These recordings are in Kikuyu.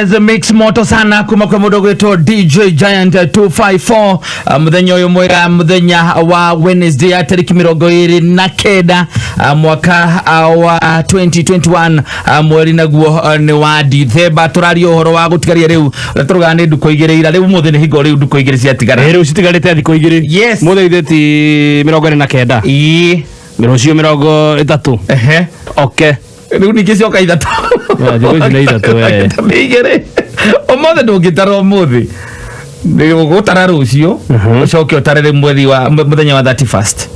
Yes, mix moto sana kuma kwa mũndũ gwĩtwo DJ Giant 254. Mũthenya ũyũ mwega, mũthenya wa Wednesday ya tarĩki 29, mwaka wa 2021, mweri naguo nĩ wa Dithemba. Tũraria ũhoro wa gũtigaria rĩu ũrĩa tũraugaga nĩ ndukũ 2 ira rĩu ũmũthĩ nĩ hingo rĩu ndukũ 2 ciatigara. Rĩu citigarĩte thikũ 2. Yes. Mũthĩ ithe ti 29. Ĩĩ. Rũciũ 30. Ehe. Okay. Rĩu ningĩ cioka 3. Ya, thikũ ici nĩ 3, eh. Nĩ 2. Ũmũthĩ ndũngĩtara ũmũthĩ. Nĩ ũgũtara rũciũ, ũcoke ũtare rĩu mweri wa mũthenya wa 31st.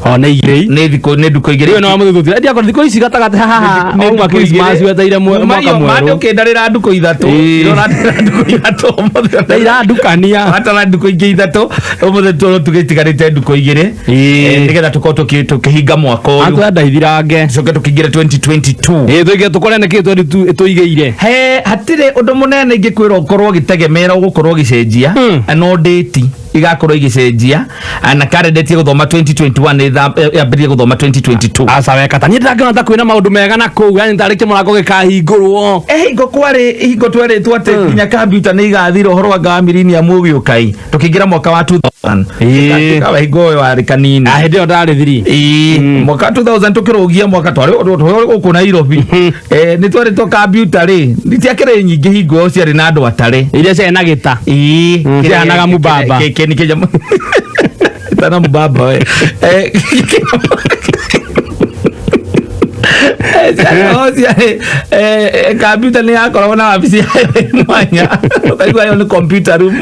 O nĩ 2. Nĩ thikũ nĩ ndukũ 2. Rĩu no mũthĩ tũtira. Ndiakora thikũ ici gatagatĩ haha. Nĩ Auma ndukũ Christmas 2. weteire Kuma mwaka iyo, mande mwerũ. ũkĩndarĩra ndukũ 3. Ĩĩ. Ũrandarĩra ndukũ 3 ũmũthĩ. Na irandukania. Watara ndukũ ingĩ 3 ũmũthĩ tũrũ tũgĩtigarĩte ndukũ 2. Ĩĩ. Nĩgetha tũkorwo tũkĩhinga mwaka ũyũ. Antu enda ithirange. Tũcoke tũkĩingĩre 2022. Ĩĩ tũige tũkore nĩkĩ tũigĩire. He hatirĩ ũndũ mũnene ingĩkwĩra ũkorwo ũgĩtegemera ũgũkorwo ũgĩcenjia, no date igakorwo igĩcenjia na karenda ĩtige gũthoma 2021 yambĩrĩrie gũthoma 2022. Aca weka ta niĩ ndĩrakĩona ta kwĩna maũndũ mega na kũu yani tarĩ kĩmũrango gĩkahingũrwo. Hingo kwarĩ hingo twerĩtwo atĩ nginya kambiuta nĩ igathira ũhoro wa ngawa millennium ũgĩũka tũkĩingĩra mwaka wa 2000. Ĩĩ. Kawa hingo ũyũ warĩ kanini. Na hĩndĩ ĩyo ndarĩ thiri. Ĩĩ, mwaka wa 2000 tũkĩrũgia mwaka twarĩ gũkũ Nairobi. Nĩ twerĩtwo kambiuta rĩ itiakĩrĩ nyingĩ hingo ĩyo ciarĩ na andũ atare. Iria ciarĩ na gĩta. Ĩĩ. Ciahanaga mũbaba. Kĩni kĩnyamũ. Tana mũbaba we. Ciarĩ kambiuta nĩ yakoragwo na wabici yayo ĩ mwanya. Ũkaigua ĩyo nĩ computer room.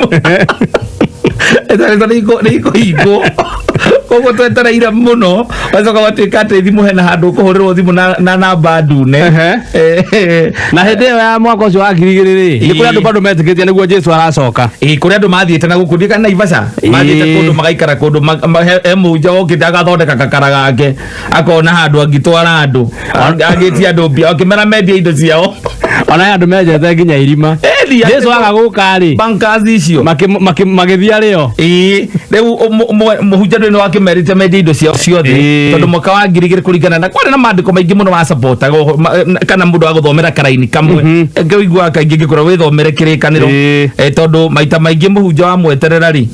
Ĩtarĩtwo nĩ ikũhingwo. Koguo twetereire mũno wacoka gwatuĩka atĩ thimũ hena handũ ũkũhũrĩrwo thimũ na namba ndune. Na hĩndĩ ĩyo ya mwaka ũcio wa 2000 rĩ, nĩ kũrĩ andũ bado metĩkĩtie nĩguo Jesu aracoka. Ĩĩ, kũrĩ andũ mathiĩte na gũkũ ndiũĩ kana Naivasha mathiĩte kũndũ magaikara kũndũ he mũhunjia wokĩte agathondeka kakara gake akona handũ angĩtwara andũ angĩtia andũ mbia akĩmera mendie indo ciao. Ona andũ menjete nginya irima. Ĩni, Jesu aga gũka rĩ, bankers icio magĩthiĩ arĩo. Ĩĩ, rĩu mũhunjia ndũĩ nĩ wakĩmerĩte mendie indo ciao ciothe. Tondũ mwaka wa 2000 kũringana na kwarĩ na maandĩko maingĩ mũno wacapotaga kana mũndũ agũthomera karaini kamwe. Ngĩiguaga kaingĩ ngĩkwĩra wĩthomere kĩrĩkanĩro. Tondũ maita maingĩ mũhunjia wamweterera rĩ,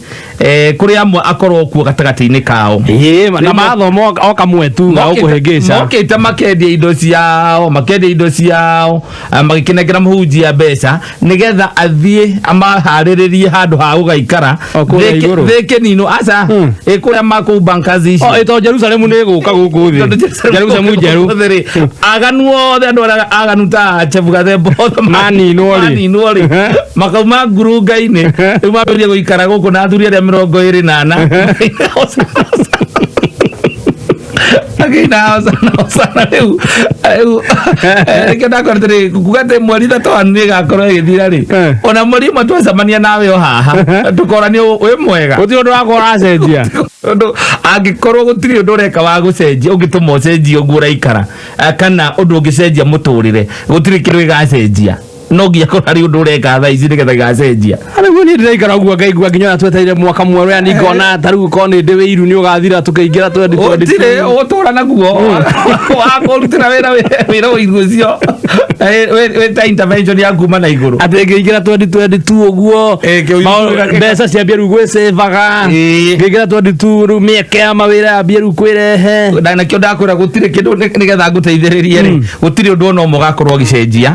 kũrĩ amwe akorwo kuo gatagatĩ-inĩ kao. Ĩĩ, na mathoma o kamwe tu ga gũkũhĩngĩca. Mokĩte makendia indo ciao, makendia indo ciao, magĩkĩnengera mũhunjia mbeca nĩgetha athiĩ amaharĩrĩrie handũ ha gũgaikara. O kũrĩa igũrũ. Thĩ kĩnino aca. Ĩ kũrĩa makũu bankers icio. O ĩto Jerusalemu nĩ ĩgũka gũkũ thĩ. Tondũ Jerusalemu njerũ. gũkũ thĩ rĩ, aganu othe andũ arĩa aganu ta Chebugathemba othe Maninwo rĩ. maninwo rĩ, makauma ngurunga-inĩ rĩu mambĩrĩria gũikara gũkũ na athuri arĩa 24. Akĩina hosana hosana rĩu rĩu nĩkĩo ndakwĩra atĩrĩ kuga atĩ mweri 3 wa nĩ ĩgakorwo ĩgĩthira rĩ, ona mweri ũmwe twacemania nawe o haha tũkoranie wĩ mwega. Gũtirĩ ũndũ wakwa ũracenjia. Ũndũ angĩkorwo gũtirĩ ũndũ ũreka wa gũcenjia ũngĩtũma ũcenjie ũguo ũraikara, kana ũndũ ũngĩcenjia mũtũrĩre, gũtirĩ kĩndũ gĩgacenjia. No nginya korwo harĩ ũndũ ũreka thaa ici nĩgetha gĩgacenjia. Rĩu niĩ ndĩraikara ũguo ngaigua nginya ũrĩa twetereire mwaka mwerũ yani ngona ta rĩu korwo nĩ ndĩ wĩiru nĩ ũgathira tũkĩingĩra 2022. Gũtirĩ ũgũtũra naguo wakũrutĩra wĩra wĩra ũiru ũcio wĩ ta intervention ya kuma na igũrũ. Atĩ ngĩingĩra 2022 ũguo, mbeca ciambia rĩu gwĩcĩvaga. Ngĩingĩra 22 rĩu mĩeke ya mawĩra yambia rĩu kwĩrehe. Na nakĩo ndakwĩra gũtirĩ kĩndũ nĩgetha ngũteithĩrĩrie rĩ, gũtirĩ ũndũ ona ũmwe ũgakorwo ũgĩcenjia.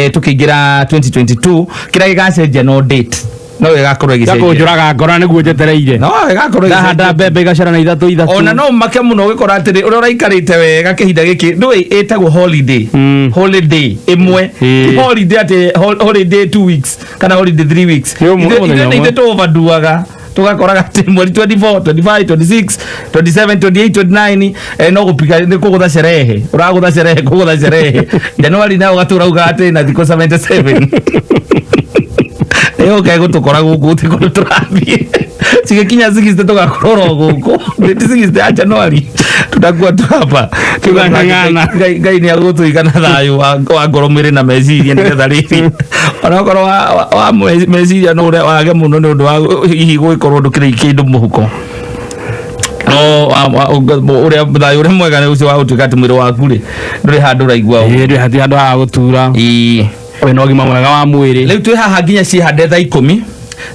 Tũkĩingĩra 2022 kĩrĩa gĩgacenjia no date no ĩgakorwo ĩgĩcenjia. Gakũnjũraga ngoro nĩguo njetereire. No ĩgakorwo Ndahanda ĩgĩcenjia. mbembe igaciara na 3 3. Ona no make mũno ũgĩkora atĩrĩ ũrĩa ũraikarĩte wega kĩhinda gĩkĩ ndũĩ ĩtagwo holiday. Holiday ĩmwe. Ti holiday atĩ holiday 2 weeks kana holiday 3 weeks. Nĩ ũmwe, mũthenya Ithuĩ nĩ ũmwe. ithuĩ tũ overdoaga. Tugakoraga atĩ mweri 24, 25, 26, 27, 28, 29, no gũpiga nĩ kũgũtha sherehe. Ũragũtha sherehe, kũgũtha sherehe. Januari nayo ũgatũra uga atĩ na thikũ 77. Ĩyo ũkegũtũkora gũkũ gũtirĩ kũndũ tũrathiĩ. Cigĩkinya 60 tũgakorwo oro gũkũ. Date 60 ya Januari tutakuwa tu hapa. Tũgang'ang'ana. Ngai nĩ agũtũiga na thayũ wa ngoro mwĩrĩ na meciria nĩgetha rĩrĩ onokorwo wa meciria no ũrĩa wage mũno nĩ ũndũ wa hihi gũgĩkorwo ndũkĩrĩ kĩndũ mũhuko. No, ũrĩa thayũ ũrĩa mwega nĩ ũcio wa gũtuĩka atĩ mwĩrĩ waku rĩ ndũrĩ handũ ũraigua ũguo. Ĩĩ, ndũrĩ handũ ha gũtura. Ĩĩ. Wĩna ũgima mwega wa mwĩrĩ. Rĩu twĩ haha nginya ciĩhande thaa 10,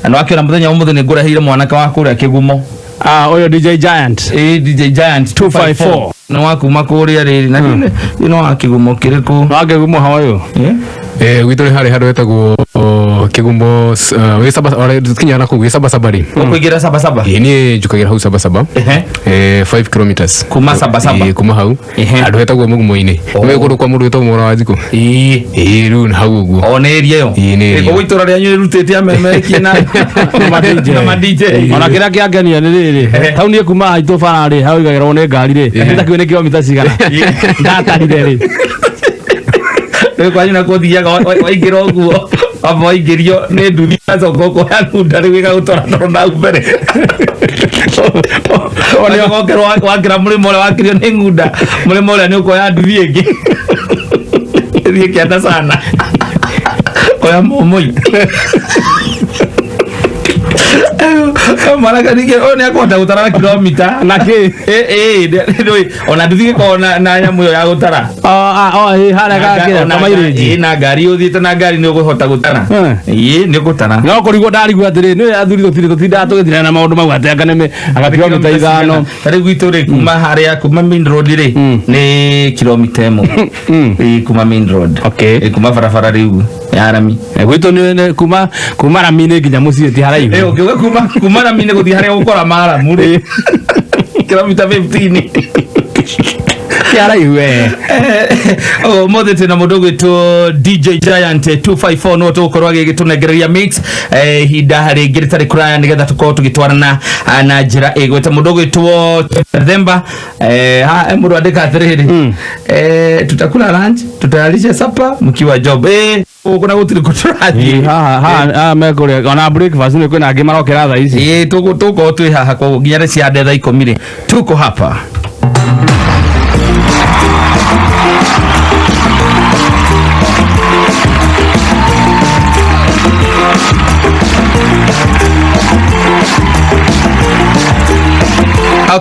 na nĩwakĩona mũthenya wa ũmũthĩ nĩ ngũreheire mwanake wa kũrĩa Kĩgumo. Ah, ũyũ DJ Giant. Ĩ DJ Giant 254. Nĩ wa kuma kũrĩa rĩrĩ na nĩ wa Kĩgumo kĩrĩkũ? Wa Kĩgumo ha ũyũ? Eh? Gwitũ nĩ harĩ handũ hetagwo Kĩgumo, wĩ saba kinya na kũu wĩ Sabasaba rĩ. Ũkũingĩra Sabasaba? Ĩĩ, niĩ njũkagĩra hau Sabasaba. Ehe. 5 kilometers. Kuma Sabasaba? Ĩĩ, kuma hau. Ehe. Handũ hetagwo Mũgumo-inĩ. Nĩ kũndũ kwa mũndũ wĩtagwo Mwana wa Njikũ. Ĩĩ. Ĩĩ, rĩu nĩ hau ũguo. O nĩ area ĩyo? Ĩĩ, nĩ area. Koguo itũra rĩanyu rĩrutĩte amemerekie na na ma DJ. Ona kĩrĩa kĩangenia nĩ rĩrĩ, tauni ĩkuma haitũ bara rĩ, hau ĩigagĩrwo nĩ ngari rĩ, ĩtakĩũĩ nĩ kilomita cigana ndatarire rĩ. Rĩu kwanyu nakuo ũthiaga waingĩra ũguo, wamba waingĩrio nĩ nduthi, wacoka ũkoya nunda rĩu ĩgagũtwara toro nau mbere. Wacoka wakĩra mũrĩmo ũrĩa wakĩrio nĩ ng'unda, mũrĩmo ũrĩa nĩ ũkoya nduthi ĩngĩ ĩthiĩ kĩanda sana, koya mũmũi mwanake ningĩ ũyũ nĩ akũhota gũtara kilomita Na kĩ? Ĩ, ona nduthi gĩkoragwo na nyamũ ĩyo ya gũtara. Ĩ, harĩa gakĩra kamairĩnji. Ĩ, na ngari ũthiĩte na ngari nĩ ũkũhota gũtara. Ĩ, nĩ ũgũtara. No kũrigwo ndarigwo atĩrĩ, nĩ athuri tũtirĩ tũtindaga tũgĩtirana na maũndũ mau atĩ anga nĩ anga kilomita 5. Ta rĩu gwitũ rĩ, kuma harĩa kuma main road rĩ, nĩ kilomita 1. Ĩ, kuma main road. Ĩ, kuma barabara rĩu ya rami. Gwitũ nĩ kuma rami-inĩ nginya mũciĩ ti haraihu. Ĩ, ũngĩuga kuma rami-inĩ gũthiĩ harĩa ũgũkora maramu rĩ, kilomita 15. Ti haraihu we. Ũmũthĩ twĩna mũndũ ũgwĩtwo DJ Giant 254, no tũgũkorwo agĩgĩtũnengereria mix ihinda rĩngĩ rĩtarĩ kũraya, nĩgetha tũkorwo tũgĩtwarana na njĩra ĩgwĩte mũndũ ũgwĩtwo Themba. Ha, mũndũ andĩka atĩrĩrĩ, tutakula lunch, tutayarishe supper mkiwa job. Gũkũ na gũtirĩ kũ tũrathiĩ. Haha haha mekũrĩa ona breakfast, nĩ kwĩna angĩ marokĩra thaa ici. Ĩ, tũgũkorwo twĩ haha koguo nginya rĩ ciande thaa 10 rĩ, tuko hapa.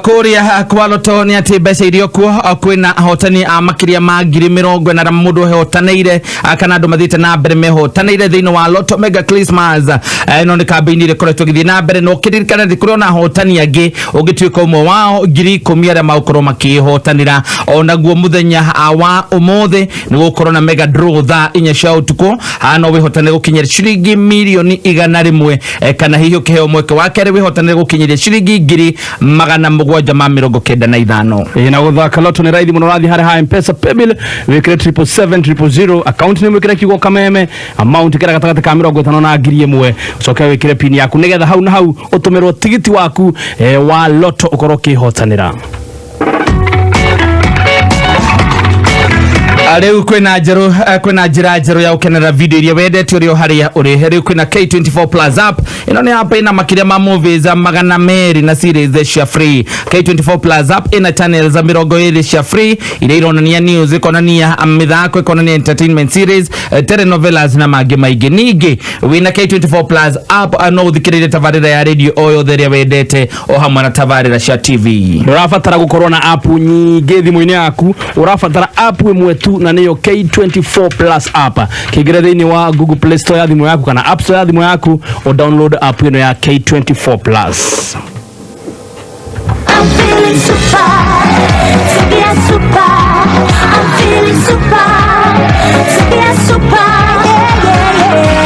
Kũrĩa kwa Loto nĩ atĩ mbeca iria kuo kwĩna ahotani a makĩria ma 40,000 na mũndũ ehotanĩire, kana andũ mathiĩte na mbere mehotanĩire thĩinĩ wa Lotto Mega Christmas. Ĩno nĩ kambĩini ĩrĩa ĩkoretwo ĩgĩthiĩ na mbere, na ũkĩririkana atĩ kũrĩ ona ahotani angĩ ũngĩtuĩka ũmwe wao 10,000 arĩa magũkorwo makĩhotanĩra. Onaguo mũthenya wa ũmũthĩ nĩ gũkorwo na mega draw thaa 4 cia ũtukũ, no wĩhotanĩre gũkinyĩra ciringi 100,000,000, kana hihi ũkĩheo mweke wa kerĩ wĩhotanĩre gũkinyĩria ciringi 795,000. Ĩ, na gũthaka Lotto nĩ raithi mũno, ũrathiĩ harĩa ha M-Pesa paybill, wĩkĩre 777 000, account name wĩkĩre kiugo Kameme, amount ĩkĩra gatagatĩ ka 50 na 1,000, ũcoke wĩkĩre pin yaku nĩgetha hau na hau ũtũmĩrwo tigiti waku wa Lotto ũkorwo ũkĩhotanĩra. Rĩu kwĩna njerũ, kwĩna njĩra njerũ ya gũkenera video iria wendete ũrĩ o harĩa ũrĩ. Rĩu kwĩna K24 Plus app. Ĩno nĩ app ĩna makĩria ma movies 200 na series cia free. K24 Plus app ĩna channels 20 cia free iria ironania news, ĩkonania mĩthako, ĩkonania entertainment series, telenovelas na mangĩ maingĩ. Ningĩ wĩna K24 Plus app, no ũthikĩrĩrie tabarĩra ya radio o yothe ĩrĩa wendete, o hamwe na tabarĩra cia TV. Ũrabatara gũkorwo na app nyingĩ thimũ-inĩ yaku, ũrabatara app ĩmwe tu, na nĩyo K24 Plus app. Kĩingĩre thĩinĩ wa Google Play Store ya thimũ yaku kana App Store ya thimũ yaku, o download app ĩno ya K24 Plus. I'm feeling super, super, super. I'm feeling super, super, super. Yeah, yeah, yeah.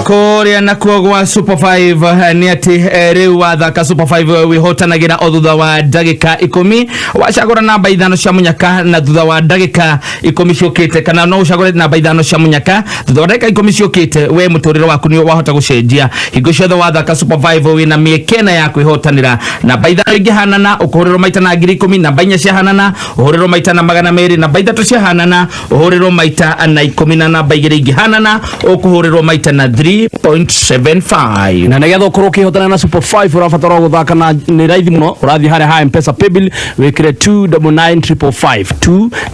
Kũrĩa nakuo gwa Super 5 nĩ atĩ rĩu wathaka Super 5 wĩhotanagĩra o thutha wa ndagĩka 10, wacagũra namba 5 cia mũnyaka, na thutha wa ndagĩka 10 ciũkĩte, kana no ũcagũre namba 5 cia mũnyaka thutha wa ndagĩka 10 ciũkĩte, we mũtũrĩre waku nĩ wahota gũcenjia. Hingo ciothe wathaka Super 5 wĩna mĩeke ĩna ya kwĩhotanĩra. Namba 5 ingĩhanana ũkũhũrĩrwo maita na 10,000, namba 4 ciahanana ũhũrĩrwo maita na 200, namba 3 ciahanana ũhũrĩrwo maita na 10, na namba 2 ingĩhanana ũkũhũrĩrwo maita na 3.75. Na nĩgetha ũkorwo ũkĩhotana na Super 5 ũrabatara gũthaka na nĩ raithi mũno, ũrathiĩ harĩa ha M-Pesa paybill, wĩkĩre 299555,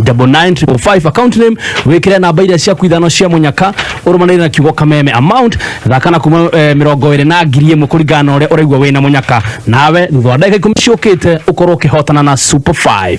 299555, account name wĩkĩre namba iria ciaku 5 cia mũnyaka ũrũmanĩrĩre na kiugo Kameme, amount thaka na kuma 20 na 1,000 kũringana na ũrĩa ũraigua wĩna mũnyaka, nawe thutha wa ndagĩka 10 ciũkĩte ũkorwo ũkĩhotana na Super 5.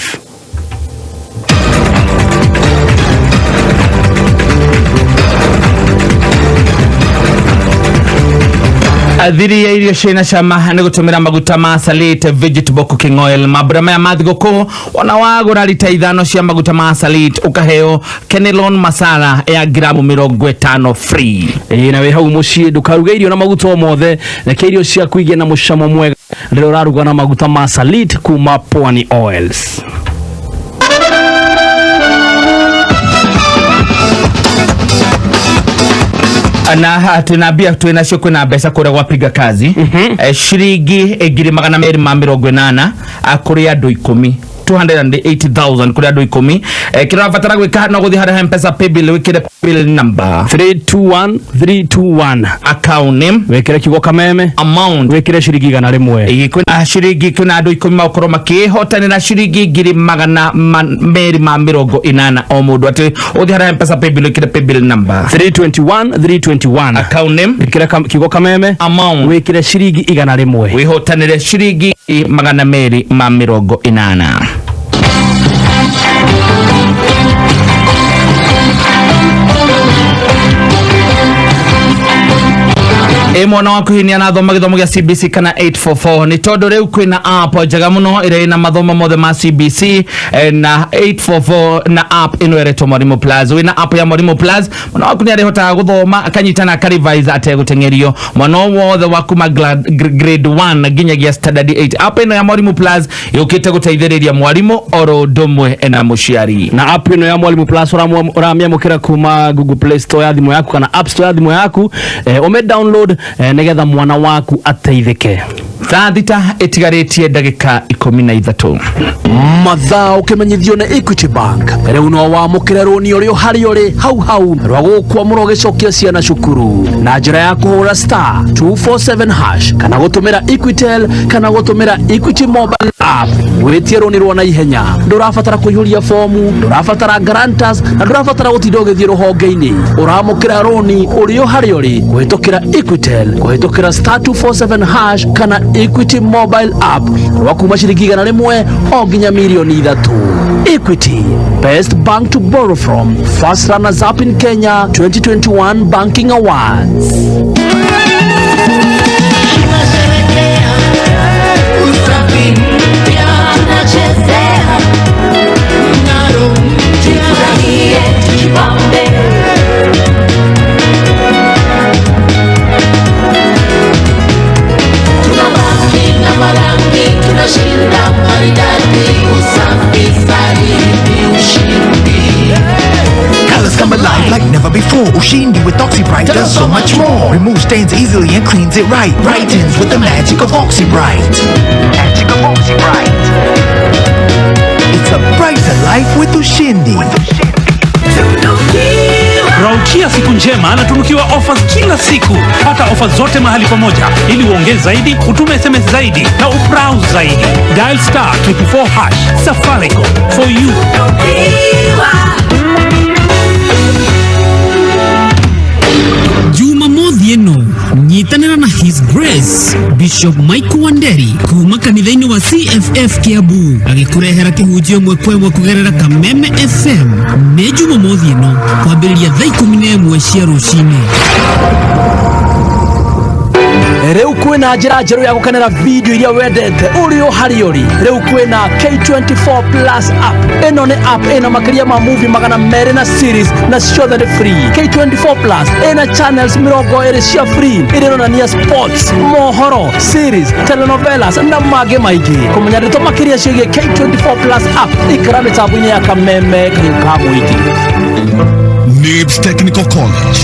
Thiri ya irio ciĩna cama nĩ gũtũmĩra maguta ma Salit vegetable cooking oil. Mambura maya ma thigũkũ, ona wagũra rita 5 cia maguta ma Salit, ũkaheo Kenelon masala ya gramu 50 free. Ĩĩ, na wĩ hau mũciĩ ndũkaruge irio na maguta o mothe, reke irio ciaku igĩe na mũcamo mwega rĩrĩa ũraruga na maguta ma Salit kuma Pwani Oils. Na twina mbia twinacio, kwina mbeca kuria gwapiga kazi, ciringi 280,000 kuri andu 10, 280,000 kuri andu 10. Kĩrĩa ũrabatara gwĩka no gũthiĩ harĩa Mpesa paybill, wĩkĩre paybill number 321 321, account name wĩkĩre kiugo Kameme, amount wĩkĩre ciringi 100. Ĩĩ, kwĩna ciringi, kwĩna andũ 10 magũkorwo makĩhotanĩra ciringi 280,000 o mũndũ. Atĩ ũthiĩ harĩa Mpesa paybill, wĩkĩre paybill number 321 321, account name wĩkĩre kiugo Kameme, amount wĩkĩre ciringi 100. Wĩhotanĩre ciringi 280. Ĩ mwana waku hihi nĩarathoma gĩthomo gĩa CBC kana 844? Nĩ tondũ rĩu kwĩna app njega mũno ĩrĩa ĩna mathomo mothe ma CBC na 844, na app ĩno ĩretwo Mwalimu Plus. Wĩna app ya Mwalimu Plus, mwana waku nĩ arĩhotaga gũthoma, akanyita na akarevise ategũteng'erio. Mwana o wothe wa kuma grade 1 nginyagia standard 8, app ĩno ya Mwalimu Plus yũkĩte gũteithĩrĩria mwarimũ oro ũndũ ũmwe na mũciari. Na app ĩno ya Mwalimu Plus ũramĩamũkĩra kuma Google Play Store ya thimũ yaku kana App Store ya thimũ yaku, ũme download nĩgetha mwana waku ateithĩke. Thaa 6 ĩtigarĩtie ndagĩka 13. Mathaa ũkĩmenyithio nĩ Equity Bank, rĩu no wamũkĩre rũni ũrĩ o harĩa ũrĩ hau hau rwa gũkwamũra ũgĩcokia ciana cukuru na njĩra ya kũhũra *247# kana gũtũmĩra Equitel kana gũtũmĩra Equity mobile app, wĩtie rũni rwa naihenya. Ndũrabatara kũihũria fomu, ndũrabatara guarantors na ndũrabatara gũtinda ũgĩthiĩ rũhonge-inĩ. Ũramũkĩra rũni ũrĩ o harĩa ũrĩ kũhĩtũkĩra Equitel, kũhĩtũkĩra *247# kana Equity mobile app, rwa kuma ciringi 100 o nginya mirioni 3. Equity, best bank to borrow from, first runners up in Kenya 2021 Banking Awards. Tunasherekea usafi mpya, tunachezea mng'aro mpya, tufurahie, tujibambe. Tunabaki na marangi, tunashinda maridadi, usafi zaidi, ushindi. Colors come alive like never before. Ushindi with OxyBright does so much more. Removes stains easily and cleans it right. Brightens with the magic of OxyBright. Magic of OxyBright. It's a brighter life with Ushindi. Raukia siku njema na tunukiwa offers kila siku. Pata ofa zote mahali pamoja ili uongee zaidi, utume SMS zaidi na ubrowse zaidi. Dial *224#. Safaricom for you. Jumamothi ĩno nyitanĩra na His Grace Bishop Michael Wanderi kuma kanitha-inĩ wa CFF Kiambu agĩkũrehera kĩhunjio ĩmwe kwa ĩmwe kũgerera Kameme FM. Nĩ Jumamothi ĩno kwambĩrĩria thaa 11 cia rũcinĩ. Rĩu kwĩna njĩra njerũ ya gũkenera video iria wendete ũrĩ o harĩa ũrĩ. Rĩu kwĩna K24 Plus app. Ĩno nĩ app ĩna makĩria ma movie 200 na series, na ciothe nĩ free. K24 Plus ĩna channels 20 cia free iria ironania sports, mohoro, series, telenovelas na mangĩ maingĩ. Kũmenya ndeto makĩria ciĩgiĩ K24 Plus app, ikara mĩtambo-inĩ ya Kameme kayũ ka mũingĩ. Nibs Technical College.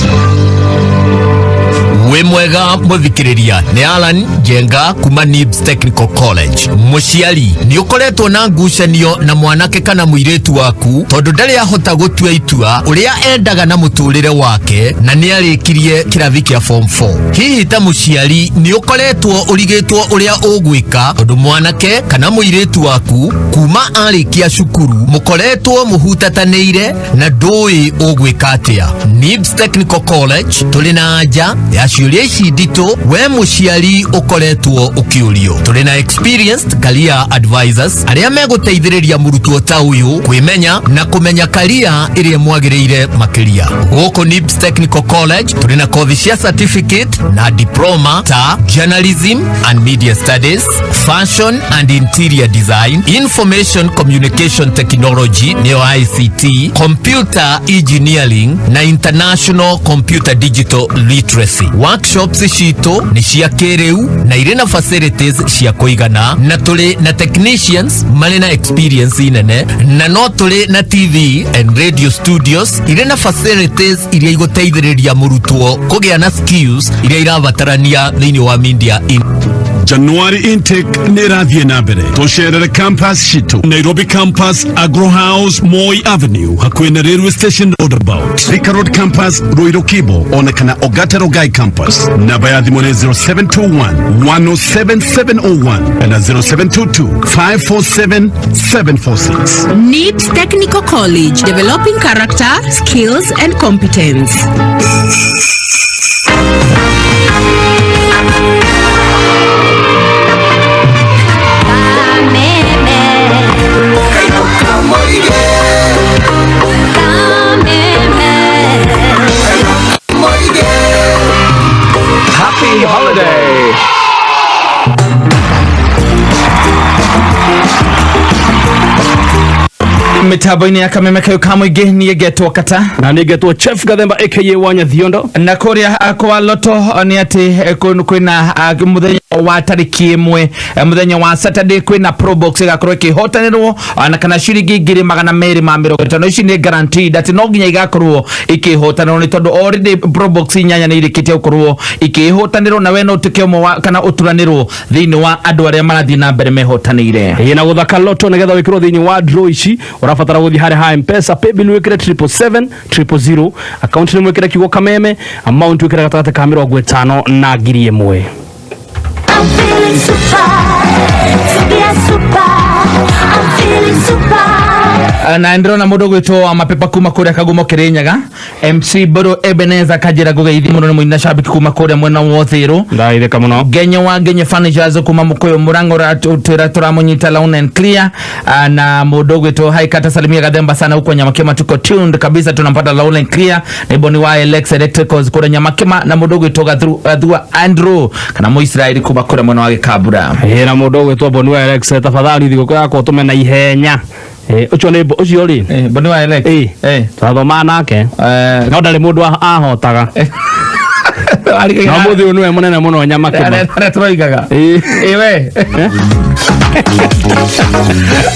Wĩ mwega mũthikĩrĩria, nĩ Alan Njenga kuma Nibs Technical College. Mũciari, nĩ ũkoretwo na ngucanio na mwanake kana mũirĩtu waku tondũ ndarĩ ahota gũtua itua ũrĩa endaga na mũtũrĩre wake na nĩ arĩkirie kĩrathi kĩa form 4. Hihi ta mũciari nĩ ũkoretwo ũrigĩtwo ũrĩa ũgwĩka tondũ mwanake kana mũirĩtu waku kuma arĩkia cukuru mũkoretwo mũhutatanĩire na ndũĩ ũgwĩka atĩa? Nibs Technical College tũrĩ na anja ya ciũria. Ciũria ici nditũ we mũciari ũkoretwo ũkĩũrio. Tũrĩ na experienced career advisors arĩa megũteithĩrĩria mũrutwo ta ũyũ kwĩmenya na kũmenya career ĩrĩa ĩmwagĩrĩire makĩria. Gũkũ NIBS Technical College tũrĩ na kothi cia certificate na diploma ta journalism and media studies, fashion and interior design, information communication technology nĩyo ICT, computer engineering na international computer digital literacy. Workshops citũ nĩ cia kĩrĩu na irĩ na facilities cia kũigana, na tũrĩ na technicians marĩ na experience nene, na no tũrĩ na TV and radio studios irĩ na facilities iria igũteithĩrĩria mũrutwo kũgĩa na skills iria irabatarania thĩinĩ wa media in January intake nĩ ĩrathiĩ na mbere. Tũcerere campus citũ, Nairobi campus, Agro House, Moi Avenue, hakuhĩ na railway station roundabout, Thika Road campus, Ruiru Kibo, ona kana Ogata Rongai campus. Namba ya thimũ nĩ 0721 107701 na 0722 547 746. NIBS Technical College, developing character, skills, and competence. Happy holiday. Mitambo-inĩ ya Kameme kayo ka mũingĩ, niĩ ngetwo Kata. Na nĩ ngetwo Chef Gathemba aka Wanya Thiondo. Na kũrĩa kwa Loto nĩ atĩ kwĩna mũthenya wa tarĩki 1, mũthenya wa Saturday, kwĩna Probox ĩgakorwo ĩkĩhotanĩrwo na kana ciringi 250,000. Ici nĩ guaranteed atĩ no nginya igakorwo ikĩhotanĩrwo, nĩ tondũ already Probox inyanya nĩ irĩkĩtie gũkorwo ikĩhotanĩrwo, na we no ũtuĩke ũmwe wa kana ũturanĩrwo thĩinĩ wa andũ arĩa marathiĩ na mbere mehotanĩire. Ĩĩ, na gũthaka Loto nĩgetha wĩkĩrwo thĩinĩ wa draw ici, ũrabatara gũthiĩ harĩa ha Mpesa paybill, wĩkĩre 777 000, account nĩ mwĩkĩre kiugo Kameme, amount wĩkĩre gatagatĩ ka 50 na 1,000. I'm feeling super, sikia super. I'm feeling super. Na ndĩrona mũndũ gwĩtwo Mapepa kuma kũrĩa Kagumo Kĩrĩnyaga, MC Mbũrũ Ebeneza kanjĩra ngũgeithie mũno, nĩ mũini na shabiki kuma kũrĩa mwena wa Ũthĩrũ. Ndaithĩka mũno. Ngenye wa Ngenye Furnitures kuma Mũkũyũ Mũrang'o twĩra tũramũnyita loud and clear. Na mũndũ ũgwĩtwo Haikata salimia Gathemba sana huko Nyamakima, tuko tuned kabisa, tunampata loud and clear. Nĩbo ni wa Alex Electricals kũrĩa Nyamakima, na mũndũ ũgwĩtwo Gathua Andrew kana Mũisraeli kuma kũrĩa mwena wa Gĩkambura. Ĩĩ, na mũndũ ũgwĩtwo Boni wa Alex, tafadhali thigũkũ yakwa ũtũme na ihenya. Ũcio nĩ ũcio rĩ. Boni wa Alex. Twathomaga nake no ndarĩ mũndũ ahotaga, no mũthĩ ũyũ nĩwe mũnene mũno Nyamakĩma. Arĩa tũroigaga ĩwe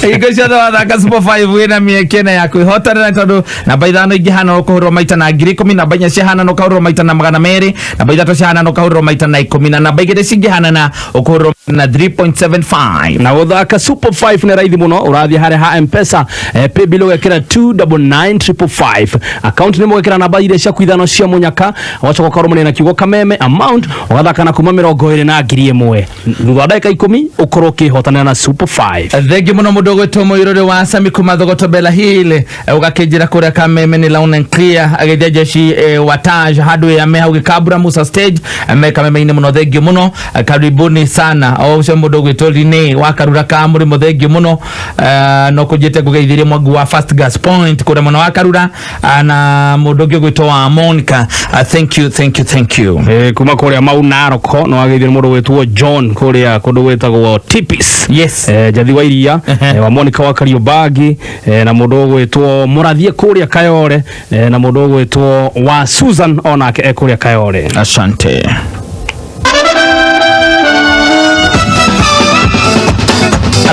hingo ciothe wathaka Super 5 wĩna mĩeke ĩna ya kwĩhotanĩra, tondũ namba 5 ingĩhana ũkũhũrwo maita na 10,000, namba 4 ciahana ũkahũrwo maita na 200, namba 3 ciahana ũkahũrwo maita na 10, na namba 2 cingĩhanana ũkũhũrwo na 3.75. Na gũthaka Super 5 nĩ raithi mũno. Ũrathiĩ harĩa ha Mpesa paybill, ũgekĩra 299555, account nĩ mũgekĩra namba iria ciaku ithano cia mũnyaka, ũgacoka ũkarũmĩrĩra na kiugo Kameme, amount ũgathaka na kuma 20 na 1,000. Thutha wa ndagĩka 10 ũkorwo ũkĩhotanĩra na Super 5. Thengi muno mũndũ ũgwĩtwo Mũirũrĩ wa Sami kuma Thogoto Bella Hill, ũgakĩnjĩra kũrĩa Kameme nĩ loud and clear, agĩthia jeshi wa Taj handũ ya me hau Gĩkambura Musa stage, me Kameme-inĩ mũno. Thengio mũno, karibuni sana. O ũcio mũndũ ũgwĩtwo Line wa Karura ka Mũrĩmo, thengio mũno. No kũnjĩte ngũgeithirie mwangu wa First Gas Point kũrĩa mwena wa Karura, na mũndũ ũngĩ ũgwĩtwo wa Monica. Thank you, thank you, thank you. Kuma kũrĩa Mau Naroko no wageithio nĩ mũndũ gwĩtwo John kũrĩa kũndũ gwĩtagwo Tipis. Yes. Njathi wa Iria, wa Monica wa Kariobangi, na mũndũ ũgwĩtwo Mũrathie kũrĩa Kayore, na mũndũ ũgwĩtwo wa Susan onake e kũrĩa Kayore. Asante.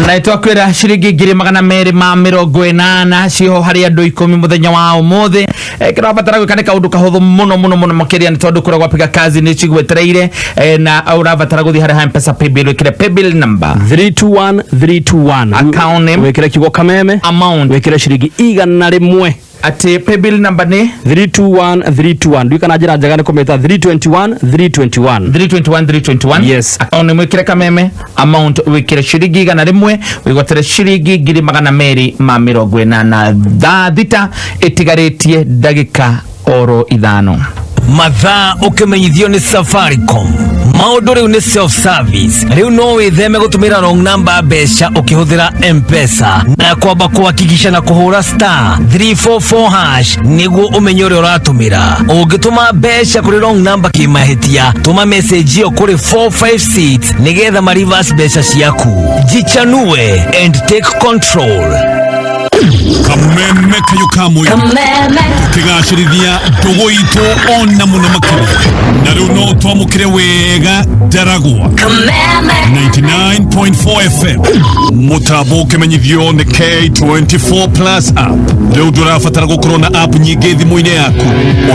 Na twakwĩra ciringi 280,000 ciho harĩ andũ 10 mũthenya wa ũmũthĩ. Kĩrĩa ũrabatara gwĩka nĩ kaũndũ kahũthũ mũno mũno mũno makĩria, nĩ tondũ kũrĩa gwapiga kazi nĩ cigwetereire, na ũrabatara gũthiĩ harĩa ha Mpesa paybill, wĩkĩre paybill number 321321, account name wĩkĩre kiugo Kameme, amount wĩkĩre ciringi 100. Atĩ paybill number nĩ 321321. Nduika na njĩra njega nĩ kũmĩta 321 321. 321 321. Yes. Account nĩ mwĩkĩre Kameme, amount wĩkĩre ciringi 100, wĩgwatĩre ciringi 280,000. 6:05. Mathaa ũkĩmenyithio nĩ Safaricom. Maũndũ rĩu nĩ self service. Rĩu no wĩtheme gũtũmĩra wrong number mbeca ũkĩhũthĩra M-Pesa na kwamba kũhakikisha na kũhũra star 344 hash nĩguo ũmenye ũrĩa ũratũmĩra. Ũngĩtũma mbeca kũrĩ wrong number kĩmahĩtia, tũma message ĩyo kũrĩ 456 nĩgetha ma reverse mbeca ciaku. Jichanue and take control. Kameme kayo kamwe tukigacĩrithia ndũgũ itũ ona mũno makĩria, na rĩu no twamũkĩre wega ndaragwa 99.4 FM, mũtambo ũkĩmenyithio nĩ K24 Plus app. Rĩu ndũrabatara gũkorwo na app nyingĩ thimũ-inĩ yaku,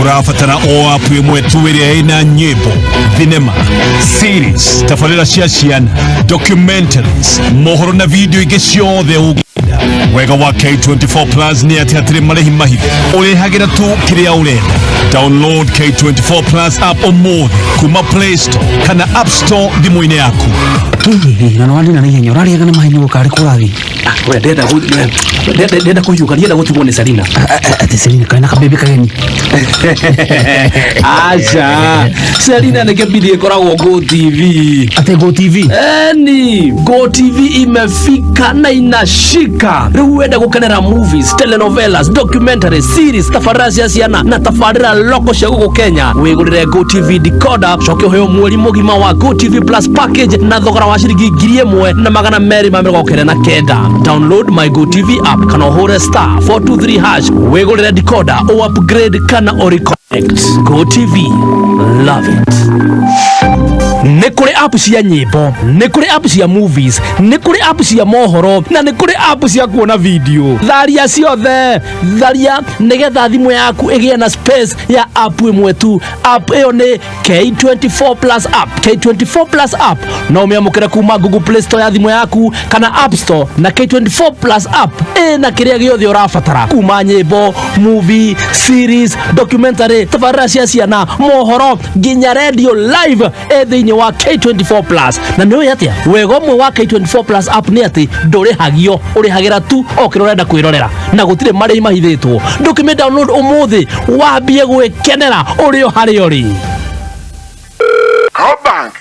ũrabatara o app ĩmwe tu ĩrĩa ĩna nyĩmbo, thinema, series, tabarĩra cia ciana, documentaries, mohoro na video ingĩ ciothe ũngĩenda. Wega wa K24 Plus nĩ atĩ hatirĩ marĩhi mahithe, ũrĩhagĩra tu kĩrĩa ũrenda. Download K24 Plus app ũmũthĩ kuma Play Store kana App Store thimũ-inĩ yaku. Na nĩwandina na ihenya, ũrarĩaga na mahenya gũkarĩ kũrathiĩ. We ndenda ndenda kũhiũka, ndienda gũtigwo nĩ Selina. Atĩ Selina kaĩ na kabebe kageni? Aca, Selina nĩ kĩbindi gĩkoragwo Go TV. Atĩ Go TV? Eni, Go TV imefika na inashika. Rĩu wenda gũkenera movies, telenovelas, documentary series, tabarĩra cia ciana na tabarĩra loko cia gũkũ Kenya, wĩgũrĩre Go TV decoder, coke ũheo mweri mũgima wa Go TV Plus package na thogora wa ciringi 1299. Download my Go TV app kana ũhũre star 423 hash wĩgũrĩre decoder, o upgrade kana o reconnect. Go TV, love it. Nĩ kũrĩ app cia nyĩmbo, nĩ kũrĩ app cia movies, nĩ kũrĩ app cia mohoro na nĩ kũrĩ app cia kuona video. Tharia ciothe, tharia nĩgetha thimũ yaku ĩgĩe na space ya app ĩmwe tu. App ĩyo nĩ K24 Plus app. K24 Plus app no ũmĩamũkĩre kuma Google Play Store ya thimũ yaku kana App Store, na K24 Plus app ĩna kĩrĩa gĩothe ũrabatara kuma nyĩmbo, movie, series, documentary, tabarĩra cia ciana, mohoro nginya radio live ĩ thĩinĩ wa K24 Plus. Na nĩ ũĩ atĩa wega ũmwe wa K24 Plus app nĩ atĩ ndũrĩhagio, ũrĩhagĩra tu o kĩrĩa ũrenda kwĩrorera na gũtirĩ marĩhi mahithĩtwo. Ndũkĩmĩ download ũmũthĩ wambie gwĩkenera ũrĩ o harĩa ũrĩ. Cobank,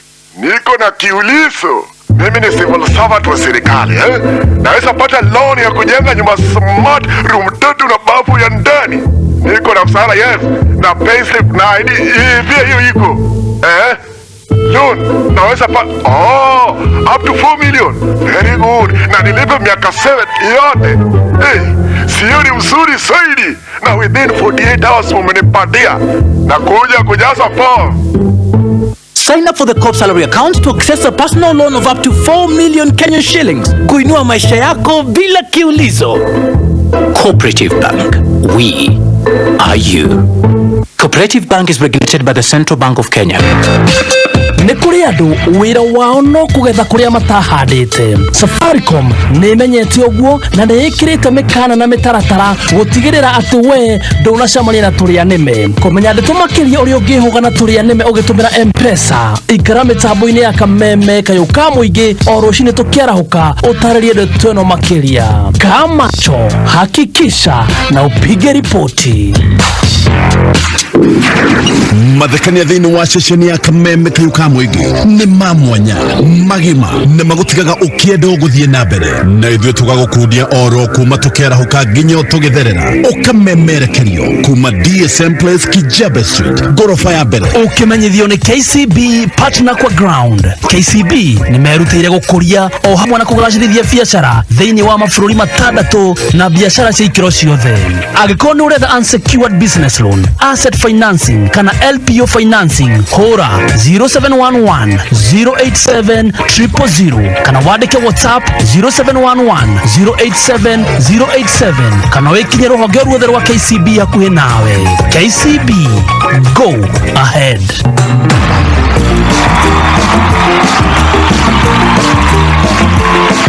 niko na kiulizo. Mimi ni civil servant wa serikali, eh? Naweza pata loan ya kujenga nyumba smart, room tatu na bafu ya ndani. Niko na mshahara, yes, na payslip na ID, pia hiyo iko. Eh? Loan naweza pa oh, up to 4 million. Very good. Na nilipe miaka 7 yote. Hey, sio ni mzuri zaidi. Na within 48 hours mumenipatia. Na kuja kujaza form. Sign up for the Co-op Salary Account to access a personal loan of up to 4 million Kenyan shillings. Kuinua maisha yako bila kiulizo. Cooperative Bank. We are you. Cooperative Bank is regulated by the Central Bank of Kenya. Nĩ kũrĩ andũ wĩra wao no kũgetha kũrĩa matahandĩte. Safaricom nĩ ĩmenyete ũguo na nĩ ĩkĩrĩte mĩkana na mĩtaratara gũtigĩrĩra atĩ we ndũnacemania na tũrĩa nĩme. Kũmenya ndeto makĩria ũrĩa ũngĩhũga na tũrĩa nĩme ũgĩtũmĩra M-Pesa, ikara mĩtambo-inĩ ya Kameme kayũ ka mũingĩ o rũcinĩ tũkĩarahũka ũtarĩrie ndeto ĩno makĩria. Kaa macho, hakikisha na upige ripoti. Mathekania thĩinĩ wa ceceni ya Kameme kayũ ka mũingĩ nĩ ma mwanya magima na magũtigaga ũkĩenda ũgũthiĩ na mbere, na ithuĩ tũgagũkundia oro kuma tũkĩarahũka nginya tũgĩtherera ũkamemerekerio kuma DSM Place, Kijabe Street, ngoroba ya mbere. Ũkĩmenyithio nĩ KCB partner kwa ground. KCB nĩ merutĩire gũkũria o hamwe na kũgacĩrithia biacara thĩinĩ wa mabũrũri matandatũ na biacara cia ikĩro ciothe. Angĩkorwo nĩ ũretha unsecured business loan, asset financing kana LPO financing, hũra 0711 087 000 kana wandĩke WhatsApp 0711 087 087 kana wĩkinye rũhonge ruothe rwa KCB hakuhĩ nawe. KCB, go ahead.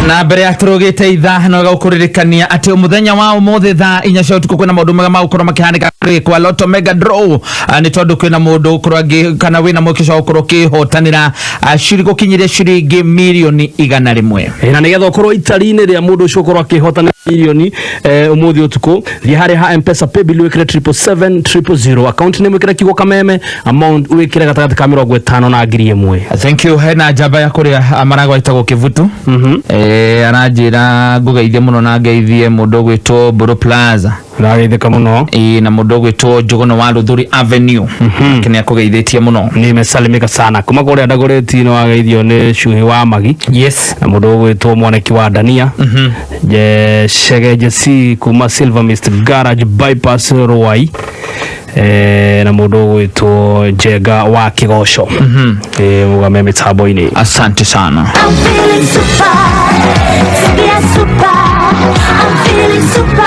Na mbere ya tũrũgĩte ithaa no gũkũririkania atĩ mũthenya wa ũmũthĩ thaa 4 cia ũtukũ kwĩna maũndũ mega magũkorwo makĩhanĩka kwa Lotto Mega Draw. Nĩ tondũ kwĩna mũndũ ũkorwo angĩ kana wĩna mweke ũcio wa gũkorwo ũkĩhotanĩra gũkinyĩria ciringi mirioni 100. Na nigetha ukorwo itari-inĩ rĩa mũndũ ũcio ũkorwo akĩhotana mirioni ũmũthĩ ũtukũ, thiĩ harĩa ha Mpesa paybill wĩkĩre 777 000, account name wĩkĩre kiugo Kameme, amount wĩkĩre gatagatĩ ka 50 na 1000. Thank you. Hena njamba ya kũrĩa maragwa ĩtagwo Kĩvutu. Aranjĩra ngũgeithie mũno na ngeithie mũndũ ũgwĩtwo Mbũrũ Plaza. Ndageithĩka mũno. Ĩĩ, na mũndũ ũgwĩtwo Njũgũna wa Rũthũri Avenue. Nake nĩ akũgeithĩtie mũno. Nimesalimika sana kuma kũrĩa Ndagũrĩti nĩ wageithio nĩ Cuhi wa Magi. Yes. Na mũndũ ũgwĩtwo Mwaneki wa Dania. Je Shege Jesi kuma Silver Mist Garage Bypass Ruai. Na mũndũ ũgwĩtwo Njenga wa Kĩgoco. Mũgame mĩtambo-inĩ. Asante sana. I'm feeling super, super, super. I'm feeling super.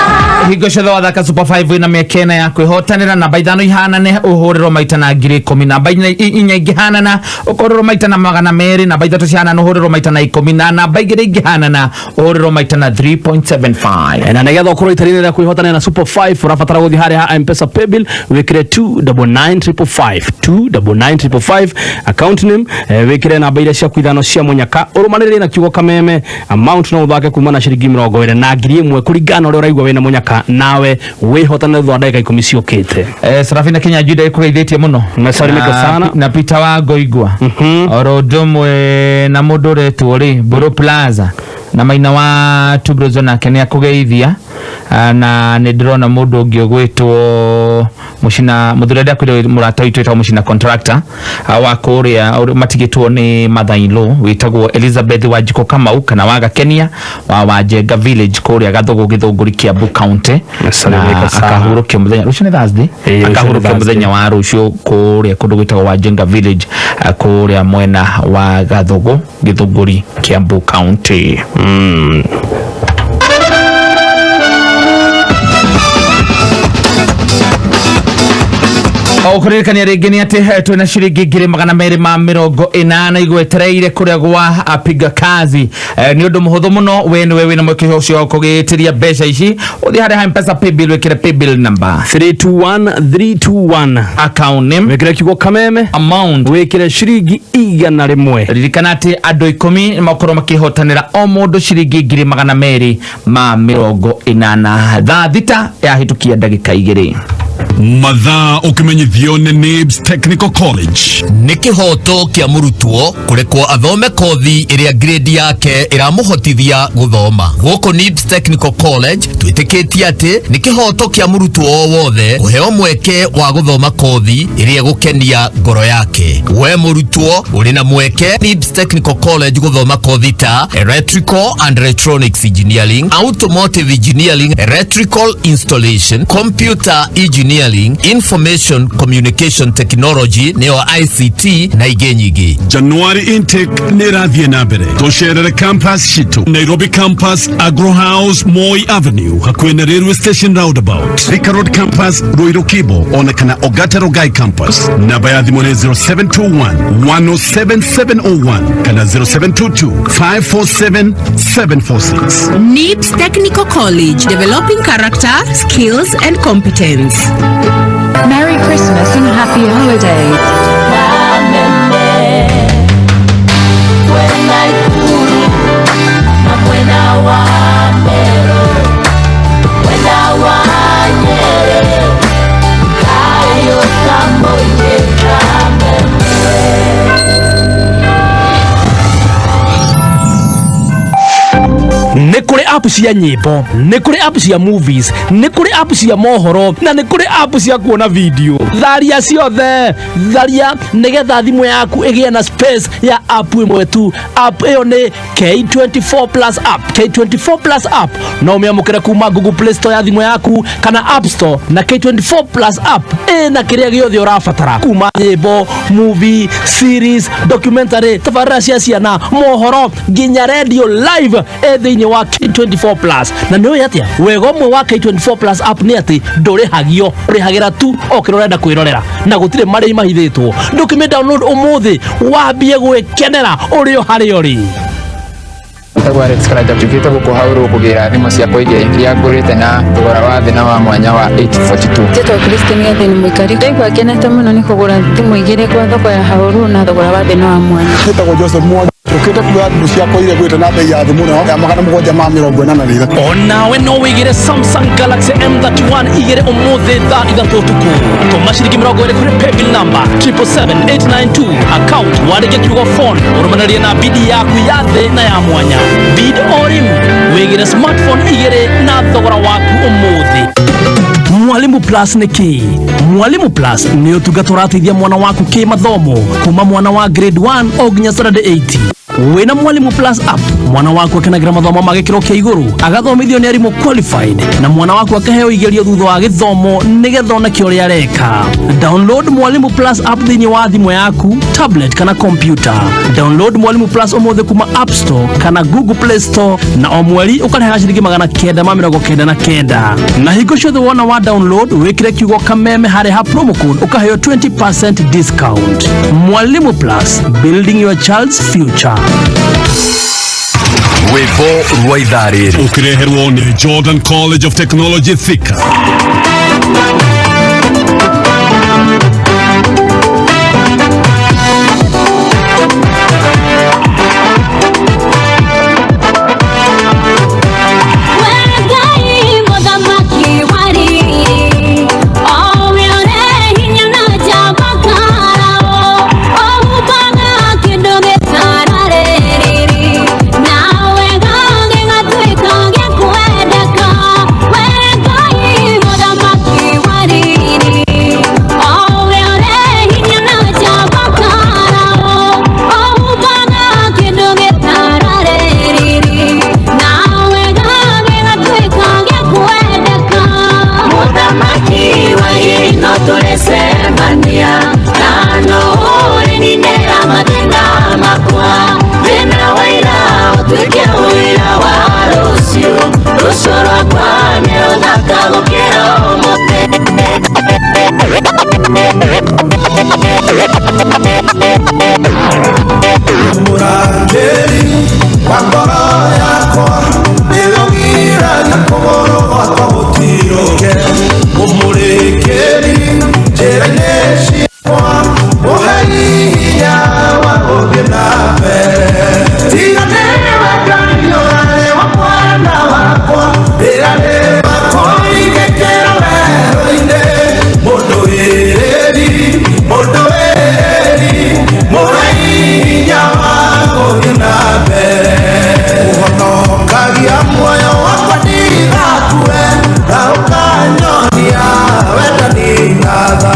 Hingo ciothe wathaka Super 5 wĩna mĩeke ĩna ya kwĩhotanĩra. Namba 5 ihanane ũhũrĩrwo maita na 10,000, namba 4 ingĩhanana ũkũhũrĩrwo maita na 200, namba 3 cihanana ũhũrĩrwo maita na 10, na namba 2 ingĩhanana ũhũrĩrwo maita na 3.75. Na nigetha ũkorwo itari-inĩ rĩa kwĩhotanĩra na Super 5 ũrabatara gũthiĩ harĩa ha Mpesa paybill wĩkĩre 299555, 299555, account name wĩkĩre namba iria ciaku 5 cia mũnyaka, ũrũmanĩrĩrie na kiugo Kameme, amount no ũthake kuma na ciringi 20 na 1000 kũringana na ũrĩa ũraigua wĩna mũnyaka, nawe wĩhotanĩre thutha wa ndagĩka 10 ciũkĩte. Serafina Kenya Juda ĩkũgeithĩtie mũno. Mesalimika sana. Na Peter wa Ngoigwa oro ũndũ ũmwe na mũndũ ũretwo rĩ Mbũrũ Plaza na maina wa Tubrozo nake nĩ akũgeithia. Na nĩ ndĩrona mũndũ ũngĩ ũgwĩtwo Mũcina mũthuri ũrĩa kwĩrwo mũrata witũ wĩtagwo Mũcina contractor wa kũrĩa matigĩtwo nĩ mother-in-law wĩtagwo Elizabeth Wanjikũ Kamau kana wa Gakenia wa Wanjenga village kũrĩa Gathugu Gĩthũngũri Kiambu County, na akahurũkio mũthenya rũciũ nĩ Thursday, akahurũkio mũthenya wa rũciũ kũrĩa kũndũ gwĩtagwo Wanjenga village kũrĩa mwena wa Gathugu Gĩthũngũri Kiambu County. Ũkũririkania rĩngĩ nĩ atĩ twĩna ciringi 280,000 igwetereire kũrĩa gwa Piga Kazi. Nĩ ũndũ mũhũthũ mũno, we nĩwe wĩna mweke ũcio wa kũgĩtĩria mbeca ici. Ũthiĩ harĩa ha Mpesa paybill wĩkĩre paybill number 321321, account name wĩkĩre kiugo Kameme, amount wĩkĩre ciringi 100. Ririkana atĩ andũ 10 makorwo makĩhotanĩra o mũndũ ciringi 280,000. Thaa 6 yahĩtũkia ndagĩka 2. Mathaa ũkĩmenyithio nĩ Nibs Technical College. Nĩ kĩhoto kĩa mũrutwo kũrekwo athome kothi ĩrĩa grade yake ĩramũhotithia gũthoma. Gũkũ Nibs Technical College twĩtĩkĩtie atĩ nĩ kĩhoto kĩa mũrutwo o wothe kũheo mweke wa gũthoma kothi ĩrĩa ĩgũkenia ngoro yake. We mũrutwo ũrĩ na mweke Nibs Technical College gũthoma kothi ta Electrical and Electronics Engineering, Automotive Engineering, Electrical Installation, Computer Engineering, Information Communication Technology nĩyo ICT na ingĩ nyingĩ. January intake nĩ ĩrathiĩ na mbere. Tũcerere campus citũ Nairobi campus Agro House Moi Avenue hakuhĩ na railway station roundabout, Thika Road campus Ruiru Kibo ona kana Ogata Rongai campus. Namba ya thimũ nĩ 0721 107 701 kana 0722 547 746. NIBS Technical College, developing character, skills and competence. Merry Christmas and Happy Holidays. Nĩ kũrĩ app cia nyĩmbo, nĩ kũrĩ app cia movies, nĩ kũrĩ app cia mohoro, na nĩ kũrĩ app cia kuona video. Tharia ciothe, tharia nĩgetha thimũ yaku ĩgĩe na space ya app ĩmwe tu. App ĩyo nĩ K24 Plus app. K24 Plus app no ũmĩamũkĩre kuma Google Play Store ya thimũ yaku kana App Store, na K24 Plus app ĩna kĩrĩa gĩothe ũrabatara kuma nyĩmbo, movie, series, documentary, tabarĩra cia ciana, mohoro nginya radio live ĩ thĩinĩ wa K24 Plus. Na nĩ ũĩ atĩa wega ũmwe wa K24 Plus app nĩ atĩ ndũrĩhagio, ũrĩhagĩra tu o kĩrĩa ũrenda kwĩrorera na gũtirĩ marĩhi mahithĩtwo. Ndũkĩmĩ download ũmũthĩ wambie gwĩkenera ũrĩ o harĩa ũrĩ. Njĩtagwo Alex Karanja, njũkĩte gũkũ Haurũ kũgĩra thimũ ciakwa iria ngũrĩte na thogora wa thĩ na wa mwanya wa 842. Njĩtagwo Christine Gathini Mũikari. Ndaigua ngenete mũno nĩ kũgũra thimũ igĩrĩ kwa thoko ya Hauru na thogora wa thĩ na wa mwanya. Njĩtagwo Joseph Mwangi, njũkĩte kuoya thimũ ciakwa iria ngũrĩte na bei ya thĩ mũno ya 783. Onawe no wĩgĩre Samsung Galaxy M31 igĩrĩ ũmũthĩ thaa 3 ũtukũ. Tũma ciringi 20 kũrĩ paybill number 777892, account wandĩke kiugo phone, ũrũmanĩrie na bid yaku ya thĩ na ya mwanya. Bid o rĩu wĩgĩre smartphone igĩrĩ na thogora waku ũmũthĩ. Mwalimu Plus nĩ kĩ? Mwalimu Plus nĩ ũtungata ũrateithia mwana waku kĩ mathomo kuma mwana wa grade 1 o nginya standard 8. Wĩna Mwalimu Plus app, mwana waku akenagĩra mathomo ma gĩkĩro kĩa igũrũ, agathomithio nĩ arimũ qualified, na mwana waku akaheo igerio thutha wa gĩthomo nĩgetha oneke ũrĩa areka. Download Mwalimu Plus app thĩinĩ wa thimũ yaku, tablet kana computer. Download Mwalimu Plus ũmũthĩ kuma App Store kana Google Play Store, na o mweri ũkarĩhaga ciringi 999, na hingo ciothe wona wa download wĩkĩre kiugo Kameme harĩ ha promo code, ũkaheo 20% discount. Mwalimu Plus, building your child's future. Rwĩmbo rwa ithaa rĩrĩ ũkĩreherwo nĩ Jordan College of Technology, Thika. Ngai mũthamaki wa riri, o we ũrĩ hinya na njamba karao, ũhumbaga kĩndũ gĩtararĩ riri, nawe gĩgatuĩka gĩa kwendeka. We Ngai mũthamaki wa riri, o we ũrĩ hinya na njamba karao, ũhumbaga kĩndũ gĩtararĩ riri, nawe gĩgatuĩka gĩa kwendeka. Mũthamaki wa ino tũrĩcemania na no ũrĩninĩra mathĩna makwa, thĩna wa ira ũtuĩke ũira wa rũciũ, rũciũ rwakwa nĩ rũthaka gũkĩra ũmũthĩ. Mũrangĩri wa ngoro yakwa nĩwe ũgiragia kũgũrũ gwakwa gũtirũke, ũmũrĩkĩri njĩra-inĩ ciakwa, ũhei hinya wa gũthiĩ na mbere. Tiga nĩwe Ngai ũrarĩ wa mwana wakwa, ndĩrarĩma kũingĩkĩra werũ-inĩ. Mũndũ wĩrĩri, mũndũ wĩrĩri, mũhei hinya wa gũthiĩ na mbere. Ũhonokagia muoyo wakwa ndigakue, na ũkanyonia wendani na tha.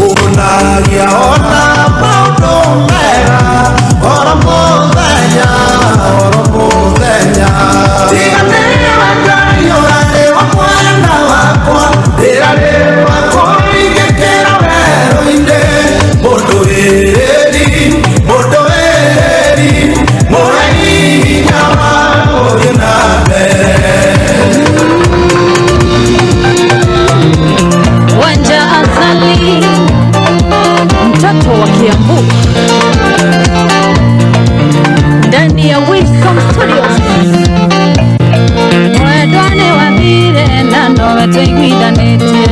Ũnagia ona maũndũ mega oro mũthenya, oro mũthenya. Tiga nĩwe Ngai ũrarĩ wa mwana wakwa, ndĩrarĩma kũingĩkĩra werũ-inĩ. Mũndũ wĩrĩri, mũndũ wĩrĩri, mũhei hinya wa gũthiĩ na mbere. Wanja Azali, mtoto wa Kiambu, ndani ya Wiscom Studios. Mwendwa nĩ wathire na nowe tũiguithanĩtie,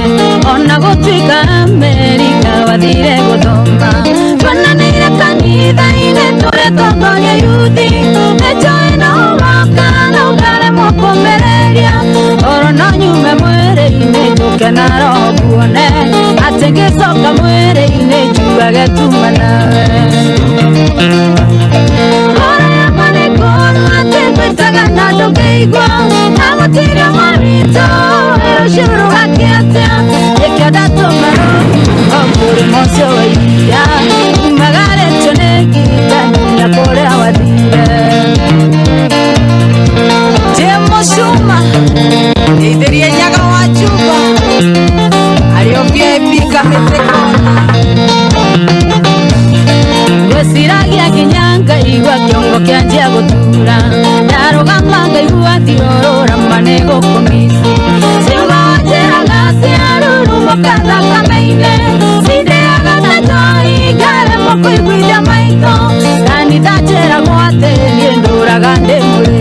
ona gũtuĩka Amerika wathire gũthoma. Twananĩire kanitha-inĩ tũrĩ yuthi, nĩnjũĩ no ũroka na ũkaremwo kũmĩrĩria. Oro no nyume mwĩrĩ-inĩ njũke na roho nguone, atĩ ngĩcoka mwĩrĩ-inĩ njuage tuma nawe. Ngoro yakwa nĩ kũũru atĩ ngwĩtaga na ndũngĩigua, na gũtirĩ ũmwe witũ rũciũ rũgakĩa atĩa. Nĩkĩo ndatũma rũhuho mũrĩmo ũcio wa iria, umagarĩtio nĩ ngita nginya kũrĩa wathire. Jemo Shuma ngeithĩrie Nyaga wa Juba arĩ o VIP Kamĩtĩ kona. Ngwĩciragia nginya ngaigua kĩongo kĩanjia gũtura, ndarũgama ngaigua thiũrũra ma nĩ gũkũmici. Ciugo njĩraga ciarurumũka thakame-inĩ, cindĩaga ta njohi ngaremwo kũiguithia maitho. Kanitha njĩragwo atĩ niĩ ndũraga ndĩ mũrĩu.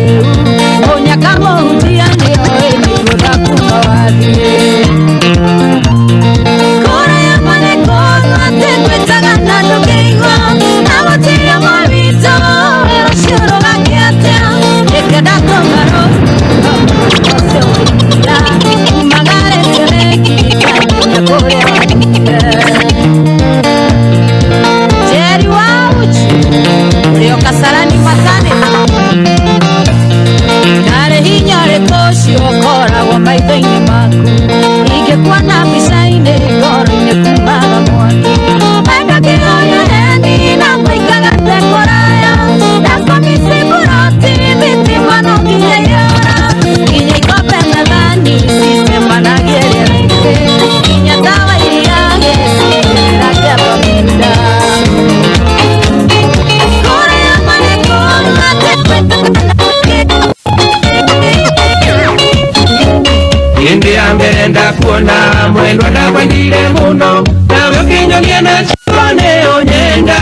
Mwendwa ndakwendire muno nawe ũkĩnyonia na cione ũnyenda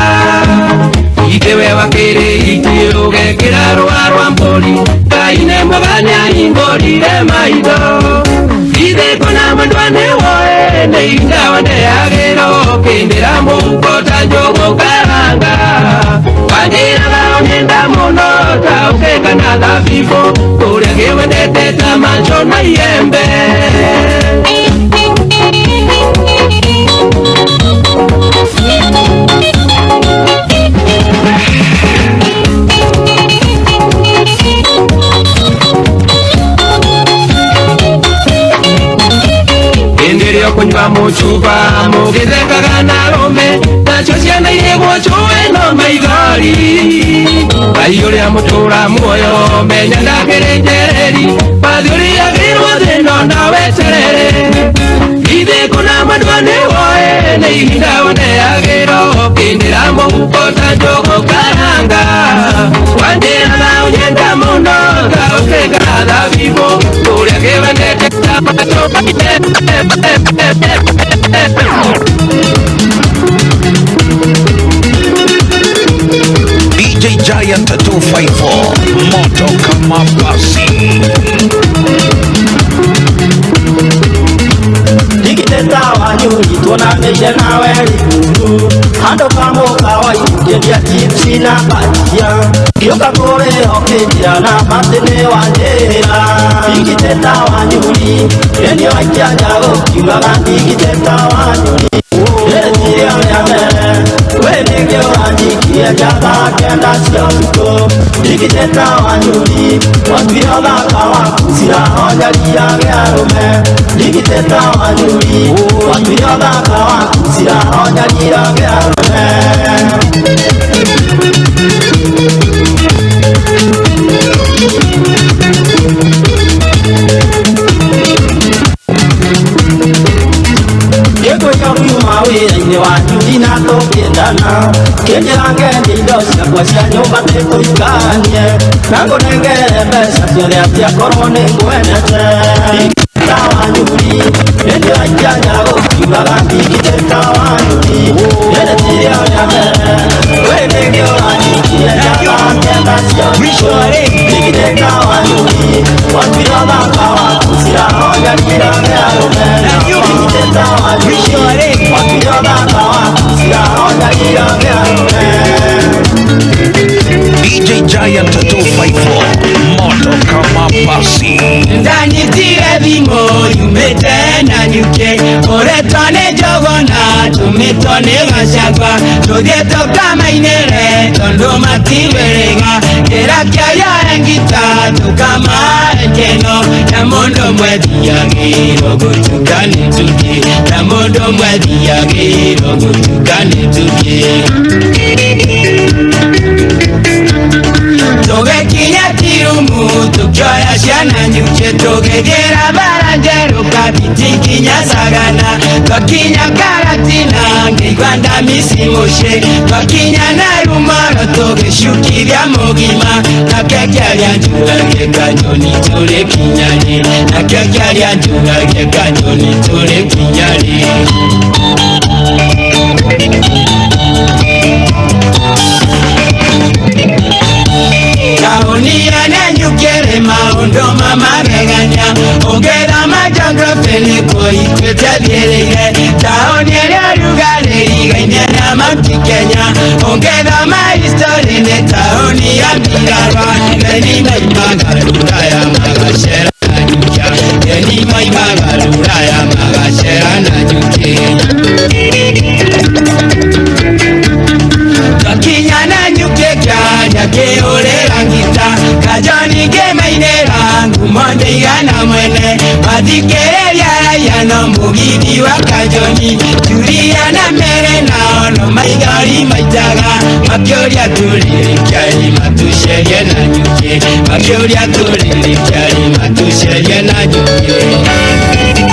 Itewe wakĩrĩ itĩ ũgekĩra rũa rwa mbũri Ngai nĩ mwega nĩahingũrire maitho Ithe kona mwendwa nĩwoe nĩ indawa ndeagĩrwo ũkĩndĩra mũhuko ta njũgũ karanga Wanjĩraga ũnyenda mũno ta ũkeka na thabibũ kũrĩa kĩwendete ta macho na iembe. Hĩndĩ kunywa mucuba mugithekaga na arũme nacio ciana irĩgwo cũĩ no maithori Ngai ũrĩa mũtũra muoyo menya ndakĩrĩ njereri bathi ũrĩagĩrwo thĩna na weterere Ithe kũna mwendwa nĩwoe nĩ ihinda ũneagĩrwo ũkĩndĩra mũhuko ta njũgũ karanga Wanjĩraga ũnyenda mũno ta ũkeka thabibũ kũrĩa kĩwendete ta macho. DJ Giant 254 moto kama pasi. Ndigiteta wanyuri tuonanĩire nawe rikuru handũ kamũkawa ikĩendia chipsi na bajia ngĩũka kũrĩ ũkĩnjĩra na batĩ nĩ wanjĩra Ndigiteta wanyuri ĩni waikia njago kiugaga ndigiteta wanyuri rĩrĩ rĩa mbere we nĩkĩo wanjikie njatha kenda cia ũtukũ Ndigiteta wanyuri watuire ũthaka waku cirahonyaria arũme Ndigiteta wanyuri watuire ũthaka waku cirahonyaria arũme. Ngĩkwĩka kiuma wĩra-inĩ wanyu na tũkĩendana kĩnjĩra ngendie indo ciakwa cia nyũmba tĩtũikanie na ngũnengere mbeca ciothe atĩ akorwo nĩ ngwendete Ndigiteta wanyuri ĩndĩ waikia njago kiugaga ndigiteta wanyuri rĩrĩ ti rĩo rĩa mbere we nĩkĩo wanjikie njatha kenda cia ũtukũ Ndigiteta wanyuri watuire ũthaka waku cirahonyaria arũme Ndigiteta wanyuri watuire ũthaka waku cirahonyaria arũme. DJ Giant 254 moto kama pasi. Ndanyitire thimũ yumĩte na nyuke ũretwo nĩ njogona tũmĩtwo nĩ gacagua tũthiĩ tũkamainĩre tondũ matiwĩrĩga kĩra kĩaria ngita tũkamae keno na mũndũ mwethiagĩrwo gũtuka nĩ tũthiĩ na mũndũ mwethiagĩrwo gũtuka nĩ tũthiĩ Tũgĩkinya tirumu tũkĩoya ciana nyuke tũgĩthiĩra bara njerũ kabiti nginya Sagana twakinya Karatina ngĩigua ndamisi mũciĩ twakinya Narumoro tũgĩcukithia mũgima nake kĩaria njũragie kanyoni tũrĩkinya-rĩ nake kĩaria njũragie kanyoni tũrĩkinya-rĩ. Taũni ya Nanyuki maũndũ ma magegania ũngĩthoma geography nĩkuo ituĩte thiĩrĩire taũni ĩrĩa ũrugarĩ ĩrigaine na Mount Kenya ũngĩthoma history nĩ taũni ya Mbirarwa ageni maimaga rũraya magacera na Nyuki ageni maimaga rũraya magacera na Nyuki. Twakinya Nanyuki kĩaria kĩhũrĩra ngita kajoni ngĩmainĩra ngumo ndĩigana mwene mathikĩrĩria raia no mũgithi wa kajoni Julia na Mary nao no maithori maitaga makĩũria tũrĩrĩkiai matũcerie na Nyuki makĩũria tũrĩrĩkiai matũcerie na Nyuki.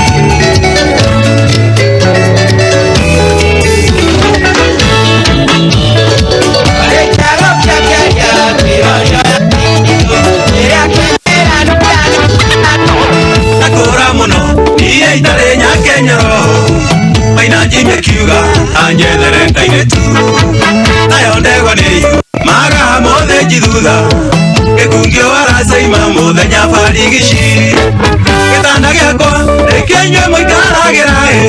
Nakũra mũno iria itarĩ nyakenyoro Na Jimmy akiuga anjethere kairĩtu. Nayo ndegwa nĩ magaha mũthĩnji thutha. Gĩkungio aracaima mũthenya barigici. Gĩtanda gĩakwa nĩkĩo inyuĩ mũikaragĩra ĩ.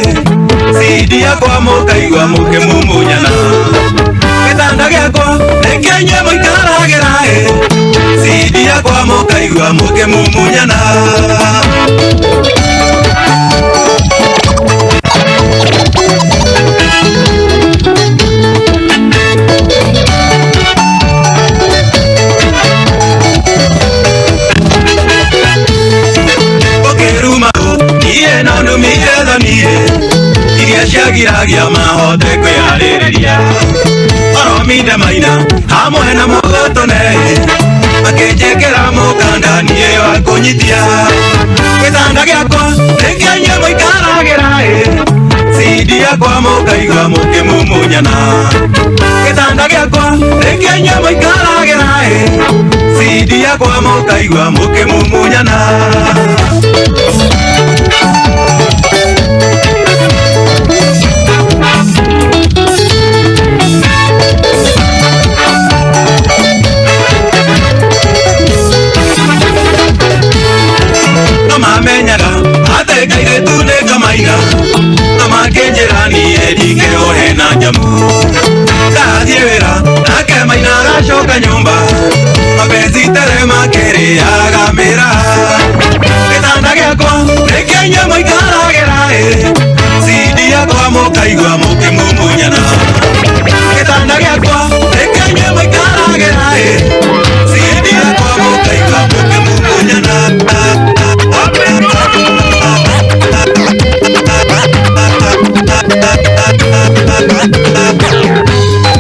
Cidi yakwa mũkaigua mũkĩmumunyana. Gĩtanda gĩakwa nĩkĩo inyuĩ mũikaragĩra ĩ. Cidi yakwa mũkaigua mũkĩmumunyana. Ũkĩruma niĩ no numire thoni iria ciagiragia mahote kwĩharĩrĩria. Orominde maina hamwe na mũgotone makĩnjĩkĩra mũkanda niĩ wa kũnyitia. Gĩtanda gĩakwa nĩkĩo inyuĩ mũikaragĩra ĩ. Cidi yakwa mũkaigua mũkĩmumunyana. Gĩtanda gĩakwa nĩkĩo inyuĩ mũikaragĩra ĩ. Cidi yakwa mũkaigua mũkĩmumunyana. No mamenyaga atĩ kairĩtu nĩ kamaina. No makĩnjĩra niĩ ndingĩũhe na njamu. Ndathiĩ wĩra nake maina agacoka nyũmba. Mapenzi tere makĩrĩaga mĩra. Gĩtanda gĩakwa nĩkĩo inyuĩ mũikaragĩra ĩ. Cidi yakwa mũkaigua mũkĩmumunyana. Gĩtanda gĩakwa nĩkĩo inyuĩ mũikaragĩra ĩ. Cidi yakwa mũkaigua mũkĩmumunyana.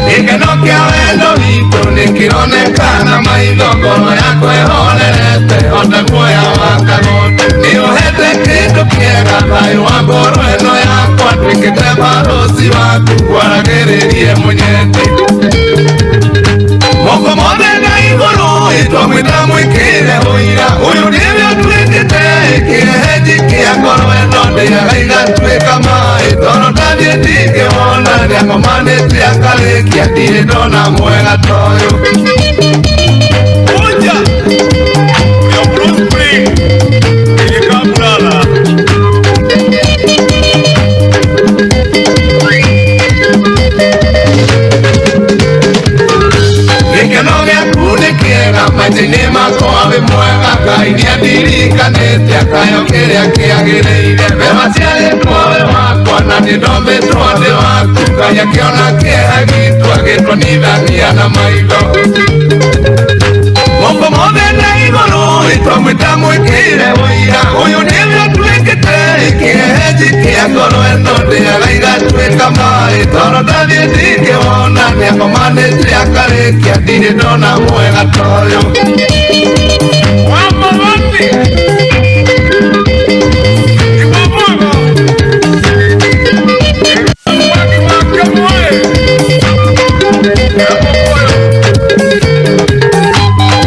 Gĩkeno kĩa wendo witũ nĩkĩronekana maitho, ngoro yakwa ĩhorerete ota guoya wa kagondu. Nĩũhete kĩndũ kĩega thayũ wa ngoro ĩno yakwa, nduĩkĩte barũthi waku ngwaragĩrĩrie mũnyendi. Moko mothe na igũrũ ĩtwamwĩta mwĩkĩre ũira, ũyũ nĩwe ũtuĩkĩte kĩhehenji kĩa ngoro ĩno, ndĩaga igatuĩka maĩ, toro ndathiĩ ndingĩwona, nĩakomanĩte akarĩkia, ndirĩ ndona mwega ta ũyũ. Gĩkeno gĩaku nĩ kĩega maica-inĩ makwa wĩ mwega, Ngai nĩandirikanĩte akayo kĩrĩa kĩagĩrĩire. We waciarĩtwo wĩ wakwa na niĩ ndombĩtwo ndĩ waku, Ngai akĩona kĩeha gitũ agĩtuonithania na maitho. Moko mothe na igũrũ ĩtwamwĩta mwĩkĩre ũira, ũyũ nĩwe ũtuĩkĩte kĩhehenji kĩa ngoro ĩno, ndĩaga igatuĩka maĩ, toro ndathiĩ ndingĩwona, nĩakomanĩte akarĩkia, ndirĩ ndona mwega ta ũyũ.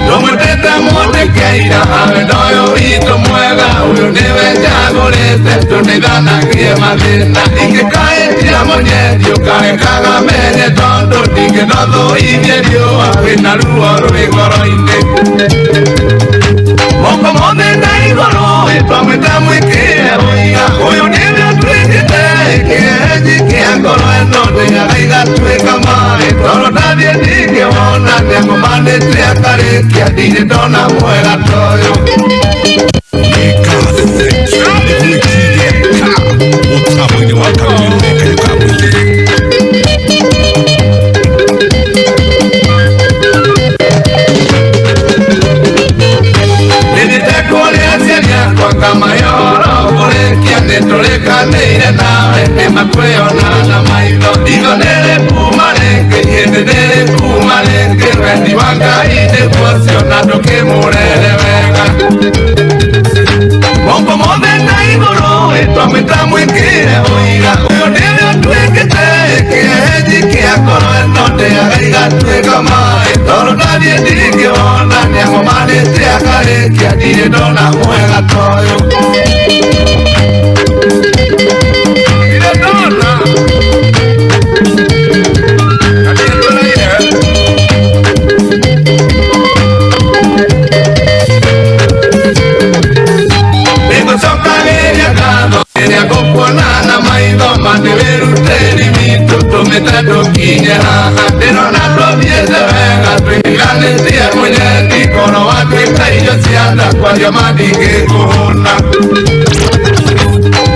Ndũmwĩtĩte mũndĩkeira awe ndoyo witũ mwega, ũyũ nĩwe njagũrĩte tũteithanagie mathĩna. Ingĩkaĩtia mũnyendi ũkarekaga menye, tondũ ndingĩnothũithie riũa kwĩna ruo rwĩ ngoro-inĩ. Moko mothe na igũrũ ĩtwamwĩta mwĩkĩre ũira, ũyũ nĩwe ũtuĩkĩte kĩhehenji kĩa ngoro ĩno, ndĩaga igatuĩka maĩ, toro ndathiĩ ndingĩwona, nĩakomanĩte akarĩkia, ndirĩ ndona mwega ta ũyũ. Mũtambo-inĩ wa Kameme kayũ ka mũingĩ. Nĩthiĩte kũrĩ aciari akwa ngamahe ũhoro kũrĩkia, nĩtũrĩkanĩire nawe nĩmakwĩona na maitho. Itho nĩrĩkuma rĩngĩ, hĩndĩ nĩrĩkuma rĩngĩ, wendi wa Ngai nĩguo ũcio na ndũkĩmũrere wega. Moko mothe na igũrũ ĩtwamwĩta mwĩkĩre ũira, ũyũ nĩwe ũtuĩkĩte kĩhehenji kĩa ngoro ĩno, ndĩaga igatuĩka maĩ, toro ndathiĩ ndingĩwona, nĩakomanĩte akarĩkia, ndirĩ ndona mwega ta ũyũ. Ndirĩ ndona. Nĩ wĩrutĩri witũ tũmĩte tũkinye haha. Ndĩrona tũthiĩte wega twĩhiganĩtie mũnyendi. Korwo watuĩka irio cia nda kwaria ma ndingĩkũhũna.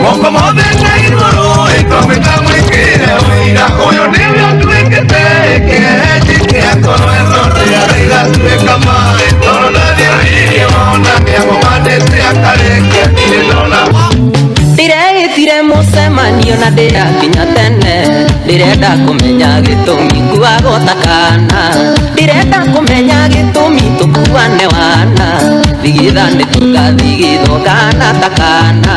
Moko mothe na igũrũ ĩtũmĩta mwĩkĩre ũira. Ũyũ nĩwe ũtuĩkĩte kĩhehenji kĩa ngoro ĩno ndĩarĩgatuĩka maĩ. Tondũ ndathiũririe wona nĩagũmandĩte akarĩkia ndirĩ ndona. Ndireitire mũcemanio na ndĩrakinya tene. Ndĩrenda kũmenya gĩtũmi nguagwo ta kana. Ndĩrenda kũmenya gĩtũmi tũkuane wana. Thigithane tũgathigithwo kana ta kana.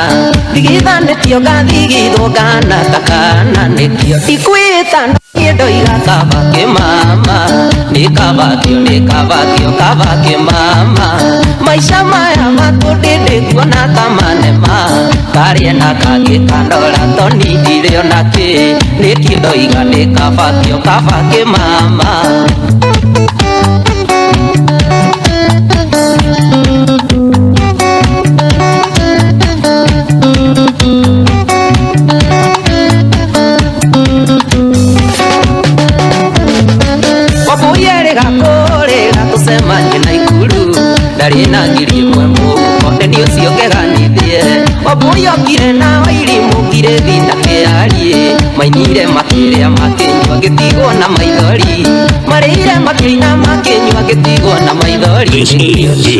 Thigithanĩtio ngathigithwo kana ta kana. Nĩkĩo ndikwĩta niĩ ndoiga kaba kĩmama. Nĩ kaba kĩo nĩ kaba kĩo kaba kĩmama. Maica maya matũ ndĩkuona ta manema. Karĩe na kangĩ kandora toni ndirĩ ona kĩ. Nĩkĩo ndoiga nĩ kaba kĩo kaba kĩmama. Tũcemanie na ikuru ndarĩ na ngiri ĩmwe mũhuko nĩ ũcio ngeganithie. Wambui okire na wairimũ ngirĩthi na kĩarie. Mainire makĩrĩa makĩnyua ngĩtigwo na maithori. Marĩire makĩina makĩnyua ngĩtigwo na maithori.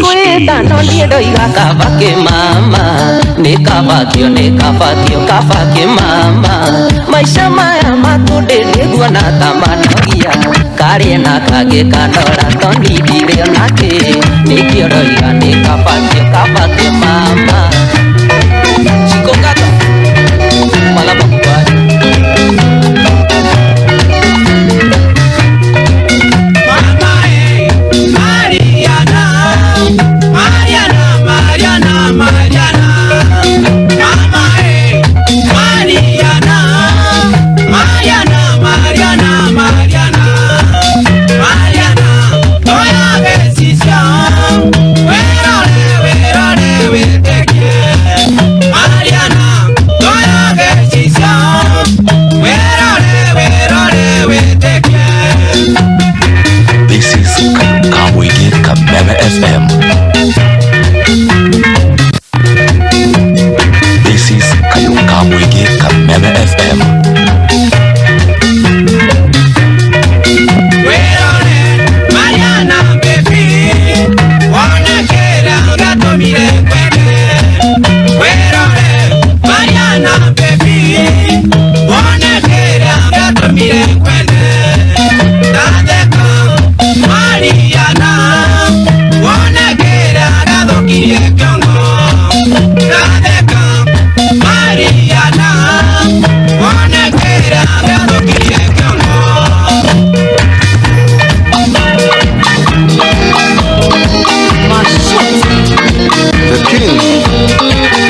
Kwĩta no niĩ ndoiga kaba kĩmama. Nĩ kaba kĩo nĩ kaba kĩo kaba kĩmama. Maica maya matũ ndĩguona ta manogia. Karĩe na kangĩ kandora toni ndirĩ ona kĩ. Nĩkĩo ndoiga nĩ kaba kĩo kaba kĩmama. Chikongata malaba kubali. Mama Mariana, Mariana, Mariana, Mariana. Mama Mariana, Mariana, Mariana, Mariana. Mariana, toya decisión. Werore, werore, weteke. Mariana, toya decisión. Werore, werore, weteke. This is Kamwigi Kameme FM. This is Kamwigi Kameme FM. Werore, Mariana, baby. Wona kera ngatomire kwende. Werore, Mariana, baby. Wona kera ngatomire kwende. Ndatheka, Mariana. Wona kera ngathukirie kĩongo. Ndatheka, Mariana. Wona kera ngathukirie kĩongo. The King.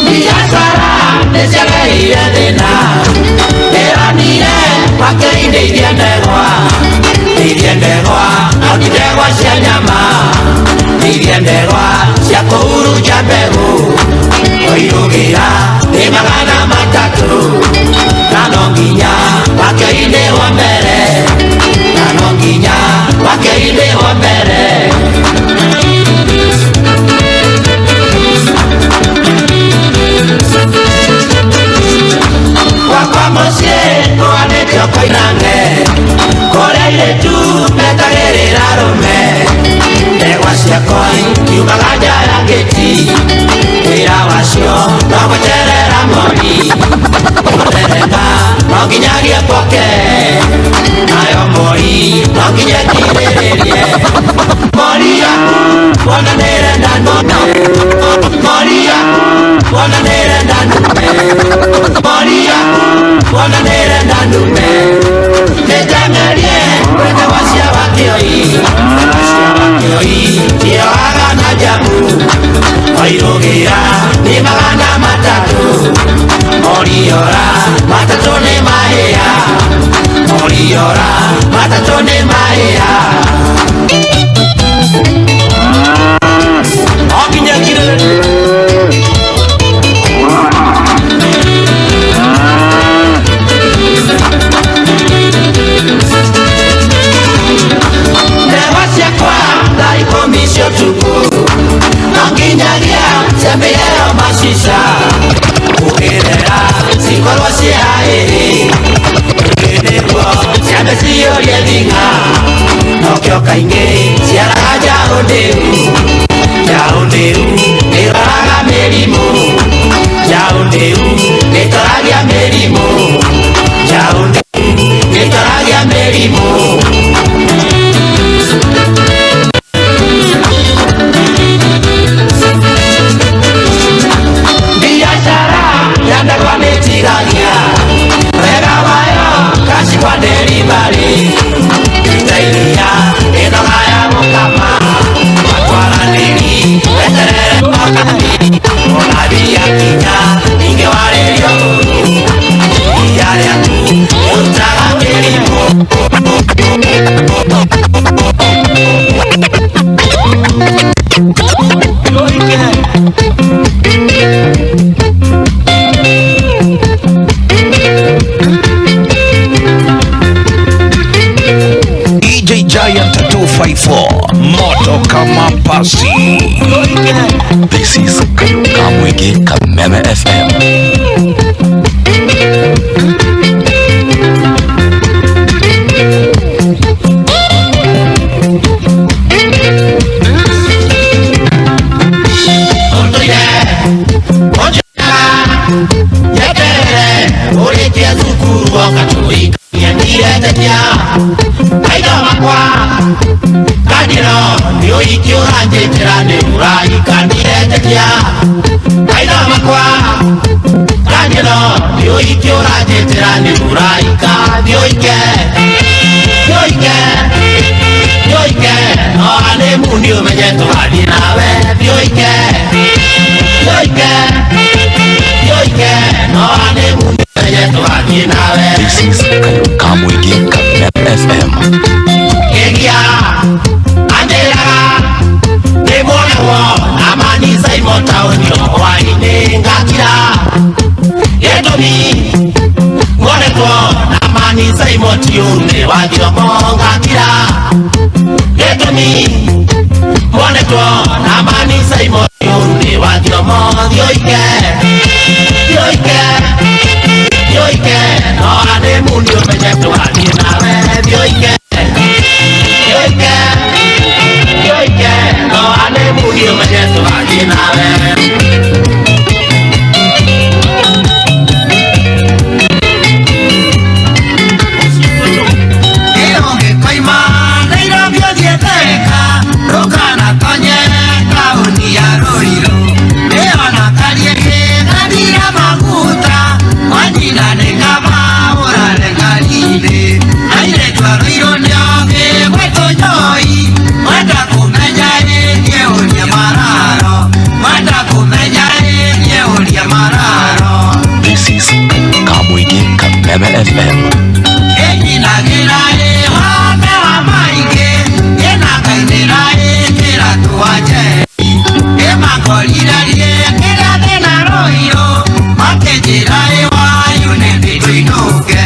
Biacara nĩciagereire thĩna. Ndĩronire makĩindĩirie ndegwa. Ndĩirie ndegwa no ti ndegwa cia nyama. Ndĩirie ndegwa cia kũhurunja mbegũ. Kũirũgĩra nĩ 300. Na no nginya wakĩindĩ wa mbere. Na no nginya wakĩindĩ wa mbere. Gwakwa mũciĩ kũhanĩtio koinange. Kũrĩa airĩtu metagĩrĩra arũme. Ndegwa ciakwa kiumaga nja ya ngĩti. Wĩra wacio no gweterera mori. Gũterema no nginyagie poke. Nayo mori no nginya ĩkirĩrĩrie. Mori yaku wona nĩĩrenda ndume. Mori yaku wona nĩĩrenda ndume. Mori yaku wona nĩĩrenda ndume. Nĩnjemerie ndegwa cia Wakĩoi. Ndegwa cia Wakĩoi ciohaga na njamu. Wairũgĩra nĩ 300. Moriora 3 nĩ mahĩa. Moriora 3 nĩ mahĩa. Cio ũtukũ no nginyagia ciambĩrĩrio macica ũkĩrera cikorwo cia ĩrĩ nĩguo ciambe ciyũrie thing'a nokĩo kaingĩ ciaraga njaũ ndĩu njaũ ndĩu nĩroraga mĩrimũ njaũ ndĩu nĩtoragia mĩrimũ njaũ ndĩu nĩtoragia mĩrimũ. Biashara ya ndarwa nĩtigagia wega wayo kaci kwa delivery itairia ĩnoga ya gũkama matwaranĩri weterere wakati ona mbia kinya ingĩwarĩrio ũru iria rĩaku rĩrutaga mĩrimũ. DJ Giant 254 moto kama pasi. This is Kamwege Kameme FM. Ũtũire ũnjĩraga nyeterere ũrĩkie thukuru woka tũikanie ndiretĩkia maitho makwa kandĩro nĩ ũhiki ũranjĩtĩra nĩ ũraika ndiretĩkia maitho makwa kandĩro nĩ ũhiki ũranjĩtĩra nĩ ũraika thiũike thiũike thiũike no hanĩmuni ũmenye tũgathiĩ nawe thiũike thiũike thiũike no hanĩmuni ũmenye tũgathiĩ nawe. This is Kamwege Kameme FM. Kĩgia anjĩraga ndĩmuonagwo na manisa imo taũni o hwaĩ-inĩ ngakira gĩtũmi nguonetwo na manisa imo tiũnĩ wa thiomo ngakira gĩtũmi muonetwo na manisa imo tiũnĩ wa thiomo thioike thioike thioike no hanĩmuni ũmenye tũgathiĩ nawe thioike thioike thioike no hanĩmuni ũmenye tũgathiĩ nawe. Ĩrũgĩkoima Nairobi ũthiĩ Thika ndũkanatonye taũni ya Ruiru ĩona Kariũki gathira maguta wanyina nĩ kaba ũrare ngari-inĩ airĩtu a Ruiru nĩ ogĩ gwĩtwo njoi mwenda kũmenya ĩ niĩ ũria mararo mwenda kũmenya ĩ niĩ ũria mararo. This is Kamwege Kameme FM. Ĩnyinagĩra ĩ wame wa maingĩ ĩnakainĩra ĩ kĩratũ wa njeri ĩmakorire riĩ kĩrĩa thĩna Ruiru makĩnjĩra ĩ wayu nĩ ndĩtũinũke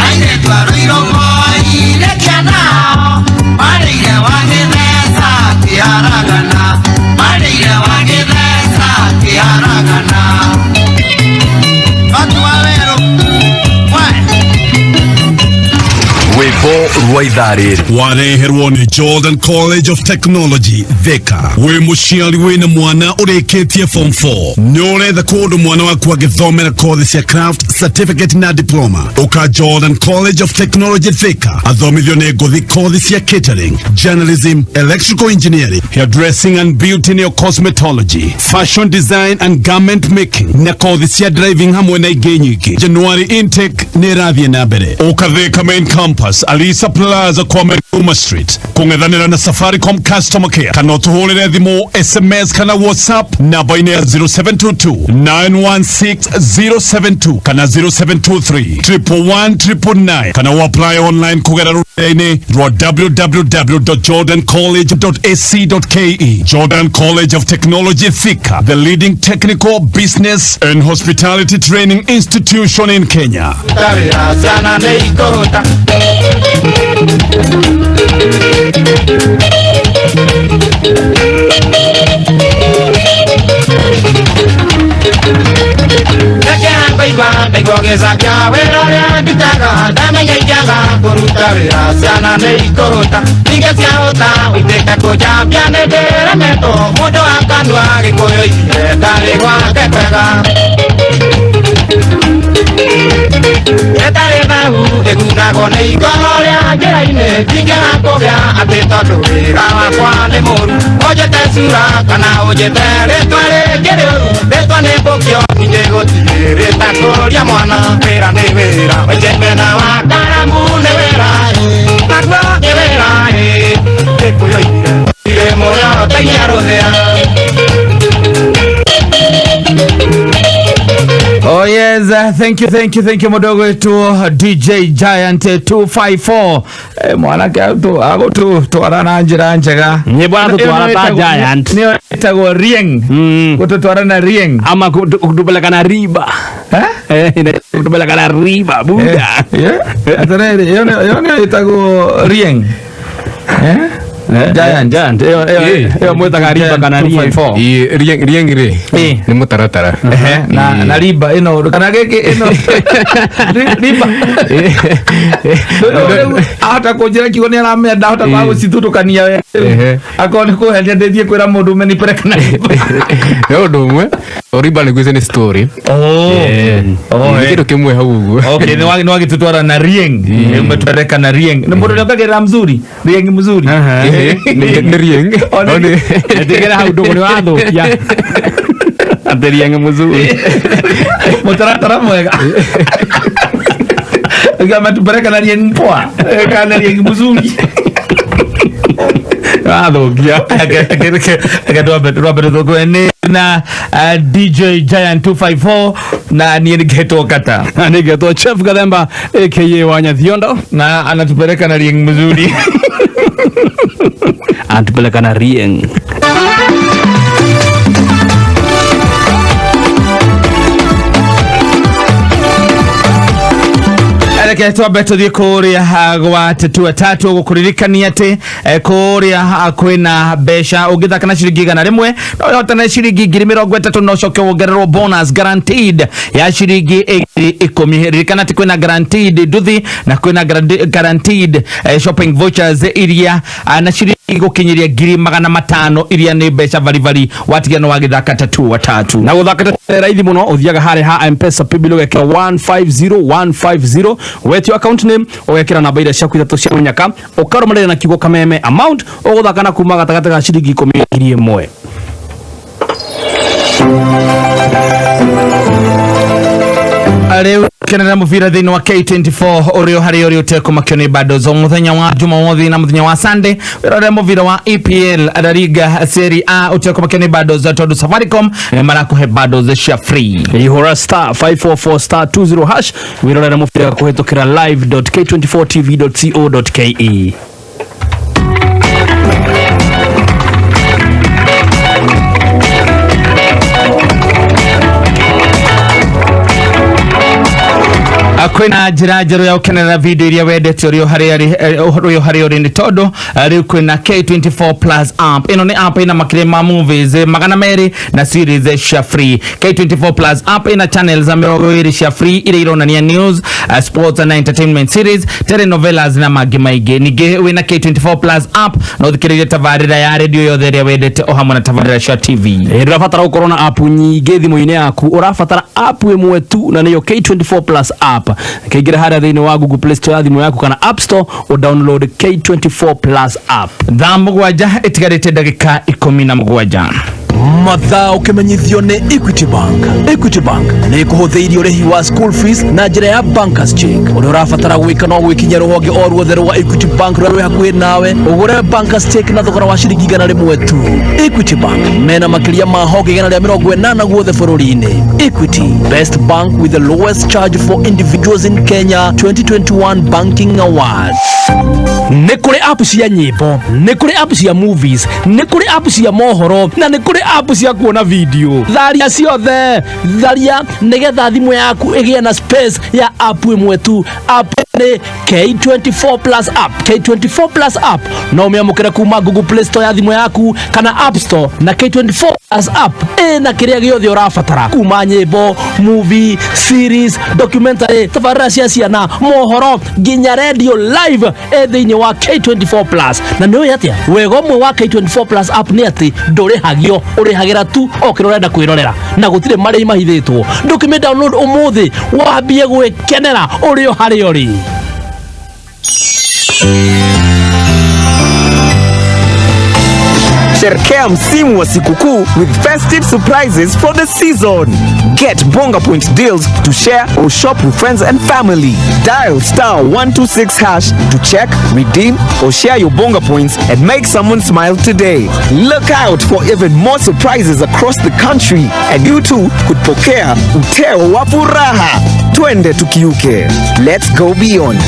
airĩtu a Ruiru moire kĩanao marĩire wa gĩtheca kĩaragana marĩire wa gĩtheca kĩaragana. Watu wa werũ Rwĩmbo rwa ithaa rĩrĩ wareherwo nĩ Jordan College of Technology Thika. Wĩ mũciari wĩna mwana ũrĩkĩtie form 4 nĩ ũretha kũndũ mwana waku agĩthomera kothi cia craft certificate na diploma, ũka Jordan College of Technology Thika athomithio nĩ ngũthi kothi cia catering, journalism, electrical engineering, hairdressing and beauty nĩyo cosmetology, fashion design and garment making na kothi cia driving hamwe na ingĩ nyingĩ. January intake nĩ ĩrathiĩ na mbere. Ũka Thika main campus Alisa Plaza kwa Meguma Street kũng'ethanĩra na Safaricom customer care kana ũtũhũrĩre thimũ SMS kana WhatsApp namba-inĩ ya 0722 916 072 kana 0723 111 999 kana ũapply online kũgerera rũrenda-inĩ rwa www.jordancollege.ac.ke. Jordan College of Technology Thika, the leading technical business and hospitality training institution in Kenya. Tarĩra ciana nĩ ikũhũta Ngĩcaria wĩra ũrĩa ndutaga ndamenya ingĩaga kũruta wĩra ciana nĩ ikũhũta ningĩ ciahũta ũitĩke kũnjambia nĩ ndĩremetwo mũndũ wa kanua gĩkũyũ ire ndarĩ gwake kwega ĩtarĩ thahu ĩgunagwo nĩ ikoro rĩa njĩra-inĩ ndingĩaga kũgĩa atĩ tondũ wĩra wakwa nĩ mũru ũnjĩte cura kana ũnjĩte rĩtwa rĩngĩ rĩũru rĩtwa nĩ mbũkio ningĩ gũtirĩ rĩtakũria mwana wĩra nĩ wĩra waijembe na wa karamu nĩ wĩra naguo nĩ wĩra gĩkũyũ ire irĩ mũrĩo tainya rũthĩa. Oh yes, thank you, thank you, thank you mudogo wetu DJ Giant 254. Mwanake agũtũtwara na njĩra njega. Nĩ bwana tũtwara ta Giant. Nĩyo ĩtagwo Rieng. Gũtũtwara na Rieng. Ama kutupeleka na riba. Eh? Kutupeleka na riba buda. Atĩrĩrĩ, ĩyo nĩyo ĩtagwo Rieng. Eh? Giant. Giant. Ĩyo mwĩtaga riba kana Rieng. Ĩĩ, Rieng rĩ nĩ mũtaratara. Na riba ĩno kana gĩkĩ ĩno riba ahota kũnjĩra kiugo nĩ aramenya ndahota kwaga gũcithutũkania we akorwo nĩ kũheria ndĩthiĩ kwĩra mũndũ umenipeleka na riba. Nĩ ũndũ ũmwe riba nĩ gwĩce nĩ story. Nĩ kĩndũ kĩmwe hau ũguo. Okay, nĩ wagĩtũtwara na Rieng. Umetupeleka na Rieng. Nĩ mũndũ nĩokagĩrĩra mzuri Rieng mzuri. Nĩ Rieng. Ndigĩra hau ndũgũ nĩ wathũkia. Atĩ Rieng mzuri. Mũtaratara mwega. Ametupeleka na Rieng mpoa kana Rieng mzuri. Wathũkia. Reke twambe tũthũkwe nĩ na DJ Giant 254 na niĩ nĩngetwo Kata. Na nĩngetwo Chef Gathemba aka Wanyathiondo na anatupeleka na Rieng mzuri. Anatupeleka na Rieng. Reke twambe tũthiĩ kũrĩa gwa Tatua Tatu gũkũririkania atĩ kũrĩa kwĩna mbeca ũngĩthaka na ciringi 100 no ũhotane ciringi 30,000 na ũcoke wongererwo bonus guaranteed ya ciringi 10,000. Ririkana atĩ kwĩna guaranteed nduthi na kwĩna guaranteed shopping vouchers iria na ciringi gũkinyĩria 500,000 iria nĩ mbeca baribari watigia no wagĩthaka Tatua Tatu. Na gũthaka raithi mũno ũthiaga harĩa ha M-Pesa paybill ũgekĩra 150150 wetio account name ũgekĩra namba iria ciaku ithatũ cia mũnyaka ũkarũmanĩrĩra na kiugo kameme amount ũgũthaka na kuma gatagatĩ ga ciringi 10 1,000. Rĩu kenera mũbira thĩinĩ wa K24 ũrĩa harĩa ũrĩ ũtekũmakio nĩ bado zo mũthenya wa Jumamothi na mũthenya wa Sunday wĩrore mũbira wa EPL La Liga Serie A ũtekũmakio nĩ bado zo tondũ Safaricom nĩ marakũhe bado cia free. Ihũra star 544 star 20 hash wĩrorere mũbira kũhĩtũkĩra live.k24tv.co.ke. Kwĩna njĩra njerũ ya gũkenerera video iria wendete ũrĩ harĩa ũrĩ nĩ tondũ rĩu kwĩna K24 Plus app. Ĩno nĩ app ĩna makĩria ma movies 200 na series cia free. K24 Plus app ĩna channels 20 cia free iria ironania news, sports na entertainment series, telenovelas na mangĩ maingĩ. Ningĩ wĩna K24 Plus app no ũthikĩrĩrie tabarĩra ya radio yothe ĩrĩa wendete o hamwe na tabarĩra cia TV. Ndũrabatara gũkorwo na app nyingĩ thimũ-inĩ yaku, ũrabatara app ĩmwe tu na nĩyo K24 Plus app. Kĩingĩra harĩa thĩinĩ wa Google Play Store ya thimũ yaku kana App Store o download K24 Plus app. Thaa 7 ĩtigarĩte ndagĩka 17. Mathaa ũkĩmenyithio nĩ Equity Bank. Equity Bank nĩ ĩkũhũthĩirie ũrĩhi wa school fees na njĩra ya bankers check. Ũrĩa ũrabatara gwĩka no gwĩkinyia rũhonge o ruothe rwa Equity Bank rũrĩa rwĩ hakuhĩ nawe ũgũre bankers check na thogora wa ciringi 100 tu. Equity Bank mena makĩria ma honge 180 guothe bũrũri-inĩ. Equity, best bank with the lowest charge for individuals in Kenya 2021 Banking Awards. Nĩ kũrĩ app cia nyĩmbo, nĩ kũrĩ app cia movies, nĩ kũrĩ app cia mohoro na nĩ kũrĩ App cia kuona video tharia ciothe, tharia nigetha thimũ yaku ĩgĩe na space ya app ĩmwe tu. App nĩ K24 Plus app. K24 Plus app no ũmĩamũkĩre kuma Google Play Store ya thimũ yaku kana App Store, na K24 Plus app ĩna kĩrĩa gĩothe ũrabatara, kuma nyĩmbo, movie, series, documentary, tabarĩra cia ciana, mohoro, nginya radio live ĩ thĩinĩ wa K24 Plus. Na nĩ ũĩ atĩa wega ũmwe wa K24 Plus app nĩ atĩ ndũrĩhagio, ũrĩhagĩra tu o kĩrĩa ũrenda kwĩrorera na gũtirĩ marĩhi mahithĩtwo. Ndũkĩmĩ download ũmũthĩ wambie gwĩkenera ũrĩ o harĩa ũrĩ. Sherehekea msimu wa sikukuu with festive surprises for the season. Get Bonga Point deals to share or shop with friends and family. Dial *126# to check, redeem, or share your Bonga Points and make someone smile today. Look out for even more surprises across the country, and you too could pokea uteo wa furaha. Twende tukiuke. Let's go beyond.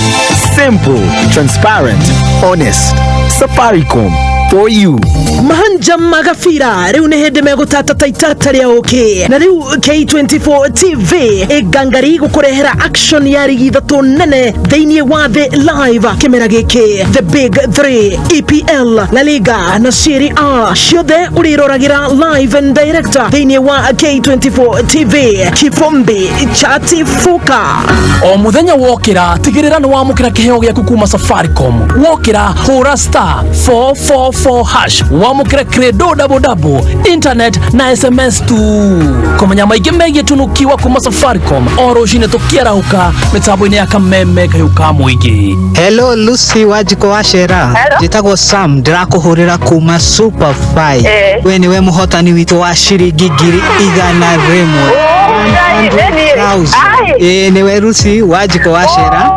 Simple, transparent, honest. Safaricom for you. Mahanja magabira rĩu nĩ hĩndĩ megũtata ta itata rĩa ũkĩ, na rĩu K24 TV ĩngangari gũkũrehera action ya rigi ithatũ nene thĩinĩ wa thĩ live kĩmera gĩkĩ: the big 3, EPL, La Liga na Serie A, ciothe ũrĩroragĩra live and direct thĩinĩ wa K24 TV. Kibombi chatifuka. O muthenya wokĩra, tigĩrĩra nĩ wamũkĩra kĩheo gĩaku kuma Safaricom. Wokĩra, hũra *444# wamũkĩre credo double double, internet na SMS tu. Kũmenya maingĩ megiĩ tunukiwa kuma Safaricom o rũcinĩ tũkĩarahũka mĩtambo-inĩ ya Kameme kayũ ka mũingĩ. Hello Lucy Wanjiko wa Cera, njĩtagwo Sam, ndĩrakũhũrĩra kuma Super 5. We nĩwe mũhotani witũ wa ciringi 100,000. Ĩĩ, nĩwe Lucy Wanjiko wa Cera.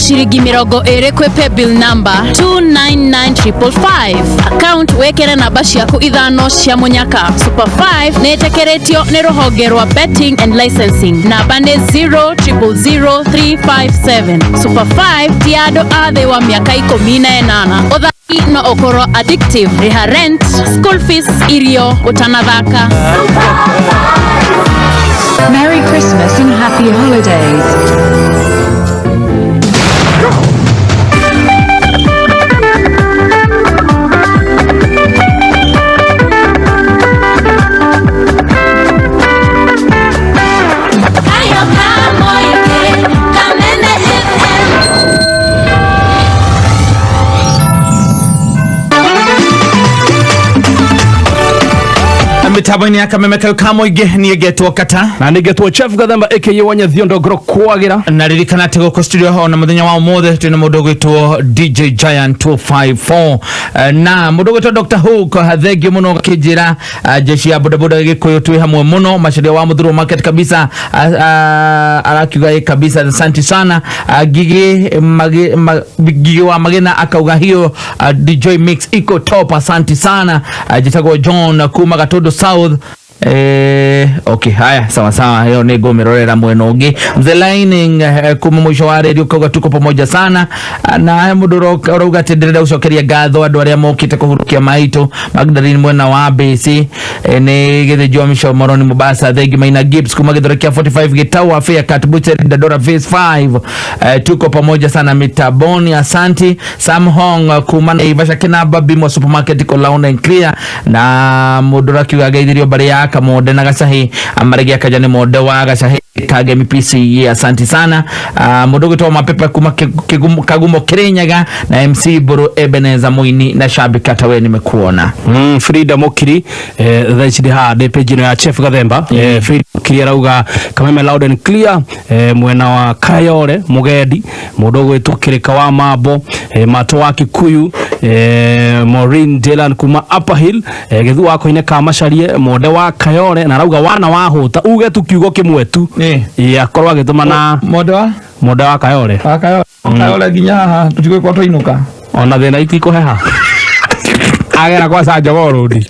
Ciringi 20 kwĩ paybill number 299555, account wĩkĩre namba ciaku ithano cia mũnyaka. Super 5 nĩ ĩtĩkĩrĩtio nĩ rũhonge rwa betting and licensing, namba nĩ 0000357. Super 5 ti ya andũ a thĩ wa mĩaka 18. Ũthaki no ũkorwo addictive. Rĩha rent, school fees, irio ũtanathaka. Merry Christmas and Happy Holidays. Kayo kamoike, Kameme FM. Mitambo-inĩ ya Kameme kau ka mũingĩ, niĩ ngetwo Kata. Na nĩ ngetwo Chef Gathemba aka Wanyethio Ndongoro Kwagira. Na ririkana atĩ gũkũ studio ona mũthenya wa ũmũthĩ twĩna mũndũ ũgwĩtwo DJ Giant 254. Na mũndũ ũgwĩtwo Dr Hook, thengio mũno akĩnjĩra jeshi ya bodaboda Gĩkũyũ twĩ hamwe mũno, macaria wa Mũthurwo market kabisa. Arakiuga ĩ kabisa, asante sana. Ngigi wa Magena akauga hiyo DJ mix iko top, asante sana. Jitagwo John kuma Gatondo South. Okay, haya, sawa sawa, hiyo nĩ ngũmĩrorera mwena ũngĩ. Mzee Lining kuma mũico wa radio kauga tuko pamoja sana. Na haya mũndũ ũrauga atĩ ndĩrenda gũcokeria ngatho andũ arĩa mokĩte kũhurukia maitũ Magdalene mwena wa BC, nĩ Gĩthĩnjwo Micho Moroni Mombasa. Thengi Maina Gibbs kuma Gĩthũri kĩa 45 Gĩtau Afia Cat Butcher Dandora Phase 5, tuko pamoja sana mitaboni, asanti. Sam Hong kuma Naivasha Kinaba Bimo Supermarket iko loud and clear. Na mũndũ ũrakiuga ngeithirio mbarĩ ya Kamonde na Gacahi amaregi akaja nĩ monde wa Gacahi Kagemi PCA, asanti sana. Mũndũ ũgwĩtwo Mapepe kuma Kagumo Kirinyaga na MC Mburu Ebeneza Muini na shabiki hata wewe nimekuona. Frida Mokiri, thaa ici ndĩ haha ndĩ page ĩno ya Chef Gathemba. Frida Mokiri arauga Kameme loud and clear, mwena wa Kayore Mugendi, mũndũ ũgwĩtwo Kĩrĩka wa Mambo, Mato wa Kikuyu, Maureen Dylan kuma Upper Hill, Gĩthu wa Koine ka Macarie, Monde wa Kayore, na arauga wana wa hũta uge tu kiugo kĩmwe tu. Ĩ, akorwo agĩtũma na Monde wa Monde wa Kayore. Wa Kayore. Kayore nginya haha tũtigũkorwo twainũka. Ona thĩna itikũheha. Agera kwa Sanjogoo Road.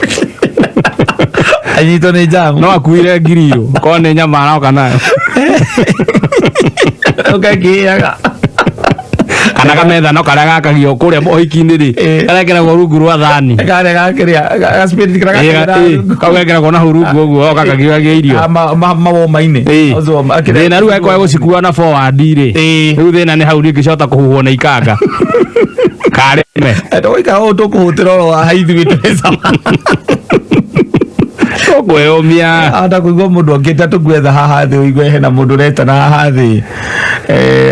Anyitwo nĩ jamu. No akuire ngiri ĩyo. Korwo nĩ nyama aroka nayo. Ũkakĩaga. Kana kamethano karĩa gakagio kũrĩa ũhiki-inĩ rĩ, karekĩragwo rungu rwa thani. Karĩa gakĩrĩa gaspirit karĩa gakĩrĩa Kau gekĩragwo na hau rungu ũguo gakagio irio. Mawoma-inĩ. Thĩna rĩu angĩkorwo gũcikua na forward rĩ, rĩu thĩna nĩ hau rĩngĩcota kũhuhwo na ikanga. Kareme. Tũgũikara ũũ tũkũhũtĩra oro haha ithuĩ twĩ sama. Tũkwĩyũmia. Ata kũigua mũndũ okĩte tũgwetha haha thĩ ũigue hena mũndũ ũretana haha thĩ.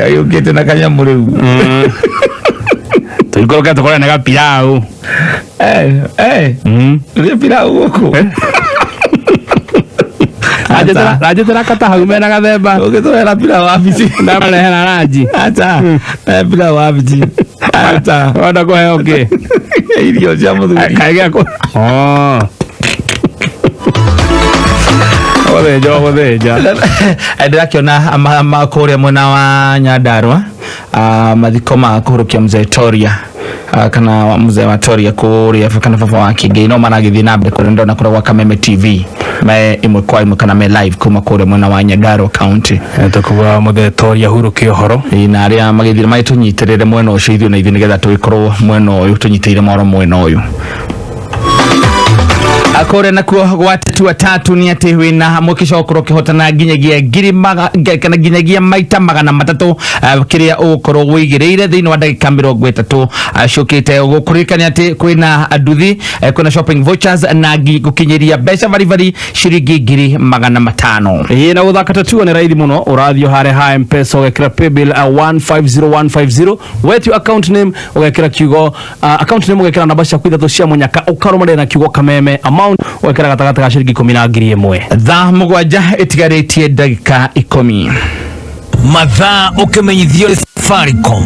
Agĩũkĩte na kanyamũ rĩu. Tũikũrũke tũkore nĩ gapilau. Rĩ pilau gũkũ. Ranjĩtĩra kata hau mena gathemba. Ũgĩtũrehera pilau wabici. Ndamarehera ranji. Acha. Pilau wabici. Acha. Wenda kũheo kĩ? Irio cia mũthuri. Kaĩ gĩa Oh. Gũthĩnja gũthĩnja. Ndĩrakĩona kũrĩa mwena wa Nyandarua mathiko ma kũhurũkia mzee Toria, kana mzee wa Toria kũrĩa kana baba wa Kĩngei no maragĩthiĩ na mbere kũrĩa ndona kũrĩa gwa Kameme TV me ĩmwe kwa ĩmwe kana me live kuma kũrĩa mwena wa Nyandarua County. Tũkuga mũthee Toria hurũke ũhoro. Na arĩa magĩthiĩ magĩtũnyitĩrĩre mwena ũcio ithuĩ na ithuĩ nĩgetha tũgĩkorwo mwena ũyũ tũnyitĩrĩire mwaro mwena ũyũ. Akore nakuo gwa tatua tatu ni ati wina mwikisho ukorwo ukihotana nginyagia ngiri kana nginyagia maita 300 kiria ugukorwo wigiriire thiini wa ndagika 30 ciukite. Gukuririkania ati kwina nduthi, kwina shopping vouchers na gukinyiria mbeca baribari ciringi 500,000. Ĩĩ, na gũthaka tatua nĩ raithi mũno, ũrathiĩ harĩa ha M-Pesa ũgekĩra paybill 150150, wetio account name ũgekĩra kiugo account name ũgekĩra namba ciaku ithatũ cia mũnyaka ũkarũmanĩrĩra na kiugo Kameme, amount ũgekĩra gatagatĩ ga ciringi 10 na 1000. Thaa 7 ĩtigarĩtie ndagĩka 10. Mathaa ũkĩmenyithio nĩ Safaricom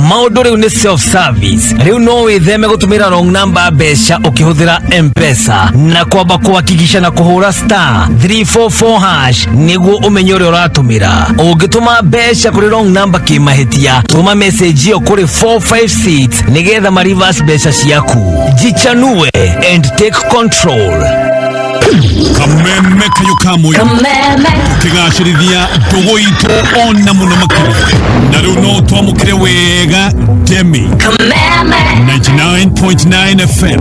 maũndũ rĩu nĩ self service, rĩu no wĩtheme gũtũmĩra wrong number mbeca ũkĩhũthĩra M-Pesa na kwamba kũhakikisha na kũhũra star 344 hash nĩguo ũmenye ũrĩa ũratũmĩra. Ũngĩtũma mbeca kũrĩ wrong number kĩmahĩtia, tũma message ĩyo kũrĩ 456 nĩgetha ma reverse mbeca ciaku. Jichanue and take control. Kameme kayo kamwe. Kameme. Kigacirithia ndũgũ itũ ona mũno makĩria. Na rĩu no twamũkĩre wega Demi. Kameme. 99.9 FM.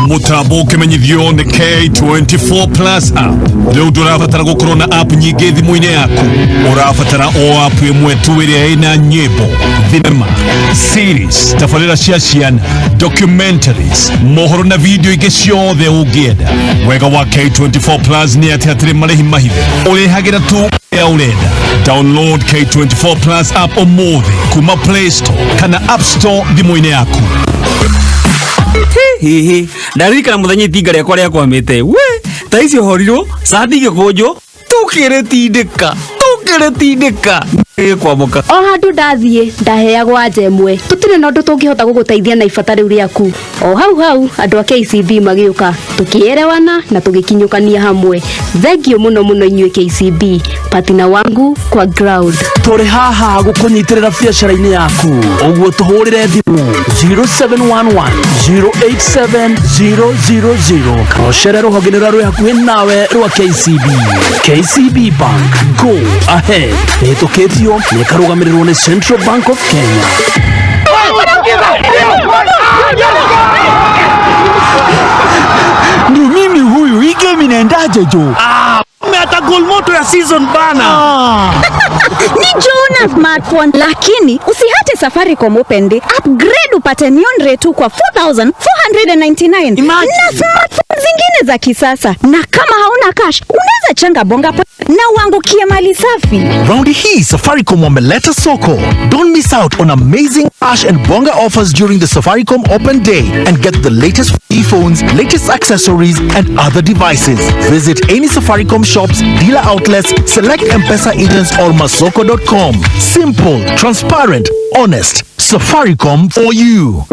Mũtambo ũkĩmenyithio nĩ K24 Plus app. Rĩu ndũrabatara gũkorwo na app nyingĩ thimũ-inĩ yaku. Ũrabatara o app ĩmwe tu ĩrĩa ĩna nyĩmbo, thinema, series, tabarĩra cia ciana, documentaries, mohoro na video ingĩ ciothe ũngĩenda. Wega wa K24 Plus nĩ atĩ hatirĩ marĩhi mahithe. Ũrĩhagĩra tu ũrĩa ũrenda. Download K24 Plus app ũmũthĩ kuma Play Store kana App Store thimũ-inĩ yaku. Hihi ndaririkana mũthenya itinga rĩakwa rĩakwamĩte we ta icio horirwo candi igĩkũnjwo tũkĩrĩtindĩka tũkĩrĩtindĩka gĩkwamũka. O handũ ndathiĩ ndaheagwo anja ĩmwe, tũtirĩ na ũndũ tũngĩhota gũgũteithia na ibata rĩu rĩaku. O hau hau andũ a KCB magĩũka, tũkĩerewana na tũgĩkinyũkania hamwe. Thengiũ mũno mũno inyuĩ KCB, partner wangu kwa ground. Tũrĩ haha gũkũnyitĩrĩra biacara-inĩ yaku, ũguo tũhũrĩre thimũ 0711 087 000 kana ũcere rũhonge-inĩ rũrĩa rwĩ hakuhĩ nawe rwa KCB. KCB Bank, go ahead. Ĩhĩtũkĩtio nĩ ĩkarũgamĩrĩrwo nĩ Central Bank of Kenya. Ndio mimi huyu, hii game inaendaje jo? Hata goal moto ya season bana. Ni Jona smartphone, lakini usihate Safaricom Open Day, upgrade upate Neon Ray 2 kwa 4499 na smartphone zingine za kisasa, na kama hauna cash unaweza changa bonga na uangukie mali safi. Raundi hii Safaricom wameleta soko. Don't miss out on amazing cash and bonga offers during the Safaricom Open Day and get the latest phones, latest accessories and other devices. Visit any Safaricom shops, dealer outlets, select M-Pesa agents or masoko.com. Simple, transparent, honest. Safaricom for you.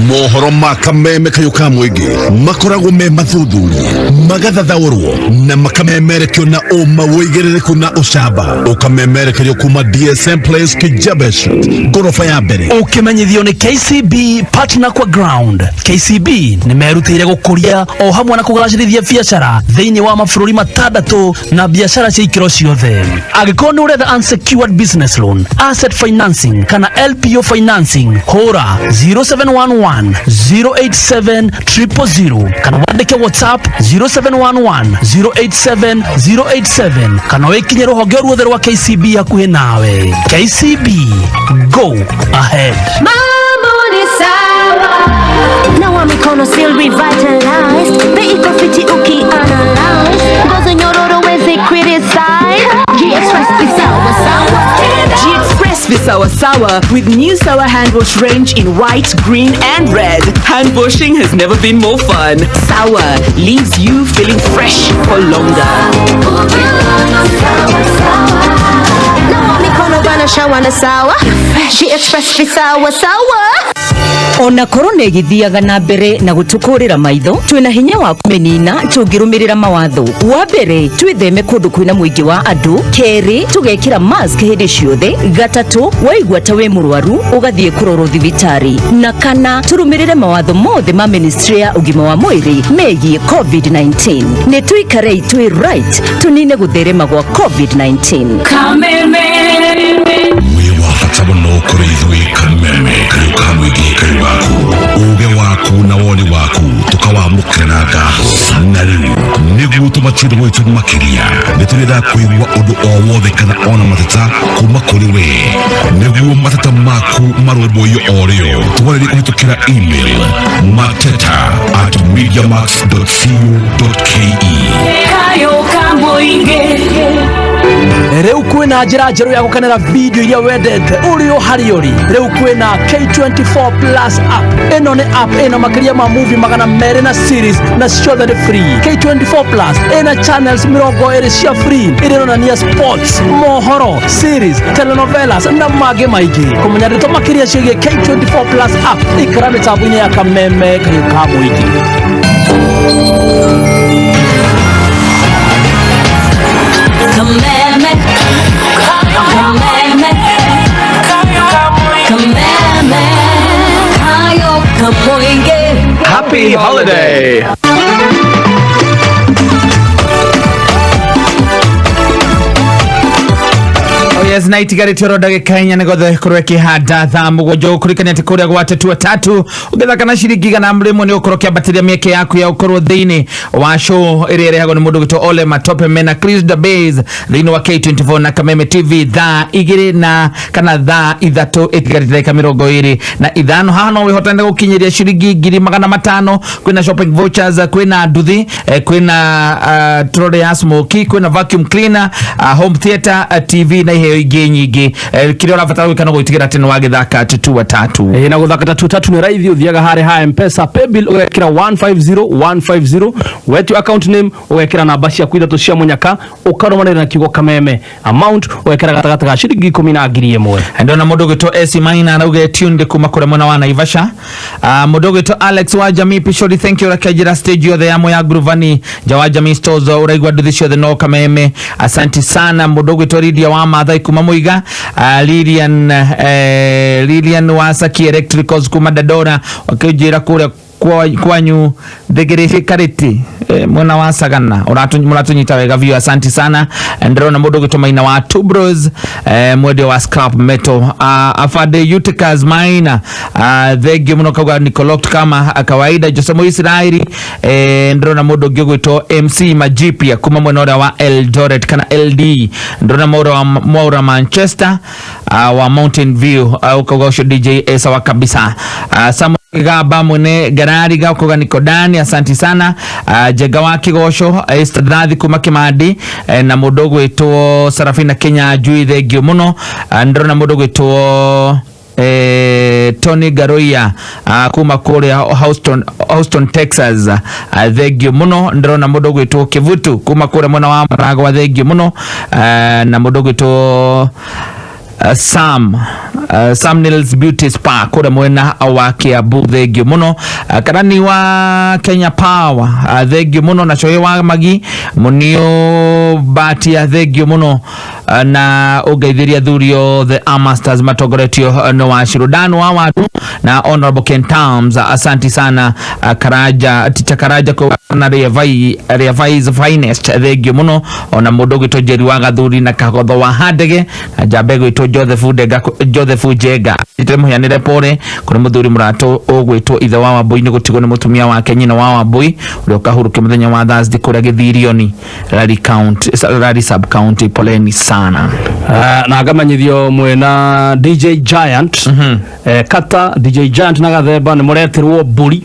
Mohoro ma Kameme kayo ka mũingĩ makoragwo me mathuthurie, magathathaũrwo na makamemerekio na ũma wĩigĩrĩrĩku na ũcamba, ũkamemerekerio kuma DSM Place Kijabe Street, ngoroba ya mbere. Ũkĩmenyithio nĩ KCB partner kwa ground. KCB nĩ merutĩire gũkũria o hamwe na kũgacĩrithia biacara thĩinĩ wa mabũrũri matandatũ na biacara cia ikĩro ciothe. Angĩkorwo nĩ ũretha unsecured business loan, asset financing kana NPO financing hũra 0711 087 000 kana wandĩke WhatsApp 0711 087 087 kana wĩkinye rũhonge ruothe rwa KCB hakuhĩ nawe. KCB, go ahead. Mambo ni sawa. Nawa mikono still revitalized. Bei iko fiti ukianalyze. Ngozi nyororo wezi criticize. G-Express visawa sawa. G-Express Visawa Sawa with new Sawa hand wash range in white, green and red. Hand washing has never been more fun. Sawa leaves you feeling fresh for longer. Nawa mikono bana shawa na sawa. G-Express visawa sawa. Ona korona ĩgĩthiaga na mbere na gũtũkũrĩra maitho, twĩna hinya wa kũmĩnina tũngĩrũmĩrĩra mawatho. Wa mbere, twĩtheme kũndũ kwĩna mũingĩ wa andũ. Kerĩ, tũgekĩra mask hĩndĩ ciothe. Gatatũ, waigua ta wĩ mũrwaru ũgathiĩ kũrorwo thibitarĩ. Na kana, tũrũmĩrĩre mawatho mothe ma ministry ya ũgima wa mwĩrĩ megiĩ COVID-19. Nĩ tũikarei twĩ right tũnine gũtherema gwa COVID-19. Wĩ wa bata mũno kũrĩ ithuĩ Kameme kariũ ka mũingĩ kariũ gaku uge waku na woni waku tũkawamũkĩra na ngatho. Na rĩu nĩguo tũmatire gwitũ makĩria, nĩ tũrenda kũigua ũndũ o wothe kana ona mateta kuma kũrĩ we. Nĩguo mateta maku marũmbũiyo o rĩo, twarĩrie kũhĩtũkĩra email mateta@mediamax.co.ke. Kayo kamũingĩ. Rĩu kwĩna njĩra njerũ ya gũkenera video iria wendete ũrĩ o harĩa ũrĩ. Rĩu kwĩna K24 Plus app. Ĩno nĩ app ĩna makĩria ma movie 200 na series, na ciothe nĩ free. K24 Plus ĩna channels 20 cia free iria ironania sports, mohoro, series, telenovelas na mangĩ maingĩ. Kũmenya ndeto makĩria ciĩgiĩ K24 Plus app, ikara mĩtambo-inĩ ya Kameme kariũ ka mũingĩ. Kameme, kameme, kameme, kayo kamoinge. Happy holiday! Oh yes, na itigarĩte oro ndagĩka 4 nĩgetha ĩkorwo ĩkĩhanda thaa 7. Ũkũrikania atĩ kũrĩa gwa Tatua Tatu ũgĩthaka na ciringi 100 nĩ ũkorwo ũkĩambatĩria mĩeke yaku ya ũkorwo thĩinĩ wa show ĩrĩa ĩrehagwo nĩ mũndũ ũgwĩtwo Ole Matope mena Chris the Base thĩinĩ wa K24 na Kameme TV thaa 2 na kana thaa 3 ĩtigarĩte ndagĩka 25. Haha no wĩhotane gũkinyĩria ciringi 500,000. Kwĩna shopping vouchers, kwĩna nduthi, kwĩna trolley ya smoky, kwĩna vacuum cleaner, home theater, TV na iheo ingĩ nyingĩ. Kĩrĩa ũrabatara gwĩka no gwĩtigĩra atĩ nĩ wagĩthaka Tatua Tatu. Ĩĩ, na gũthaka Tatua Tatu nĩ raithi. Ũthiaga harĩ ha Mpesa paybill ũgekĩra 150150, wetio account name ũgekĩra namba ciaku ithatũ cia mũnyaka, ũkarũmanĩrĩra na kiugo Kameme, amount ũgekĩra gatagatĩ ga ciringi 10 na 1,000. Ndona mũndũ ũgwĩtwo AC Maina arauga tuned kuma kũrĩa mwena wa Naivasha. Mũndũ ũgwĩtwo Alex wa Jamii Pishori, thank you. Ũrakĩanjĩra stage yothe ya Moya Gruvani nja wa Jamii Stores, ũraigua nduthi ciothe no Kameme, asanti sana. Mũndũ ũgwĩtwo Lydia wa Mathai kuma Muiga, Lilian wa Saki Electricals kuma Dandora, wakĩnjĩra kũrĩa kwanyu thigirici kariti, mwena wa Sagana mũratũnyita wega biũ, asanti sana. Ndĩrona mũndũ ũgwĩtwo Maina wa Two Bros, mwendia wa scrap metal, afande Uticas Maina, thengio mũno, kauga Nicolot kama kawaida. Jose Moisraeli, ndĩrona mũndũ ũngĩ ũgwĩtwo MC Majipia kuma mwena ũrĩa wa Eldoret kana LD. Ndĩrona Mwaura Manchester, wa Mountain View, ukauga ũcio DJ sawa kabisa. Samuel Gaba mwene garari gaukoga nikodani, asanti sana. Jega wa Kigoco, Esther Drathi kuma Kimandi, na mũndũ ũgwĩtwo Sarafina Kenya Njui, thengio mũno. Ndĩrona mũndũ ũgwĩtwo Tony Garoia, kuma kũrĩa Houston Texas, thengio mũno. Ndĩrona mũndũ ũgwĩtwo Kivutu kuma kũrĩa mwena wa Maragwa, thengio mũno. Na mũndũ ũgwĩtwo Sam Nils Beauty Spa kũrĩa mwena wa Kiambu, thengio mũno. Karani wa Kenya Power, thengio mũno. Na Coĩ wa Magi Munio Batia, thengio mũno. Na ũngeithĩria athuri othe a Masters matongoretio nĩ Wachirũ Dan wa Watu na Honorable Ken Towns, asanti sana. Karaja Ticha Karaja na Revise Finest, thengio mũno. Ona mũndũ ũgwĩtwo Njeri wa Gathuri na Kagotho wa Handege na njambe gwĩtwo Joseph Ndenga, Joseph Njenga Njĩtĩre mũhianĩre pore kũrĩ mũthuri mũratũ ũgwĩtwo ithe wa Wambui nĩ gũtigwo nĩ mũtumia wake nyina wa Wambui ũrĩa ũkahurũkia mũthenya wa Thursday kũrĩa Gĩthirioni Lari County, Lari sub county. Poleni sana. Na ngamenyithio mwena DJ Giant, kata DJ Giant na Gathemba nĩ mũretirwo mbũri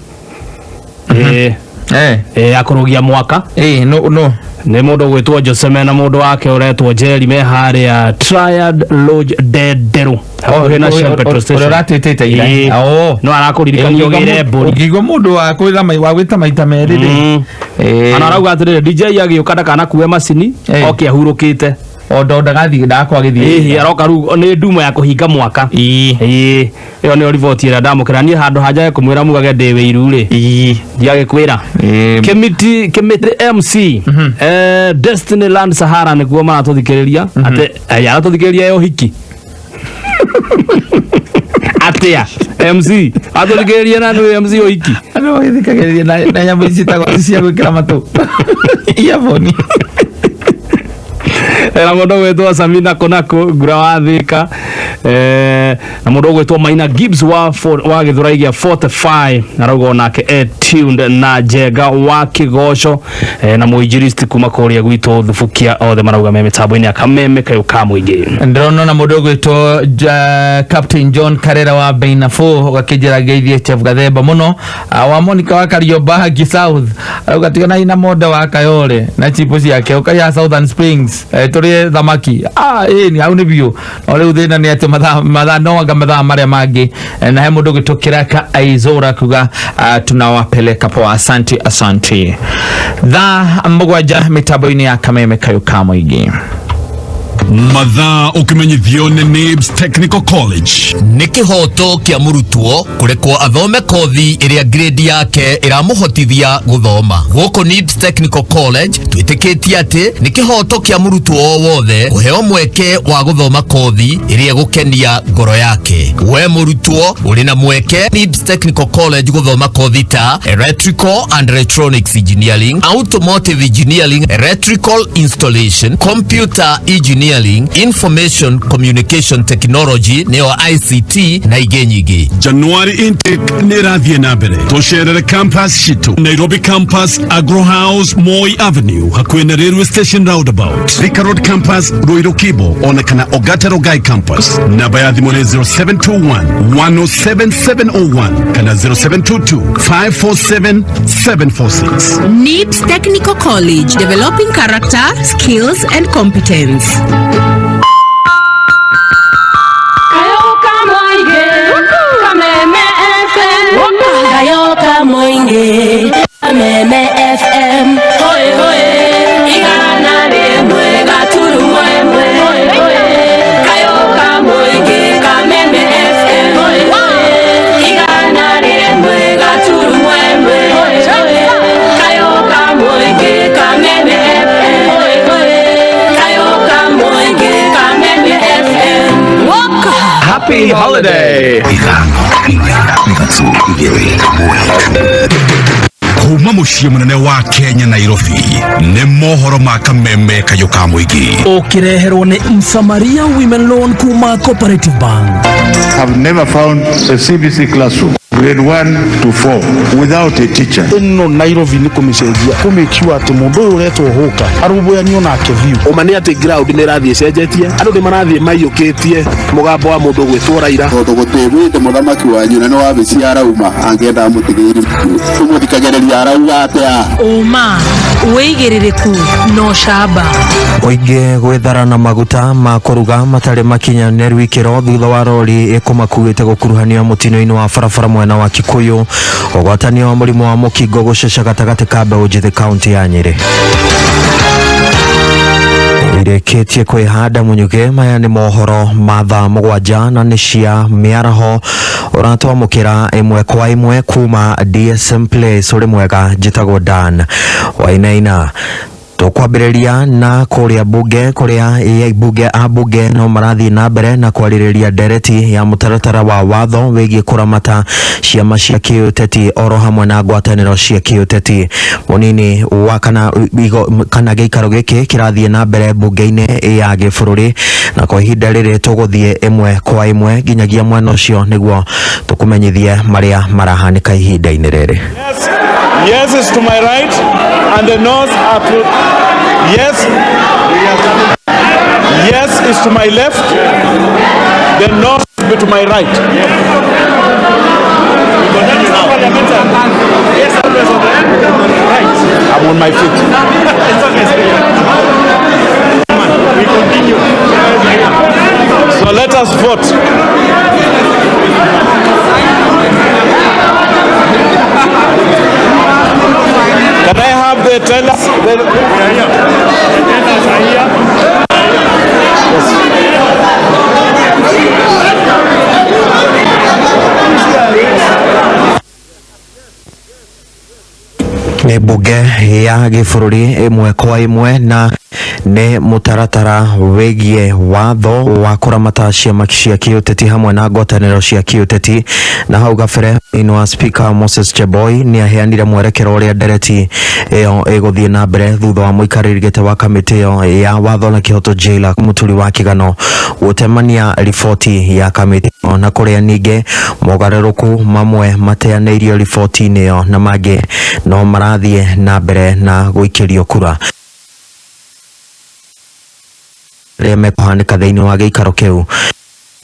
ya kũrũgia mwaka. No, no. Nĩ mũndũ ũgwĩtwo Jose mena mũndũ wake ũretwo Jerry me harĩa Triad Lodge Ndenderũ, hakuhĩ na Shell petrol station. Ũrĩa ũratwĩtĩte ira. Ĩĩ. No arakũririkania ũgĩre mbũri. Ũngĩigua mũndũ wa kwĩra wa gwĩta maita merĩ rĩ. Ana arauga atĩrĩrĩ, DJ agĩũka ndakanakue macini, oke ahurũkĩte. O ndo ndagathiĩ ndagakorwo agĩthiĩ. Ĩhĩ, aroka rĩu nĩ ndumo ya kũhinga mwaka. Ĩĩ, ĩyo nĩyo riboti ĩrĩa ndamũkĩra niĩ handũ hanjage kũmwĩra mugage ndĩ wĩiru rĩ, ndiagĩkwĩra. Kĩmiti Kĩmĩtĩ MC, Destiny Land Sahara nĩkuo maratũthikĩrĩria atĩ aratũthikĩrĩria ya ũhiki atĩa MC atũthikĩrĩria na nĩwe MC ũhiki. Andũ magĩthikagĩrĩria na nyamũ ici ciĩtagwo cia gwĩkĩra matũ, earphone. Na mũndũ ũgwĩtwo Samina Konako ngura wa Thika, na mũndũ ũgwĩtwo Maina Gibbs wa Gĩthũrai gĩa 45 arauga onake e tuned, na Njenga wa Kĩgoco, na mũinjilisti kuma kũrĩa gwitũ Thubukia, othe marauga me mĩtambo-inĩ ya Kameme kayũ ka mũingĩ. Ndĩrona na mũndũ ũgwĩtwo Captain John Karera wa Bainafo ũgakĩnjĩra ngeithie Chef Gathemba mũno. Wa Monica wa Kariobangi South arauga tiganai na monde wa Kayole na chipo ciake, ũkaiya Southern Springs, tũrĩe thamaki. Ĩĩ ni hau nĩ biũ, no rĩu thĩna nĩ atĩ mathaa no anga mathaa marĩa mangĩ. Na he mũndũ ũgwĩtwo Kiraka Aizora kuga tunawapeleka poa, asante asante. Thaa 7 mĩtambo-inĩ ya Kameme kayũ ka mũingĩ. Mathaa ũkĩmenyithio nĩ Nibs Technical College. Nĩ kĩhoto kĩa mũrutwo kũrekwo athome kothi ĩrĩa grade yake ĩramũhotithia gũthoma. Gũkũ Nibs Technical College twĩtĩkĩtie atĩ nĩ kĩhoto kĩa mũrutwo o wothe kũheo mweke wa gũthoma kothi ĩrĩa ĩgũkenia ngoro yake. We mũrutwo ũrĩ na mweke Nibs Technical College gũthoma kothi ta Electrical and Electronics Engineering, Automotive Engineering, Electrical Installation, Computer Engineering, Information Communication Technology nĩyo ICT na ingĩ nyingĩ. January intake nĩ ĩrathiĩ na mbere. Tũcerere campus citũ Nairobi campus, Agro House, Moi Avenue, hakuhĩ na railway station roundabout, Thika Road campus, Ruiru Kibo, ona kana Ogata Rongai campus. Namba ya thimũ nĩ 0721 107701 kana 0722 547 746. NIBS Technical College, developing character, skills and competence. Kayoka Moinge, Kameme FM. Kayoka Moinge, Kameme FM. Hoi hoi, igana rimwe gaturumo emwe. Hoi hoi, Kayoka Moinge, Kameme FM. Hoi hoi, igana rimwe gaturumo emwe. Hoi hoi, Kayoka Moinge, Kameme FM. Hoi hoi, Kayoka Moinge, Kameme FM. Waka. Happy holiday. Kuma mũciĩ mũnene wa Kenya Nairobi nĩ mohoro ma Kameme kayũ ka mũingĩ. Ũkĩreherwo nĩ Msamaria Women Loan kuma Cooperative Bank. I've never found a CBC classroom, grade 1 to 4, without a teacher. Ĩno Nairobi nĩ kũmĩcenjia, kũ make sure atĩ mũndũ ũyũ ũretwo hũka arũmbũyanio nake biũ. Ũma nĩ atĩ ground nĩ ĩrathiĩ ĩcenjetie, andũ nĩ marathiĩ maiyũkĩtie mũgambo wa mũndũ ũgwĩtwo Raila. Tondũ gũtĩgwĩte mũthamaki wanyu na nĩ wabici arauma angĩenda tũmũthikagĩrĩria arauga atĩa. Ũma, wĩigĩrĩrĩku na ũcamba. Mũingĩ gwĩthara na maguta ma kũruga matarĩ makinyanĩru ikĩro thutha wa rori ĩkũmakuĩte gũkuruhanio mũtino-inĩ wa barabara mwena wa Kikuyu. Ũgwatanio wa mũrimũ wa mũkingo gũceca gatagatĩ ka mbeũ njĩthĩ kaunti ya Nyĩrĩ. Irĩkĩtie kwĩhanda Munyuge. Maya nĩ mohoro ma thaa 7 na nĩ cia mĩaraho ũratwamũkĩra ĩmwe kwa ĩmwe kuma DSM Place. Ũrĩ mwega, njĩtagwo Dan Wainaina. Tũkwambĩrĩria na kũrĩa bunge kũrĩa bunge a bunge no marathiĩ na mbere na kwarĩrĩria ndereti ya mũtaratara wa watho wĩgiĩ kũramata ciama cia kĩũteti oro hamwe na ngwatanĩro cia kĩũteti. Mũnini wa kana kana gĩikaro gĩkĩ kĩrathiĩ na mbere bunge-inĩ ya gĩbũrũri, na kwa ihinda rĩrĩ tũgũthiĩ ĩmwe kwa ĩmwe nginyagia mwena ũcio nĩguo tũkũmenyithie marĩa marahanĩka ihinda-inĩ rĩrĩ. Yes is to my right and the noes are to yes. Yes is to my left, the noes be to my right. I'm on my feet. We continue. So let us vote. Can I have the tellers? The tellers are here. Yes. Nĩ bunge ya gĩbũrũri ĩmwe kwa ĩmwe na nĩ mũtaratara wĩgiĩ watho wa kũramata ciama cia kĩũteti hamwe na ngwatanĩro cia kĩũteti. Na hau gabere thĩinĩ wa Speaker Moses Cheboi nĩ aheanire mwerekero ũrĩa ndereti ĩyo ĩgũthiĩ na mbere thutha wa mũikarĩri gĩtĩ wa kamĩtĩ ĩyo ya watho na kĩhoto Jaila Mũturi wa Kĩgano gũtemania riboti ya kamĩtĩ ĩyo, na kũrĩa ningĩ mogarũrũku mamwe mateanĩirio riboti-inĩ ĩyo na mangĩ no marathiĩ na mbere na gũikĩrio kura rĩa mekũhanĩka thĩinĩ wa gĩikaro kĩu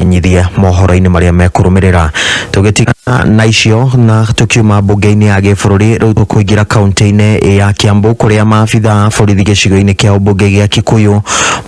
nyithie mohoro-inĩ marĩa mekũrũmĩrĩra. Tũgĩtigana na icio na tũkiuma mbunge-inĩ ya gĩbũrũri, rĩu tũkũingĩra kaunti-inĩ ya Kiambu kũrĩa maabitha a borithi gĩcigo-inĩ kĩa ũmbunge gĩa Kikuyu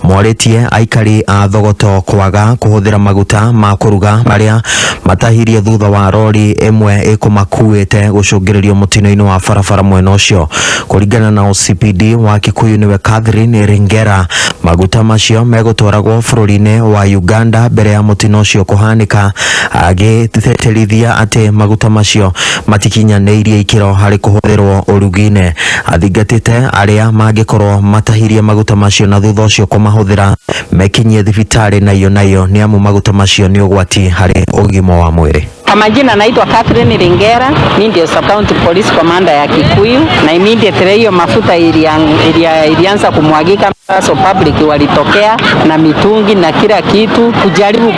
morĩtie aikari a Thogoto kwaga kũhũthĩra maguta ma kũruga marĩa matahirie thutha wa rori ĩmwe ĩkũmakuĩte gũcũngĩrĩrio mũtino-inĩ wa barabara mwena ũcio. Kũringana na OCPD wa Kikuyu nĩwe Catherine Ringera, maguta macio megũtwaragwo bũrũri-inĩ wa Uganda mbere ya mũtino ũcio kũhanĩka, agĩtĩtĩrithia atĩ maguta macio matikinyanĩirie ikĩro harĩ kũhũthĩrwo ũrugi-inĩ. Athingatĩte arĩa mangĩkorwo matahirie maguta macio na thutha ũcio kũmahũthĩra mekinyie thibitarĩ naiyo naiyo, nĩ amu maguta macio nĩ ũgwati harĩ ũgima wa mwĩrĩ. Kwa majina naitwa Catherine Ringera, mimi ndio Sub County Police Commander ya Kikuyu, na immediately hiyo mafuta ilianza kumwagika, so public walitokea na mitungi na kila kitu kujaribu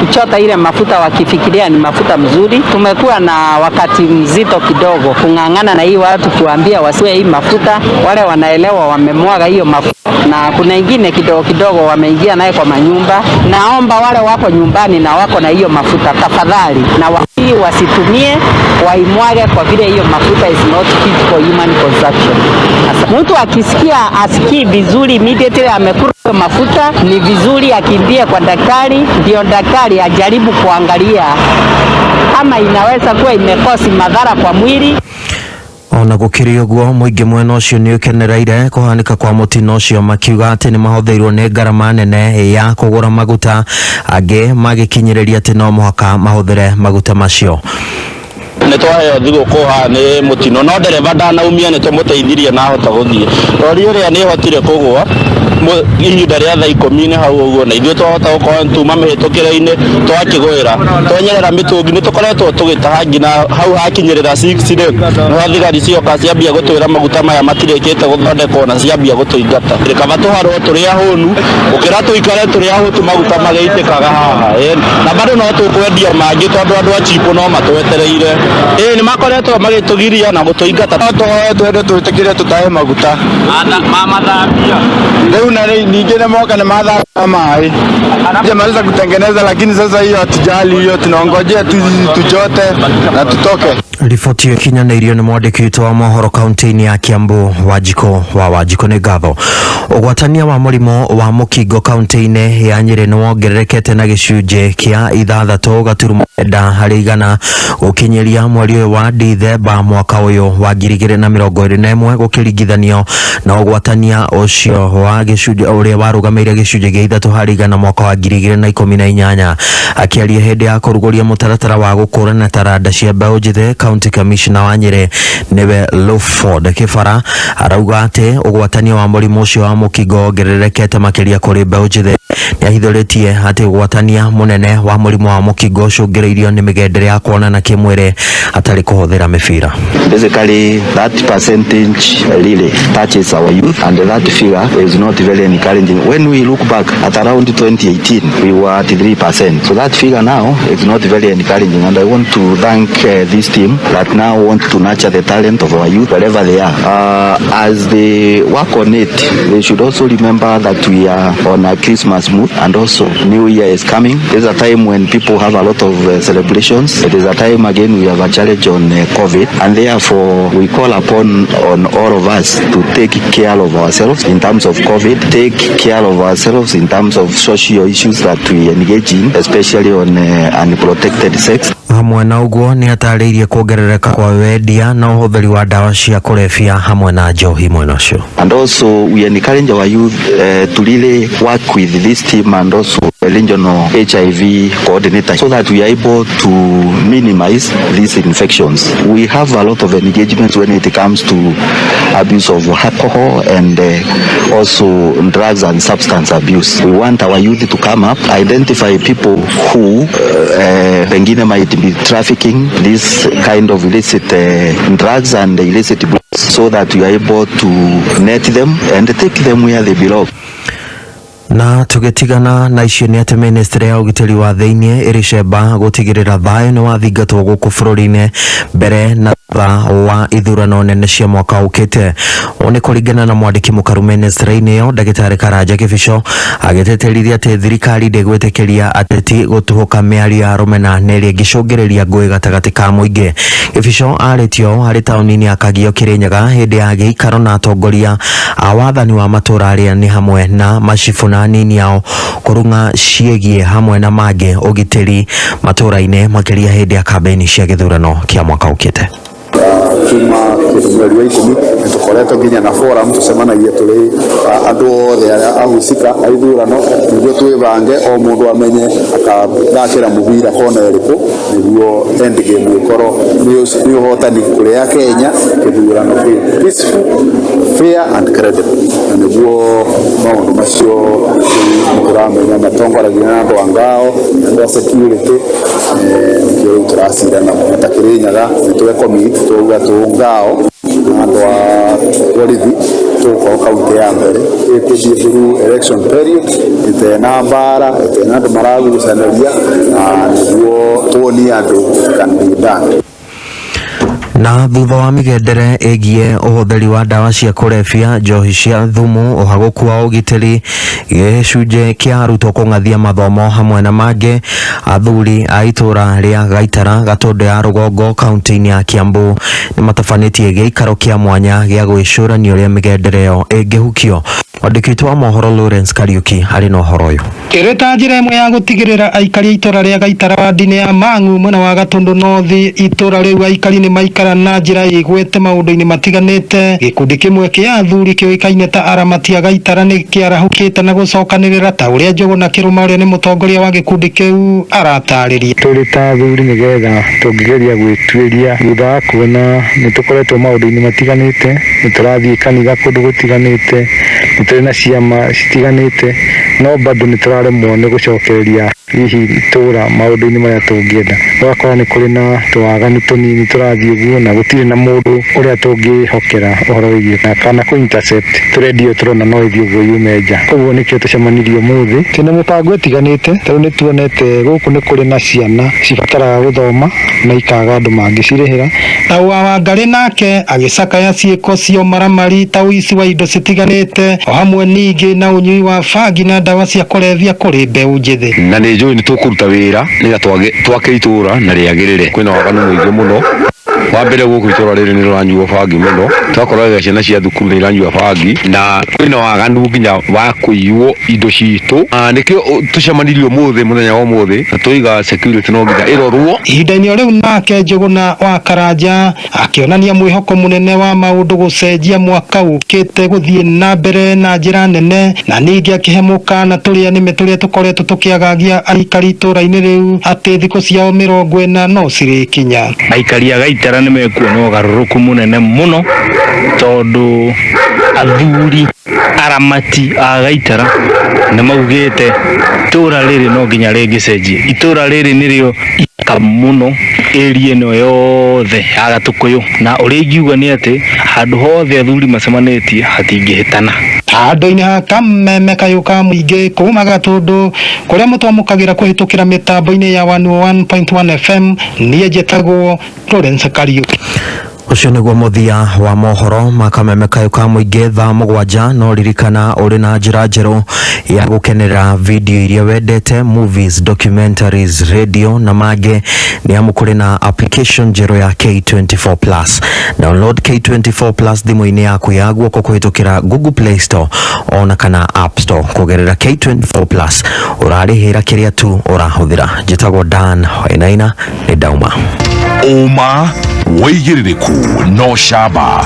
kuchota ile mafuta wakifikiria ni mafuta mzuri. Tumekuwa na wakati mzito kidogo kung'ang'ana na hii watu kuambia wasiwe hii mafuta, wale wanaelewa wamemwaga hiyo mafuta, na kuna ingine kidogo kidogo wameingia naye kwa manyumba. Naomba wale wako nyumbani na wako na hiyo mafuta tafadhali na wasitumie, waimwage kwa vile hiyo mafuta is not fit for human consumption. Sasa mtu akisikia asikii vizuri immediately amekula mafuta, ni vizuri akimbie kwa daktari, ndio daktari ajaribu kuangalia kama inaweza kuwa imekosi madhara kwa mwili. Ona gũkĩrĩ ũguo mũingĩ mwena ũcio nĩ ũkenereire kũhanĩka kwa mũtino ũcio, makiuga atĩ nĩ mahũthĩirwo nĩ ngarama nene ya kũgũra maguta, angĩ magĩkinyĩrĩria atĩ no mũhaka mahũthĩre maguta macio. Nĩ twaheo thigũkũ haha nĩ mũtino, no ndereba ndanaumia, nĩ tũmũteithirie na ahota gũthiĩ. Rori ĩrĩa nĩ ĩhotire kũgũa ihinda rĩa thaa ikũmi nĩ hau ũguo, na ithuĩ twahota gũkorwo tuma mĩhĩtũkĩre-inĩ twakĩgwĩra twenyerera mĩtũngi, nĩ tũkoretwo tũgĩtaha nginya hau hakinyĩrĩra 6 rĩ, nĩho thigari cioka ciambia gũtwĩra maguta maya matirĩkĩte gũthondekwo na ciambia gũtũingata. Kaba tũharwo tũrĩ ahũnu gũkĩra tũikare tũrĩ ahũtu maguta magĩitĩkaga haha, na bado no tũkwendia mangĩ tondũ andũ a chipũ no matwetereire. Nĩ makoretwo magĩtũgiria na gũtũingata. No tũhoe twende twĩtĩkĩre tũtahe maguta mamathambia rĩu na ningĩ nĩ moka nĩ mathambia maĩ jamaliza kutengeneza, lakini sasa hiyo hatujali hiyo, tunaongojea tu tuchote na tutoke. Riboti ĩyo ĩkinyanĩirio nĩ mwandĩki witũ wa mohoro kaunti-inĩ ya Kiambu Wanjikũ wa Wanjikũ nĩ ngatho. Ũgwatania wa mũrimũ wa mũkingo kaunti-inĩ ya Nyĩrĩ nĩ wongererekete na gĩcunjĩ kĩa 6.9 harĩ igana gũkinyĩria mweri ũyũ wa Dithemba mwaka ũyũ wa 2021 gũkĩringithanio na ũgwatania ũcio wa gĩcunjĩ ũrĩa warũgamĩire gĩcunjĩ kĩa 3 harĩ igana mwaka wa 2018. Akĩaria hĩndĩ ya kũrugũria mũtaratara wa gũkũrana taranda cia mbeũ njĩthĩ County Commissioner wa Nyĩrĩ nĩwe Luford Kĩbara arauga atĩ ũgwatania wa mũrimũ ũcio wa mũkingo wongererekete makĩria kũrĩ mbeũ njĩthĩ. Nĩahithũrĩtie atĩ ũgwatania mũnene wa mũrimũ wa mũkingo ũcũngĩrĩirio nĩ mĩgendere ya kuonana kĩmwĩrĩ hatarĩ kũhũthĩra mĩbira. Basically, that percentage really touches our youth, and that figure is not very encouraging. When we look back at around 2018, we were at 3%. So that figure now is not very encouraging, and I want to thank this team that now want to nurture the talent of our youth wherever they are. As they work on it, they should also remember that we are on a Christmas mood, and also New Year is coming. There's a time when people have a lot of celebrations. It is a time again we have a challenge on COVID, and therefore we call upon on all of us to take care of ourselves in terms of COVID, take care of ourselves in terms of social issues that we engage in, especially on unprotected sex. Hamwe na ũguo nĩ atarĩirie kuongerereka kwa wendia na ũhũthĩri wa ndawa cia kũrebia hamwe na njohi mwena ũcio. And also we encourage our youth to really work with this team and also the regional HIV coordinator so that we are able to minimize these infections. We have a lot of engagements when it comes to abuse of alcohol and also drugs and substance abuse. We want our youth to come up, identify people who pengine might be trafficking this kind of illicit drugs and illicit goods so that we are able to net them and take them where they belong. Na tũgĩtigana na icio nĩ atĩ ministry ya ũgitĩri wa thĩinĩ ĩrĩ cemba gũtigĩrĩra thayũ nĩ wathingatwo gũkũ bũrũri-inĩ mbere na thutha wa ithurano nene cia mwaka ũkĩte. Ũũ nĩ kũringana na mwandĩki mũkaru ministry-inĩ ĩyo ndagĩtarĩ Karanja Kĩbico agĩtĩtĩrithia atĩ thirikari ndĩgwĩtĩkĩria ateti gũtuhũka mĩario ya rũmena na ĩrĩa ĩngĩcũngĩrĩria ngũĩ gatagatĩ ka mũingĩ. Kĩbico arĩtio harĩ taũni-inĩ ya Kagio Kĩrĩnyaga hĩndĩ ya gĩikaro na atongoria a wathani wa matũũra arĩa nĩ hamwe na macibũ na anini ao kũrung'a ciĩgiĩ hamwe na mangĩ ũgitĩri matũũra-inĩ makĩria hĩndĩ ya kambĩini cia gĩthurano kĩa mwaka ũkĩte. Kuma kindu mweri wa 10 nĩ tũkoretwo nginya na forum tũcemanagia tũrĩ andũ othe arĩa ahusika a ithurano nĩguo twĩbange o mũndũ amenye akathakĩra mũbira kona ĩrĩkũ nĩguo end game ĩkorwo nĩ ũhotani kũrĩ Akenya gĩthurano kĩ peaceful, fair and credible, na nĩguo maũndũ macio tũramenya matongoragio na andũ a ngao, andũ a security, nĩkĩo rĩu tũracirana mũno ta Kĩrĩnyaga nĩ twecommit twauga tũ ngao na andũ a borithi tũgũkorwo kaunti ya mbere ĩkũthiĩ through election period ĩtena mbara ĩtena andũ maragucanĩria na nĩguo tuonie andũ it can be done. Na thutha wa mĩgendere ĩgiĩ ũhũthĩri wa ndawa cia kũrebia, njohi cia thumu, ũhagũku wa ũgitĩri, gĩcunjĩ kĩa arutwo kũng'athia mathomo hamwe na mangĩ, athuri a itũra rĩa Gaitara Gatũndũ ya rũgongo kaunti-inĩ ya Kiambu nĩ matabanĩtie gĩikaro kĩa mwanya gĩa gwĩcũrania ũrĩa mĩgendere ĩyo ĩngĩhukio. Mwandĩki witũ wa mohoro Lawrence Kariuki arĩ na ũhoro ũyũ. Ĩrĩ ta njĩra ĩmwe ya gũtigĩrĩra aikari a itũra rĩa Gaitara wadi-inĩ ya Mang'u mwena wa Gatũndũ North, itũra rĩu aikari nĩ maikara na njĩra ĩgwete maũndũ-inĩ matiganĩte. Gĩkundi kĩmwe kĩa athuri kĩũĩkaine ta aramati a Gaitara nĩ kĩarahũkĩte na gũcokanĩrĩra ta ũrĩa Njũgũna Kĩrũma ũrĩa nĩ mũtongoria wa gĩkundi kĩu aratarĩria. Tũrĩ ta athuri nĩgetha tũngĩgeria gwĩtuĩria thutha wa kuona nĩ tũkoretwo maũndũ-inĩ matiganĩte, nĩ tũrathiĩ kanitha kũndũ gũtiganĩte, nĩ tũrĩ na ciama citiganĩte, no bado nĩ tũraremwo nĩ gũcokereria hihi itũra maũndũ-inĩ marĩa tũngĩenda. Ũgakora nĩ kũrĩ na tũwaganu tũnini tũrathiĩ ũguo na gũtirĩ na mũndũ ũrĩa tũngĩhokera ũhoro wĩgiĩ na kana kũ intercept tũrendio tũrona no ĩthiĩ ũguo yume nja. Koguo nĩkĩo tũcemanirie ũmũthĩ. Twĩna mĩbango ĩtiganĩte tondũ nĩ tuonete gũkũ nĩ kũrĩ na ciana cibataraga gũthoma na ikaga andũ mangĩcirĩhĩra. Na wa Wangarĩ nake agĩcakaya ciĩko cia ũmaramari ta ũici wa indo citiganĩte o hamwe ningĩ na ũnyui wa bangi na ndawa cia kũrebia kũrĩ mbeũ njĩthĩ. Na nĩ njũĩ nĩ tũkũruta wĩra nĩgetha twake itũra na rĩagĩrĩre. Kwĩna waganu mũingĩ mũno. Wa mbere gũkũ itũra rĩrĩ nĩ rĩranyuo bangi mũno, twakoraga ciana cia thukuru nĩ iranyua bangi na kwĩna waganu nginya wa kũiywo indo citũ. Nĩkĩo tũcemanirie ũmũthĩ mũthenya wa ũmũthĩ na tũiga security no nginya ĩrorwo. Ihinda-inĩ o rĩu nake Njũgũna wa Karanja akĩonania mwĩhoko mũnene wa maũndũ gũcenjia mwaka ũkĩte gũthiĩ na mbere na njĩra nene, na ningĩ akĩhe mũkana tũrĩa nĩme tũrĩa tũkoretwo tũkĩagagia aikari itũra-inĩ rĩu atĩ thikũ ciao 40 no cirĩkinya. Aikari a Gaitara Gaitara nĩ mekuona ũgarũrũku mũnene mũno, tondũ athuri aramati a Gaitara nĩ maugĩte itũra rĩrĩ no nginya rĩngĩcenjie. Itũra rĩrĩ nĩrĩo ithaka mũno area ĩno yothe ya Gatũkũyũ, na ũrĩa ingiuga nĩ atĩ handũ hothe athuri macemanĩtie hatingĩhĩtana. Handũ-inĩ ha kameme kayũ ka mũingĩ kuma Gatũndũ kũrĩa mũtwamũkagĩra kũhĩtũkĩra mĩtambo-inĩ ya 101.1 FM, niĩ njĩtagwo Lawrence Kariuki. Ũcio nĩguo mũthia wa mohoro ma kameme kayũ ka mũingĩ thaa 7. No ririkana ũrĩ na njĩra njerũ ya gũkenerera video iria wendete, movies, documentaries, radio na mangĩ, nĩ amu kũrĩ na application njerũ ya K24 Plus. Download K24 Plus thimũ-inĩ yaku ya guoko kũhĩtũkĩra Google Play Store ona kana App Store. Kũgerera K24 Plus ũrarĩhĩra kĩrĩa tu ũrahũthĩra. Njĩtagwo Dan Wainaina, nĩ ndauma. Ũma, wĩigĩrĩrĩku no camba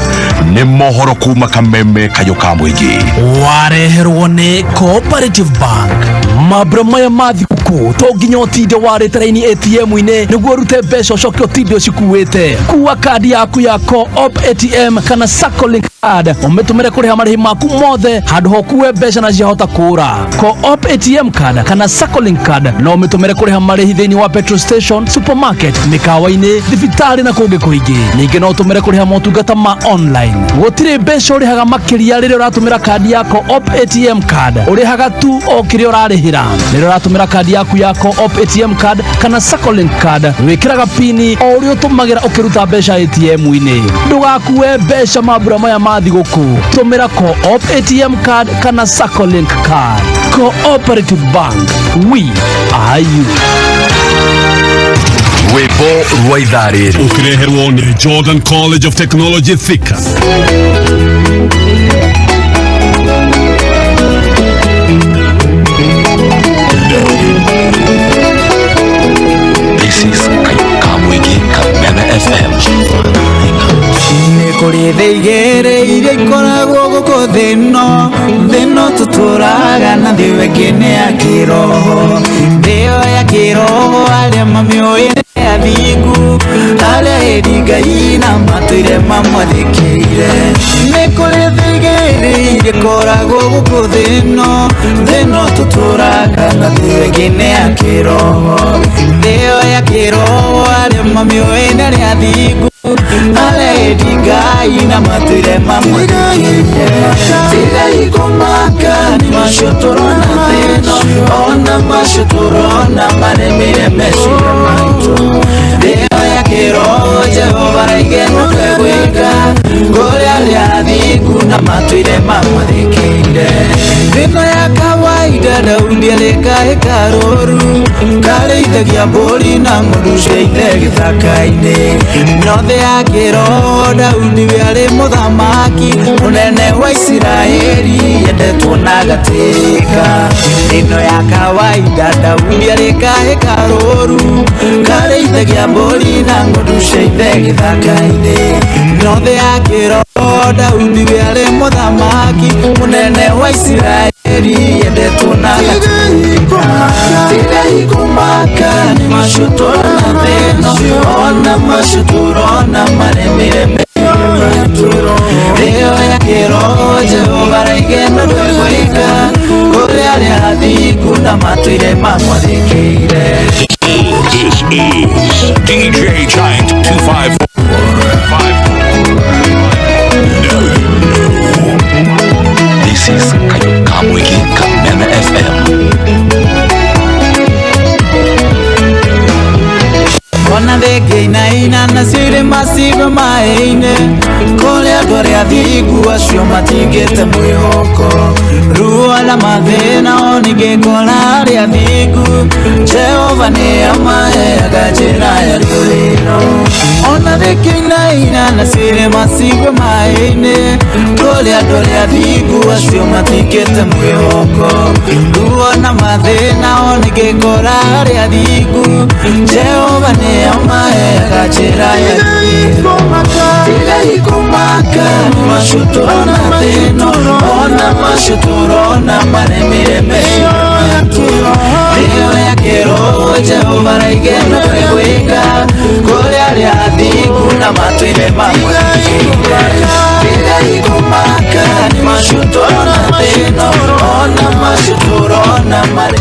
nĩ mohoro kuma kameme kayũ ka mũingĩ. Wareherwo nĩ Cooperative Bank. Mambura maya ma thigũkũ to nginya ũtinde warĩte raini ATM-inĩ nĩguo ũrute mbeca ũcoke ũtinde ũcikuĩte. Kua kandi yaku ya Co-op ATM kana Sacco Link card, ũmĩtũmĩre kũrĩha marĩhi maku mothe handũ ha ũkue mbeca na ciahota kũra. Co-op ATM card kana Sacco Link card no ũmĩtũmĩre kũrĩha marĩhi thĩinĩ wa petrol station, supermarket, mĩkawa-inĩ, thibitarĩ na kũngĩ kũingĩ. Ningĩ no ũtũmĩre kũrĩha motungata ma online. Gũtirĩ mbeca ũrĩhaga makĩria rĩrĩa ũratũmĩra kandi ya Co-op ATM card, ũrĩhaga tu o kĩrĩa ũrarĩhĩra. Rĩrĩa ũratũmĩra kandi yaku ya Co-op ATM card kana Sacco Link card, wĩkĩraga pini o ũrĩa ũtũmagĩra ũkĩruta mbeca ATM-inĩ. Ndũgakue mbeca mambura maya ma thigũkũ, tũmĩra Co-op ATM card kana Sacco Link card. Cooperative Bank, we are you. Rwĩmbo rwa ithaa rĩrĩ ũkĩreherwo nĩ Jordan College of Technology, Thika. This is Kamwigi Kameme FM. Nĩ kũrĩ thĩ igĩrĩ iria ikoragwo gũkũ thĩ ĩno, thĩ ĩno tũtũraga na thĩ ĩyo ĩngĩ nĩ ya kĩroho. Thĩ ĩyo ya kĩroho arĩa mamĩũĩ nĩ athingu, arĩa ĩri Ngai na matũire mamwathĩkĩire. Nĩ kũrĩ thĩ igĩrĩ iria ikoragwo gũkũ thĩ ĩno, thĩ ĩno tũtũraga na thĩ ĩyo ĩngĩ nĩ ya kĩroho. Thĩ ĩyo ya kĩroho arĩa mamĩũĩ nĩ arĩa athingu, arĩa ĩri Ngai na matũire mamwathĩkĩire. Tigai kũmaka nĩ macio tũrona thĩ ĩno, ona macio tũrona maremire meciria maitũ. Thĩ ĩyo ya kĩroho Jehova raige no twegwĩka, kũrĩ arĩa athingu na matũire mamwathĩkĩire. Thĩ ĩno ya kawaida Daudi arĩ kahĩ karũru, karĩithagia mbũri na ng'ondu cia ithe gĩthaka-inĩ. No thĩ ya kĩroho Daudi we arĩ mũthamaki mũnene wa Isiraeli, endetwo na agatĩĩka. Thĩ ĩno ya kawaida Daudi arĩ kahĩ karũru, karĩithagia mbũri na ng'ondu cia ithe gĩthaka-inĩ. No thĩ ya kĩroho Daudi we arĩ mũthamaki mũnene wa Isiraeli, endetwo na agatĩĩka. Tigai kũmaka nĩ macio tũrona thĩ ĩno, ona macio tũrona maremire meciria maitũ. Thĩ ĩyo ya kĩroho Jehova raige no twegwĩka, kũrĩ arĩa athingu na matũire mamwathĩkĩire. This is DJ Giant 254. Now you know. This is Kamwigi Kameme FM. Ona thĩngĩinaina nacio irĩma cigwe maĩ-inĩ, kũrĩa andũ arĩa athingu acio matingĩte mwĩhoko. Ruo na mathĩna o ningĩkora arĩa athingu, Jehova nĩ amaheaga njĩra ya rĩũrĩro. Ona thĩngĩinaina nacio irĩma cigwe maĩ-inĩ, kũrĩa andũ arĩa athingu acio matingĩte mwĩhoko. Ruo na mathĩna o ningĩkora arĩa athingu, Jehova nĩ amaheaga njĩra ya rĩũrĩro. Tigai kũmaka nĩ macio tũrona thĩ ĩno, ona macio tũrona maremire meciria maitũ. Thĩ ĩyo ya kĩroho Jehova raige no twegwĩka, kũrĩ arĩa athingu na na matũire mamwĩkĩire. Tigai kũmaka nĩ macio tũrona thĩ ĩno, ona macio tũrona marĩ.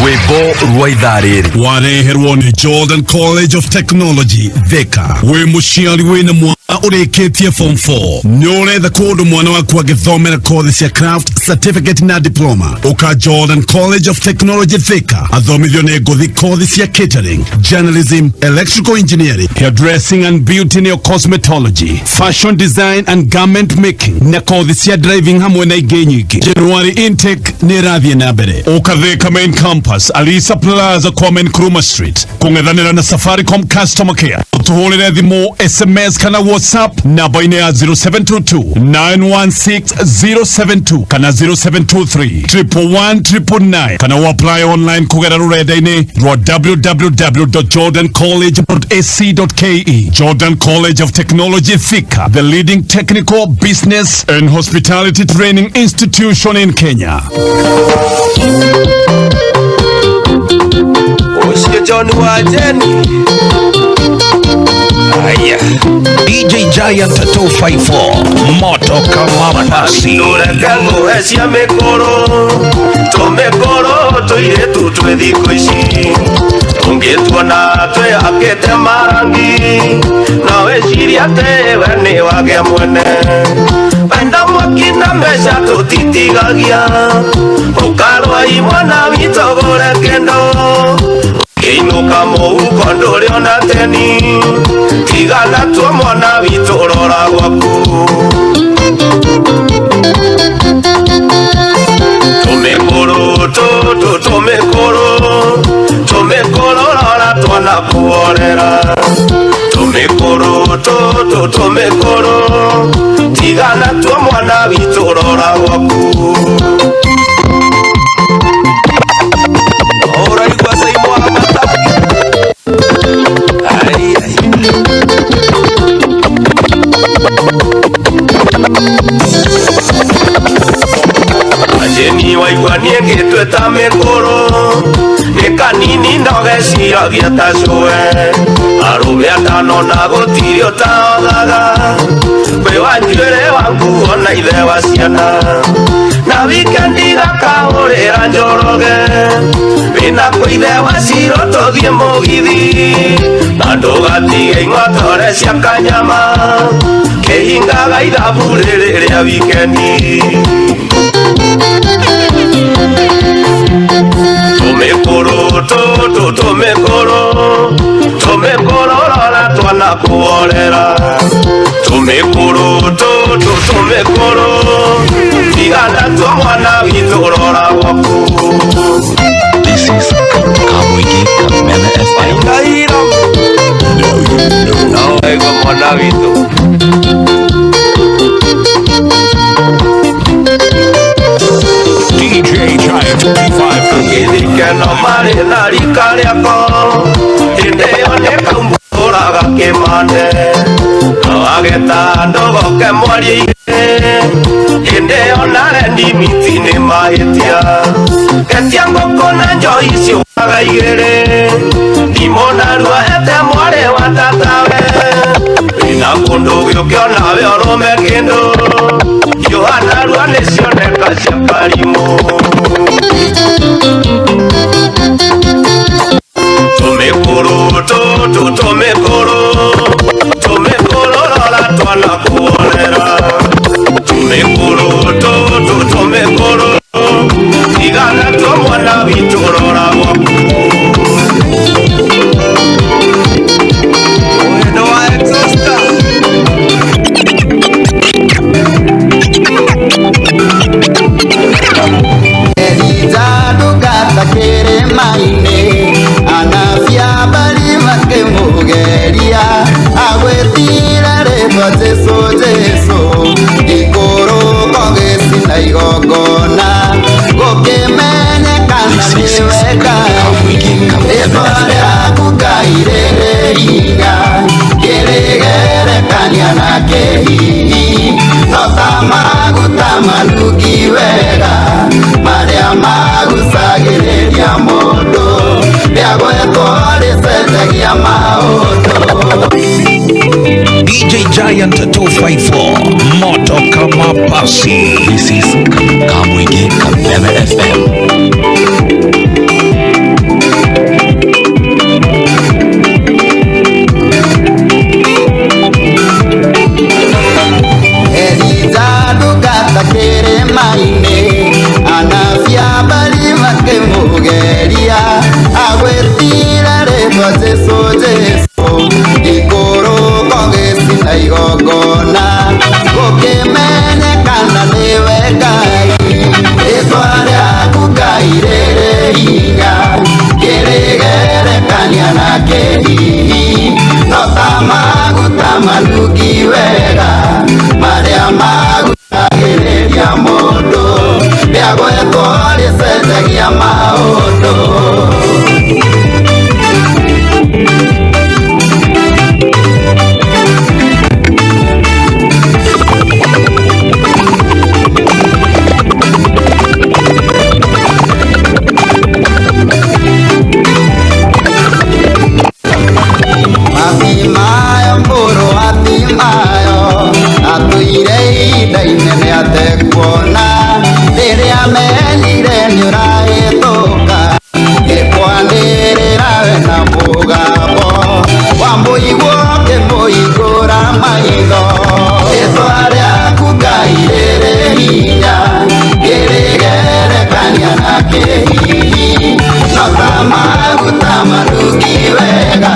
Rwĩmbo rwa ithaa rĩrĩ wareherwo nĩ Jordan College of Technology Thika. Wĩ mũciari wĩna mwana ũrĩkĩtie form 4, nĩ ũretha kũndũ mwana waku angĩthomera kothi cia craft certificate na diploma, ũka Jordan College of Technology Thika athomithio nĩ ngũthi kothi cia catering, journalism, electrical engineering, hairdressing and beauty nĩyo cosmetology, fashion design and garment making na kothi cia driving hamwe na ingĩ nyingĩ. January intake nĩ ĩrathiĩ na mbere. Ũka Thika main campus, Alisa Plaza, Kwame Nkrumah Street, kũng'ethanĩra na Safaricom customer care. Tũhũrĩre thimũ, SMS kana WhatsApp namba-inĩ ya 0722 916 072 kana 0723 111 999 kana ũapply online kũgerera rũrenda-inĩ rwa www.jordancollege.ac.ke. Jordan College of Technology Thika, the leading technical, business and hospitality training institution in Kenya. Ũcio John wa Jenny. Haya, DJ Giant 254 moto kama pasi. Reke ngũhe cia mĩkũrũ, tũmĩkũrũ tũirĩtu twĩ thikũ ici, ũngĩtuona twĩhakĩte marangi no wĩcirie atĩ we nĩ wagĩa mwene. Wenda mwaki na mbeca tũtitigagia, ũkarũa imwana witũ gũre kĩndũ, ũkĩinũka mũhuko ndũrĩ ona teni, tigana tuo mwana witũ rora gwaku. Tũmĩkũrũ tũtũ tũmĩkũrũ, tũmĩkũrũ rora twana kuorera, tũmĩkũrũ tũtũ tũmĩkũrũ, tigana tuo mwana witũ rora gwaku. Ũraigua Saimo wa Mata? Ai, ai. Ajeni waigua niĩ ngĩtue ta mĩkũrũ, nĩ kanini no geciragia ta cũwe, arũme atano na gũtirĩ ũtaothaga, kwĩ wa njuĩrĩ wa nguo na ithe wa ciana, na wikendi gakahũrĩra Njoroge, wĩna kwĩ ithe wa Ciro tũthiĩ mũgithi, na ndũgatige ing'otore cia kanyama, kĩhingaga ithabu rĩrĩ rĩa wikendi. Tũmĩkũrũ tũtũ tũmĩkũrũ, tũmĩkũrũ rora twana kuorera, tũmĩkũrũ tũtũ tũmĩkũrũ, tigana tuo mwana witũ rora gwaku. This is Kamwingi Kameme FM. Kaira. No waigua mwana witũ. DJ Giant 254. Gĩthikeno marĩ na rika rĩako, hĩndĩ ĩyo nĩ kaumbũraga kĩmande, no ageta ndũgoke mwaria igĩrĩ, hĩndĩ ĩyo narendi miti nĩ mahĩtia, ketia ngũkũ na njohi ciũkaga igĩrĩ, thimũ narua ete mwarĩ wa tatawe, wĩna kũndũ gĩũke onawe ũrũme kĩndũ, hiũha narua nĩcioneka cia karimũ. Tũmĩkũrũ tũtũ tũmĩkũrũ, tũmĩkũrũ rora twana kuorera, tũmĩkũrũ tũtũ tũmĩkũrũ, tigana tuo mwana witũ rora gwaku. Wendo wa exhauster. Ndungata kĩrĩma-inĩ, anabii a Baali makĩmũgeria, agwĩtire rĩtwa Jesũ Jesũ, ikũrũko gĩcina igongona, gũkĩmenyekana nĩwe Ngai. Rĩtwa rĩaku Ngai rĩrĩ hinya, kĩrĩgerekania na kĩhini, no ta maguta manungi wega, marĩa magucagĩrĩria mũndũ, rĩagwetwo rĩcenjagia maũndũ. DJ Giant 254 moto kama pasi. This is Kamwingi Kameme FM. Elija ndungata kĩrĩma-inĩ anabii a Baali makĩmũgeria agwĩtire rĩtwa Jesũ Jesũ ikũrũko gĩcina igongona gũkĩmenyekana nĩwe Ngai rĩtwa rĩaku Ngai rĩrĩ hinya kĩrĩgerekania na kĩhihi no ta maguta manungi wega marĩa magutagĩrĩria mũndũ rĩagwetwo rĩcenjagia maũndũ. Matimayo mũrũ wa Timayo atũire ihinda inene atekuona rĩrĩa amenyire nĩũrahĩtũka gĩkwanĩrĩra we na mũgambo wa mũigua ũkĩmũhingũra maitho rĩtwa rĩaku Ngai rĩrĩ hinya kĩrĩgerekania na kĩhihi no ta maguta manungi wega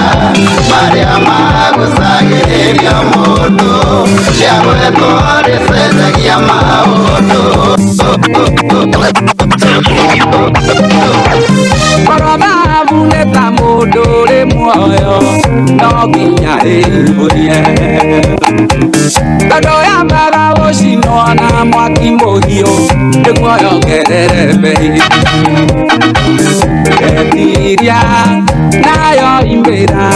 marĩa magucagĩrĩria mũndũ rĩagwetwo rĩcenjagia maũndũ. Korwo thahabu nĩ ta mũndũ ũrĩ muoyo no nginya ĩihũrie tondũ yambaga gũcinwo na mwaki mũhiũ nĩguo yongerere mbei etiria nayo imbĩra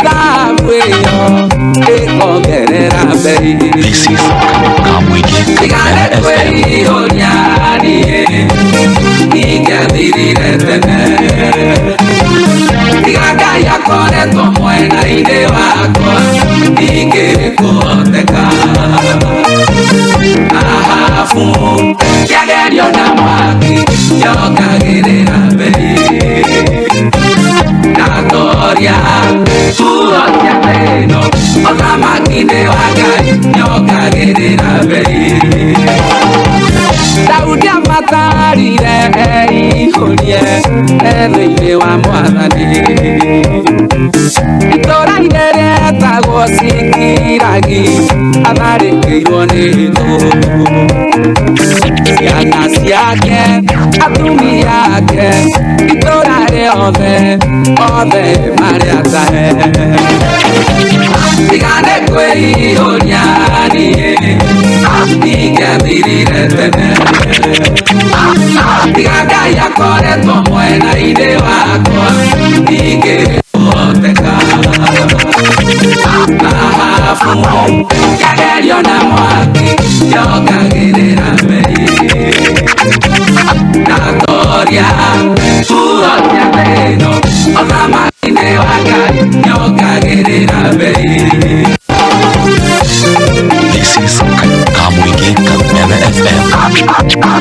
thahabu ĩyo ĩkongerera mbei. This is Kamwingi Tigane Kameme FM. kwĩihũria niĩ ingĩathirire tene tiga Ngai akoretwo mwena-inĩ wakwa ingĩrĩ kũhoteka thahabu kĩagerio na mwaki yongagĩrĩra mbei ndatoria nguo cia thĩno ũthamaki-inĩ wa Ngai yongagĩrĩra mbei. Daudi amatarire eihũrie e thĩinĩ wa Mwathani itũũra-inĩ rĩetagwo Cikiragi atharĩkĩirwo nĩ thũ ciana ciake atumia ake itũũra rĩothe othe marĩ atahe tigane kwĩihũria niĩ ingĩathirire tene tiga Ngai akoretwo mwena-inĩ wakwa ingĩrĩ kũhoteka thahabu kĩagerio na mwaki yongagĩrĩra mbei ndatoria nguo cia thĩno ũthamaki-inĩ wa Ngai yongagĩrĩra mbei. This is Kamwingi Kameme FM.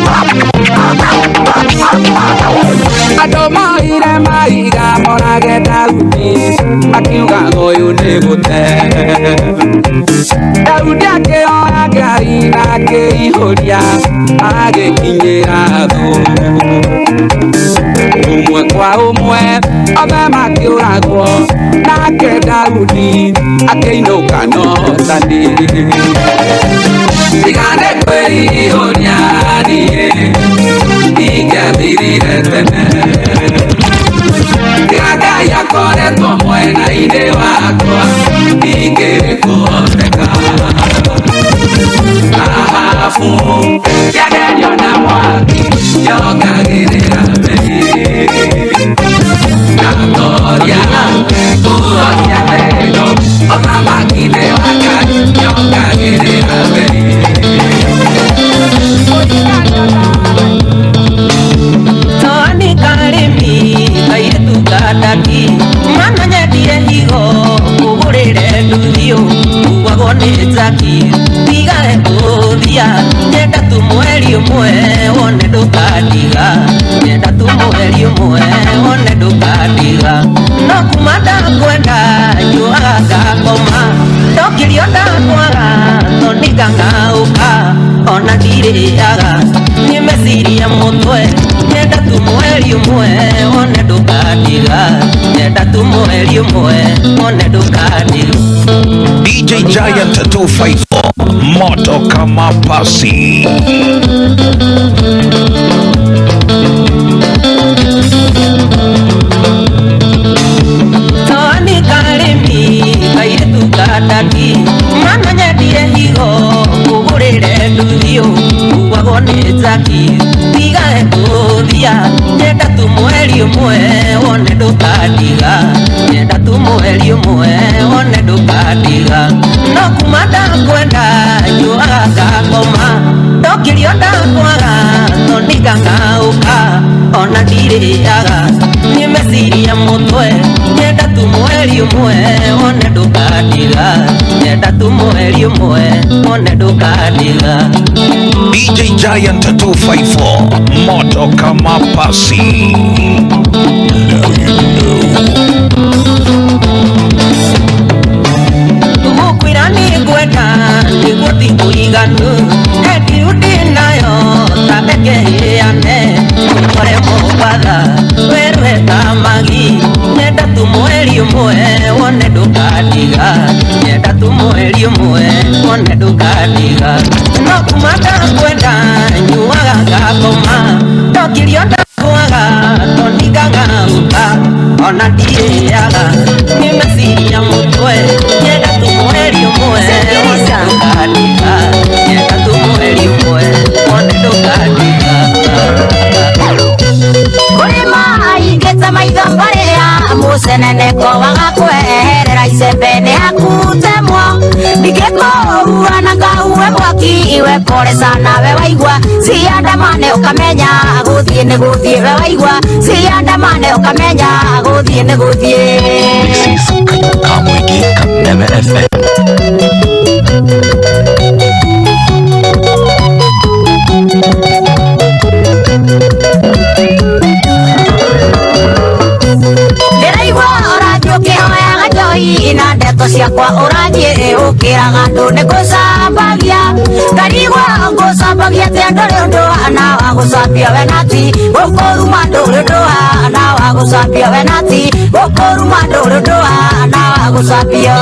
Andũ moire maiga morage Daudi makiuga ũyũ nĩ gũte Daudi akĩoya Ngai na akĩihũria agĩkinyĩra thũ ũmwe kwa ũmwe othe makĩũragwo nake Daudi akĩinũka Notani tigane kwĩihũria niĩ ingĩathirire tene tiga Ngai akoretwo mwena-inĩ wakwa ingĩrĩ kũhoteka thahabu kĩagerio na mwaki yongagĩrĩra mbei ndatoria nguo cia thĩno ũthamaki-inĩ wa Ngai yongagĩrĩra mbei. Toni karĩmi kairĩtu ka ndaki mama nyendire higo kũgũrĩre nduthi. Ũmwe wone ndũkandiga, nyenda tu mweri ũmwe wone ndũkandiga. No kuma ndakwenda nyuaga ngakoma, ndokirio ndakwaga tondika ng'aũka, ona ndirĩaga nĩ meciria mũtwe. Nyenda tu mweri ũmwe wone ndũkandiga, nyenda tu mweri ũmwe wone ndũkandiga. DJ Giant 254 moto kama pasi. Toni karĩmi kairĩtu kandaki, mana nyendire higo ngũgũrĩre nduthio kuagwo nĩ njaki tigae gũthia. Nyenda tu mweri ũmwe wone ndũkandiga, nyenda tu mweri ũmwe wone ndũkandiga. No kuma ndakwenda nyuaga ngakoma, ndokirio ndakwaga tondika ng'aũka, ona ndirĩaga nĩ meciria mũtwe. Nyenda tu mweri ũmwe wone ndũkandiga, nyenda tu mweri ũmwe wone ndũkandiga. DJ Giant 254 moto kama pasi. Now you know. Gũkwĩra nĩ ngwenda nĩguo ti kũiganu, endiu ndĩnayo ta reke hĩane, ũkore Mombatha werũhe ta magi. Nyenda tu mweri ũmwe wone ndũkandiga, nyenda tu mweri ũmwe wone ndũkandiga. No kuma ndakwenda nyuaga ngakoma, ndokirio ndakwaga tondika ng'aũka, ona ndirĩaga nĩ meciria mũtwe. Nyenda tu mweri ũmwe wone ndũkandiga, nyenda tu mweri ũmwe wone ndũkandiga. Kũrĩma aingĩte maitho mbarĩa mũceneneko waga kweherera icembe nĩ hakutemwo ndingĩkũhura na ngahuhe mwaki iwe pole sana we waigua ciandamane ũkamenya gũthiĩ nĩ gũthiĩ we waigua ciandamane ũkamenya gũthiĩ nĩ gũthiĩ. This is Kamwigi Kameme FM. Ndĩraigua ũrathiĩ ũkĩhoyaga njohi na ndeto ciakwa ũrathiĩ ũkĩraga andũ nĩ ngũcambagia ngarigwa ngũcambagia atĩ ndũrĩ ũndũ na wa gũcambia we nati gũkũruma ndũrĩ ũndũ na wa gũcambia we nati gũkũruma ndũrĩ ũndũ na wa gũcambia.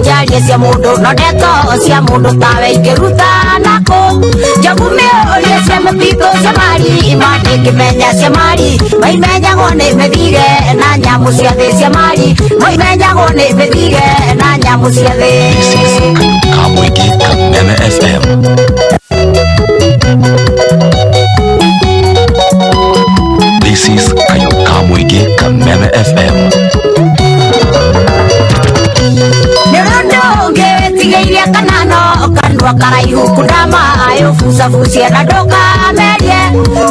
Njarie cia mũndũ no ndeto cia mũndũ tawe ingĩruta nakũ njogu mĩũrie cia mũtitũ cia mari mandĩkĩmenya cia mari maimenyagwo nĩ mĩthige na nyamũ cia thĩ cia mari maimenyagwo nĩ mĩthige na nyamũ cia thĩ. This is Kamwigi Kameme FM. This is Kamwigi Kameme FM. Wĩtigĩirie kana no kanua karaihu kundama ũbucabucie na ndũkamerie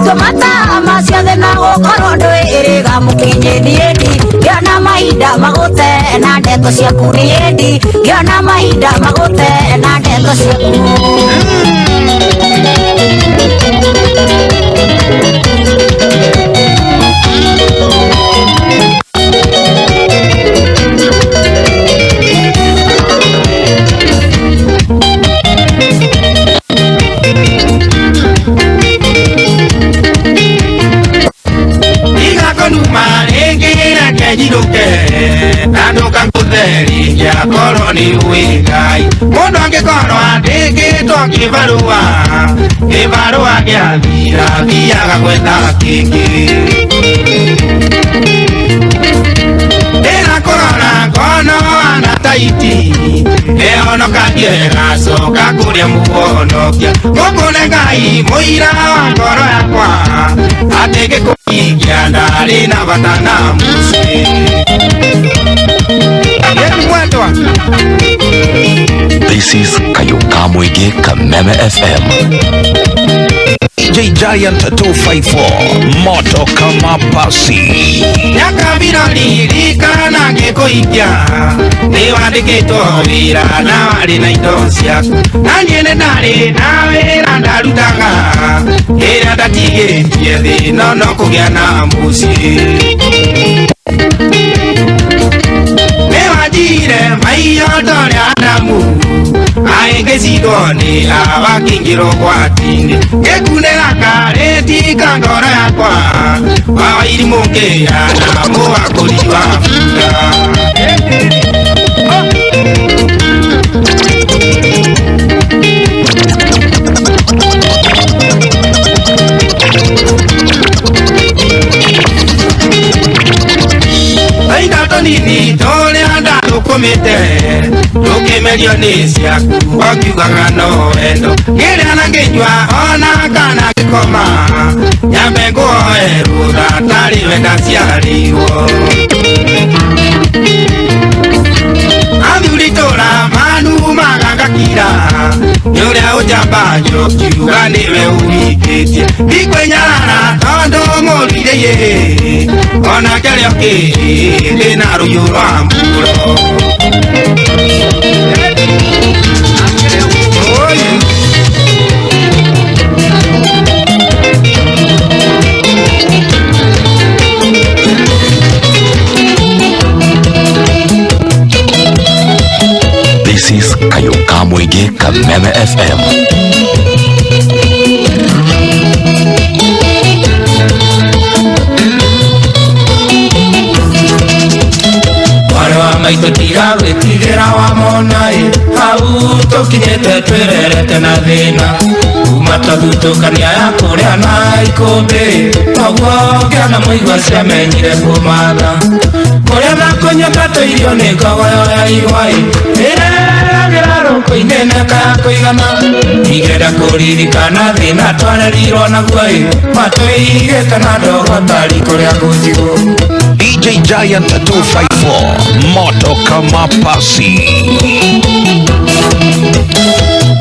tũmata macio thĩ na gũkorwo ndwĩrĩga mũkinyĩ niĩndi ngĩona mahinda magũte na ndeto ciaku niĩndi ngĩona mahinda magũte na ndeto ciaku. Akorwo nĩ ũĩ Ngai mũndũ angĩkorwo andĩkĩtwo kĩbarũa kĩbarũa gĩathira thiaga gwetha kĩngĩ ndĩrakũrora ngono ana taiti nĩhonokagie gacoka kũrĩa mũhonokia gũkũ nĩ Ngai mũira wa ngoro yakwa atĩ ngĩkũhingia ndarĩ na bata na mũciĩ. This is Kayuka ka mũingĩ Kameme FM. DJ Giant 254 moto kama pasi. Nyakabira ririkana ngĩkũikia nĩ wandĩkĩtwo wĩra na warĩ na indo ciaku na niĩ nĩ ndarĩ na wĩra ndarutaga ĩrĩa ndatigĩtie thĩ no no kũgĩa na mũciĩ nĩ wanjire maiyo ndorĩa Adamu aĩngĩcindwo nĩ awakĩingĩrwo gwati-inĩ ngĩkunĩra karĩti ka ngoro yakwa wawairimũ ngĩya na mũwakũri wa bunda. Aida tũnini tũrĩa ndathũkũmĩte tũkĩmerio nĩ ciaku wakiugaga no wendo ngĩrĩa na ngĩnyua ona kana ngĩkoma nyambe nguoe rũtha tarĩ we ndaciarĩirwo athuri tũra manumaga ngakira nĩ ũrĩa ũnjamba njokiuga nĩwe ũhikĩtie ndikwĩnyarara tondũ mũrire ona kĩrĩa kĩrĩ na rũhiũ rwa mburo. This is Kayũ ka mũingĩ Kameme FM. Mwarĩ wa maitũ tiga gwĩtigĩra wamona ĩ hau tũkinyĩte twĩrerete na thĩna kuma twathutũkania ya kũrĩa na ikũmbĩ toguo ngĩona mũigua ciamenyire kũmatha kũrĩa na kũnyua ta tũirio nĩ ngogoyo ya igwa ĩ ĩreragĩra rũkũ-inĩ mĩaka ya kũigana ingĩenda kũririkana thĩna twarerirwo naguo ĩ matũigĩte na ndogo tari kũrĩa ngũnjigũ. DJ Giant 254 moto kama pasi.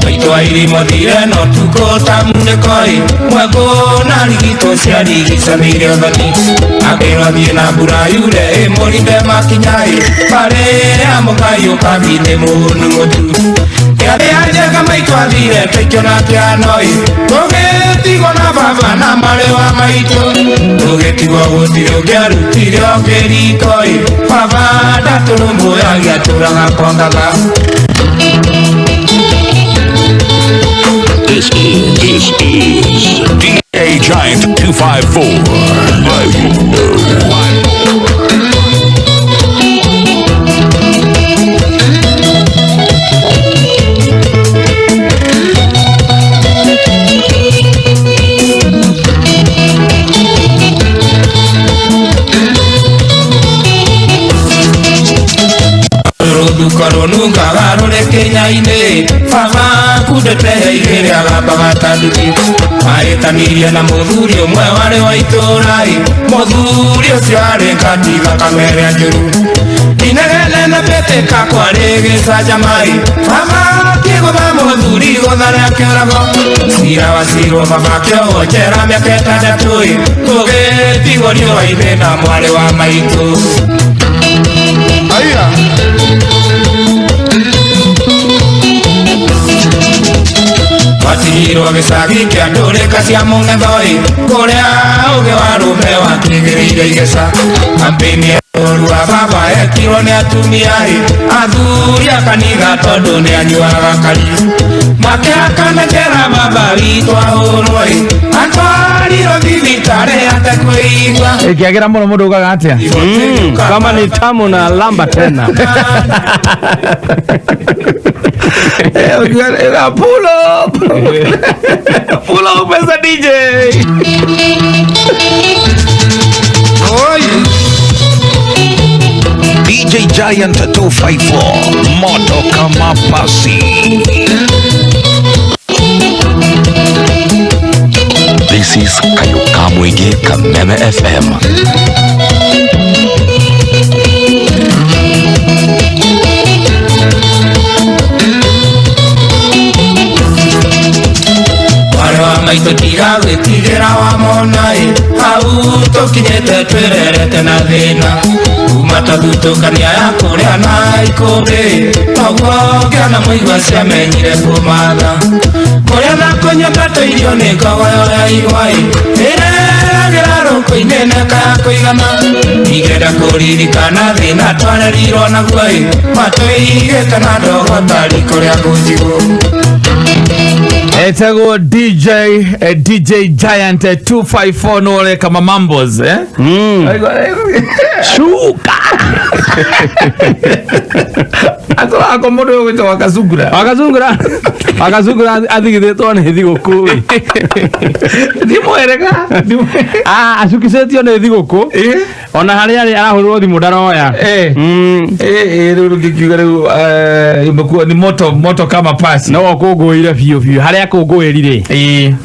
Maitũ airimothire no tukũ ta munĩko ĩ mwekũ na rigitũ ciarigicanĩire ũthoni akĩrwo thiĩ na mbura yure ĩmũrinde makinya ĩ barĩ ya mũkai ũkathi nĩ mũnu mũtu kĩathĩ ya njega maitũ athire tũikio na kĩano ĩ tũgĩtigwo na baba na mwarĩ wa maitũ tũgĩtigwo gũtirĩ ũngĩarutire o kĩriko ĩ baba ndatũrũmbũyagia atũraga kwa ngatha. This is DJ Giant 254. Now you know. Rũthuko rũnungaga rũrĩ kĩnya-inĩ baba kundĩte igĩrĩ agambaga ta nduthi mahĩtanirie na mũthuri ũmwe warĩ wa itũũra ĩ mũthuri ũcio arĩ ngati thakame ĩrĩa njũru inegene na mbĩtĩka kwarĩ gĩcanjama ĩ baba akĩgũtha mũthuri igũtha rĩa kĩũrago cira wacirwo baba akĩohwo njera mĩaka ĩtandatũ ĩ tũgĩtigwo riũa-inĩ na mwarĩ wa maitũ. Aya. Watigirwo gĩcagi kĩa ndũrĩka cia mũng'etho ĩ kũrĩa ũgĩ wa rũme wakĩgĩrĩire igeca kampeni ya ũru wa baba ekirwo nĩ atumia ĩ athuri a kanitha tondũ nĩ anyuaga kari makĩhakana njera baba witũ ahũrwo ĩ atwarirwo thibitarĩ atekwĩigua. Ĩkĩagĩra mũno mũndũ ugaga atĩa? Kama ni tamu na lamba tena. Pull up. Pull up as a DJ. Oi. DJ Giant 254 moto kama pasi. This is Kayũ ka mũingĩ Kameme FM. Maitũ tiga gwĩtigĩra wamona ĩ hau tũkinyĩte twĩrerete na thĩna kuma twathutũkania ya kũrĩa na ikũmbĩ noguo ngĩona mũigua ciamenyire kũmatha kũrĩa na kũnyua tũirio nĩ ngogoyo ya igwa ĩ ĩreragĩra rũkũ-inĩ neka ya kũigana ingĩenda kũririkana thĩna twarerirwo naguo ĩ matũigĩte na ndogo tari kũrĩa kũnjigũ. Etagwo DJ DJ Giant 254 no ore kama mambos eh? Shuka Atora ako mundu uyu gwitwo Wakazungura. Wakazungura. Wakazungura athigithĩtwo nĩ thigũkũ. Ndimwerega. Ah, acukicĩtio nĩ thigũkũ. Ona harĩa arĩ arahũrĩrwo thimũ ndaroya. Rĩu rũngĩkiuga rĩu imekuwa ni moto moto kama pasi. No akũngũĩire biũ biũ harĩa akũngũĩrire.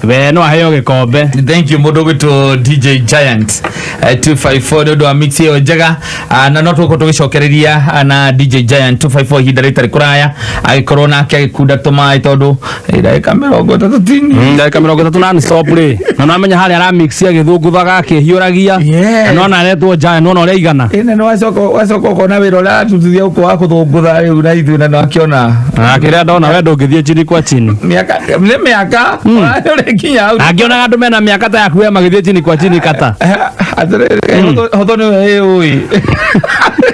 We no aheo gĩkombe. Thank you mũndũ ũgwĩtwo DJ Giant 254 nĩ ũndũ wa mix ĩyo njega. Na no tũgũkorwo tũgĩcokereria na DJ Giant 254 ihinda rĩtarĩ kũraya agĩkorwo nake agĩkunda tũmaĩ tondũ ndagĩka 30 ti nyingĩ. Ndagĩka 30 non stop rĩ na nĩwamenya harĩa aramix agĩthũngũthaga akĩhiũragia na nĩwona aretwo Giant nĩwona ũrĩa aigana. Ĩna nĩ wacoka ũkona wĩra ũrĩa aratutithia gũkũ wa kũthũngũtha rĩu na ithuĩ na nĩwakĩona na kĩrĩa ndona we ndũngĩthiĩ chini kwa chini. Mĩaka nĩ mĩaka ũrĩkinya hau. Angĩonaga andũ mena mĩaka ta yaku we magĩthiĩ chini kwa chini kata. Atĩrĩrĩ hotho nĩwe ĩũĩ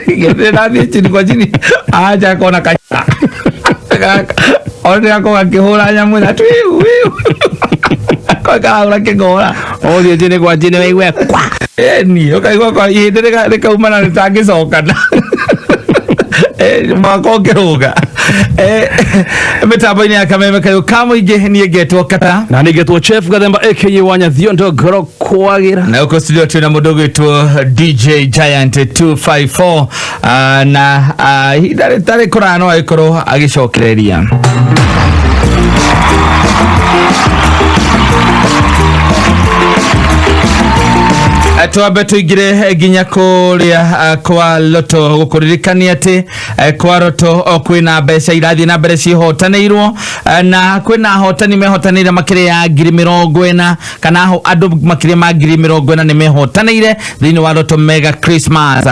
gĩthĩ nathiĩ chini kwa chini aja kona kanya ona ako gakĩhũra nyamũ na twiu wiu karahũra kĩng'ora ũthiĩ chini kwa chini wĩigue kwa ĩni ũkaigua kwa ihĩndĩ rĩkauma na rĩtangĩcokana mwaka ũngĩrũga mĩtambo-inĩ ya kameme kayũ ka mũingĩ niĩ ngetwo kata na nĩ ngetwo Chef Gathemba aka Wanyathiondo ngoro kwagira na huko studio tuna mũndũ ũgwĩtwo DJ Giant 254 na ihinda rĩtarĩ kũraya no agĩkorwo agĩcokereria. Twambe tũingĩre nginya kũrĩa kwa Lotto gũkũririkania atĩ kwa Lotto kwĩna mbeca irathiĩ na mbere cihotanĩirwo na kwĩna ahotani mehotanĩire makĩria ya 40,000 kana andũ makĩria ma 40,000 nĩ mehotanĩire thĩinĩ wa Lotto Mega Christmas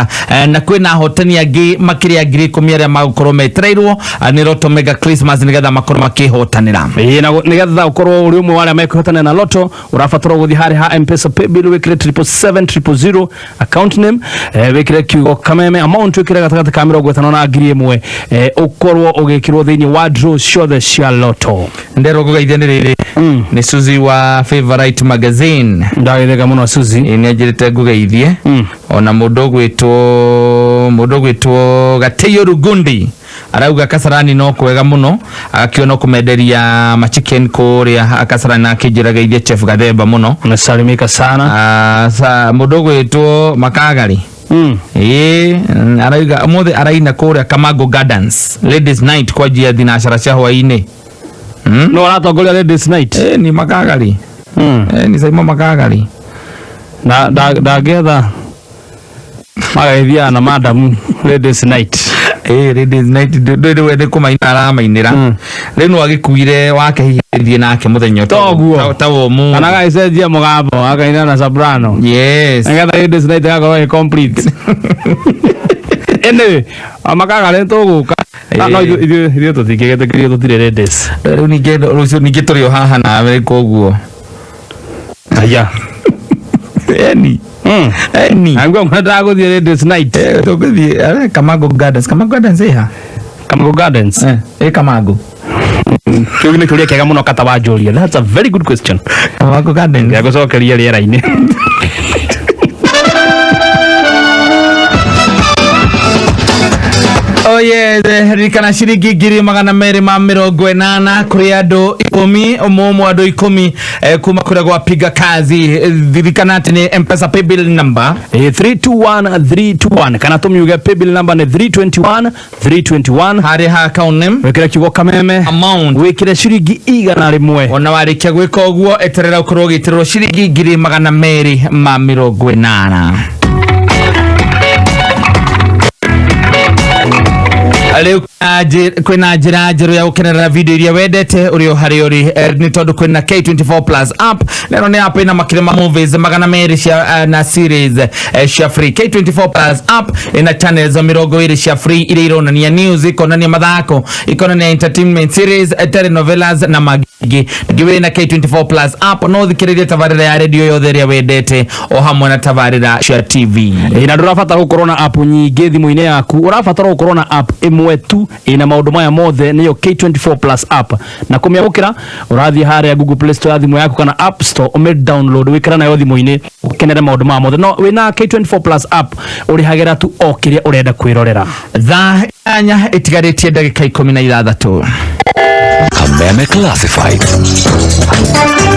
na kwĩna ahotani angĩ makĩria ya 10,000 arĩa magũkorwo metereirwo nĩ Lotto Mega Christmas nĩgetha makorwo makĩhotanĩra. Ĩĩ, na nĩgetha ũkorwo ũrĩ ũmwe wa arĩa mekũhotanĩra na Lotto ũrabatara gũthiĩ harĩa ha M-Pesa paybill wĩkĩre triple seven triple zero account name wĩkĩre kiugo kameme amount wĩkĩre gatagatĩ ka 50 na 1,000 ũkorwo ũgĩkĩrwo thĩinĩ wa draw ciothe cia Lotto. Nderwo ngũgeithia nĩ rĩrĩ nĩ Suzy wa Favorite Magazine. Ndagĩtheka mũno Suzy. Ĩĩ nĩ anjĩrĩte ngũgeithie ona mũndũ ũgwĩtwo Gatĩiyo Rugundi arauga Kasarani no kwega mũno agakiona kũmenderia machicken kũrĩa Kasarani na akĩnjĩra geithie Chef Gathemba mũno. Nasalimika sana. Sa mũndũ ũgwĩtwo Makagari. Ĩĩ arauga ũmũthĩ araina kũrĩa Kamango Gardens Ladies Night kwa njia thinacara cia hwaĩ-inĩ. No aratongoria Ladies Night. Ĩĩ ni Makagari. Ĩĩ ni Saimo Makagari. Na ndangĩetha magagĩthiaga na madamu Ladies Night. Ĩĩ Ladies Night ndũĩ rĩu nĩ kũmaina aramainĩra. Rĩu no agĩkuire wake hihi thiĩ nake mũthenya Toguo. ta wa ũmũthĩ. Kana agagĩcenjia mũgambo akaina na soprano. Yes. Nĩgetha Ladies Night ĩgakorwo ĩ complete. Anyway, Makagari nĩ tũgũka. No ithuĩ tũtingĩgĩtĩkĩrio tũtirĩ ladies. Rĩu ningĩ rũciũ ningĩ tũrĩ o haha nawe koguo. Aya. Eni. Eni. Angwa mwendaga gũthiĩ Ladies Night. Tũgũthiĩ Kamango Gardens. Kamango Gardens ĩ ha? Kamango Gardens. Ĩ Kamango. Kĩu nĩ kĩũria kĩega mũno kata wanjũria. That's a very good question. Kamango Gardens. Ngĩgũcokeria rĩera-inĩ. Oh yes, ririkana ciringi 280,000 kũrĩ andũ 10 ũmwe andũ 10 kuma kũrĩa gwa Piga Kazi. Ririkana atĩ nĩ M-Pesa paybill number 321321 kana tũmiuge paybill number nĩ 321 321 harĩ ha account name wĩkĩre kiugo kameme amount wĩkĩre ciringi 100. Ona warĩkia gwĩka ũguo eterera ũkorwo ũgĩtĩrwo ciringi 280,000. Rĩu kwĩna njĩra njerũ ya gũkenerera video iria wendete ũrĩ o harĩa ũrĩ, nĩ tondũ kwĩna K24 Plus app. Na ĩno nĩ app ĩna makĩria ma movies 200 cia na series cia free. K24 Plus app ĩna channels 20 cia free iria ironania news, ikonania mathako, ikonania entertainment series, telenovelas na mangĩ. Ningĩ wĩna K24 Plus app no ũthikĩrĩrie tabarĩra ya redio yothe ĩrĩa wendete o hamwe na tabarĩra cia TV. Ĩ, na ndũrabatara gũkorwo na app nyingĩ thimũ-inĩ yaku, ũrabatara gũkorwo na app ĩmwe tu ĩna maũndũ maya mothe, nĩyo K24 Plus app. Na kũmĩamũkĩra, ũrathiĩ harĩa Google Play Store ya thimũ yaku kana App Store, ũmĩ download, wĩkĩra nayo thimũ-inĩ, ũkenere maũndũ maya mothe. No wĩna K24 Plus app ũrĩhagĩra tu o kĩrĩa ũrenda kwĩrorera. Thaa 8 ĩtigarĩtie ndagĩka 16. Kameme Classified.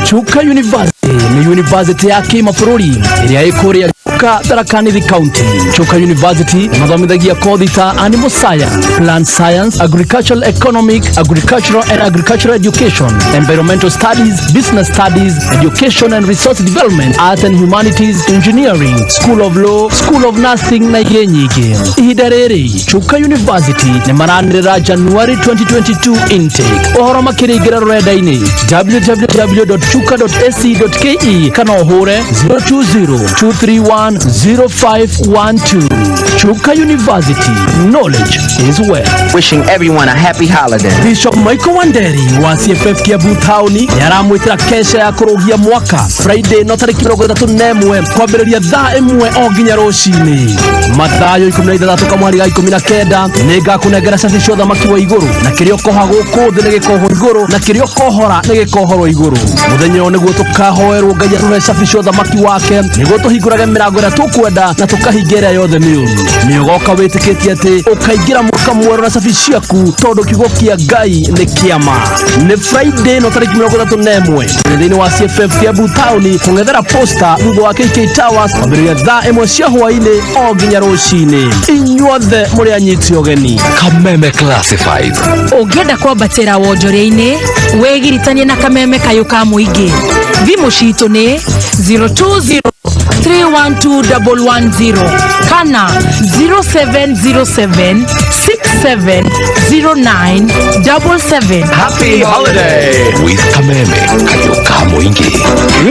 Chuka University nĩ university ya kĩmabũrũri ĩrĩa ĩkũrĩa Chuka, Tharaka Nithi County. Chuka University mathomithagia kothi ta animal science, plant science, agricultural economic, agricultural and agricultural education, environmental studies, business studies, education and resource development, arts and humanities, engineering, school of law, school of nursing na ingĩ nyingĩ. Ihinda rĩrĩ Chuka University nĩ maranĩrĩra January 2022 intake. Ũhoro makĩrĩingĩra rũrenda-inĩ www.chuka.ac.ke kana ũhũre 020 231 0512. Chuka University, knowledge is wealth. Wishing everyone a happy holiday. Bishop Michael Wanderi wa CFF Kiambu Town nĩ aramwĩtĩra kesha ya kũrũgia mwaka Friday no tarĩki 31 kwambĩrĩria thaa 1 o nginya rũcinĩ. Mathayo 16 kamwari ga 19, nĩ ngakũnengera cabi cia ũthamaki wa igũrũ, na kĩrĩa ũkoha gũkũ thĩ nĩ gĩkohwo igũrũ, na kĩrĩa ũkohora nĩ gĩkohorwo igũrũ. Mũthenya ũyũ nĩguo tũkahoerwo Ngai atũhe cabi cia ũthamaki wake, nĩguo tũhingũrage mĩrango ĩrĩa tũkwenda na tũkahinga ĩrĩa yothe mĩũru. Nĩ ũgoka wĩtĩkĩtie atĩ ũkaingĩra mwaka mwerũ na cabi ciaku, tondũ kiugo kĩa Ngai nĩ kĩama. Nĩ Friday no tarĩki 31 thĩinĩ wa CFF Kiambu Town, kũng'ethera posta thutha wa KK Towers, kwambĩrĩria thaa 1 cia hwaĩ-inĩ o nginya rũcinĩ. Inyuothe mũrĩ anyiti ũgeni. Kameme Classified. Ũngĩenda kwambatĩra wonjoria-inĩ, wĩgiritanie na Kameme kayũ ka mũingĩ. Thimũ citũ nĩ 020 312 110 kana 0707 6709 77. Happy holiday with Kameme kayo ka mũingĩ.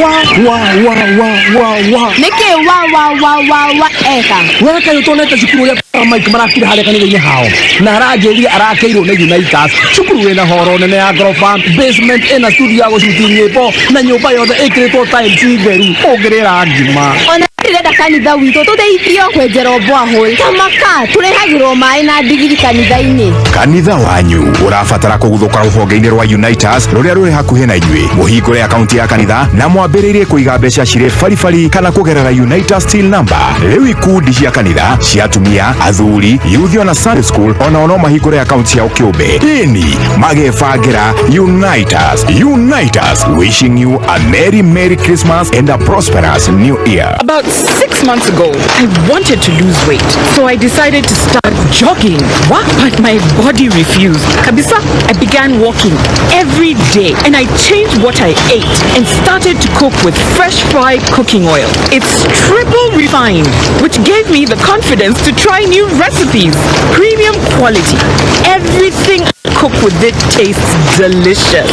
Wa wa wa wa wa wa. Nĩkĩ wa wa wa wa wa eka? We kayo tuonete cukuru ũrĩa Mike marakire harĩa kanitha-inĩ hao, na aranjĩrire arakeirwo nĩ Unitas, cukuru wĩna horo nene ya ngoroba, basement ĩna studio ya gũcuti nyĩmbo, na nyũmba yothe ĩkĩrĩtwo tiles theru ũngĩrĩra ngima. Ona ndĩrenda kanitha witũ tũteithio kwenjerwo borehole, tamaka tũrehagĩrwo maĩ na ndigiri kanitha-inĩ. Kanitha wanyu ũrabatara kũguthũka rũhonge-inĩ rwa Unitas rũrĩa rũrĩ hakuhĩ na inyuĩ. Mũhingũre akaunti ya kanitha na mwambĩrĩrie kũiga mbeca cirĩ baribari kana kũgerera Unitas till number. Rĩu ikundi cia kanitha cia atumia, athuri, youth ona Sunday school onao no mahingũre akaunti ciao kĩũmbe. Ĩni magebangĩra Unitas. Unitas, wishing you a merry merry Christmas and a prosperous new year. About 6 months ago, I wanted to lose weight, so I decided to start jogging. What? But my body refused. Kabisa, I began walking every day and I changed what I ate and started to cook with Fresh Fry cooking oil. It's triple refined, which gave me the confidence to try new recipes. Premium quality. Everything I cook with it tastes delicious.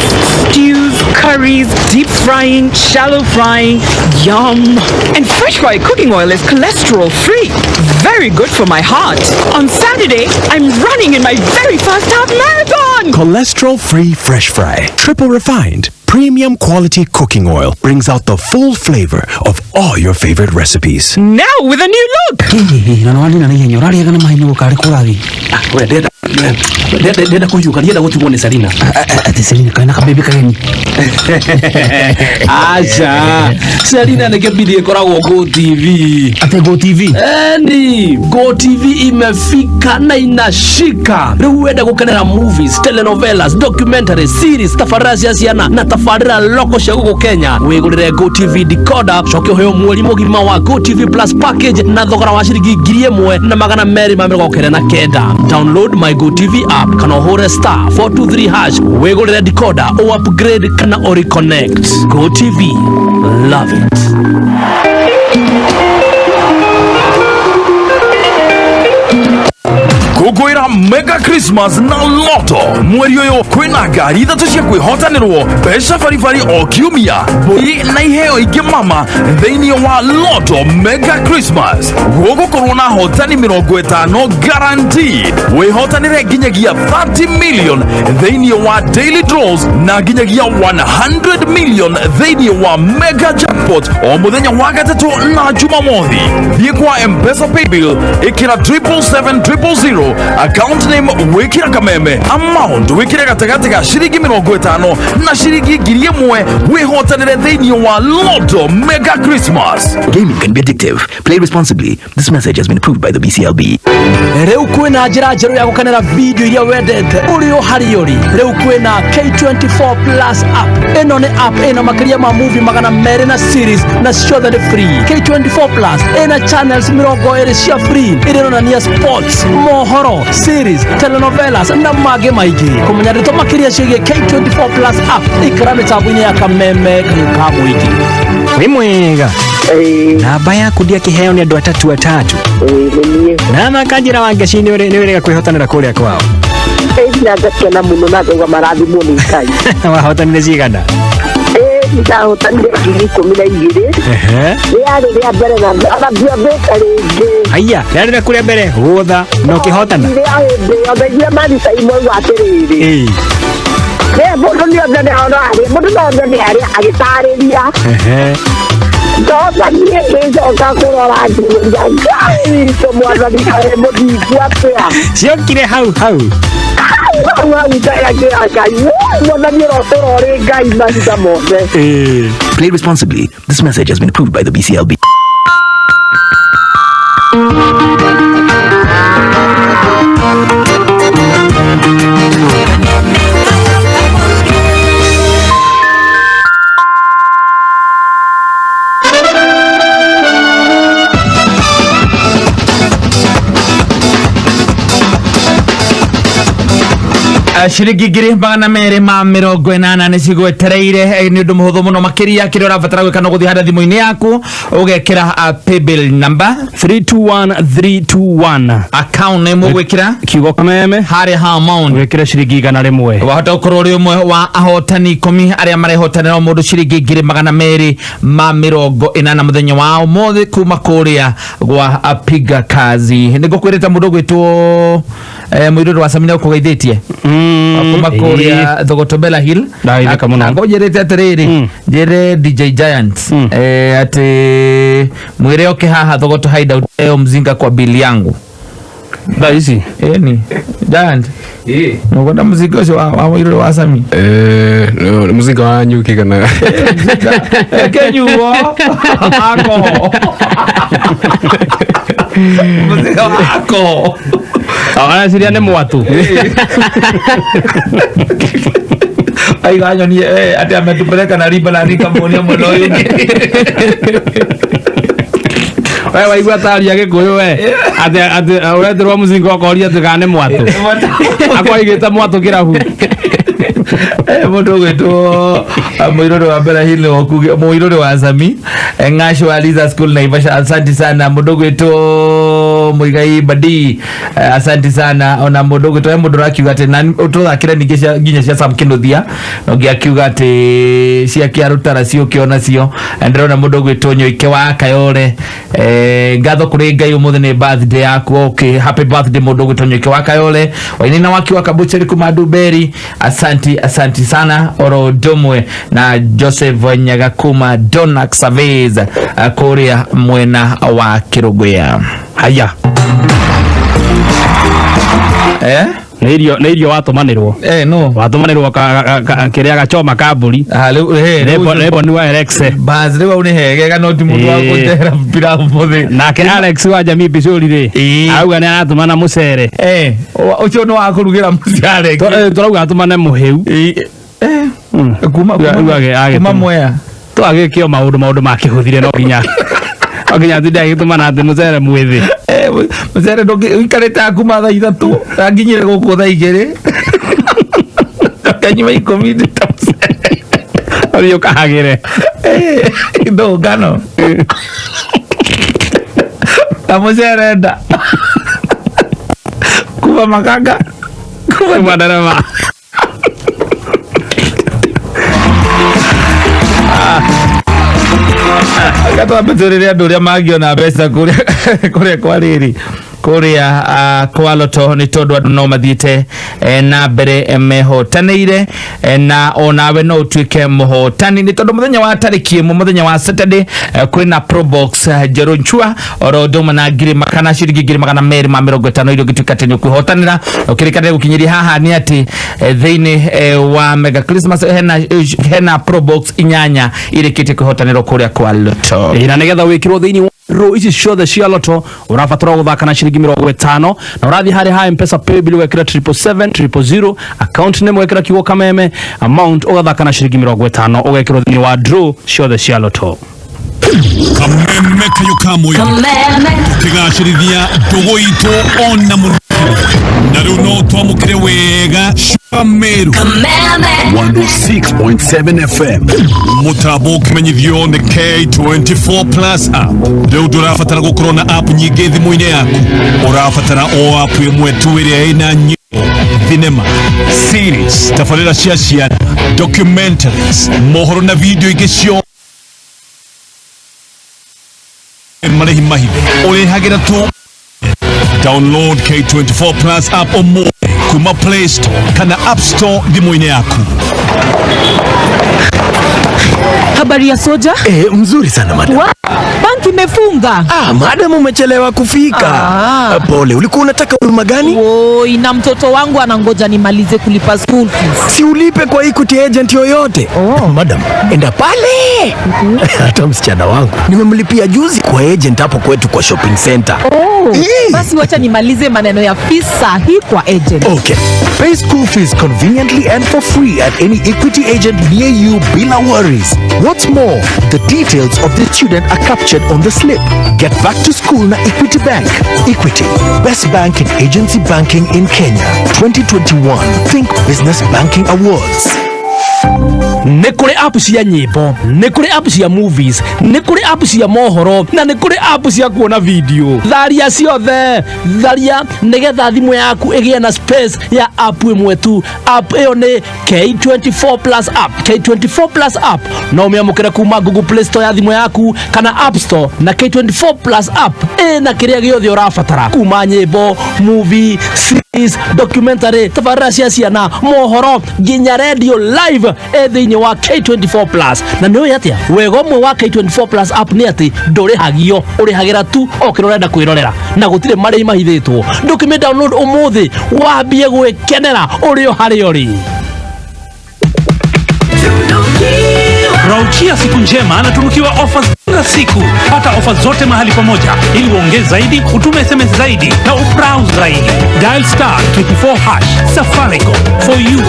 Stews, curries, deep frying, shallow frying, yum. And Fresh Fry cooking oil is cholesterol free. Very good for my heart. On Saturday, I'm running in my very first half marathon. Cholesterol-free Fresh Fry, triple refined, premium quality cooking oil brings out the full flavor of all your favorite recipes. Now with a new look. Na nĩ na ihenya ũrarĩaga na mahenya gũkarĩ kũrathiĩ. We ndĩrenda ndĩrenda kũhiũka, ndienda gũtigwo nĩ Selina. Atĩ Selina kaĩ na kabebe kageni? Aca, Selina nĩ kĩbindi gĩkoragwo Go TV. Atĩ Go TV? Eni, Go TV imefika na inashika. Rĩu wenda gũkenera movies, telenovelas, documentary series, tabarĩra cia ciana na tabarĩra loko cia gũkũ Kenya, wĩgũrĩre Go TV decoder, coke ũheo mweri mũgima wa Go TV Plus package na thogora wa ciringi 1299. Download my Go TV app kana ũhũre *423# wĩgũrĩre decoder, o upgrade kana o reconnect. Go TV, love it. Kũngũĩra Mega Christmas na Lotto. Mweri ũyũ kwĩna ngari ithatũ cia kwĩhotanĩrwo, mbeca baribari o kiumia, mbũri na iheo ingĩ mama thĩinĩ wa Lotto Mega Christmas. Gũgũkorwo na hotani 50 guaranteed. Wĩhotanĩre nginyagia 30 million thĩinĩ wa daily draws na nginyagia 100 million thĩinĩ wa mega jackpot o mũthenya wa gatatũ na jumamothi. Thiĩ kwa Mpesa paybill, ĩkĩra 777 000, account name wĩkĩra Kameme, amount wĩkĩre gatagatĩ ga ciringi 50 na ciringi 1,000, wĩhotanĩre thĩinĩ wa Lotto Mega Christmas. Gaming can be addictive. Play responsibly. This message has been approved by the BCLB. Rĩu kwĩna njĩra njerũ ya gũkenera video iria wendete ũrĩ o harĩa ũrĩ. Rĩu kwĩna K24 Plus app. Ĩno nĩ app ĩna makĩria ma movie 200 na series, na ciothe nĩ free. K24 Plus ĩna channels 20 cia free iria ironania sports, mohoro, series, telenovelas na mangĩ maingĩ. Kũmenya ndeto makĩria ciĩgiĩ K24 Plus app, ikara mĩtambo-inĩ ya Kameme Kayũ ka Mũingĩ. Wĩ mwega? Namba yaku ndiakĩheo nĩ andũ atatũ atatũ na makanjĩra Wangeci nĩ ũrega kwĩhotanĩra kũrĩa kwao. Na ngakena mũno na ngauga marathimwo nĩ Ngai. Wahotanire cigana? Ĩĩ, ndahotanire 12,000. Rĩarĩ rĩa mbere na ona ndiambĩte rĩngĩ. Haiya, rĩarĩ rĩaku rĩa mbere gũtha na ũkĩhotana? Rĩa hĩndĩ ĩyo ndaiguire maricai moiga atĩrĩrĩ, nĩ mũndũ nĩ othe nĩ ona harĩa mũndũ no othe nĩ harĩa agĩtarĩria. Ndoka niĩ ngĩcoka kũrora ngĩũria Ngai witũ mwathani kaĩ mũthingu atĩa. Ciokire hau hau? Hau hau ndayakĩra Ngai. Woi, mwathani ũrotũra ũrĩ Ngai mahinda mothe. Play responsibly. This message has been approved by the BCLB. Ciringi 280 nĩ cigwetereire. Nĩ ũndũ mũhũthũ mũno makĩria. Kĩrĩa ũrabatara gwĩka no gũthiĩ harĩa thimũ-inĩ yaku ũgekĩra paybill number 321321, account name ũgwĩkĩra kiugo Kameme, harĩa ha amount wĩkĩre ciringi 100. Wahota gũkorwo ũrĩ ũmwe wa ahotani 10 arĩa marehotanĩra o mũndũ ciringi 280 mũthenya wa ũmũthĩ kuma kũrĩa gwa Piga Kazi. Nĩ ngũkwĩrĩte mũndũ ũgwĩtwo mũirũrũ wa Samina ũkũgeithĩtie kuma kũrĩa Thogotobela Hill. Ndageithĩka mũno. Ngũnjĩrĩte atĩrĩrĩ, njĩre DJ Giant atĩ mwĩre oke haha Thogoto Hideout eo mzinga kwa bili yangu. Thaa ici? Ĩni Giant, nũkwenda mũzinga ũcio wa mũirũrũ wa Sami? No, nĩ mũzinga wa nyuki kana? Kenyuo alcohol, mũzinga wa alcohol. Areciria nĩ mwatũ. Aiga nyonie ati ametupeleka na riba na nikamuonia mwena ũyũ ũngĩ. We waigua taria gĩkũyũ we atĩ ũreterwo mũcinga ũkoria atĩ kana nĩ mwatũ, akwaigĩte mwatũ kĩrabu. Mũndũ ũgwĩtwo mũirũrĩ wa mbere hili mũirũrĩ wa Sami, Ng'asho wa Liza School Naivasha, asante sana. Mũndũ ũgwĩtwo Mũigai Badi, asante sana. Ona mũndũ ũgwĩtwo mũndũ ũrakiuga atĩ na tũthakĩre ningĩ nginya cia Sam Kĩnuthia, na ũngĩ akiuga atĩ cia Kĩarũtara ciũke onacio. Ndĩrona mũndũ ũgwĩtwo Nyoike wa Kayore, ngatho kũrĩ Ngai ũmũthĩ nĩ birthday yaku. Okay, happy birthday mũndũ ũgwĩtwo Nyoike wa Kayore. Wainina waki wa Kabucheri kuma Nduberi, asanti, asanti sana. Oro ũndũ na Joseph Nyaga kuma Donax Surveys, kũrĩa mwena wa Kĩrũngũya. Haya. Nĩ irio watũmanĩrwo. No. Watũmanĩrwo kĩrĩa gachoma ka mbũri. Rebo ni wa Alex. Bas, rĩu hau nĩ hegega, no ti mũndũ wa kũnjehera pilau mũthĩ. Nake Alex wa Jamii Bicũri rĩ, auga nĩ aratũmana mũcere. Ũcio nĩ wa kũrugĩra mũciĩ Alex. Tũrauga atũmane mũhĩu. Kuma kuma Mwea. Twagĩkio maũndũ makĩhũthire, no nginya atinde agĩtũmana atĩ mũcere mwĩthĩ. Mũcere ũikarĩte kuma thaa 3, anginyire gũkũ thaa 2, kanyuma 10 ndĩ ta mũcere. Ũthiĩ ũkahagĩre. Ndũngano na mũcere nda. Kuma makanga. Kuma ndereba. Gatwambe andũ ũrĩa mangĩona mbeca kũrĩa kwa rĩrĩ kũrĩa kwa Loto nĩ tondũ andũ no mathiĩte na mbere mehotanĩire, na onawe no ũtuĩke mũhotani nĩ tondũ mũthenya wa tarĩki 1 mũthenya wa Saturday kwĩna Probox njerũ nchua oro ũndũ ũmwe na ngiri makana ciringi 250 iria ũngĩtuĩka atĩ nĩ ũkwĩhotanĩra. Ũkĩrĩkanĩra gũkinyĩria haha nĩ atĩ thĩinĩ wa Mega Christmas hena Probox 8 irĩkĩtie kwĩhotanĩrwo kũrĩa kwa Loto. Na nĩgetha wĩkĩrwo thĩinĩ ro ici ciothe cia Loto ũrabatara gũthaka na ciringi 50 na ũrathiĩ harĩ ha M-Pesa paybill ũgekĩra 777 000 account name ũgekĩra kiugo kameme amount ũgathaka na ciringi 50 ũgekĩrwo thĩinĩ wa draw ciothe cia Loto. Kameme kayo kamwe tukigacĩrithia ndũgũ itũ ona mũno na rĩu no twamũkĩre wega Meru 106.7 FM. Mũtambo ũkĩmenyithio nĩ K24 Plus app. Rĩu ndũrabatara gũkorwo na app nyingĩ thimũ-inĩ yaku, ũrabatara o app ĩmwe tu ĩrĩa ĩna nyĩmbo, thinema, series, tabarĩra cia ciana, documentaries, mohoro na video ingĩ cio marĩhi mahithe ũrĩhagĩra tu. Download K24 Plus app ũmũthĩ kuma Play Store kana App Store thimũ-inĩ yaku. Habari ya soja? Mzuri sana madam. Banki imefunga. Madam umechelewa kufika. Pole, ulikuwa unataka huduma gani? Oi, na mtoto wangu anangoja nimalize kulipa school fees. Si ulipe kwa Equity agent yoyote. Madam, enda pale. Hata msichana wangu nimemlipia juzi kwa agent hapo kwetu kwa shopping center. Basi wacha nimalize maneno ya fees sahi kwa agent. Okay. Pay school fees conveniently and for free at any Equity agent near you bila worries. What's more, the details of the student are captured on the slip. Get back to school na Equity Bank. Equity, best bank in agency banking in Kenya. 2021 Think Business Banking Awards. Nĩ kũrĩ app cia nyĩmbo, nĩ kũrĩ app cia movies, nĩ kũrĩ app cia mohoro na nĩ kũrĩ app cia kuona video. Tharia ciothe, tharia nĩgetha thimũ yaku ĩgĩe na space ya app ĩmwe tu. App ĩyo nĩ K24 Plus app. K24 Plus app no ũmĩamũkĩre kuma Google Play Store ya thimũ yaku kana App Store, na K24 Plus app ĩna kĩrĩa gĩothe ũrabatara kuma nyĩmbo, movie, series, documentary, tabarĩra cia ciana, mohoro nginya radio live ĩ thĩinĩ wa K24 Plus. Na nĩ ũĩ atĩa wega ũmwe wa K24 Plus app nĩ atĩ ndũrĩhagio, ũrĩhagĩra tu o kĩrĩa ũrenda kwĩrorera na gũtirĩ marĩhi mahithĩtwo. Ndũkĩmĩ download ũmũthĩ wambie gwĩkenera ũrĩ o harĩa ũrĩ. Rauchia siku njema anatunukiwa offers kila siku. Pata offers zote mahali pamoja ili uongee zaidi, utume SMS zaidi na ubrowse zaidi. Dial star 24 hash. Safaricom for you.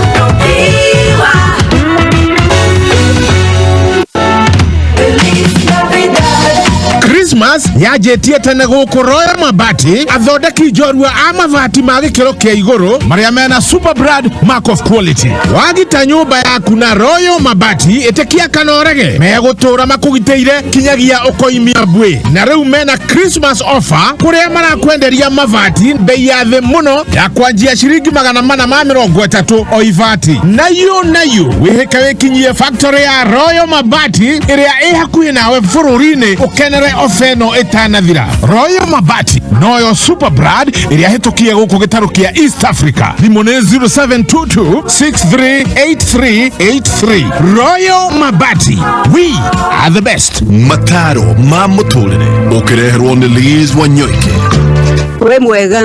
Christmas yanjĩtie tene gũkũ Royal Mabati, athondeki njorua a mabati ma gĩkĩro kĩa igũrũ marĩa mena super brand mark of quality. Wagita nyũmba yaku na Royal Mabati ĩtĩkia kana ũrege, megũtũra makũgitĩire kinyagia ũkoimia mbwe. Na rĩu mena Christmas offer kũrĩa marakwenderia mabati bei ya thĩ mũno ya kwanjia ciringi 430 o ibati. Nayo nayo wĩhĩke wĩkinyie factory ya Royal Mabati ĩrĩa ĩ hakuhĩ nawe bũrũri-inĩ ũkenere ofa ĩno ĩtanathira. Royal Mabati noyo super brand ĩrĩa hĩtũkie gũkũ gĩtarũ kĩa East Africa. Thimũ nĩ 0722 638383. Royal Mabati, we are the best. Mataro ma mũtũrĩre ũkĩreherwo nĩ Liz Wanyoike. We mwega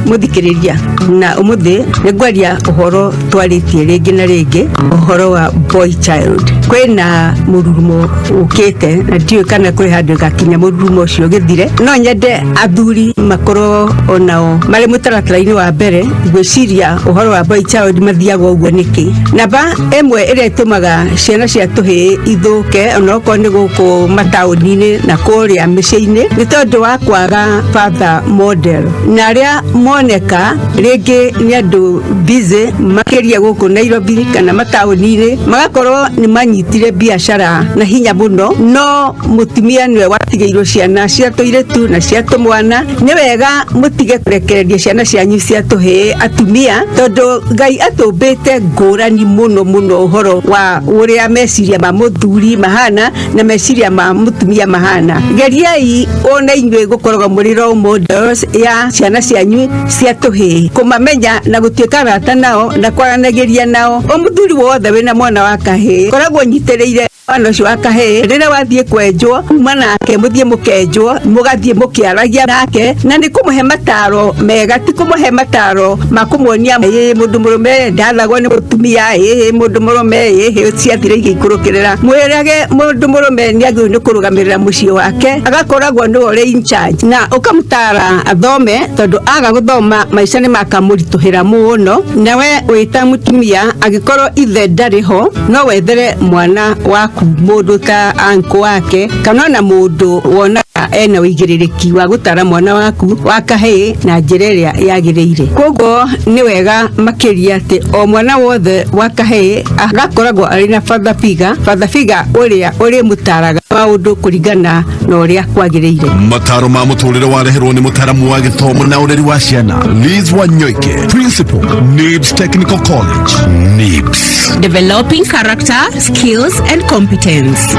muthikiriria na umuthi nĩ ngwaria ũhoro twarĩtie rĩngĩ na rĩngĩ ũhoro wa boy child. Kwĩna mũrurumo ũkĩte na ndiũĩ kana kwĩ handũ ĩgakinya mũrurumo ũcio ũgĩthire. No nyende athuri makorwo onao marĩ mũtaratara-inĩ wa mbere gwĩciria ũhoro wa boy child mathiaga ũguo nĩkĩ. Namba ĩmwe ĩrĩa ĩtũmaga ciana cia tũhĩĩ ithũke onokorwo nĩ gũkũ mataũni-inĩ na kũrĩa mĩciĩ-inĩ nĩ tondũ wa kwaga father model, na arĩa Moneka rĩngĩ nĩ andũ busy makĩria gũkũ Nairobi kana mataũni-inĩ, magakorwo nĩ manyitire biacara na hinya mũno, no mũtumia nĩwe watigĩirwo ciana cia tũirĩtu na cia tũmwana. Nĩ wega mũtige kũrekereria ciana cianyu cia tũhĩĩ atumia, tondũ Ngai atũmbĩte ngũrani mũno mũno ũhoro wa ũrĩa meciria ma mũthuri mahana na meciria ma mũtumia mahana. Geriai ona inyuĩ gũkoragwo mũrĩ role models ya ciana cianyu cia tũhĩĩ, kũmamenya na gũtuĩka arata nao na kwaranagĩria nao. O mũthuri wothe wĩna mwana wa kahĩĩ, koragwo ũnyitĩrĩire mwana ũcio wa kahĩĩ. Rĩrĩa wathiĩ kwenjwo, kuma nake mũthiĩ mũkenjwo, mũgathiĩ mũkĩaragia nake, na nĩ kũmũhe mataro mega, ti kũmũhe mataro ma kũmuonia ĩĩ mũndũ mũrũme ndathagwo nĩ mũtumia, ĩĩ mũndũ mũrũme ĩĩ ciathire igĩikũrũkĩrĩra. Mwĩrage mũndũ mũrũme nĩ agĩrĩirwo nĩ kũrũgamĩrĩra mũciĩ wake, agakoragwo nĩwe ũrĩ in charge, na ũkamũtara athome, tondũ aga gũthoma maica nĩ makamũritũhĩra mũno. Nawe wĩ ta mũtumia, angĩkorwo ithe ndarĩ ho, no wethere mwana waku mũndũ ta uncle wake, kana ona mũndũ wonaga ena ũigĩrĩrĩki wa gũtara mwana waku wa kahĩĩ na njĩra ĩrĩa yagĩrĩire. Koguo nĩ wega makĩria atĩ o mwana wothe wa kahĩĩ agakoragwo arĩ na father figure, father figure ũrĩa ũrĩmũtaraga maũndũ kũringana na ũrĩa kwagĩrĩire. Mataro ma mũtũrĩre wareherwo nĩ mũtaramu wa gĩthomo na ũreri wa ciana Liz Wanyoike, Principal, NIBS Technical College. NIBS. Developing character, skills, and competence.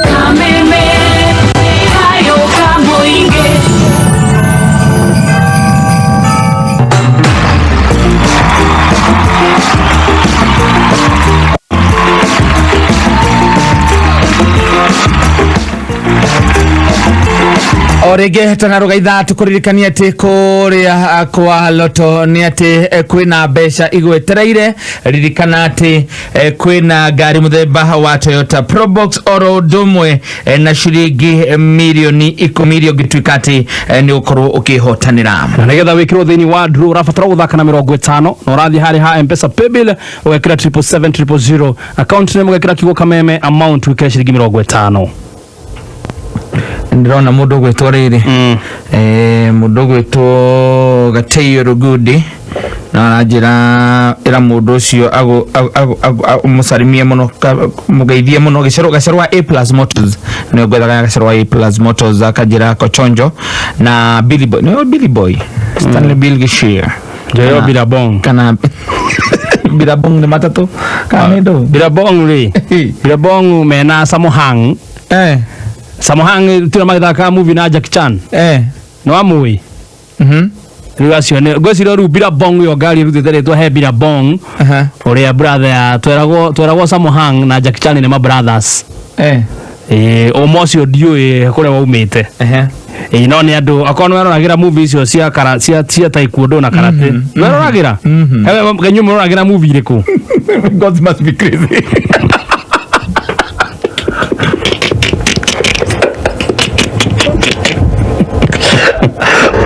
Kameme, kayo kamoinge. O rĩngĩ tanaruga ithaa tũkũririkania atĩ kũrĩa kwa Loto nĩ atĩ kwĩna mbeca igwetereire. Ririkana atĩ kwĩna ngari mũthemba wa Toyota Probox oro ũndũ ũmwe na ciringi mirioni 10 iria ũngĩtuĩka atĩ nĩ ũkorwo ũkĩhotanĩra. Na nĩgetha wĩkĩrwo thĩinĩ wa draw, ũrabatara gũthaka na 50, na ũrathiĩ harĩ ha Mpesa paybill, ũgekĩra 777 000, account name ũgekĩra kiugo Kameme, amount wĩkĩre ciringi 50. Ndĩrona mũndũ ũgwĩtwo rĩrĩ, mũndũ ũgwĩtwo Gateio Rugudi, na aranjĩra ĩra mũndũ ũcio mũcarimie mũno, mũgeithie mũno gĩcerũ gacero wa A Plus Motors, nĩwe ngwethaga gacero wa A Plus Motors, akanjĩra Kochonjo na Billy Boy, nĩwe Billy Boy Stanley Bill Gishia. Njoyo Bilabong. Kana Bilabong nĩ matatũ kana nĩ ndũ? Bilabong rĩ, Bilabong mena Samohang. Samohang tira magĩthaka movie na Jackie Chan. Nĩ wamũĩ? Rĩu acio nĩ ngwĩciria rĩu Bilabong ĩyo ngari ĩrutĩte rĩtwa he Bilabong ũrĩa brother ya tweragwo Samohang na Jackie Chan nĩ ma brothers. Ũma ũcio ndiũĩ kũrĩa waumĩte. No nĩ andũ akorwo nĩ weroragĩra movie icio cia kara cia taekwondo na karate. Weroragĩra? Hewe Kenyũ mũroragĩra movie irĩkũ? God must be crazy.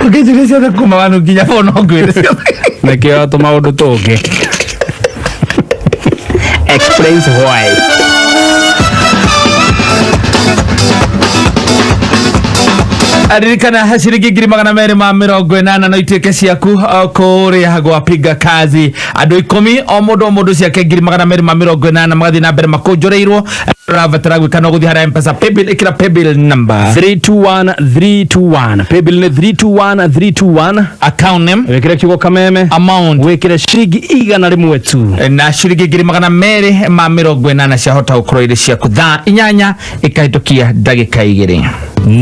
Ũkĩnjĩra ciothe kuma wanu nginya bono ngwĩre ciothe. Nĩkĩo tũmaũndũ tũngĩ. Explains why. Ririkana ciringi 280,000 no ituĩke ciaku kũrĩa gwa Piga Kazi. Andũ 10 o mũndũ o mũndũ ciake 280,000 magathiĩ na mbere makũnjũrĩirwo. Ũrabatara gwĩka no gũthiĩ harĩa Mpesa paybill, ĩkĩra paybill number 321321, paybill nĩ 321321, account name wĩkĩre kiugo Kameme, amount wĩkĩre ciringi 100 tu, na ciringi 280,000 ciahota gũkorwo irĩ ciaku thaa 8 ĩkahĩtũkia ndagĩka 2.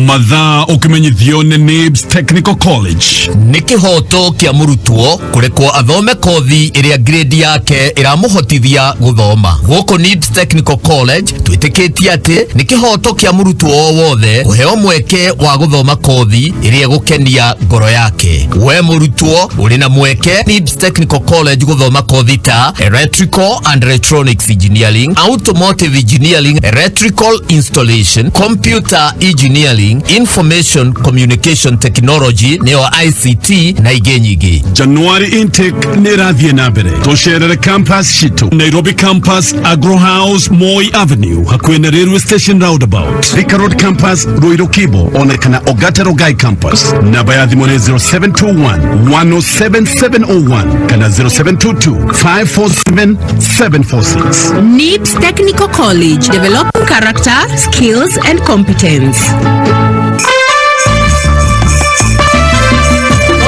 Mathaa ũkĩmenyithio nĩ NIBS Technical College. Nĩ kĩhoto kĩa mũrutwo kũrekwo athome kothi ĩrĩa grade yake ĩramũhotithia gũthoma. Gũkũ NIBS Technical College twĩtĩkĩtie atĩ nĩ kĩhoto kĩa mũrutwo o wothe kũheo mweke wa gũthoma kothi ĩrĩa ĩgũkenia ngoro yake. We mũrutwo ũrĩ na mweke NIBS Technical College gũthoma kothi ta Electrical and Electronics Engineering, Automotive Engineering, Electrical Installation, Computer Engineering, Engineering, Information Communication Technology nĩyo ICT na ingĩ nyingĩ. January intake nĩ ĩrathiĩ na mbere. Tũcerere campus citũ Nairobi campus, Agro House, Moi Avenue, hakuhĩ na railway station roundabout, Thika Road campus, Ruiru Kibo, ona kana Ogata Rongai campus. Namba ya thimũ nĩ 0721 107701 kana 0722 547 746. NIBS Technical College, developing character, skills and competence.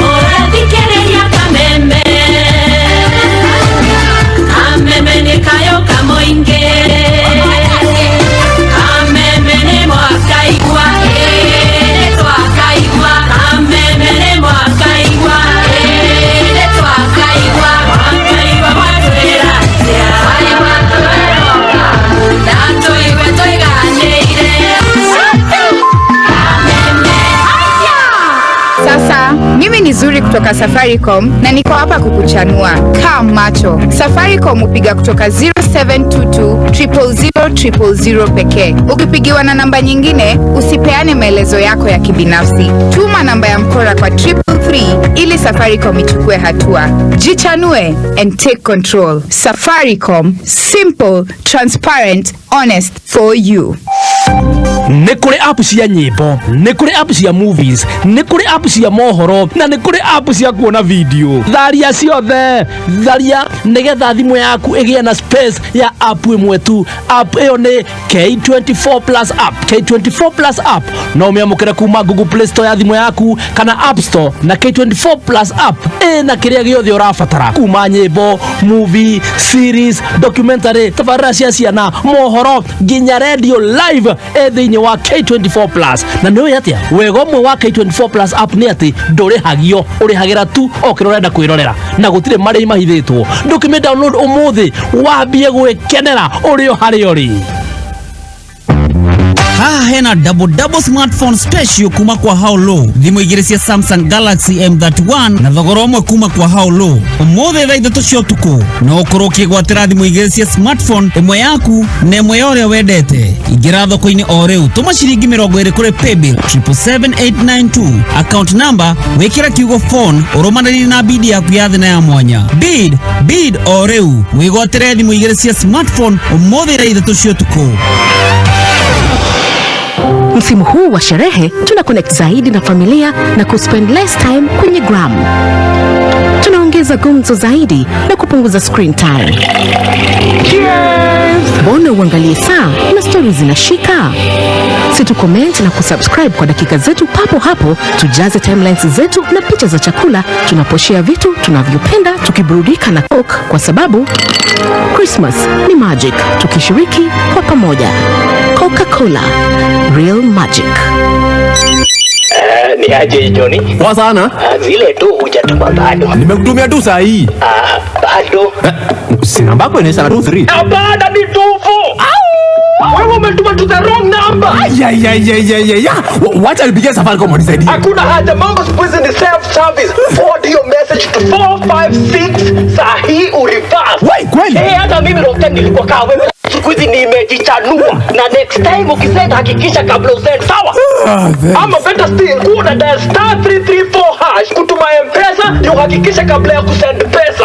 Ũrathikĩrĩria kameme kameme nĩ kayo kamoingĩ kameme nĩ mwakaigua ĩĩ nĩ twakaigua kameme nĩ mwakaigua ĩĩ nĩ twakaigua mwakaigua mwatwĩra atĩa waigua tweroka na tũigue tũiganĩire. Sasa mimi ni Zuri kutoka Safaricom na niko hapa kukuchanua. Kaa macho. Safaricom hupiga kutoka 0722 000 000 pekee. Ukipigiwa na namba nyingine, usipeane maelezo yako ya kibinafsi. Tuma namba ya mkora kwa 333 ili Safaricom ichukue hatua. Jichanue and take control. Safaricom, simple, transparent, honest for you. Nĩ kũrĩ app cia nyĩmbo, nĩ kũrĩ app cia movies, nĩ kũrĩ app cia mohoro na nĩ kũrĩ app cia kuona video. Tharia ciothe, tharia nĩgetha thimũ yaku ĩgĩe na space ya app ĩmwe tu. App ĩyo nĩ K24 Plus app. K24 Plus app no ũmĩamũkĩre kuma Google Play Store ya thimũ yaku kana App Store, na K24 Plus app ĩna kĩrĩa gĩothe ũrabatara kuma nyĩmbo, movie, series, documentary, tabarĩra cia ciana, mohoro nginya radio live ĩ thĩinĩ wa K24 Plus. Na nĩ ũĩ atĩa wega ũmwe wa K24 Plus app nĩ atĩ ndũrĩhagio, ũrĩhagĩra tu o kĩrĩa ũrenda kwĩrorera na gũtirĩ marĩhi mahithĩtwo. Ndũkĩmĩ download ũmũthĩ wambie gwĩkenera ũrĩ o harĩa ũrĩ. Haha hena double double smartphone special kuma kwa Haulo, thimũ igĩrĩ cia Samsung Galaxy M31 na thogora ũmwe kuma kwa Haulo. Ũmũthĩ thaa 3 cia ũtukũ no ũkorwo ũkĩgwatĩra thimũ igĩrĩ cia smartphone, ĩmwe yaku na ĩmwe ya ũrĩa wendete. Ingĩra thoko-inĩ o rĩu, tũma ciringi 20 kũrĩ paybill 777892, account number wĩkĩra kiugo phone ũrũmanĩrĩrie na bid yaku ya thĩ na ya mwanya. Bid bid o rĩu wĩgwatĩre thimũ igĩrĩ cia smartphone ũmũthĩ thaa 3 cia ũtukũ. Msimu huu wa sherehe tuna connect zaidi na familia na kuspend less time kwenye gram. Tunaongeza gumzo zaidi na kupunguza screen time. Mbona uangalie saa na stori zinashika? Si tu comment na kusubscribe kwa dakika zetu papo hapo, tujaze timelines zetu na picha za chakula tunaposhare vitu tunavyopenda tukiburudika na Coke, kwa sababu Christmas ni magic tukishiriki kwa pamoja. Coca-Cola, real magic. Eh, ni aje Johnny? Poa sana. Ah, zile tu hujatuma bado. Nimekutumia tu saa hii. Ah, bado. Si namba yako inaisha na 23. Hapana, ni 24. Wewe umetuma to the wrong number. Ay. Wacha nipigie Safaricom wanisaidie. Hakuna haja, mambo siku hizi ni self service. Forward your message to 456 saa hii ureverse. Wai, kweli? Eh, hata mimi Rockten nilikuwa kaa wewe. Siku hizi nimejichanua na next time ukisend hakikisha kabla usend, sawa? Ah, thanks. Ama better still, kuna dial *334# kutuma M-Pesa ndio uhakikishe kabla ya kusend pesa.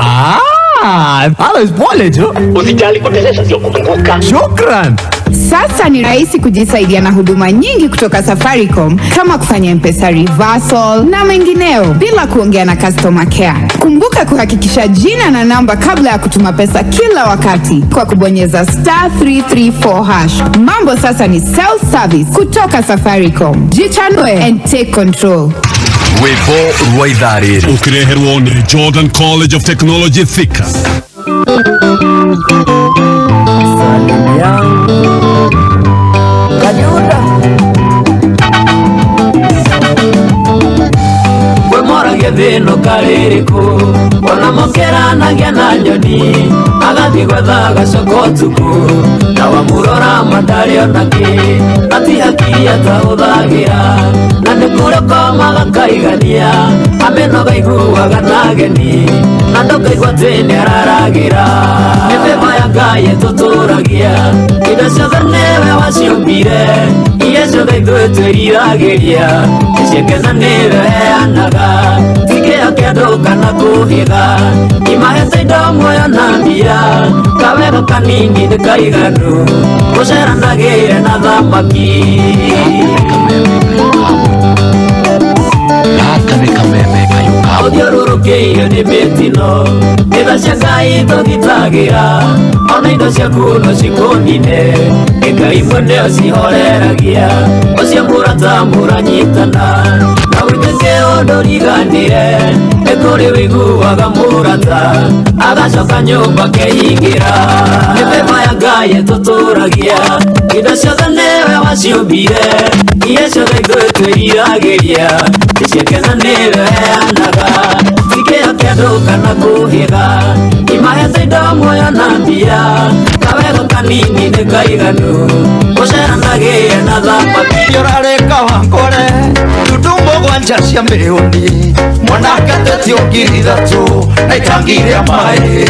Ah, halo is pole jo. Usijali, kuteleza sio kuanguka. Shukran. Sasa ni rahisi kujisaidia na huduma nyingi kutoka Safaricom kama kufanya M-Pesa reversal na mengineo bila kuongea na customer care. Kumbuka kuhakikisha jina na namba kabla ya kutuma pesa kila wakati kwa kubonyeza *334#. Mambo sasa ni self service kutoka Safaricom. Jichanue and take control. Rwĩmbo rwa ithaa rĩrĩ. Ũkĩreherwo nĩ Jordan College of Technology, Thika. Kwĩmoragia thĩno karĩrĩkũ ona mokeranagia na nyoni agathiĩ gwetha gacoka ũtukũ na wamũrora matarĩ onakĩ ati hakiri atahũthagĩra na nĩ kũrĩ komaga kaigania amenoga iguaga na ageni na ndũkaigua atĩ nĩ araragĩra mĩthemba ya Ngai ĩtũtũragia indo ciothe nĩwe waciũmbire. Iria ciothe ithuĩ twĩriragĩria Nĩciekena nĩwe heanaga Tikĩo kĩa andũ kana kũhitha Imahete indo muoyo na mbia Kawega kanini nĩ kaiganu Gũceranagĩre na thamaki. Gaka nĩ kameme kayũ ka Ũthiũrũrũkĩirio nĩ mĩtino Nĩ tha cia Ngai tũgitagĩra Ona indo ciaku no cikũnine Nĩ Ngai mwene ũcihoreragia Ũcio mũrata mũranyitana Na wĩtĩke ũndũ ũriganĩre Nĩ kũrĩ wĩiguaga mũrata Agacoka nyũmba akehingĩra Nĩ mĩma ya Ngai ĩtũtũragia Indo ciothe nĩwe waciũmbire Iria ciothe ithuĩ twĩriragĩria Nĩciekena nĩwe heanaga Tikĩo kĩa andũ kana kũhitha Imahete indo muoyo na mbia Kawega kanini nĩ kaiganu Gũceranagĩre na thamaki. Ũrarĩka wakore Ndundu mũgwanja cia mĩhũni Mwanake atetio 3,000 na itangi rĩa maĩ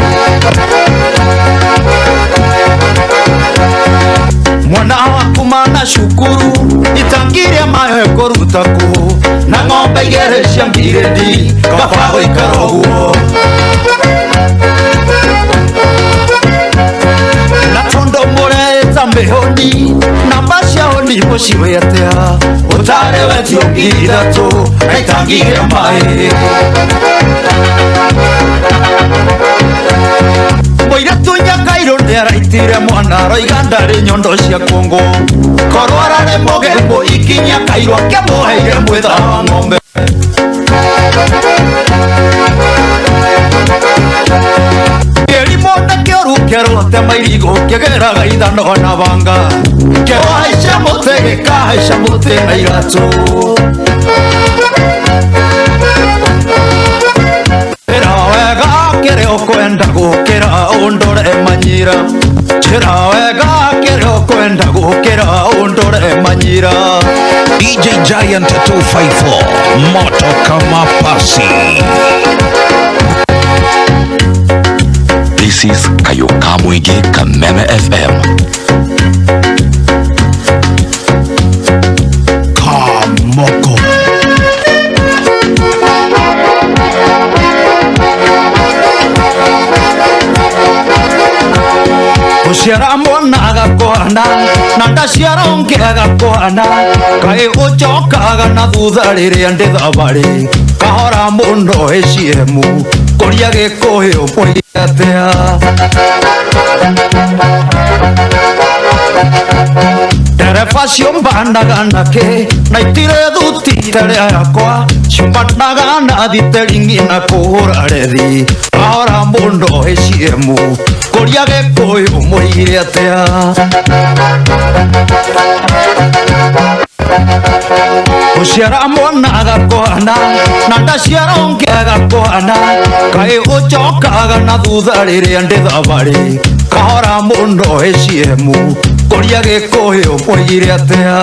Mwana waku mana cukuru itangi rĩa maĩ ekũruta kũ na ng'ombe igĩrĩ cia ngirĩndi kaba gũikara ũguo na tondũ mũreĩta mĩhũni namba cia hũni mũciũĩ atĩa ũtarĩ wetio 3,000 na itangi rĩa maĩ Mũirĩtu Nyakairũ nĩaraitire mwana aroiga ndarĩ nyondo cia kũngũ korwo ararĩ mũgemu ikinya Kairũ akĩmũheire mwĩtha wa ng'ombe Kĩrimũ na kĩũru kĩerwo tema irigũ kĩgeraga ithano na banga kĩwahaica mũtĩ gĩkahaica mũtĩ na iratũ Ĩra wega kĩrĩa ũkwenda gũkĩra ũndore manyira Njĩra wega kĩrĩa ũkwenda gũkĩra ũndore manyira DJ Giant 254 moto kama pasi. This is Kayũ ka Mũingĩ Kameme FM. Kamoko. Gũciara mwana agakũhana na ndaciara ũngĩ agakũhana kaĩ ũcokaga na thutha rĩrĩa ndĩ thabarĩ kahora mũno ĩciemu kũria gĩkũyũ mũige atĩa Ndereba ciũmbanaga nakĩ na itirĩ thuti tere yakwa ciũmbanaga na thiteringi na kũhũra rethi kahora mũno ĩciemu kũria gĩkũyũ mũigire atĩa Gũciara mwana agakũhana na ndaciara ũngĩ agakũhana kaĩ ũcokaga na thutha rĩrĩa ndĩ thabarĩ kahora mũno ĩciemu kũria gĩkũyũ mũigire atĩa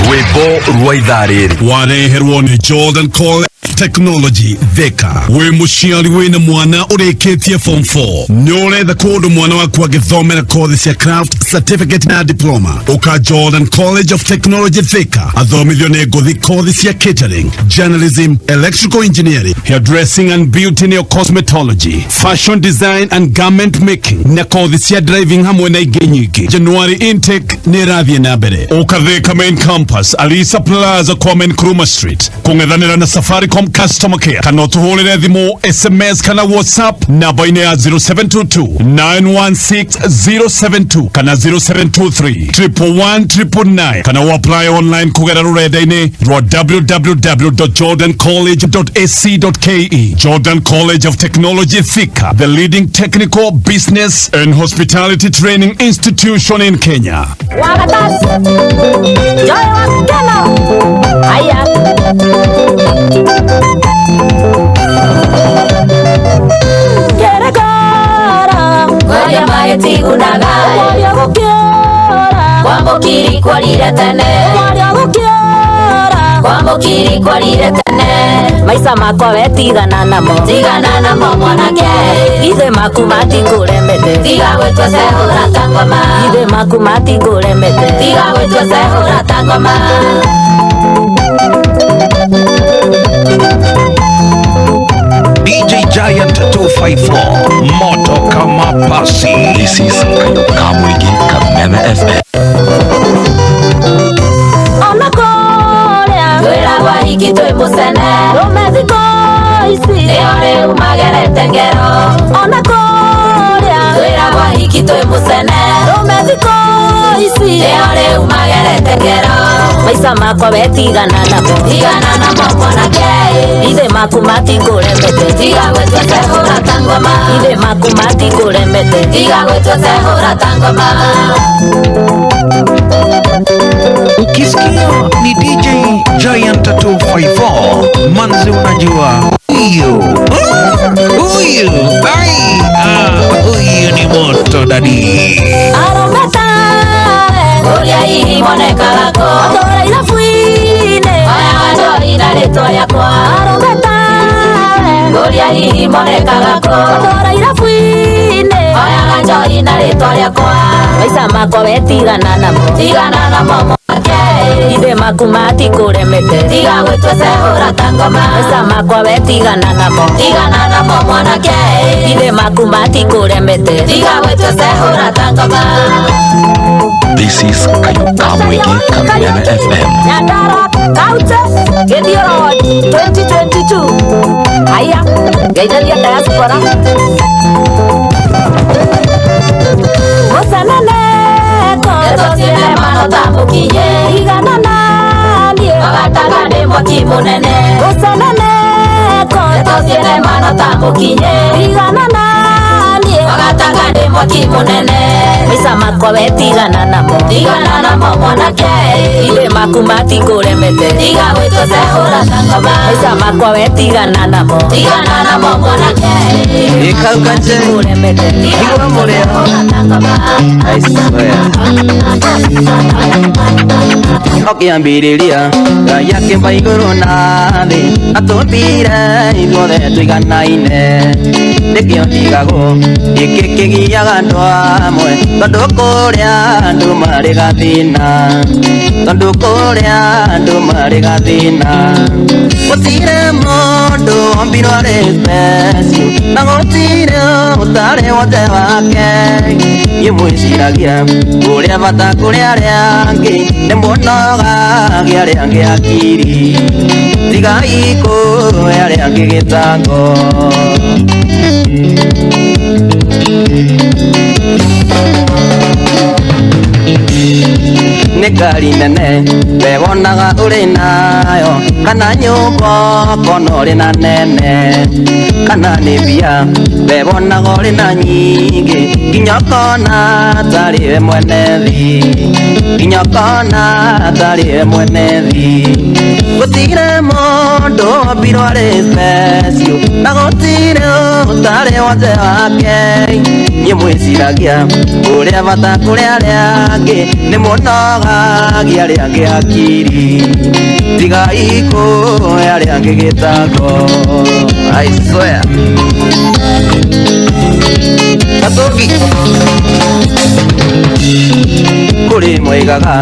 Rwĩmbo rwa ithaa rĩrĩ wareherwo nĩ Jordan College Technology Thika. Wĩ mũciari wĩna mwana ũrĩkĩtie form 4 nĩ ũretha kũndũ mwana waku agĩthomera kothi cia craft certificate na diploma ũka Jordan College of Technology Thika athomithio nĩ ngũthi kothi cia catering, journalism, electrical engineering, hairdressing and beauty nĩyo cosmetology, fashion design and garment making na kothi cia driving hamwe na ingĩ nyingĩ. January intake nĩ ĩrathiĩ na mbere. Ũka Thika main campus, Alisa Plaza, Kwame Nkrumah Street, kũng'ethanĩra na Safaricom customer care kana ũtũhũrĩre thimũ SMS kana WhatsApp namba-inĩ ya 0722 916 072 kana 0723 111 999 kana ũapply online kũgerera rũrenda-inĩ rwa www.jordancollege.ac.ke. Jordan College of Technology Thika, the leading technical business and hospitality training institution in Kenya. Kwa mũkiri kwarire tene. Kwa mũkiri kwarire tene. Maica makwa we tigana namo. Tigana namo mwanake. Ithe maku matikũremete. Tiga gwĩtua cehũra ta ngoma. Ithe maku matikũremete. Tiga gwĩtua cehũra ta ngoma. DJ Giant 254 moto kama pasi. This is Kayuka Mwingi Kameme FM. Ona kũrĩa twĩragwo hiki twĩ mũcene. Rũme thikũ ici nĩo rĩu magerete ngero. Ona kũrĩa twĩragwo hiki twĩ mũcene. Rũme thikũ ici nĩo rĩu magerete ngero. Maica makwa we tigana namo. Tigana namo mwanake. Ithe maku matikũremete. Tiga gwĩtua cehũra ta ngoma. Ithe maku matikũremete. Tiga gwĩtua cehũra ta ngoma. Ukisikia ni DJ Giant 254 manzi, unajua huyu huyu ai huyu ni moto dadi. Arometare ũrĩa hihi monekaga kũ. Atũra irabu-inĩ oyaga njohi na rĩtwa rĩakwa. Arometare ũrĩa hihi monekaga kũ. Atũra irabu-inĩ oyaga njohi na rĩtwa rĩakwa. Maica makwa we tigana namo. Tigana namo mwanake. Ithe maku matikũremete. Tiga gwĩtua cehũra ta ngoma. Maica makwa we tigana namo. Tigana namo mwanake. Ithe maku matikũremete. Tiga gwĩtua cehũra ta ngoma. This is Kayuka Mwingi Kameme FM. Nyandarua County Githioro 2022. Haya, geithĩria diaspora. Mũceneneko nĩtũcinema no ta mũkinye. Igana naniĩ wagataga nĩ mwaki mũnene. Mũceneneko nĩtũcinema no ta mũkinye. Igana naniĩ wagataga nĩ mwaki mũnene. Maica makwa we tigana namo. Tigana namo mwanake. Ithe maku matikũremete. Tiga gwĩtua cehũra ta ngoma. Maica makwa we tigana namo. Tigana namo mwanake. Ikauka nje Matikũremete. Igua mũrĩo. I swear. Ũkĩambĩrĩria Ngai akĩmba igũrũ na thĩ atũmbire ithuothe tũiganaine nĩkĩo ndigagwo gĩkĩ kĩgiaga andũ amwe tondũ kũrĩa andũ marĩ gathĩna tondũ kũrĩa andũ marĩ gathĩna gũtirĩ mũndũ ombirwo arĩ special na gũtirĩ ũtarĩ wothe wake niĩ mwĩciragia ũrĩa bata kũrĩ arĩa angĩ nĩ mũnogagia arĩa angĩ akiri tigai kũhe arĩa angĩ gĩtango. Nĩ ngari nene wewonaga ũrĩ nayo kana nyũmba ũkona ũrĩ na nene kana nĩ mbia wewonaga ũrĩ na nyingĩ nginya ũkona tarĩ we mwene thĩ nginya ũkona tarĩ we mwene thĩ gũtirĩ mũndũ ombirwo arĩ special na gũtirĩ ũtarĩ wothe wake niĩ mwĩciragia ũrĩa bata kũrĩ arĩa angĩ nĩ mũnogagia arĩa angĩ akiri tigai kũhe arĩa angĩ gĩtango. I swear. Gatoki kũrĩ moigaga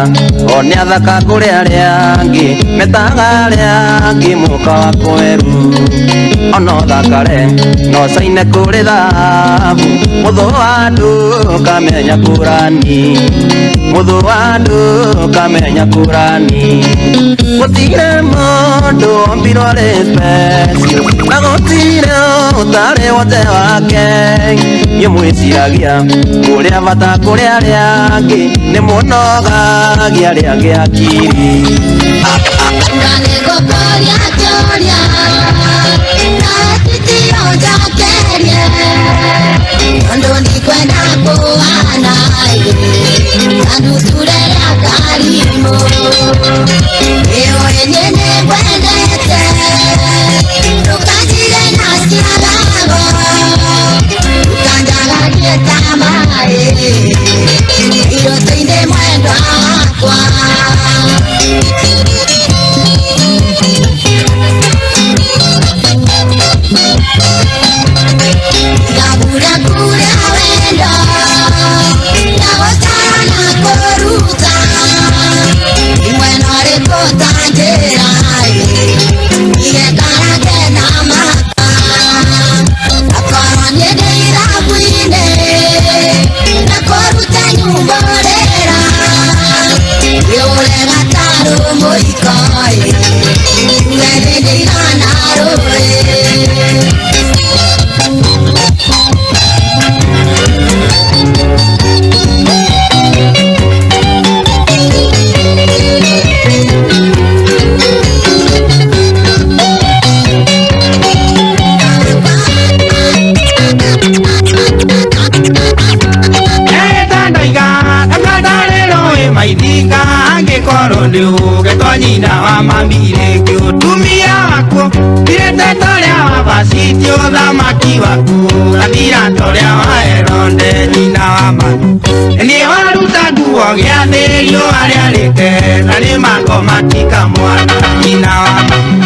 o nĩ athaka kũrĩ arĩa angĩ metaga arĩa angĩ mũka wa kweru ona ũthakare no caine kũrĩ thahabu mũthũ wa andũ ũkamenya kũrani mũthũ wa andũ ũkamenya kũrani gũtirĩ mũndũ ombirwo arĩ special na gũtirĩ ũtarĩ wothe wake niĩ mwĩciragia ũrĩa bata kũrĩ arĩa angĩ nĩ mũnogagia arĩa angĩ akiri. Iro teine mwendo wakwa. Ndũgetwo nyina wa mami rĩngĩ ũtumia waku Thirĩte ta ũrĩa wa Vashiti ũthamaki waku Gathira ta ũrĩa wa Herode nyina wa mami. Nĩ waruta nguo gĩathĩ riũa rĩarĩte na nĩ makoma tika mwana nyina wa mami.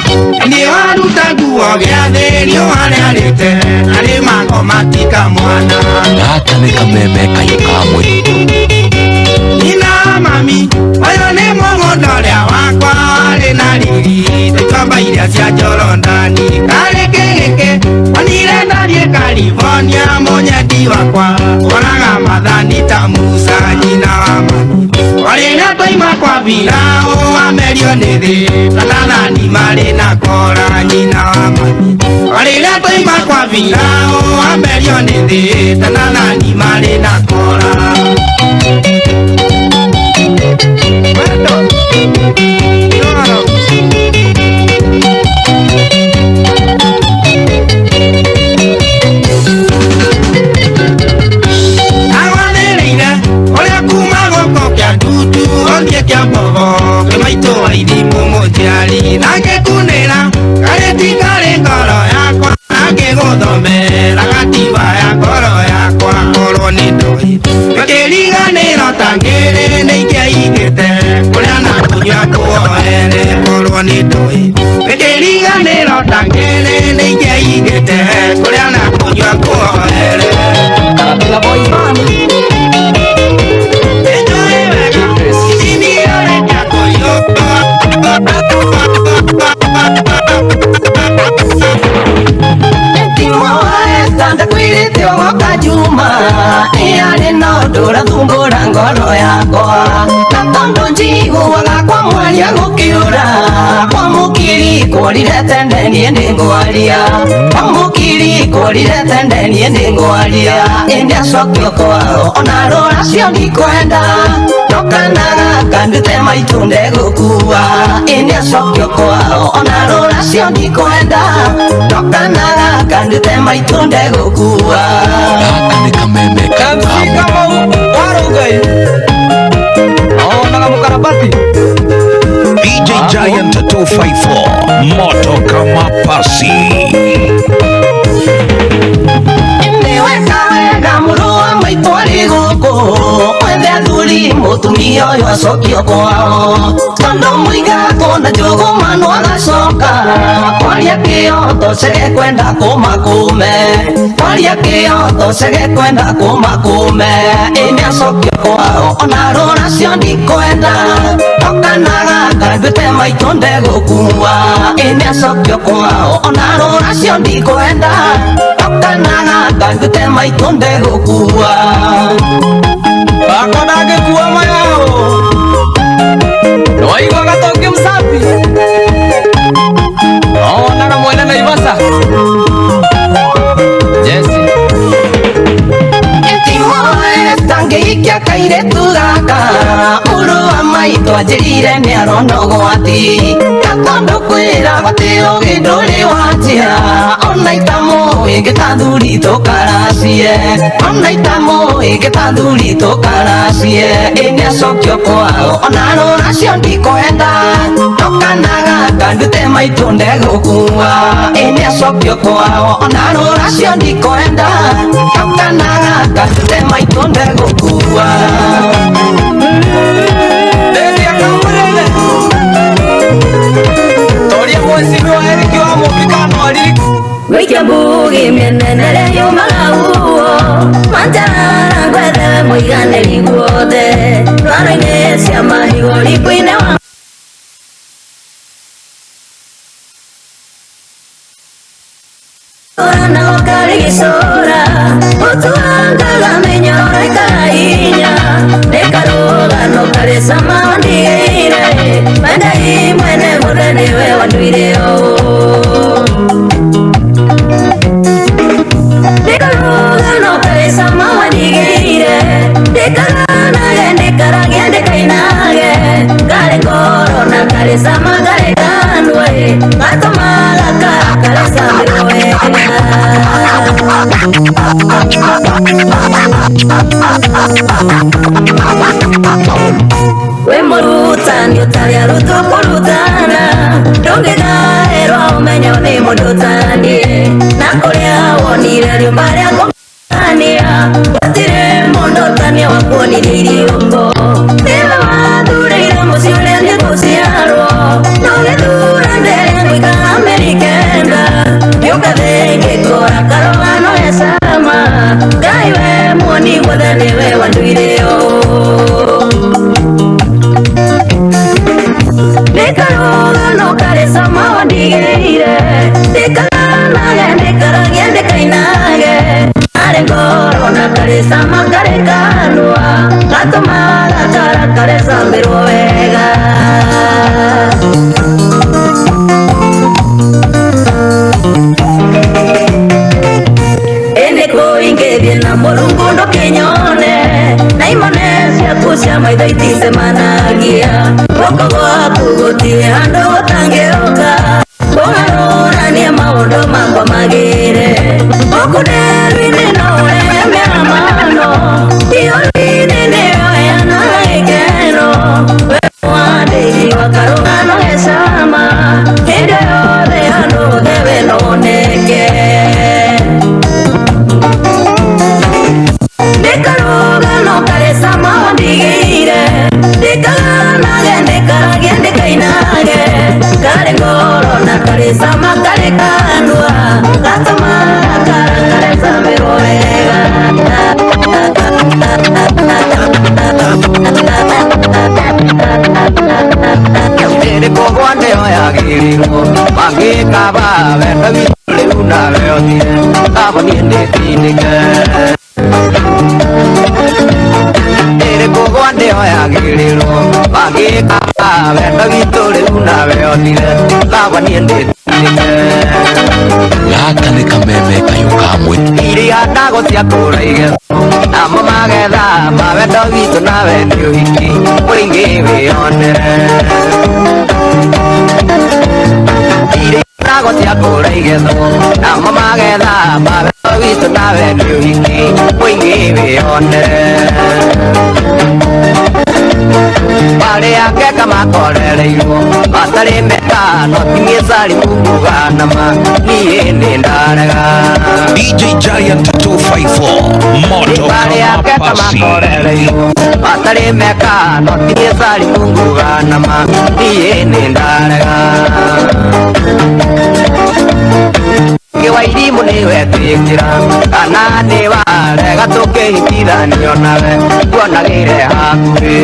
Nĩ waruta nguo gĩathĩ riũa rĩarĩte na nĩ makoma tika mwana. Gaka nĩ kameme kayũ ka mũingĩ. Nyina mami ũyũ nĩ mũgũnda ũrĩa wakwa warĩ na riri tũtwamba iria cia Jorodani karĩ kĩgĩkĩ onire ndariĩ California mũnyendi wakwa wonaga mathani ta Musa nyina wa mami. Orĩrĩa twaima kwa Biraũ amerio nĩ thĩ tanathani marĩ na kora nyina wa mami. Orĩrĩa twaima kwa Biraũ amerio nĩ thĩ tanathani marĩ na kora. Agwathĩrĩire ũrĩa kuma gũkũ kĩa ndutu ũthiĩ kĩa mbogo kwĩ maitũ wa ithimũ mũnjiari na ngĩkunĩra karĩ ti karĩ ngoro yakwa na ngĩgũthomera gatiba ya ngoro yakwa korwo nĩ ndoĩ ngĩriganĩro ta ngĩrĩ nĩ ingĩaigĩte kũrĩa na kũnyua kuoere korwo nĩ ndoĩ ngĩriganĩro ta ngĩrĩ nĩ ingĩaigĩte kũrĩa na kũnyua kuoere. Ndakwĩrĩte ũgoka Juma ĩarĩ na ũndũ ũrathumbũra ngoro yakwa na tondũ njiguaga kwa mwaria gũkĩũra kwa mũkiri kũrire tene niĩ nĩngwaria kwa mũkiri kũrire tene niĩ nĩngwaria ĩndĩ acokio kwao ona rũracio ndikwenda ndokanaga kandute maitũ ndegũkua ĩndĩ acokio kwao ona rũracio ndikwenda ndokanaga kandute maitũ ndegũkua. Gaka nĩ kameme kayũ ka mũingĩ. DJ Giant 254 moto kama pasi. Nĩweka wega mũrũ wa maitũ arĩ gũkũ mwethe athuri mũtumia ũyũ acokio kwao tondũ mũingatwo na njũgũma no agacoka kwaria kĩoto cege kwenda kũmakũme kwaria kĩoto cege kwenda kũmakũme ĩndĩ acokio kwao ona rũracio ndikwenda ndokanaga kandute maitũ ndegũkua ĩndĩ acokio kwao ona rũracio ndikwenda ndokanaga kandute maitũ ndegũkua. Bako ndangĩkua mayao nĩwaiguaga tũngĩ msafi onaga mwene Naivasha Jesse Tangĩikia kairĩtu gaka mũrũ wa maitũ anjĩrire nĩ arona ũgwati na tondũ kwĩra gũtĩ ũgĩ ndũrĩ wanjia ona itamũĩ ngĩtathuri tũkaracie ona itamũĩ ngĩtathuri tũkaracie ĩnĩ acokio kwao ona rũracio ndikwenda ndokanaga kandute maitũ ndegũkua ĩnĩ acokio kwao ona rũracio ndikwenda ndokanaga kandute maitũ ndegũkua. Wĩkia mbugi mĩnenere yumaga uo manjara ngwethewe mũiganĩri guothe ndwaro-inĩ cia mahigo riko-inĩ wa na ũkarigicũra ũtuangaga mĩnyoro ĩkainya nĩ karũgano karĩ cama wandigĩire wendai mwene mũthe nĩwe wanduire ũũ. Ndĩkarũgano karĩ cama wandigĩire ndĩkaganage ndĩkaragie ndĩkainage karĩ ngoro na karĩ cama karĩ kanua gatũmaga karĩ cama wega. We mũruta Ũrutani ũtarĩ arutwo kũrutana ndũngĩgaĩrwo ũmenyo nĩ mũndũ taniĩ na kũrĩa wonire rĩũmba rĩa kũmania gũtirĩ mũndũ taniĩ wakuonirie iriũmbo nĩwe wathurĩire mũciĩ ũrĩa nĩ gũciarwo na ũgĩthura ndere gũikara mĩeri kenda gĩũka thĩ ngĩkora karũgano ge cama Ngai we muoni guothe nĩwe wanduire ũũ Ndĩkarũgano karĩ cama wandigĩire ndĩkaganage ndĩkaragie ndĩkainage karĩ ngoro na karĩ cama karĩ kanua gatũmaga kara karecambĩrwo wega. Ĩndĩ kũingĩthie na Mũrungu ndũkĩnyone na imone ciaku cia maitho iticemanagia guoko gwaku gũtirĩ handũ gũtangĩũka kũgarũrania maũndũ makwa magĩre gũkũ nderu-inĩ no ũrege mĩaramano iũri-inĩ nĩyo ĩheanaga gĩkeno we mwandĩki wa karũgano ge cama hĩndĩ yothe handũ hothe we no woneke. Ndĩkarũgano karĩ cama wandigĩire ndĩkaganage ndĩkaragie ndĩkainage karĩ ngoro na karĩ cama karĩ kanua gatũmaga kara karecambĩrwo wega. Ĩrĩ kũgwa nĩyo yagĩrĩirwo mangĩkaba wendo witũ rĩu nawe ũthire kaba niĩ ndĩtindĩke ĩrĩ kũgwa nĩyo yagĩrĩirwo mangĩkaba wendo witũ rĩu nawe ũthire kaba niĩ ndĩtindĩke. Gaka nĩ kameme kayũ ka mwĩtĩ iria ndago cia kũra igetho namo magetha ma wendo witũ nawe nĩ ũhiki mũingĩ wĩyonere iria ndago cia kũra igetho namo magetha ma wendo witũ nawe nĩ ũhiki mũingĩ wĩyonere marĩa ngeka makorereirwo matarĩ meka no ti niĩ Salimu nguga nama niĩ nĩ ndarega. DJ Giant 254 moto marĩa kama ngeka pasi. Makorereirwo matarĩ meka no ti niĩ Salimu nguga nama niĩ nĩ ndarega. Wa irimũ nĩ wetĩkĩra kana nĩ warega tũkĩhikithanio nawe tuonagĩre hakuhĩ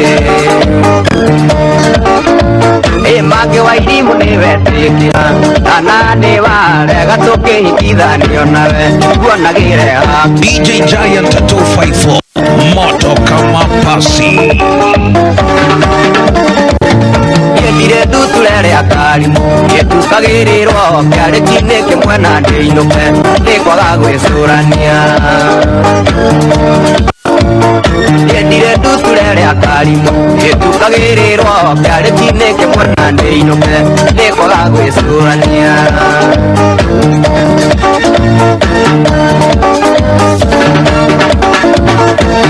ĩ mangĩ wa irimũ nĩ wetĩkĩra kana nĩ warega tũkĩhikithanio nawe tuonagĩre hakuhĩ. DJ Giant 254 moto kama pasi. Nyendire nduture rĩa karimũ gĩtukagĩrĩrwo kĩarĩki-inĩ kĩmwe na ndĩinũke nĩ kwaga gwĩcũrania nyendire nduture rĩa karimũ gĩtukagĩrĩrwo kĩarĩki-inĩ kĩmwe na ndĩinũke nĩ kwaga gwĩcũrania.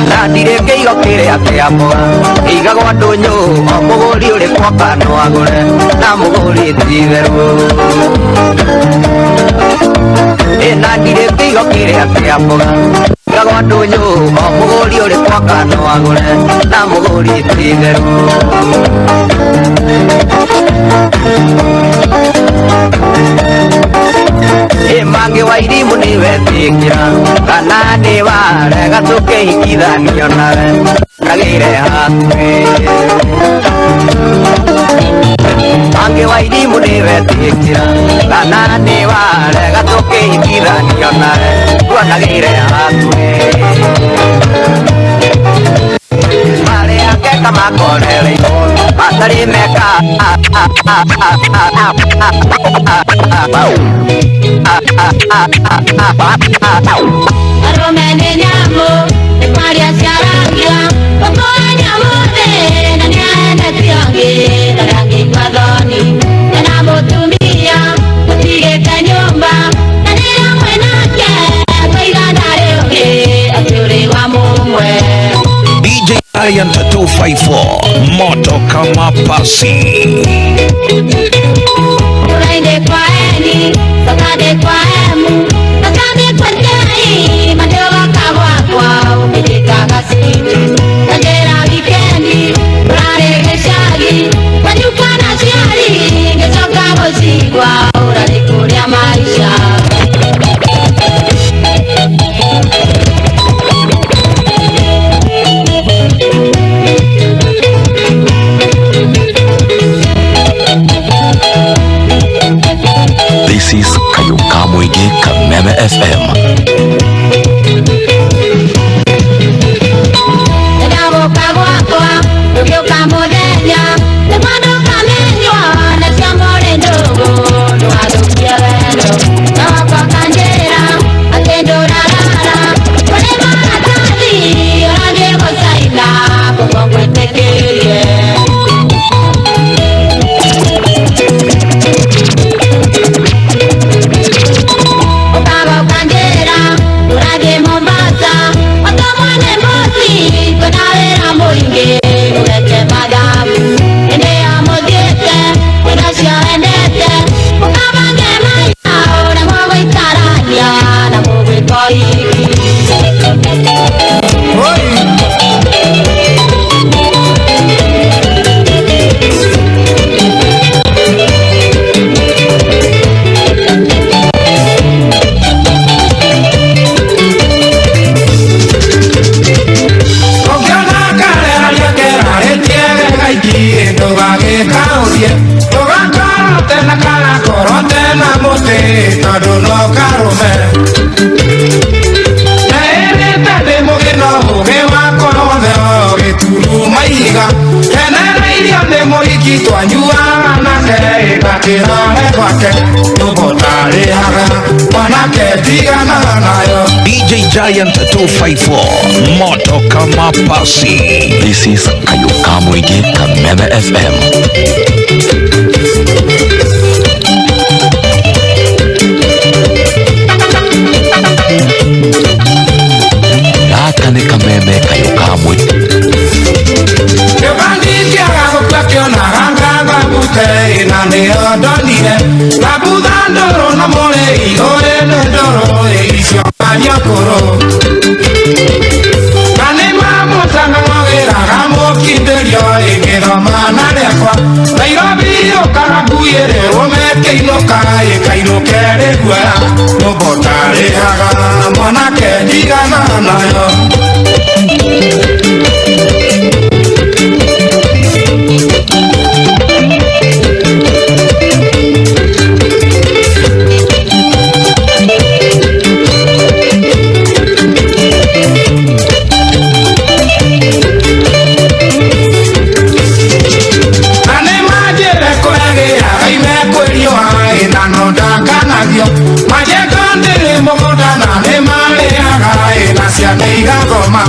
Na ndirĩ kĩigo kĩrĩa kĩa mboga kĩigagwo ndũnyũ o mũgũri ũrĩ kwoka no agũre na mũgũri ti itherũ ĩ na ndirĩ kĩigo kĩrĩa kĩa mboga kĩigagwo ndũnyũ o mũgũri ũrĩ kwoka no agũre na mũgũri ti itherũ. Ĩ mangĩ wa irimũ nĩ wetĩkĩra kana nĩ warega tũkĩhikithanio nawe nagĩre hakuhĩ mangĩ wa irimũ nĩ wetĩkĩra kana nĩ warega tũkĩhikithanio nawe tuonagĩre hakuhĩ marĩa ngeka makorereirwo matarĩ meka. Arũme nĩ nyamũ nĩ kwaria ciaragia gũkũra nyamũ thĩ na nĩendete angĩ na ndangĩigua thoni na mũtumia ũtigĩte nyũmba na rĩrĩa mwĩnake kwaiga ndarĩ ũngĩ atĩ ũrĩ wa mũmwe. DJ Giant 254 moto kama pasi. Friday kwa Eni, Saturday kwa Emu, Saturday kwa Njei, Monday wakagwakwa, umilikaga siku. Kagera wikendi, urare gĩcagi, kwanyuka na ciari, ngĩcoka gũcigwa, ũrathiĩ kũrĩa maisha. This is Kayuka Mwingi Kameme FM. Ndĩragũka gwakwa, ndũgĩũka mũthenya, nĩguo ndũkamenywo, nacio mũrĩ ndũgũ, ndũgathũkie wendo. Na wakwa ũkanjĩra, atĩ ndũrarara, kũrĩ maratathi, ũrathiĩ gũcaina, koguo ngwĩtĩkĩrie. Ũkaga ũkanjĩra, ũrathiĩ Mombasa, ũtũmwo nĩ bosi, kwĩna wĩra mũingĩ, ũreke mathabu. Hĩndĩ ĩyo mũthiĩte, kwĩna ũcio wendete, mũkabange maica ũrĩa mũgũikarania na mũgwĩka ũhiki. Ũngĩona karera rĩkerarĩtie gaiki ndũgagĩkaũrie ndũgakorote na karakorote na mũtĩ tondũ no karũme Neĩrĩte ndĩ mũgĩ no ũgĩ wakwa wothe ũgĩturuma ihiga kenereirio nĩ mũhiki twanyuaga nake ĩgakĩrore gwake nyũmba ũtarĩhaga mwanake tigana nayo. DJ Giant 254 moto kama pasi. This is Kayuka Mwingi Kameme FM. Gaka nĩ kameme Kayuka Mwingi. Kĩbandikĩaga gũkua kĩonaga ngangabute na nĩyo ndonire ngabutha ndũrũ na mũrĩ igũrĩ nĩ ndũrũ icio kariakũrũ na nĩ mamũcang'ang'agĩraga mũkindĩrio ĩgĩthoma na rĩakwa Nairobi ũkaga nguĩrĩrwo mekĩinũka ĩkainũke rĩ guoya nyũmba ũtarĩhaga mwanake ndigana nayo. Na nĩ manjĩre kũragĩaga imekwĩrio ĩ na no ndakanagio manjenga ndĩrĩ mũgũnda na nĩ marĩaga ĩ na ciana igathoma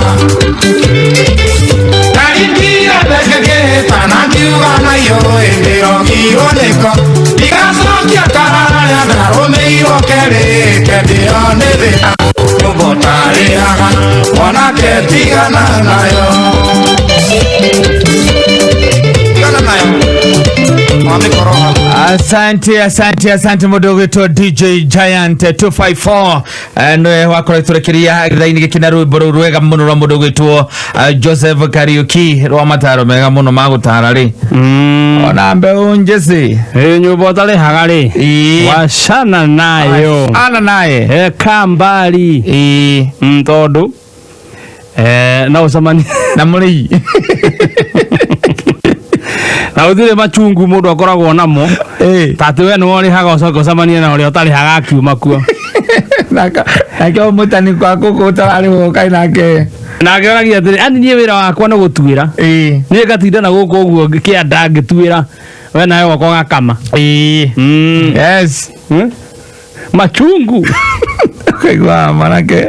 ndaringire thenge ngĩhĩtana ngiuga nayo ĩ ndĩrogirwo nĩko ndigacokia kararĩa ndarũmĩirwo kerĩ kendĩo nĩ thĩna nyũmba ũtarĩhaga mwanake tigana nayo tigana nayo. Asante, asante, asante mũndũ ũgwĩtwo DJ Giant 254 nĩwe wakorwo tũrekeria gĩthainĩ gĩkĩ na rwĩmbo rũu rwega mũno rwa mũndũ ũgwĩtwo Joseph Kariuki rwa mataro mega mũno ma gũtara rĩ ona mbeũ njĩcĩ nyũmba ũtarĩhaga rĩ wacana nayo ana naye eka mbari tondũ na ũcemanie na mũrĩi na ũthire machungu mũndũ akoragwo namo ta atĩ we nĩwe ũrĩhaga ũcoke ũcemanie na ũrĩa ũtarĩhaga akiuma kuo nake mũtani kwa kũkũ ũtararĩhwo kaĩ nake nake oragia atĩrĩ ani niĩ wĩra wakwa nĩ gũtuĩra niĩ ngatinda na gũkũ ũguo kĩanda ngĩtuĩra we nawe gwakwa ũgakama. Yes. Machungu kaigua manake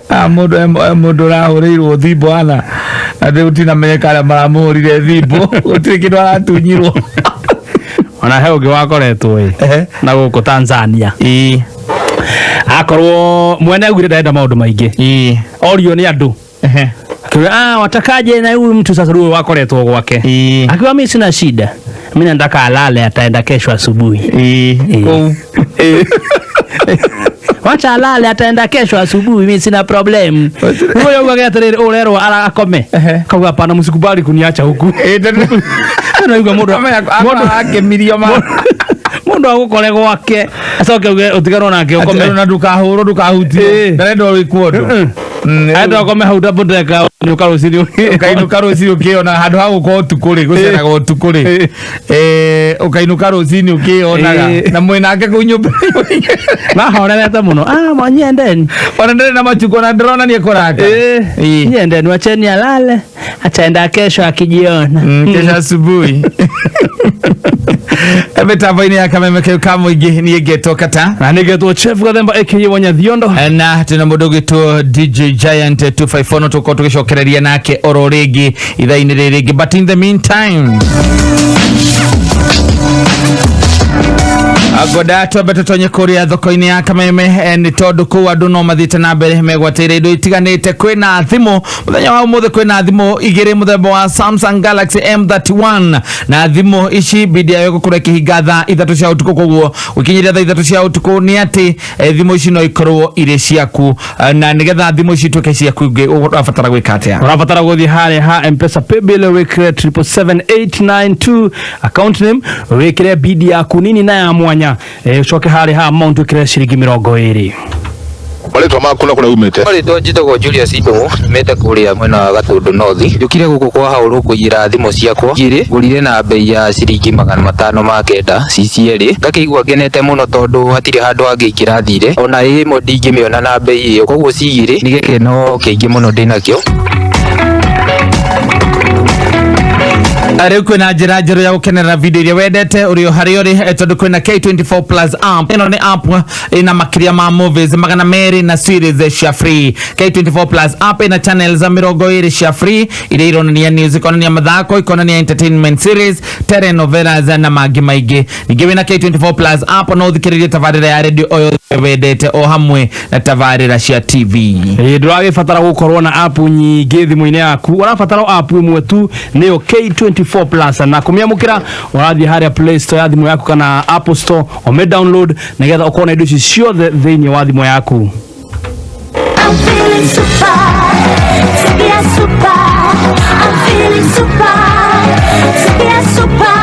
mũndũ mũndũ ũrahũrĩirwo thimbo ana na rĩu tinamenyeka arĩa maramũhũrire thimbo gũtirĩ kĩndũ aratunyirwo. Ona he ũngĩ wakoretwo ĩ na gũkũ Tanzania akorwo mwene augire ndarenda maũndũ maingĩ orio nĩ andũ. Akiuga ah, watakaje na huyu mtu sasa huyo wakoretwo gwake. Akiuga mimi sina shida. Mimi nataka alale, ataenda kesho asubuhi. Kũu. Wacha alale, ataenda kesho asubuhi, mimi sina problem. Huyo yaugaga atiriri, urerwo akome. Kauga hapana, msikubali kuniacha huku. Naigua mundu akemirio ma mundu agukore gwake acoke uge utiganwo nake ukome na ndukahũrwo ndukahutio ndarenda wĩkwo ũndũ. Enda ukome hau double decker ũinũka rũcinĩ. Ũkainũka rũcinĩ ũkĩona handũ ha gũkorwo ũtukũ rĩ, gũceraga ũtukũ rĩ, ũkainũka rũcinĩ ũkĩonaga na mwĩnake kũu nyũmba. Mahorerete mũno, ah, mwanyendeni ona ndĩrĩ na machuko na ndĩrona nĩ ekũraka. Nyendeni, wacheni alale, ataenda kesho akijiona. Kesho asubuhi. Mĩtambo-inĩ ya Kameme kĩu ka mũingĩ niĩ ngetwo Kata na nĩ ngetwo Chef Gathemba aka Wanyathiondo na twĩna mũndũ ũgwĩtwo DJ Giant 254 no tũkorwo tũgĩcokereria nake oro rĩngĩ ithaa-inĩ rĩrĩ rĩngĩ, but in the meantime ngwendaga twambe tũtonye kũrĩa thoko-inĩ ya Kameme, nĩ tondũ kũu andũ no mathiĩte na mbere megwatĩire indo itiganĩte. Kwĩna thimũ mũthenya wa ũmũthĩ, kwĩna thimũ igĩrĩ mũthemba wa Samsung Galaxy M31, na thimũ ici bidi yayo gũkorwo ĩkĩhinga thaa 3 cia ũtukũ. Koguo gũkinyĩria thaa 3 cia ũtukũ nĩ atĩ thimũ ici no ikorwo irĩ ciaku. Na nĩgetha thimũ ici ituĩke ciaku ingĩ ũrabatara gwĩka atĩa? Ũrabatara gũthiĩ harĩa ha Mpesa paybill, wĩkĩre 777892, account name wĩkĩre bidi yaku nini na ya mwanya, ũcoke harĩa ha amount wĩkĩre ciringi 20. Marĩtwa maku na kũrĩa umĩte? Marĩtwa njĩtagwo Julius Ndũng'ũ, nyumĩte kũrĩa mwena wa Gatũndũ North. Njũkire gũkũ kwa Haũrũ kũiyĩra thimũ ciakwa igĩrĩ, ngũrire na bei ya ciringi 509 ci cierĩ. Ngakĩigua ngenete mũno tondũ hatirĩ handũ hangĩ ingĩrathire, ona ĩ ĩmwe ndingĩmĩona na bei ĩyo, koguo ci igĩrĩ nĩ gĩkeno kĩingĩ mũno ndĩnakĩo. Rĩu kwĩna njĩra njerũ ya gũkenerera video iria wendete ũrĩ o harĩa ũrĩ, tondũ kwĩna K24 Plus app. Ĩno nĩ app ĩna makĩria ma movies 200 na series cia free. K24 Plus app ĩna channels 20 cia free iria ironania news, ikonania mathako, ikonania entertainment series, telenovelas na mangĩ maingĩ. Ningĩ wĩna K24 Plus app no ũthikĩrĩrie tabarĩra ya radio o yothe wendete o hamwe na tabarĩra cia TV. Ndũragĩbatara gũkorwo na app nyingĩ thimũ-inĩ yaku, ũrabatara app ĩmwe tu, nĩyo K24 Plus, na kũmĩamũkĩra ũrathiĩ harĩa Play Store ya thimũ yaku kana Apple Store ũmĩ download nĩgetha ũkorwo na indo ici ciothe thĩinĩ wa thimũ yaku. I'm feeling super, super, super. I'm feeling super, super, super.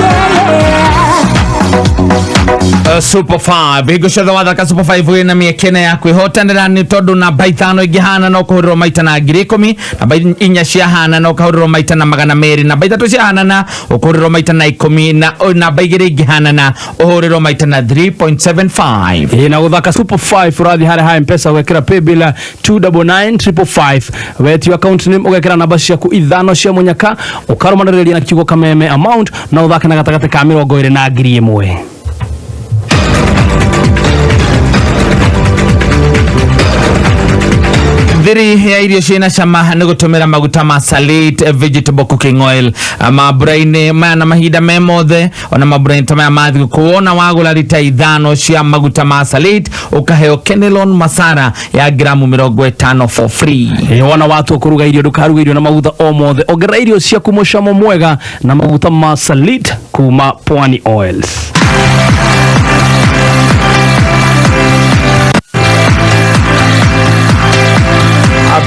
Yeah, yeah, yeah. Super 5 hingo ciothe wathaka Super 5 wĩna mĩeke ya kwĩhotanĩra, nĩ tondũ namba 5 ingĩhana no kũhũrĩrwo maita na 10,000, namba 4 ciahana no ũkahũrĩrwo maita na 200, namba 3 ciahanana ũkũhũrĩrwo maita na 10, na namba 2 ingĩhanana ũhũrĩrwo maita na 3.75. Ĩ, na gũthaka Super 5 ũrathiĩ harĩa ha Mpesa ũgekĩra paybill 299555, wetio account name ũgekĩra namba ciaku 5 cia mũnyaka, ũkarũmanĩrĩria na kiugo Kameme, amount na ũthake na gatagatĩ ka 20 na 1,000. Thiri ya irio ciĩna cama nĩ gũtũmĩra maguta ma Salit vegetable cooking oil. Mambura-inĩ maya na mahinda me mothe, ona mambura-inĩ ta maya ma thigũkũ, wona wagũra rita 5 cia maguta ma Salit ũkaheo Kenelon Masara ya gramu 50 for free. Wona watua kũruga irio ndũkaruge irio na maguta o mothe, ongerera irio ciaku mũcamo mwega na maguta ma Salit kuma Pwani Oils.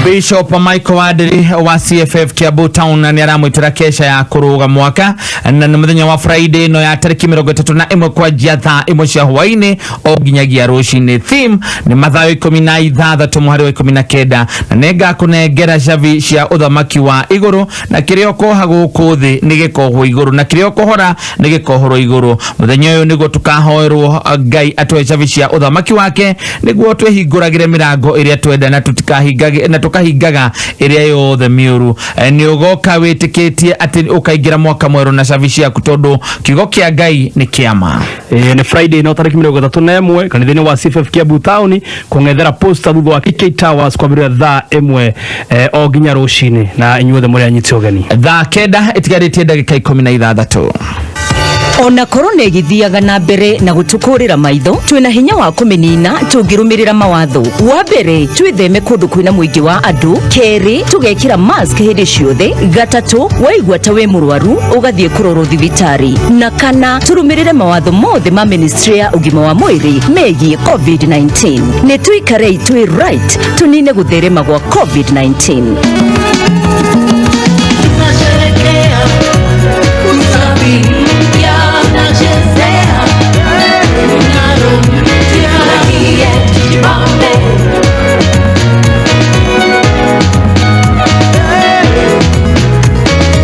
Bishop Michael Wadri wa CFF Kiambu Town nĩ aramwĩtĩra kesha ya kũrũga mwaka, na nĩ mũthenya wa Friday no ya tarĩki 31 kwanjia thaa 1 cia hwaĩ-inĩ o nginyagia rũcinĩ. Theme nĩ Mathayo 16 mũhari wa 19, na nĩngakũnengera cabi cia ũthamaki wa igũrũ, na kĩrĩa ũkoha gũkũ thĩ nĩ gĩkohwo igũrũ, na kĩrĩa ũkohora nĩ gĩkohorwo igũrũ. Mũthenya ũyũ nĩguo tũkahoerwo Ngai atũhe cabi cia ũthamaki wake, nĩguo twĩhingũragĩre mĩrango ĩrĩa twenda na tũtikahingage na tũkahingaga ĩrĩa yothe mĩũru. Nĩ ũgoka wĩtĩkĩtie atĩ ũkaingĩra mwaka mwerũ na cabi ciaku, tondũ kiugo kĩa Ngai nĩ kĩama. Nĩ Friday no tarĩki 31 kanitha-inĩ wa CFF Kiambu Town kũng'ethera posta thutha wa KK Towers kwambĩrĩria thaa 1 o nginya rũcinĩ, na inyuothe mũrĩ anyite ũgeni. Thaa 9 ĩtigarĩtie ndagĩka 16. Ona korona ĩgĩthiaga na mbere na gũtũkũrĩra maitho, twĩna hinya wa kũmĩnina tũngĩrũmĩrĩra mawatho. Wa mbere, twĩtheme kũndũ kwĩna mũingĩ wa andũ. Kerĩ, tũgekĩra mask hĩndĩ ciothe. Gatatũ, waigua ta wĩ mũrwaru ũgathiĩ kũrorwo thibitarĩ. Na kana, tũrũmĩrĩre mawatho mothe ma ministry ya ũgima wa mwĩrĩ megiĩ COVID-19. Nĩ tũikarei twĩ right tũnine gũtherema gwa COVID-19. Tunasherekea usafi mpya, tunachezea mng'aro mpya, tukie tujibambe.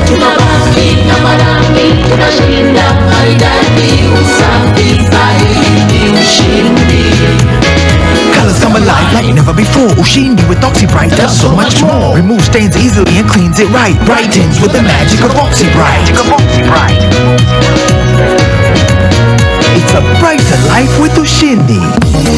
Tunabaki na marangi, tunashinda maridadi, usafi zaidi, ushindi. Colors come alive like never before. Ushindi with OxyBright does so much more. Remove stains easily and cleans it right. Brightens with the magic of OxyBright. It's a brighter life with Ushindi.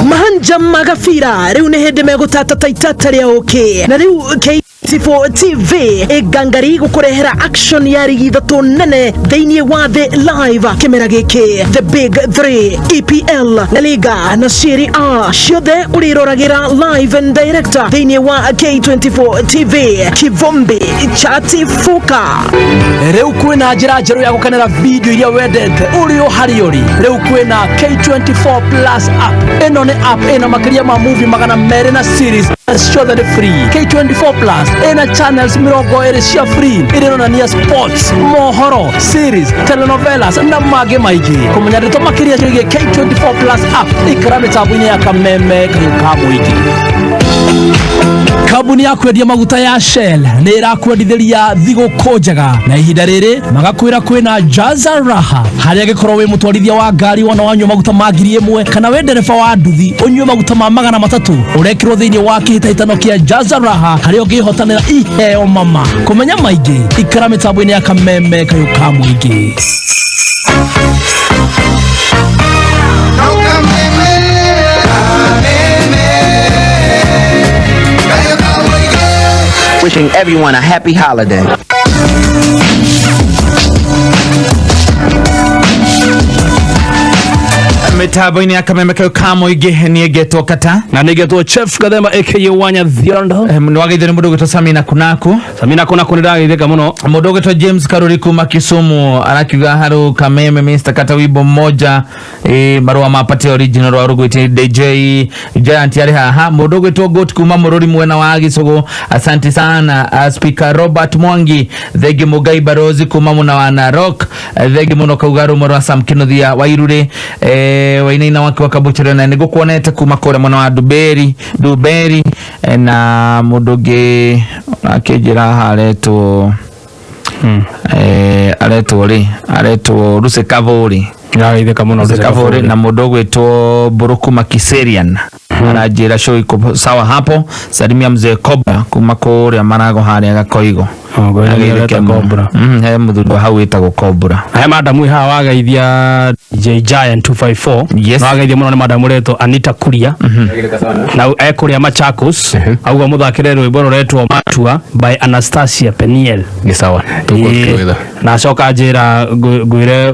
Mahanja magabira riu nĩ hĩndĩ megũtata ta itata rĩa ũkĩ na rĩu K24 TV ĩngangari gũkũrehera action ya rigi ithatũ nene thĩinĩ wa thĩ live kĩmera gĩkĩ, the big 3, EPL, La Liga na Serie A, ciothe ũrĩroragĩra live and direct thĩinĩ wa K24 TV. Kivumbi chatifuka. Rĩu kwĩna njĩra njerũ ya gũkenera video iria wendete ũrĩ o harĩa ũrĩ. Rĩu kwĩna K24 Plus app. Ĩno nĩ app ĩna makĩria ma movie 200 na series na ciothe nĩ free. K24 Plus ĩna channels 20 cia free iria ironania sports, mohoro, series, telenovelas na mangĩ maingĩ. Kũmenya ndeto makĩria ciĩgiĩ K24 Plus app, ikara mĩtambo-inĩ ya Kameme kayũ ka mũingĩ. Kambuni ya kwendia maguta ya Shell nĩ ĩrakwendithĩria thigũkũ njega, na ihinda rĩrĩ magakwĩra kwĩna Jaza Raha, harĩa angĩkorwo wĩ mũtwarithia wa ngari wona wanyua maguta ma 1000 kana wĩ ndereba wa nduthi ũnyue maguta ma 300, ũrekĩrwo thĩinĩ wa kĩhĩtahĩtano kĩa Jaza Raha harĩa ũngĩhotanĩra iheo mama. Kũmenya maingĩ, ikara mĩtambo-inĩ ya Kameme kayũ ka mũingĩ. Wishing everyone a happy holiday. Mitambo-inĩ ya Kameme kau ka mũingĩ, niĩ ngetwo Kata. Na nĩ ngetwo Chef Gathema aka Wanya Thiondo. Nĩ wageithio nĩ mũndũ ũgwĩtwo Samina Kunaku. Samina Kunaku, nĩ ndageithĩka mũno. Mũndũ ũgwĩtwo James Karuri kuma Kisumu arakiuga haru Kameme, Mr Kata, wimbo mmoja marũa mapate original rwa rũgwĩte DJ Giant arĩ haha. Mũndũ ũgwĩtwo Goat kuma Mũrũri mwena wa Gĩcũgũ, asante sana. Speaker Robert Mwangi, thengi. Mũngai Barozi kuma mwena wa Narok, thengi mũno. Kauga rũmwe rwa Sam Kinuthia wa Irure, wainaina wake wa Kabuchero, na nĩngũkuonete kuma kũrĩa mwena wa Duberi Duberi, na mũndũ ũngĩ akĩnjĩra haha aretwo aretwo rĩ, aretwo Ruse Kavuri. Ndageithĩka mũno. Ruse Kavuri. Na mũndũ ũgwĩtwo Mbũrũ Makiserian aranjĩra show iko sawa hapo, salimia mzee Kobra kuma kũrĩa Marago harĩa Gakoigo. Ageithĩke Cobra. He mũthuri wa hau wĩtagwo Cobra. He madamu haha wageithia DJ Giant 254. Yes. Na wageithia mũno nĩ madamu ũretwo Anita Kuria na ekũrĩa Machakos, auga mũthakĩre rwĩmbo rũretwo Matua by Anastasia Peniel. Nĩ sawa. Ĩĩ, na acoka njĩra ngwĩre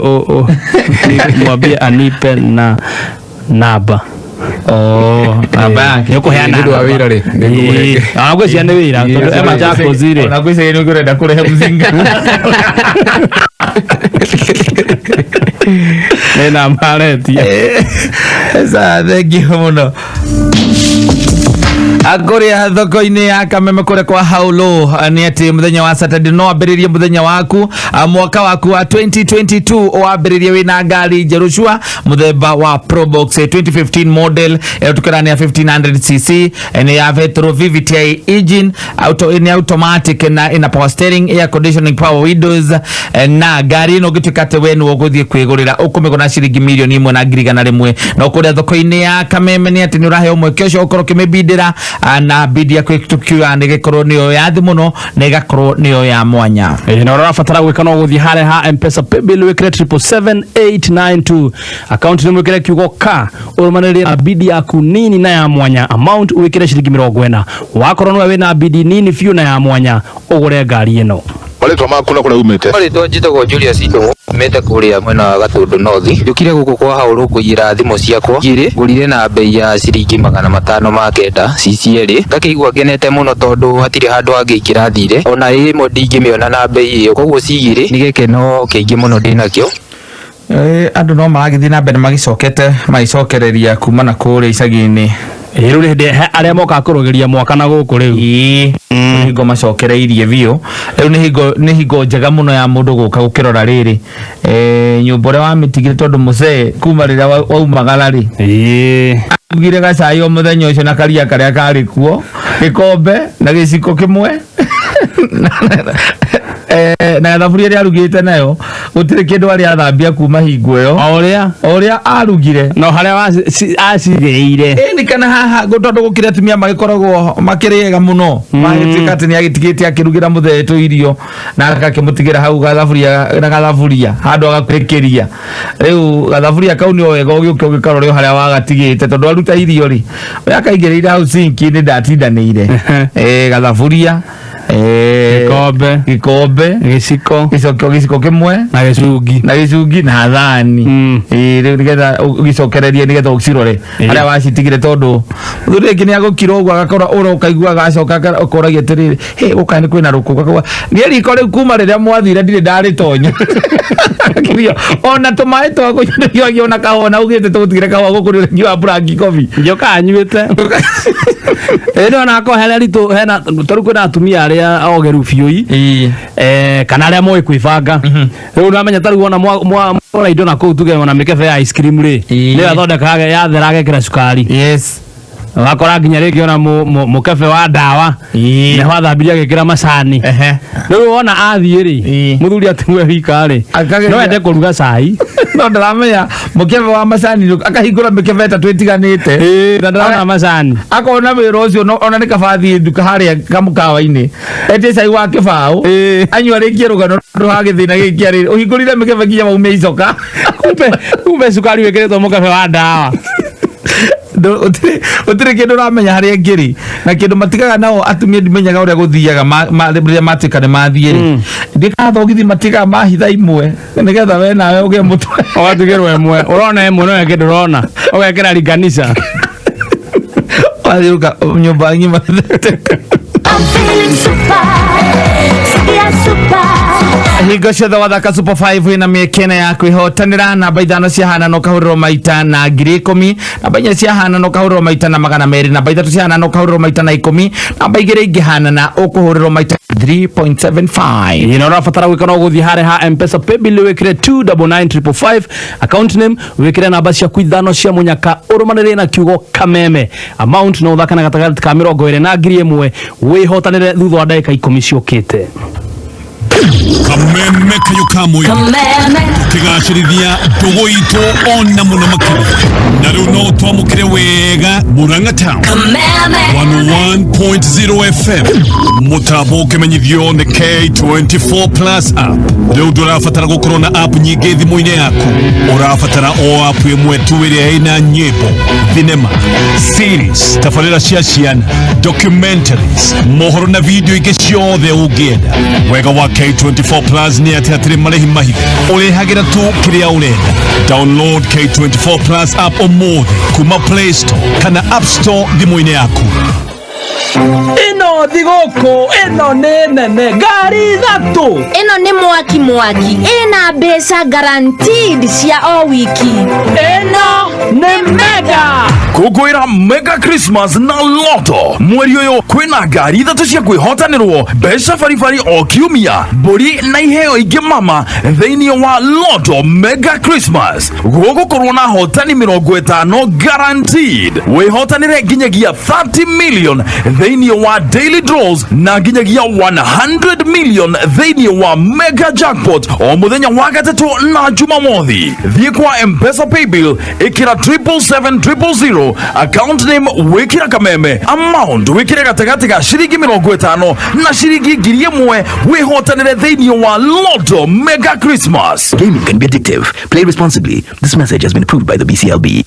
mwambie anipe na namba. Oh, namba yake. Nĩ ũkũheana Nĩ ũndũ wa wĩra rĩ, nĩ ngũkũhe. Ĩĩ, ona ngwĩciria nĩ wĩra tondũ e Machakos rĩ. Ona ngwĩciria nĩ ũrenda kũrehe mzinga. Nĩ namba aretia. Sawa, thank you mũno. Akũrĩa thoko-inĩ ya Kameme kũrĩa kwa Haulo nĩ atĩ mũthenya wa Saturday no wambĩrĩrie mũthenya waku, mwaka waku wa 2022 wambĩrĩrie wĩna ngari njerũ cua mũthemba wa Probox, 2015 model ĩyo tũkĩra nĩ ya 1500 cc, nĩ ya petrol VVTi engine, auto, nĩ automatic na ina power steering, air conditioning, power windows, na ngari ĩno ũngĩtuĩka atĩ we nĩwe ũgũthiĩ kwĩgũrĩra ũkũmĩgũra ciringi 1,100,000. No kũrĩa thoko-inĩ ya Kameme nĩ atĩ nĩ ũraheo mweke ũcio ũkorwo ũkĩmĩbindĩra, na bidi yaku tukiuga nĩ gĩkorwo nĩyo ya thĩ mũno na ĩgakorwo nĩyo ya mwanya. Ĩĩ, na ũrĩa ũrabatara gwĩka no gũthiĩ harĩa ha Mpesa paybill, wĩkĩre 777892, akaunti nĩ mwĩkĩre kiugo ka, ũrũmanĩrĩrie na bidi yaku nini na ya mwanya, amount wĩkĩre ciringi 40. Wakorwo nĩwe wĩna bidi nini biũ na ya mwanya, ũgũre ngari ĩno. Marĩtwa maku na kũrĩa umĩte. Marĩtwa njĩtagwo Julius Ndũng'ũ, umĩte kũrĩa mwena wa Gatũndũ North. Njũkire gũkũ kwa Haũrũ kũiyĩra thimũ ciakwa igĩrĩ, ngũrire na mbei ya ciringi 509 ci cierĩ, ngakĩigua ngenete mũno tondũ hatirĩ handũ hangĩ ingĩrathire, ona ĩ ĩmwe ndingĩmĩona na mbei ĩyo, koguo ci igĩrĩ nĩ gĩkeno kĩingĩ mũno ndĩnakĩo. Andũ no maragĩthiĩ na mbere magĩcokete magĩcokereria kuma na kũrĩa icagi-inĩ. Rĩu nĩ hĩndĩ arĩa mokaga kũrũgĩria mwaka na gũkũ rĩu. Ĩĩ, nĩ hingo macokereirie biũ. Rĩu nĩ hingo njega mũno ya mũndũ gũka gũkĩrora rĩrĩ nyũmba ũrĩa wamĩtigire, tondũ mũcee kuma rĩrĩa waumagara rĩ, arugire gacai o mũthenya ũcio na karia karĩa karĩ kuo, gĩkombe na gĩciko kĩmwe na thaburia ĩrĩa arugĩte nayo, gũtirĩ kĩndũ arĩ athambia kuma hingo ĩyo, o ũrĩa arugire no harĩa acigĩire. Ĩni kana haha tondũ gũkĩrĩ atumia magĩkoragwo makĩrĩ ega mũno, magĩtuĩka atĩ nĩ agĩtigĩte akĩrugĩra mũthetũ irio na agakĩmũtigĩra hau gathaburia na gathaburia handũ agakwĩkĩria. Rĩu gathaburia kau nĩ wega ũgĩũke ũgĩkarore o harĩa wagatigĩte, tondũ aruta irio rĩ, we akaigĩrĩire hau sinki-inĩ, ndatindanĩire gathaburia, Gĩkombe. Gĩkombe, gĩciko, gĩciko kĩmwe na gĩcungi, na gĩcungi na thani. Rĩu nĩgetha ũgĩcokererie, nĩgetha ũcirore harĩa wacitigire, tondũ mũthuri rĩngĩ nĩ agũkira ũguo agakora ũra ũkaigua agacoka akoragia atĩrĩrĩ, "Hĩ, gũka nĩ kwĩna rũkũngũ?" Akauga, "Niĩ riko rĩu kuma rĩrĩa mwathire ndirĩ ndarĩtonya." Akirio, ona tũmaĩ twa kũnyua ona kahũa, na ugĩte tũgũtigĩre kahũa gũkũ nĩ ũrĩnyua black coffee. Njoka anyuĩte. Ĩĩ, nĩ ona akorwo hena ritũ, hena tarĩu kwĩna atumia arĩa ogeru biũ i kana arĩa moĩ kwĩbanga. Rĩu ũramenya tarĩu ona mwagũra indo na kũu, tuge ona mĩkebe ya ice cream rĩ, nĩyo athondekaga, yathera agekĩra cukari. Ũgakora nginya rĩngĩ ona mũkebe wa ndawa nĩho athambirie agĩkĩra macani. Rĩu wona athiĩ rĩ, mũthuri atigwe wika rĩ, no ende kũruga cai. No ndaramenya mũkebe wa macani akahingũra mĩkebe 3 ĩtiganĩte. Na ndarona macani. Akona wĩra ũcio ona nĩ kaba athiĩ nduka harĩa kamũkawa-inĩ etie cai wa kĩbaũ anyua rĩkie rũgano ndũ ha gĩthĩna gĩkĩ arĩ ũhingũrire mĩkebe nginya maume icoka. Kumbe cukari wĩkĩrĩtwo mũkebe wa ndawa. Gũtirĩ kĩndũ ũramenya harĩa ngĩrĩ na kĩndũ matigaga nao atumia, ndimenyaga ũrĩa gũthiaga rĩrĩa matuĩka nĩ mathiĩ rĩ, ndikathogithi matigaga mahitha imwe nĩgetha we nawe ũgĩe mũtwe. Ũgatigĩrwo ĩmwe, ũrona ĩmwe no ĩngĩ ndũrona, ũgekĩra ringanisha. Wathiũka nyũmba ng'ima. I'm feeling super, sikia super. Hingo ciothe wathaka Super 5 ina mĩeke ya kwĩhotanĩra. Namba 5 ciahana no kahũrĩrwo maita na 10,000, namba 4 ciahana no kahũrĩrwo maita na 200, namba 3 ciahana no kahũrĩrwo maita na 10, namba 2 ingĩhanana ũkũhũrĩrwo maita 3.75. Ĩno ũrabatara gwĩka no gũthiĩ harĩa ha Mpesa paybill, wĩkĩre 299555, account name wĩkĩre namba ciaku 5 cia mũnyaka, ũrũmanĩrĩrie na kiugo Kameme. Amount no ũthake na gatagatĩ ka 20 na 1000, wĩhotanĩre thutha wa ndagĩka 10 ciũkĩte. Kameme kayo kamwe. Kameme. Tukigacĩrithia ndũgũ itũ ona mũno makĩria, na rĩu no twamũkĩre wega Murang'a Town. Kameme. 101.0 FM, mũtambo ũkĩmenyithio nĩ K24 Plus app. Rĩu ndũrabatara gũkorwo na app nyingĩ thimũ-inĩ yaku, ũrabatara o app ĩmwe tu ĩrĩa ĩna nyĩmbo, thinema, series, tabarĩra cia ciana, documentaries, mohoro na video ingĩ ciothe ũngĩenda. Wega wa K24 Plus nĩ atĩ hatirĩ marĩhi mahithe, ũrĩhagĩra tu kĩrĩa ũrenda. Download K24 Plus app ũmũthĩ kuma Play Store kana App Store thimũ-inĩ yaku. Ĩno thigũkũ ĩno nĩ nene, ngari 3. Ĩno nĩ mwaki mwaki, ĩna mbeca guaranteed cia o wiki. Ĩno nĩ mega. Kũngũĩra Mega Christmas na Lotto mweri ũyũ, kwĩna ngari 3 cia kwĩhotanĩrwo, mbeca baribari o kiumia, mbũri na iheo ingĩ mama thĩinĩ wa Lotto Mega Christmas. Gũgũkorwo na hotani 50 guaranteed. Wĩhotanĩre nginyagia 30 million thĩinĩ wa daily draws na nginyagia 100 million thĩinĩ wa mega jackpot o mũthenya wa gatatũ na Jumamothi. Thiĩ kwa Mpesa paybill, ĩkĩra 777 000, account name wĩkĩra Kameme, amount wĩkĩre gatagatĩ ga ciringi 50 na ciringi 1000, wĩhotanĩre thĩinĩ wa Lotto Mega Christmas. Gaming can be addictive. Play responsibly. This message has been approved by the BCLB.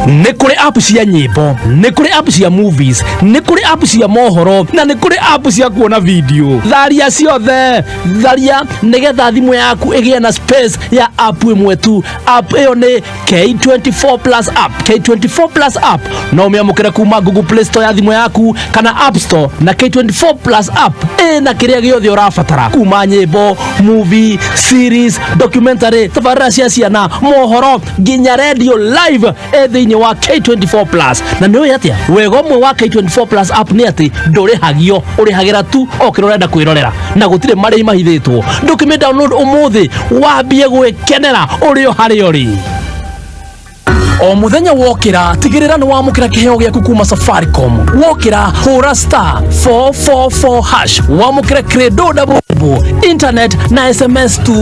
Nĩ kũrĩ app cia nyĩmbo, nĩ kũrĩ app cia movies, nĩ kũrĩ app cia mohoro, na nĩ kũrĩ app cia kuona video. Tharia ciothe, tharia nĩgetha thimũ yaku ĩgĩe na space ya app ĩmwe tu. App ĩyo nĩ K24 Plus app. K24 Plus app no ũmĩamũkĩre kuma Google Play Store ya thimũ yaku kana App Store, na K24 Plus app ĩna kĩrĩa gĩothe ũrabatara, kuma nyĩmbo, movie, series, documentary, tabarĩra cia ciana, mohoro, nginya radio live ĩ thĩinĩ wa K24 Plus. Na nĩ ũĩ atĩa wega ũmwe wa K24 Plus app nĩ atĩ ndũrĩhagio, ũrĩhagĩra tu o kĩrĩa ũrenda kwĩrorera, na gũtirĩ marĩhi mahithĩtwo. Ndũkĩmĩ download ũmũthĩ wambie gwĩkenera ũrĩ o harĩa ũrĩ. O muthenya wokĩra, tigĩrĩra nĩ wamũkĩra kĩheo gĩaku kuma Safaricom. Wokĩra, hũra *444# wamũkĩre credo double internet na SMS tu.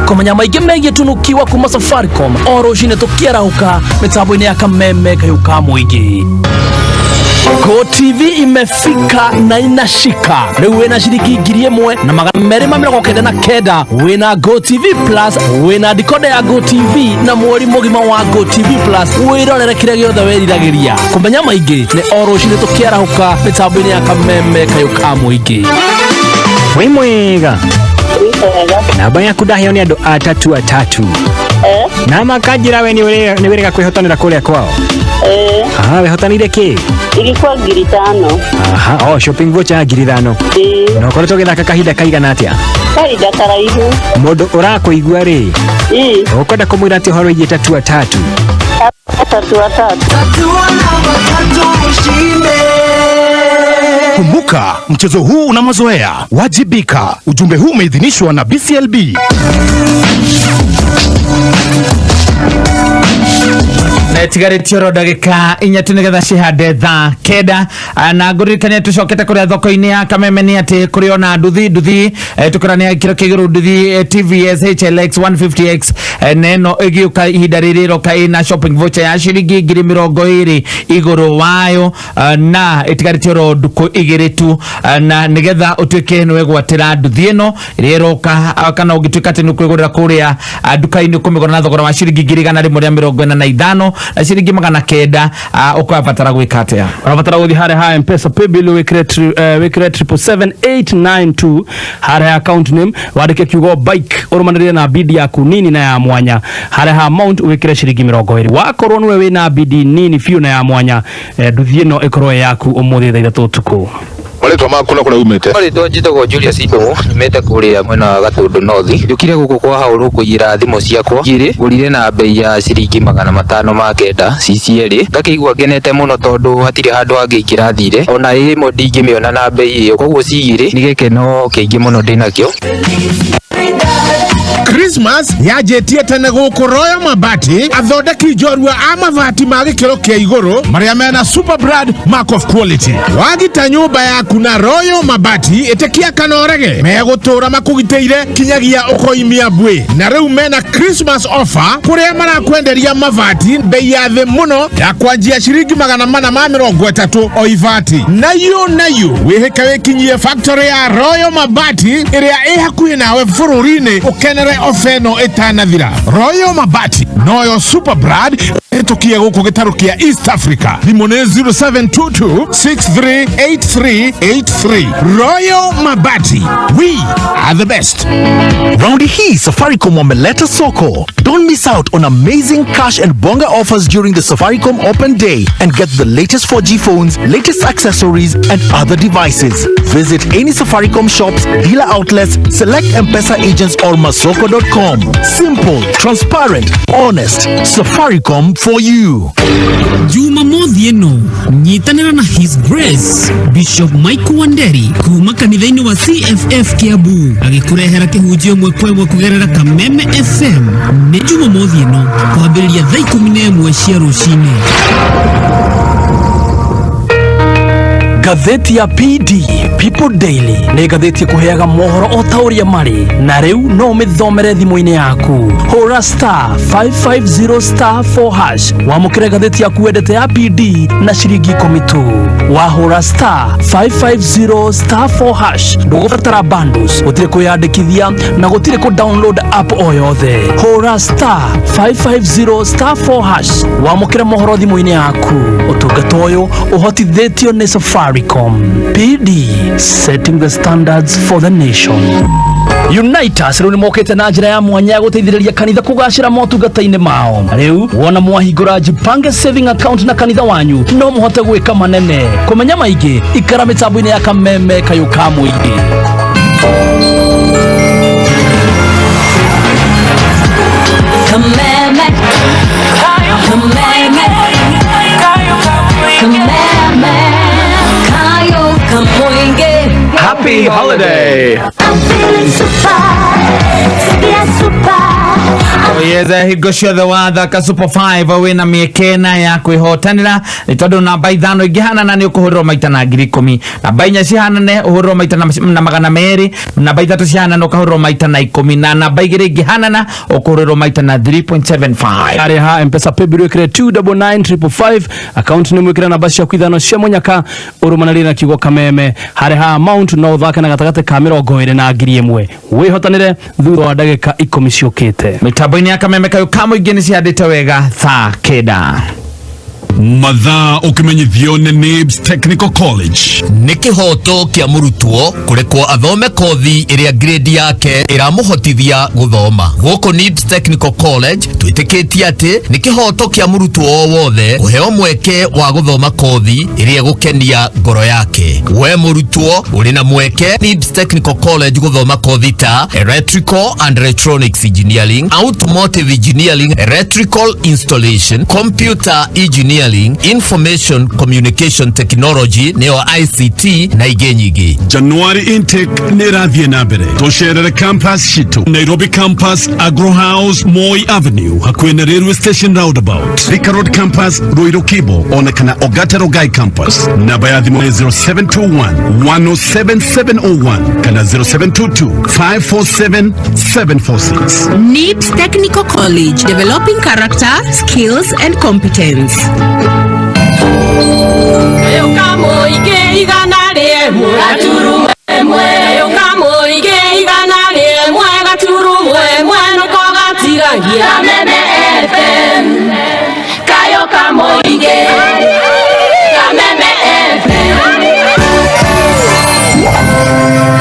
Kũmenya maingĩ megiĩ tunukiwa kuma Safaricom o rũcinĩ tũkĩarahũka mĩtambo-inĩ ya Kameme kayũ ka mũingĩ. Go TV imefika na inashika. Rĩu wĩna ciringi 1299, wĩna Go TV Plus, wĩna decoder ya Go TV na mweri mũgima wa Go TV Plus, wĩrorere kĩrĩa gĩothe wĩriragĩria. Kũmenya maingĩ nĩ o rũcinĩ tũkĩarahũka mĩtambo-inĩ ya Kameme kayũ ka mũingĩ. Wĩ mwega? Namba yaku ndaheo nĩ andũ atatu atatu na makanjĩra we nĩ wĩrĩga kwĩhotanĩra kũrĩa kwao. Aha, wehotanire kĩ? Ilikuwa 5,000. Aha, oh, shopping voucher ya 5,000. Na ũkoretwo ũgĩthaka kahinda kaigana atĩa? Kahinda karaihu. Mũndũ ũrakũigua rĩ, ũkwenda kũmwĩra atĩ ũhoro wĩgiĩ tatu atatu? Tatu atatu. Kumbuka, mchezo huu una mazoea. Wajibika. Ujumbe huu umeidhinishwa na BCLB. Na ĩtigarĩtie oro ndagĩka inya tu nĩgetha cihande thaa 9. Na ngũririkania tũcokete kũrĩa thoko-inĩ ya Kameme nĩ atĩ kũrĩ ona nduthi nduthi tũkĩra nĩ kĩro kĩa igũrũ, nduthi TVS HLX 150X, na ĩno ĩgĩũka ihinda rĩrĩ ĩroka ĩna shopping voucher ya ciringi 20,000 igũrũ wayo, na ĩtigarĩtie oro ndukũ 2 tu, na nĩgetha ũtuĩke nĩ wegwatĩra nduthi ĩno ĩrĩa ĩroka, kana ũngĩtuĩka atĩ nĩ ũkwĩgũrĩra kũrĩa nduka-inĩ, ũkũmĩgũra na thogora wa ciringi 145,900 900. Ũkabatara gwĩka atĩa? Ũrabatara gũthiĩ harĩa ha Mpesa paybill, wĩkĩre wĩkĩre 777892 harĩa ha account name, wandĩke kiugo bike, ũrũmanĩrĩre na bid yaku nini na ya mwanya. Harĩa ha amount wĩkĩre ciringi 20. Wakorwo nĩwe wĩna bid nini biũ na ya mwanya, nduthi ĩno ĩkorwo ĩ yaku ũmũthĩ thaa 3 ũtukũ. Marĩtwa maku na kũrĩa umĩte? Marĩtwa njĩtagwo Julius Ndũng'ũ, nyumĩte kũrĩa mwena wa Gatũndũ North. Njũkire gũkũ kwa Haũrũ kũiyĩra thimũ ciakwa igĩrĩ, ngũrire na mbei ya ciringi 509 ci cierĩ. Ngakĩigua ngenete mũno tondũ hatirĩ handũ hangĩ ingĩrathire, ona ĩmwe ndingĩmĩona na mbei ĩyo, koguo ci igĩrĩ nĩ gĩkeno kĩingĩ mũno ndĩnakĩo. Christmas yanjĩtie tene gũkũ Royal Mabati, athondeki njorua a mabati ma gĩkĩro kĩa igũrũ marĩa mena super brand mark of quality. Wagita nyũmba yaku na Royal Mabati, ĩtĩkia kana ũrege, megũtũra makũgitĩire kinyagia ũkoimia mbui. Na rĩu mena Christmas offer kũrĩa marakwenderia mabati bei ya thĩ mũno ya kwanjia ciringi 430 o ibati. Nayo nayo wĩhĩke wĩkinyie factory ya Royal Mabati ĩrĩa ĩ hakuhĩ nawe bũrũri-inĩ, ũkenere ofa ĩno ĩtanathira. Royal Mabati noyo super brand ĩtũkie gũkũ gĩtarũ kĩa East Africa. Thimũ nĩ 0722 638383. Royal Mabati, we are the best. Raundi hii Safaricom wameleta soko. Don't miss out on amazing cash and bonga offers during the Safaricom Open Day and get the latest 4G phones, latest accessories and other devices. Visit any Safaricom shops, dealer outlets, select M-Pesa agents or masoko.com. Simple, transparent, honest. Safaricom for you. Jumamothi ĩno nyitanĩra na His Grace Bishop Michael Wanderi kuma kanitha-inĩ wa CFF Kiambu agĩkũrehera kĩhunjio ĩmwe kwa ĩmwe kũgerera Kameme FM. Nĩ Jumamothi ĩno kwambĩrĩria thaa 11 cia rũcinĩ. Ngathĩti ya PD. People Daily nĩ ngathĩti ĩkũheaga mohoro o ta ũrĩa marĩ, na rĩu no ũmĩthomere thimũ-inĩ yaku. Hũra star 550 star 4 hash wamũkĩre ngathĩti yaku wendete ya PD na ciringi 10 tu. Wahũra star 550 star 4 hash ndũgũbatara bundles, gũtirĩ kwĩyandĩkithia na gũtirĩ kũ download app o yothe. Hũra star 550 star 4 hash wamũkĩre mohoro thimũ-inĩ yaku. Ũtungata ũyũ ũhotithĩtio nĩ Safaricom. PD, setting the standards for the nation. Unitas rĩu nĩmokĩte na njĩra ya mwanya ya gũteithĩrĩria kanitha kũgacĩra motungata-inĩ mao. Rĩu wona mwahingũra Jipange saving account na kanitha wanyu no mũhote gwĩka manene. Kũmenya maingĩ, ikara mĩtambo-inĩ ya Kameme Kayũ ka Mũingĩ. Kameme, Kameme, Kameme, Kayo Kamoinge. Happy holiday. I'm feeling super, sikia super. Oyeza hingo ciothe wathaka Super 5 wina mieke ya kwihotanira ni tondu namba 5 ingihanana ni ukuhurirwo maita na 10,000, namba 4 cihanane uhurirwo maita na 200, namba 3 cihanane ukahurirwo maita na 10, na namba 2 ingihanana ukuhurirwo maita na 3.75. Arĩ ha Mpesa paybill wĩkĩre 299555, account nĩ mwĩkĩre namba ciaku ithano cia mũnyaka ũrũmanĩrĩrie na kiugo Kameme. Harĩ ha amount no ũthake na gatagatĩ ka 20 na 1,000, wĩhotanĩre thutha wa ndagĩka 10 ciũkĩte. Mitambo-inĩ ya Kameme Kayũ ka Mũingĩ nĩ cihandĩte wega thaa 9. Mathaa ũkĩmenyithio nĩ NIBS Technical College. Nĩ kĩhoto kĩa mũrutwo kũrekwo athome kothi ĩrĩa grade yake ĩramũhotithia gũthoma. Gũkũ NIBS Technical College twĩtĩkĩtie atĩ nĩ kĩhoto kĩa mũrutwo o wothe kũheo mweke wa gũthoma kothi ĩrĩa ĩgũkenia ngoro yake. We mũrutwo ũrĩ na mweke NIBS Technical College gũthoma kothi ta Electrical and Electronics Engineering, Automotive Engineering, Electrical Installation, Computer Engineering, Information Communication Technology nĩyo ICT na ingĩ nyingĩ. January intake nĩ ĩrathiĩ na mbere. Tũcerere campus citũ Nairobi campus, Agro House, Moi Avenue, hakuhĩ na railway station roundabout, Thika Road campus, Ruiru Kibo, ona kana Ogata Rogai campus. Namba ya thimũ nĩ 0721 107701 kana 0722 547 746. NIBS Technical College, developing character, skills and competence. Kameme FM, Kayo Kamoinge, Kameme FM.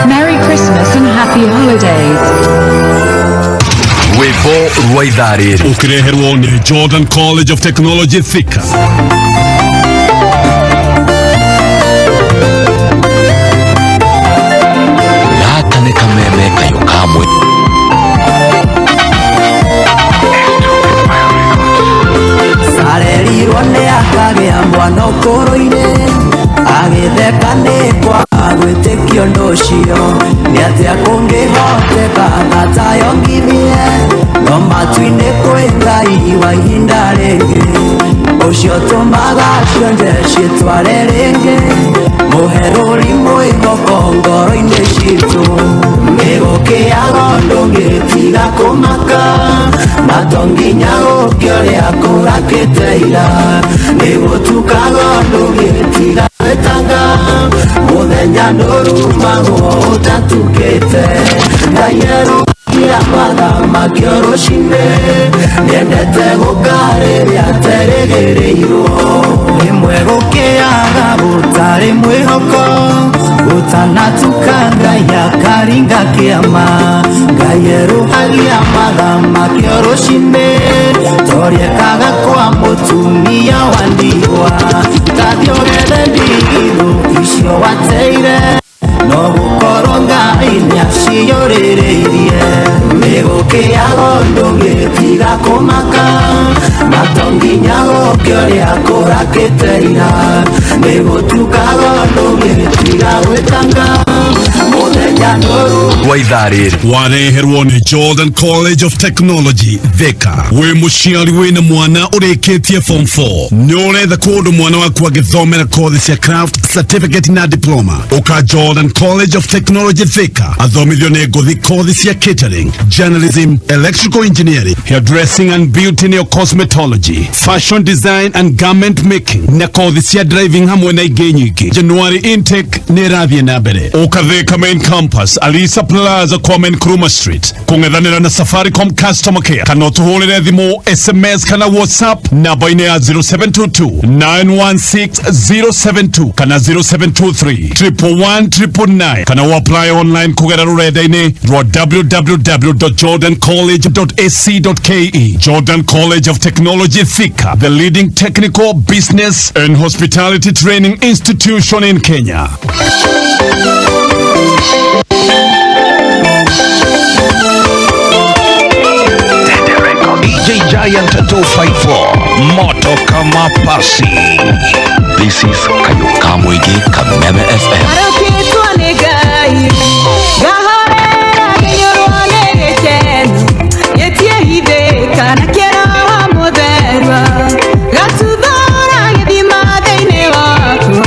Merry Christmas and Happy Holidays. Rwĩmbo rwa ithaa rĩrĩ ũkĩreherwo nĩ Jordan College of Technology Thika. Gaka nĩ Kameme Kayũ ka Mũingĩ. Arerirwo nĩ akagĩa mwana ũkũrũ-inĩ, agĩtheka nĩ kwaga gwĩtĩkia ũndũ ũcio. Nĩ atĩa kũngĩhoteka thata yongithie, no matu-inĩ kwĩ Ngai wa ihinda rĩngĩ, ũcio ũtũmaga cionje ciĩtware rĩngĩ, mũherũri mwĩhoko ngoro-inĩ citũ. Nĩgũkĩaga ndũngĩtiga kũmaka, na to nginya gũkĩ ũrĩa kũrakĩte ira. Nĩgũtukaga ndũngĩtiga gwĩtanga, mũthenya ndũrumagwo ũtatukĩte. Ngai erũkia mathamakio rũcinĩ, nĩendete gũka rĩrĩa aterĩgĩrĩirwo. Rĩmwe gũkĩaga gũtarĩ mwĩhoko, gũtanatuka Ngai akaringa kĩama. Ngai erũhagia mathamakio rũcinĩ, toriekaga kwa mũtumia wa ndigwa. Tathiĩ ũgethe ndigithũ icio wateire, no gũkorwo Ngai nĩaciyũrĩrĩirie. Nĩgũkĩaga ndũngĩtiga kũmaka, na to nginya gũkĩ ũrĩa kũrakĩte ira. Nĩgũtukaga ndũngĩtiga gwĩtanga, mũthenya ndũrumagwo Wa ithaa rĩrĩ Wareherwo nĩ Jordan College of Technology, Thika. Wĩ mũciari wĩna mwana ũrĩkĩtie form 4, nĩ ũretha kũndũ mwana waku agĩthomera kothi cia craft, certificate na diploma, ũka Jordan College of Technology, Thika, athomithio nĩ ngũthi kothi cia catering, journalism, electrical engineering, hairdressing and beauty nĩyo cosmetology, fashion design and garment making, na kothi cia driving hamwe na ingĩ nyingĩ. January intake nĩ ĩrathiĩ na mbere. Ũka Thika main campus, Alisa Plaza, Kwame Nkrumah Street, kũng'ethanĩra na Safaricom customer care, kana ũtũhũrĩre thimũ, SMS kana WhatsApp namba-inĩ ya 0722 916 072 kana 0723 111 999, kana ũapply online kũgerera rũrenda-inĩ rwa www.jordancollege.ac.ke. Jordan College of Technology, Thika, the leading technical, business and hospitality training institution in Kenya. DJ Giant 254, moto kama pasi. This is Kayuka Mwingi, Kameme FM. Arokĩtwo nĩ Ngai ngahorera ngĩnyũrwo nĩ gĩkeno gĩtiĩhithĩka na kĩroho mũtherua gatuthũra gĩthima thĩinĩ wakwa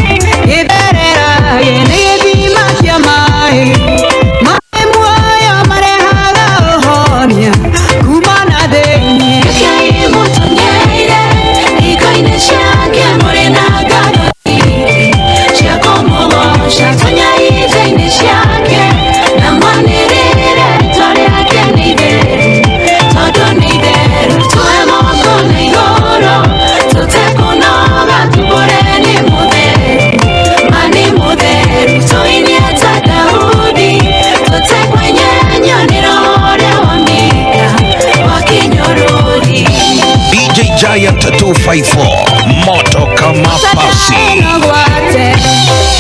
gĩtherera nĩ gĩthima kĩa maĩ maĩ muoyo marehaga ũhonia kuma na thĩinĩ. Ngai mũtonyeire iko-inĩ ciake mũrĩ na ngatho nyingĩ cia kũmũgoca, tũnyaite-inĩ ciake na mwanĩrĩre rĩtwa rĩake nĩ itheru, tondũ nĩ itheru. Tuoe moko na igũrũ tũtekũnoga, tumbũre nĩ mũtheru, ma nĩ mũtheru. Tũinie ta Daudi tũtekwenyenyio nĩ roho ũrĩa wa Mika wa kĩnyũrũri. DJ Giant 254, moto kama pasi. Gwate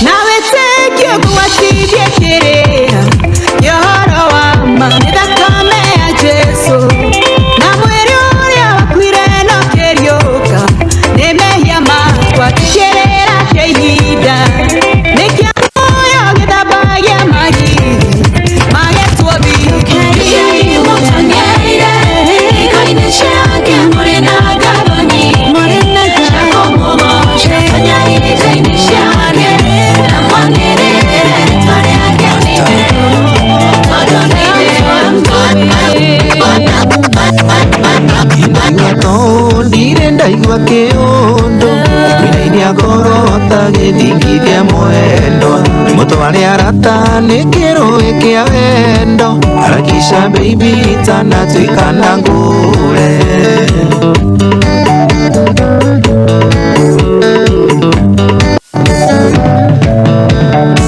na wĩtĩkio ngwatithie kĩrĩra kĩa ũhoro wa ma nĩ thakame ya Jesũ na mwĩrĩ ũrĩa wakuire na ũkĩriũka nĩ mehia makwa, ti kĩrĩra kĩa ihinda, nĩ kĩa muoyo gĩthambagia magigi magetwo Ngai mũtonyeire iko-inĩ ciake mũrĩ na ngatho nyingĩ cia kũmũgoca, tũnyaite-inĩ ciake na mwanĩrĩre rĩtwa rĩake nĩ itheru, tondũ nĩ itheru. Ndirĩ ndaigua kĩũndũ Ndĩrainia ngoro ta gĩthingithia mwendwa Mũtware arata nĩ kĩrũĩ kĩa wendo. Harakisha baby itanatuĩka na ngũre.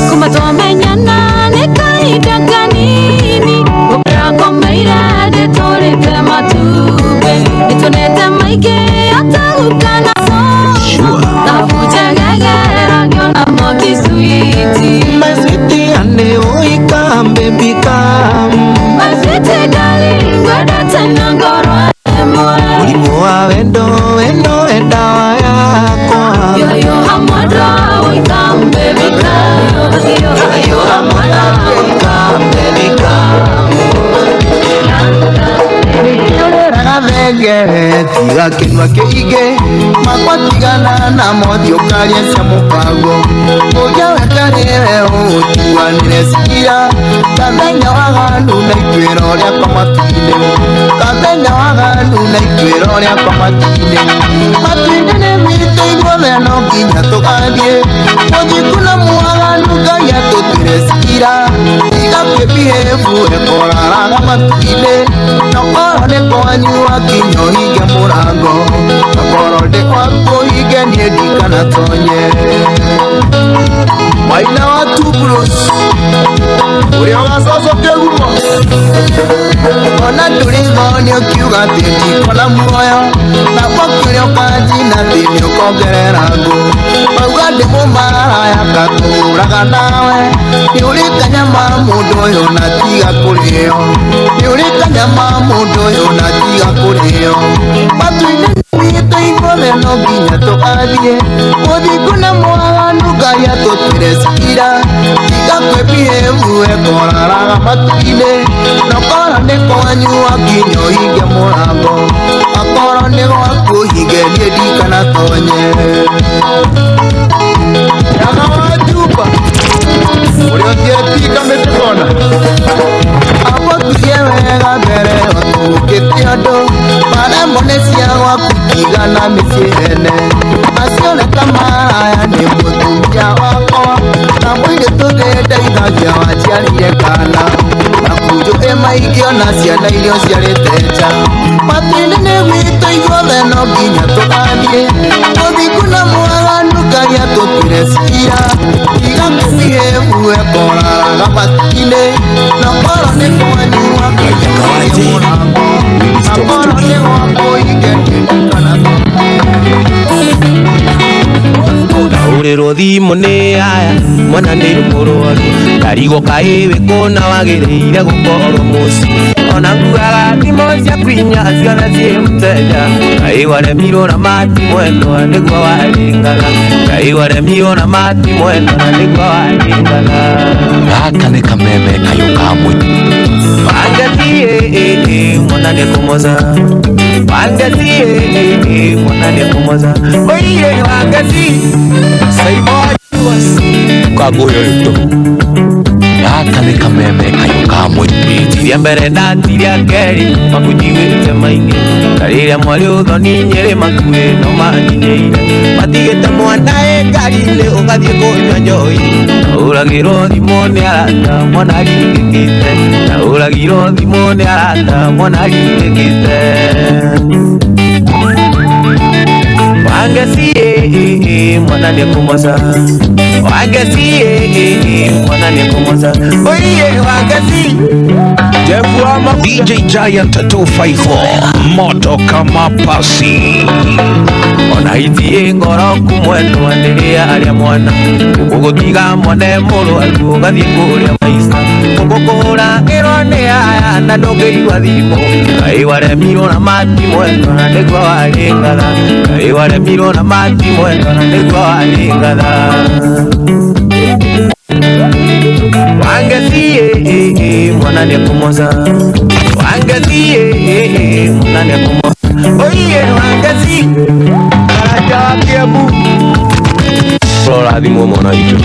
Kuma twamenyana nĩ kahinda kanini gũkĩra ndĩtũrĩte matumbĩ nĩtuonete maingĩ ataguka na coco thabunjegegera ngĩona mwaki switi. My sweetie ane oi come baby come. My sweetie darling, ngwendete na ngoro ĩmwe. Mũrimũ wa wendo wendo e ndawa yakwa. Yoyo hamwendo oi come baby come. Yoyo hamwendo oi come baby come. Nĩkĩũrĩraga thengere tiga kĩnua kĩingĩ makwa tigana na mothiũ karie cia mũbango ũrĩa wekarĩre ũtuanĩre cira kathenya waganu na ituĩro rĩakwa matu-inĩ, kathenya waganu na ituĩro rĩakwa matu-inĩ. Matu-inĩ nĩ gwitũ ithuothe no nginya tũgathiĩ mũthingu na mwaganu Ngai atũtuĩre cira tiga kwĩbihĩbu ĩkoraraga matu-inĩ nokorwo nĩ kwanyu wakinya ũhinge mũrango nokorwo ndĩ gwaku ũhinge niĩ ndikanatonye. Maina wa Two Bros ũrĩa ũgacoco kĩgumo ona ndũrĩ thoni ũkiuga atĩ ndikona muoyo nakwa kĩrĩa ũkanjina atĩ nĩ ũkongerera ngũ mauga ndĩ mũmaraya ngatũraga nawe nĩ ũrĩ kanyama mũndũ ũyũ na tiga kũrĩo nĩ ũrĩ kanyama mũndũ ũyũ na tiga kũrĩo matu-inĩ witũ ithuothe no nginya tũgathiĩ mũthingu na mwaganu Ngai atũtuĩre cira tiga kwĩbihĩbu ĩkoraraga. Ekoraga matu-inĩ Nokora nĩ kwanyu wakinya ũhinge mũrango Akorwo nĩ gwaku ũhinge niĩ ndikanatonye Nyaga wa Juba ũrĩa ũtietinga mĩtĩ kona Amũtugie wega mbere ũtũkĩte andũ Marembo nĩ cia gwaku tigana mĩciĩ ene Acio nĩ ta maraya nĩ mũtumia wakwa Na mũirĩtu nĩndeithagia waciarire kana Makunjũ ĩ maingĩ ona ciana iria ũciarĩte nja Matu-inĩ nĩ gwitũ ithuothe no nginya tũgathiĩ Mũthingu na mwaganu Ngai atũtuĩre cira Tiga kũbihĩbu ekoraraga matu-inĩ Nokorwo nĩ kwanyu wakinya ũhinge mũrango Akorwo nĩ gwaku ũhinge niĩ Ndahũrĩrwo thimũ nĩ aya mwana nĩ mũrwaru ndarigwo kaĩ wĩ kũna wagĩrĩire gũkorwo mũciĩ ona nguaga thimũ ciaku inya ciothe ciĩ mũteja kaĩ waremirwo na mati mwendwa nĩguo waringana kaĩ waremirwo na mati mwendwa nĩguo waringana Gaka nĩ kameme kayũ ka mũingĩ Wangatie mwana nĩ kũmoza Wangatie mwana nĩ kũmoza Oiye wangatie Kagoyo rĩto Gaka nĩ kameme kayũ ka mũingĩ Tiria mbere na tiria kerĩ makunjiguĩte maingĩ na rĩrĩa mwarĩ ũthoni nyĩrĩ makuĩ no manyinyĩire matigĩte mwana ĩ ngari-inĩ ũgathiĩ kũnyua njohi Ndahũragĩrwo thimũ nĩ arata mwana aringĩkĩte Ndahũragĩrwo thimũ nĩ arata mwana aringĩkĩte Wangacie mwana nĩ kũmoca Wangacie mwana nĩ kũmoca Oiye wangacie DJ Giant 254 moto kama pasi Ona itie ngoro kumwendwa nĩrĩa arĩa mwana Ũgũtiga mwana mũrwaru ũgathiĩ kũrĩa maica Ũgũkũhũragĩrwo nĩ aya na ndũngĩigua thimũ Kaĩ waremirwo na mati mwendwa na nĩguo warĩngatha Kaĩ waremirwo na mati mwendwa na nĩguo warĩngatha Wangatie mwana nĩ kũmoca Wangatie mwana nĩ kũmoca Oiye wangatie Karanja wa Kiambu Rora thimũ mwana witũ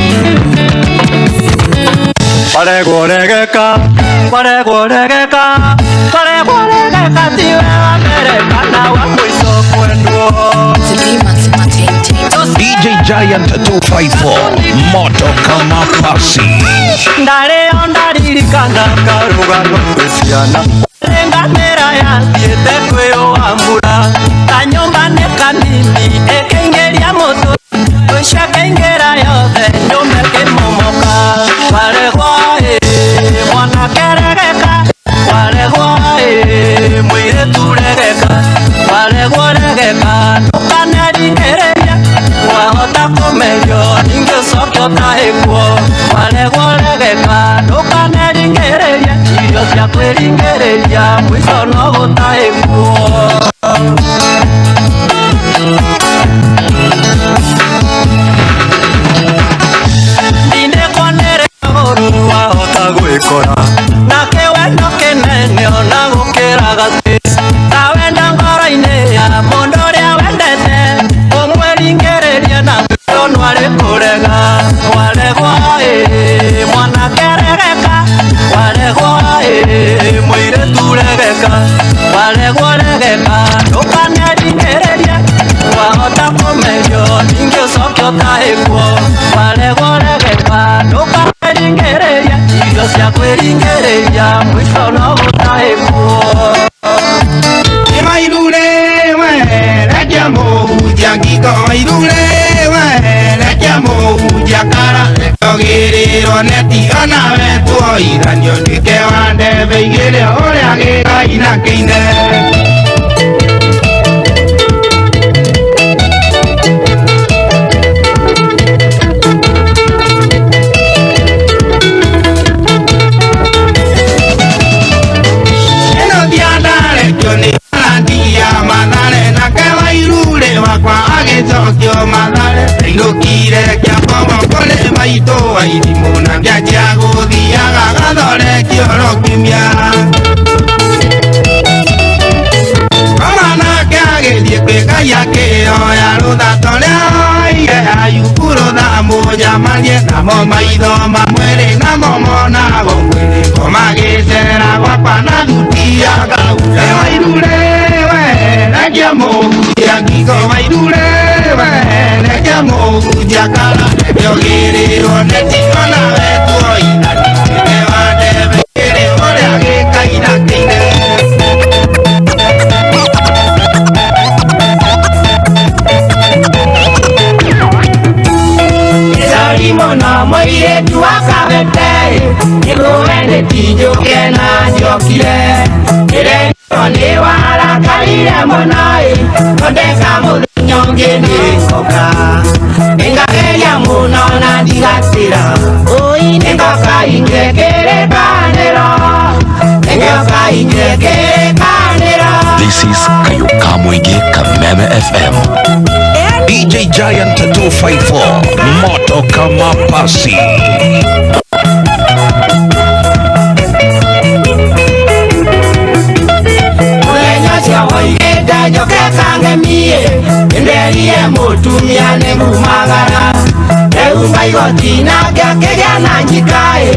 Waregwo regeka Waregwo regeka Waregwo regeka tiwe wa mbere kana wa mũico kwendwo DJ Giant 254 moto kama pasi Ndarĩo ndaririkana karũgano twĩ ciana Renganĩra yathiĩte kwĩyũa mbura Kanyũmba nĩ kanini ĩkĩingĩria mũtũ Ũcio akĩingĩra yothe nyũmba ĩkĩmomoka Waregwo ĩ mwanake regeka Waregwo ĩ mũirĩtu regeka Waregwo regeka ndũkaneringĩrĩrie Wahota kũmerio ningĩ ũcoke ũtahĩkwo Waregwo regeka ndũkaneringĩrĩrie Irio cia kwĩringĩrĩria mũico no gũtahĩkwo Ndindĩkwo nĩ rĩũru wahota gwĩkora Na kĩwendo kĩnene ona gũkĩra gatĩ Ta wenda ngoro-inĩ ya mũndũ ũrĩa wendete Ũmwĩringĩrĩrie na mũico nĩarĩ kũrega Waregwo ĩ mwanake regeka Waregwo ĩ mũirĩtu regeka Waregwo regeka ndũkaneringĩrĩrie Wahota kũmerio ningĩ ũcoke ũtahĩkwo Waregwo regeka ndũkaneringĩrĩrie Irio cia kwĩringĩrĩria mũico no gũtahĩkwo Mairure we rekia mũhunjia ngiko mairure we rekia mũhunjia kara togĩrĩrwo neti onawe tuoithanio nduĩke wa ndebe igĩrĩ ũrĩa gĩkaina kĩine Ĩno ndiandarekio nĩ marandia Mathare nake Wairure wakwa agĩcokio Mathare ainũkire Kĩambogo kũrĩ maitũ wa irimũ na ngĩanjia gũthiaga gathondekio ma mwĩrĩ namo monago kwĩrĩko magĩcera gwakwa na thuti ya gauta wairure we rekia mũhunjia ngingo wairure we rekia mũhunjia kara yogĩrĩrwo neti ona wetuoina nĩ wa ndebe ĩrĩ ũrĩa gĩkaina kĩine. Mũno mũirĩtu wa Kabete nĩgũwendeti njũke na njokire ndĩrendio nĩ warakarire mũno ĩ thondeka mũthenya ũngĩ nĩngoka nĩngageria mũno na ndigatĩra ũi nĩngoka inyuĩ kĩrĩkanĩro nĩngoka inyuĩ kĩrĩkanĩro. This is Kayuka Mwingi Kameme FM. DJ Giant 254 moto kama pasi. Mũthenya ũcio woigĩte njoke kangemie nĩnderire mũtumia nĩngumagara rĩu maigoti nake akĩgĩa na njikaĩ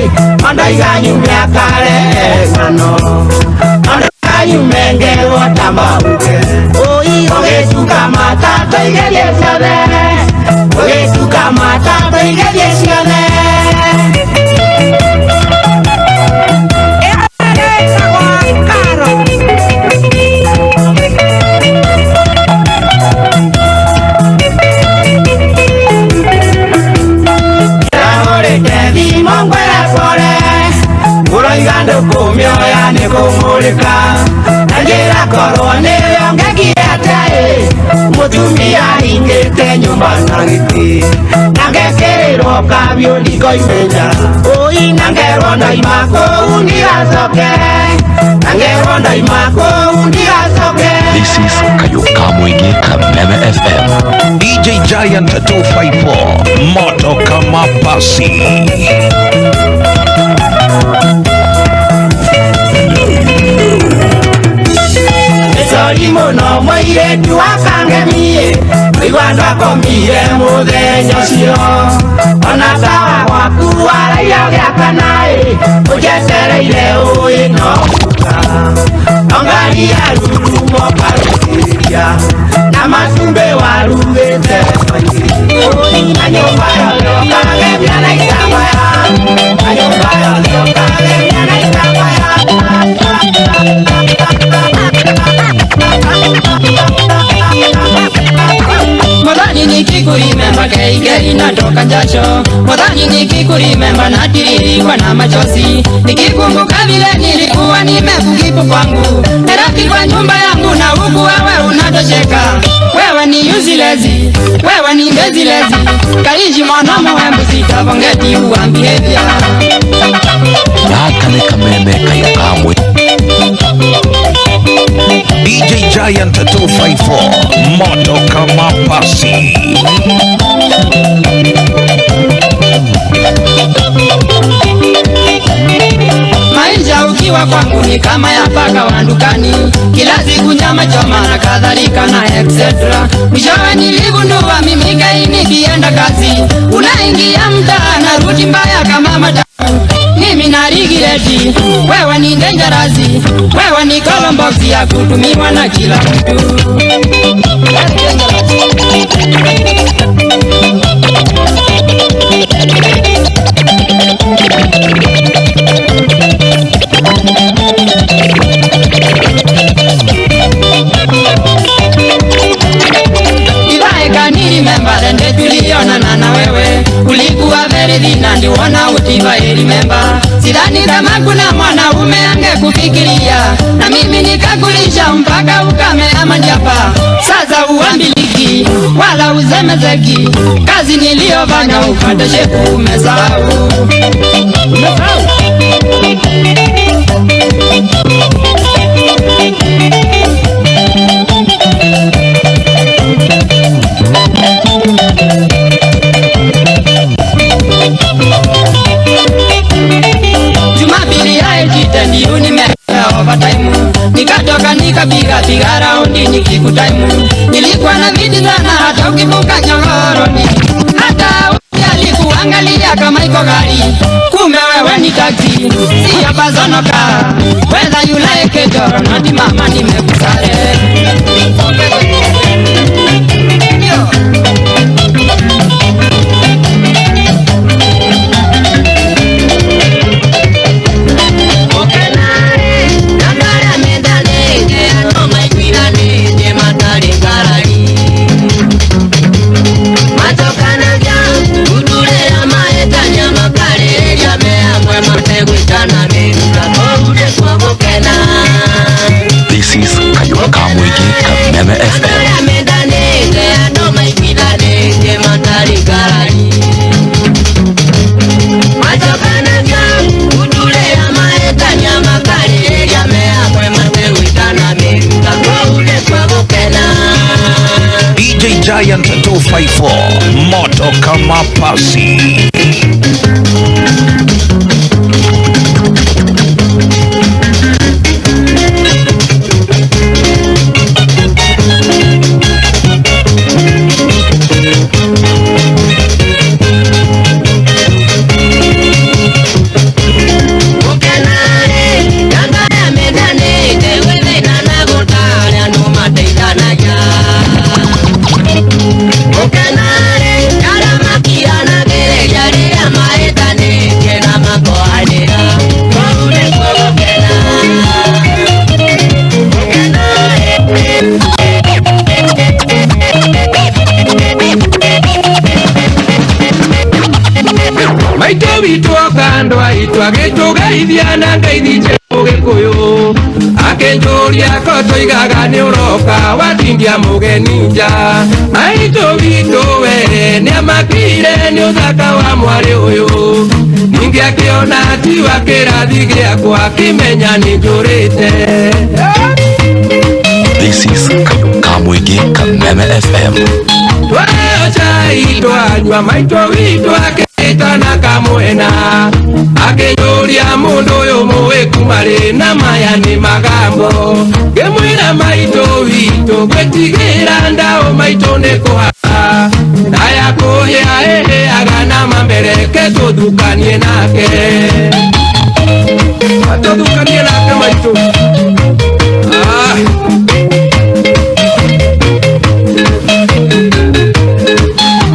ondoiga nyume akarehe ng'ano ondoiga nyume ngerwo ta mauge ũgĩtuka matatũ igerie ciothe ũgĩtuka matatũ igerie ciothe. Ndĩrahũrĩte thimũ ngwĩre pore ũroiga ndũkũmĩoya nĩkũmũrĩka na njĩra korwo nĩwe ũngĩkire atĩa ĩ mũtumia aingĩte nyũmba na gĩtĩ na ngekĩrĩrwo kabiũ ndikoimenya ũi na ngerwo ndoima kũu ndigacoke na ngerwo ndoima kũu ndigacoke. This is Kayuka Mwingi Kameme FM. DJ Giant 254 moto kama pasi. Nĩcori mũno mũirĩtu wa Kangemie ũigua ndwakomire mũthenya ũcio ona tawa gwaku waraira ũgĩakana ĩ ũnjetereire ũĩ no gũka ongari ya rurumo karũtĩria na matumbĩ warugĩte maingĩ na nyũmba yothe ũkagemia na itambaya na nyũmba yothe ũkagemia na itambaya. Mwathani nikikurimemba keigeri natoka jasho. Mwathani nikikurimemba natiririkwa na machozi. Nikikumbuka vile nilikuwa nimekukipu kwangu Nairobi kwa nyumba yangu na huku wewe unatosheka. Wewe ni useless, wewe ni lazy. Kaishi mwanamo wembu sitabongeti uambielia. Gaka nĩ kameme Kayuka Mwingi. DJ Giant 254 moto kama pasi. Maisha ukiwa kwangu ni kama ya paka wa dukani, kila siku nyama choma na kadhalika na etc. Mwishowe niligundua mimi kai nikienda kazi, unaingia mtaa narudi mbaya kama matamu. Mimi na rigireti, wewe ni dangerous, wewe ni column box ya kutumiwa na kila mtu. Tulionana na wewe ulikuwa very thin and wana utiva remember. Sidhani kama kuna mwanaume angekufikiria, na mimi nikakulisha mpaka ukamea manjapa. Sasa uambiliki wala uzemezeki, kazi niliyofanya upate shepu umesahau. Umesahau. Jumapili haijitendi unimea overtime, nikatoka nikapiga piga raundi nikikutaimu. Nilikuwa na viti sana hata ukivuka nyororoni, hata alikuwa Nilikuangalia kama iko gari, kumbe wewe ni taxi, sio bazonoka. Whether you like it or not, mama nimekusare. This is Kayuka Mwigi Kameme FM. DJ Giant 254 moto kama pasi. Maitũ witũ okandũ aitũ agĩtũgeithia na ngeithi njerũ Gĩkũyũ akĩnjũria ko tũigaga nĩ ũroka watindia mũgeni nja. Maitũ witũ we nĩamakire nĩ ũthaka wa mwarĩ ũyũ, ningĩ akĩona tiwa kĩrathi gĩakwa akĩmenya nĩ njũrĩte. This is Kayuka Mwigi Kameme FM. Twaheo chai twanyua maitũ witũ akĩtana kamwena akĩnjũria mũndũ ũyũ mũĩ kuma rĩ na maya nĩ magambo. Ngĩmwĩra maitũ witũ gwĩtigĩra ndaũ maitũ nĩ kũhaha na ya kũhĩa ĩhĩaga na mambereke tũthukanie nake, tũthukanie nake maitũ. Ah.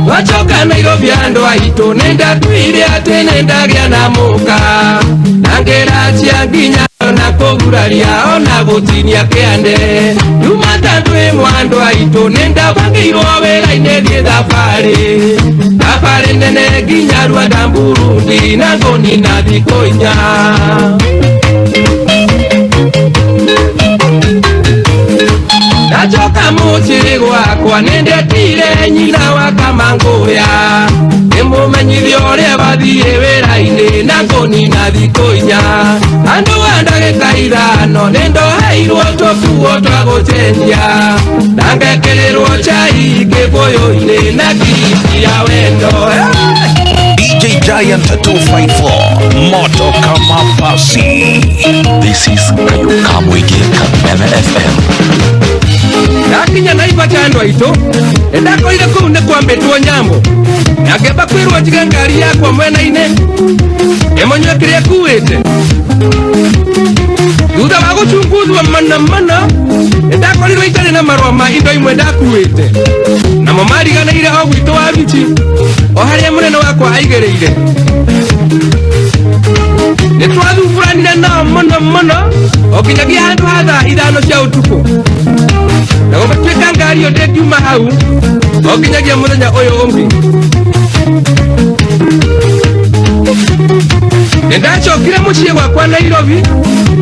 Wachoka Nairobi andũ aitũ nĩndatwire atĩ nĩndagĩa na mũka na ngĩracia nginya ona kũguraria ona gũtinia kĩande. Juma tatu ĩmwe andũ aitũ nĩndabangĩirwo wĩra-inĩ thiĩ thabarĩ, thabarĩ nene nginya Rwanda Burundi na ngũnina thikũ inya. Ndacoka mũciĩ gwakwa nĩndetire nyina wa Kamangũya ndĩmũmenyithie ũrĩa bathiĩ wĩra-inĩ na ngũnina thikũ inya. Andũ a ndagĩka ithano nĩndoheirwo tũkuo twa gũcenjia na ngekĩrĩrwo chai kĩbũyũ-inĩ na kiriti ya wendo. DJ Giant 254 moto kama pasi. This is Kayuka Mwigi Kameme FM. Ndakinya Naivasha andũ aitũ nĩndakorire kũu nĩ kwambĩtwo nyambo na ngĩamba kwĩrwo njige ngari yakwa mwena-inĩ ĩmũnyue kĩrĩa ĩkuĩte. Thutha wa gũchunguzwo mana mana nĩndakorirwo itarĩ na marũa ma indo imwe ndakuĩte namo mariganĩire o gwitũ wa bichi o harĩa mũnene wakwa aigĩrĩire. Nĩtwathumburanire nao mũno mũno o nginyagia handũ ha thaa ithano cia ũtukũ na gũgĩtuĩka ngari ĩyo ndĩngiuma hau o nginyagia mũthenya ũyũ ũngĩ. Nĩndacokire mũciĩ gwakwa Nairobi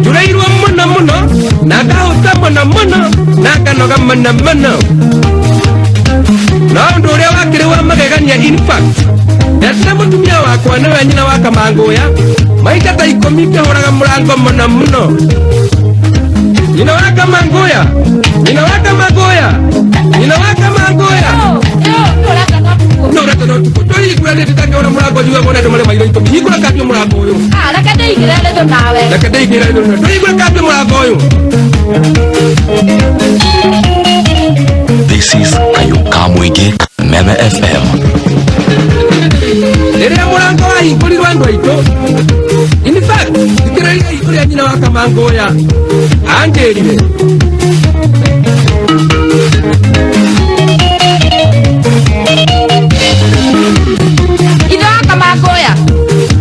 njũrĩirwo mũno mũno na ngahũta mũno mũno na nganoga mũno mũno. No ũndũ ũrĩa wakĩrĩ wa magegania in fact ndetire mũtumia wakwa nĩwe nyina wa Kamangũya maita ta ikũmi ngĩhũraga mũrango mũno mũno. Nyina wa Kamangũya, nyina wa Kamangũya, nyina wa Kamangũya. No ũreta no ũtukũ tũhingũra nĩ ndĩtakĩhũra mũrango njigue kuona andũ marĩ maitho ikũmi. Hingũra kambĩ mũrango ũyũ. Reke ndĩigĩre rĩthũ nawe. Reke ndĩigĩre rĩthũ nawe. Tũhingũre kambĩ mũrango ũyũ. This is Kayuka Mwigi Kameme FM. Rĩrĩa Kamangũya anjĩrire. Ithe wa Kamangũya,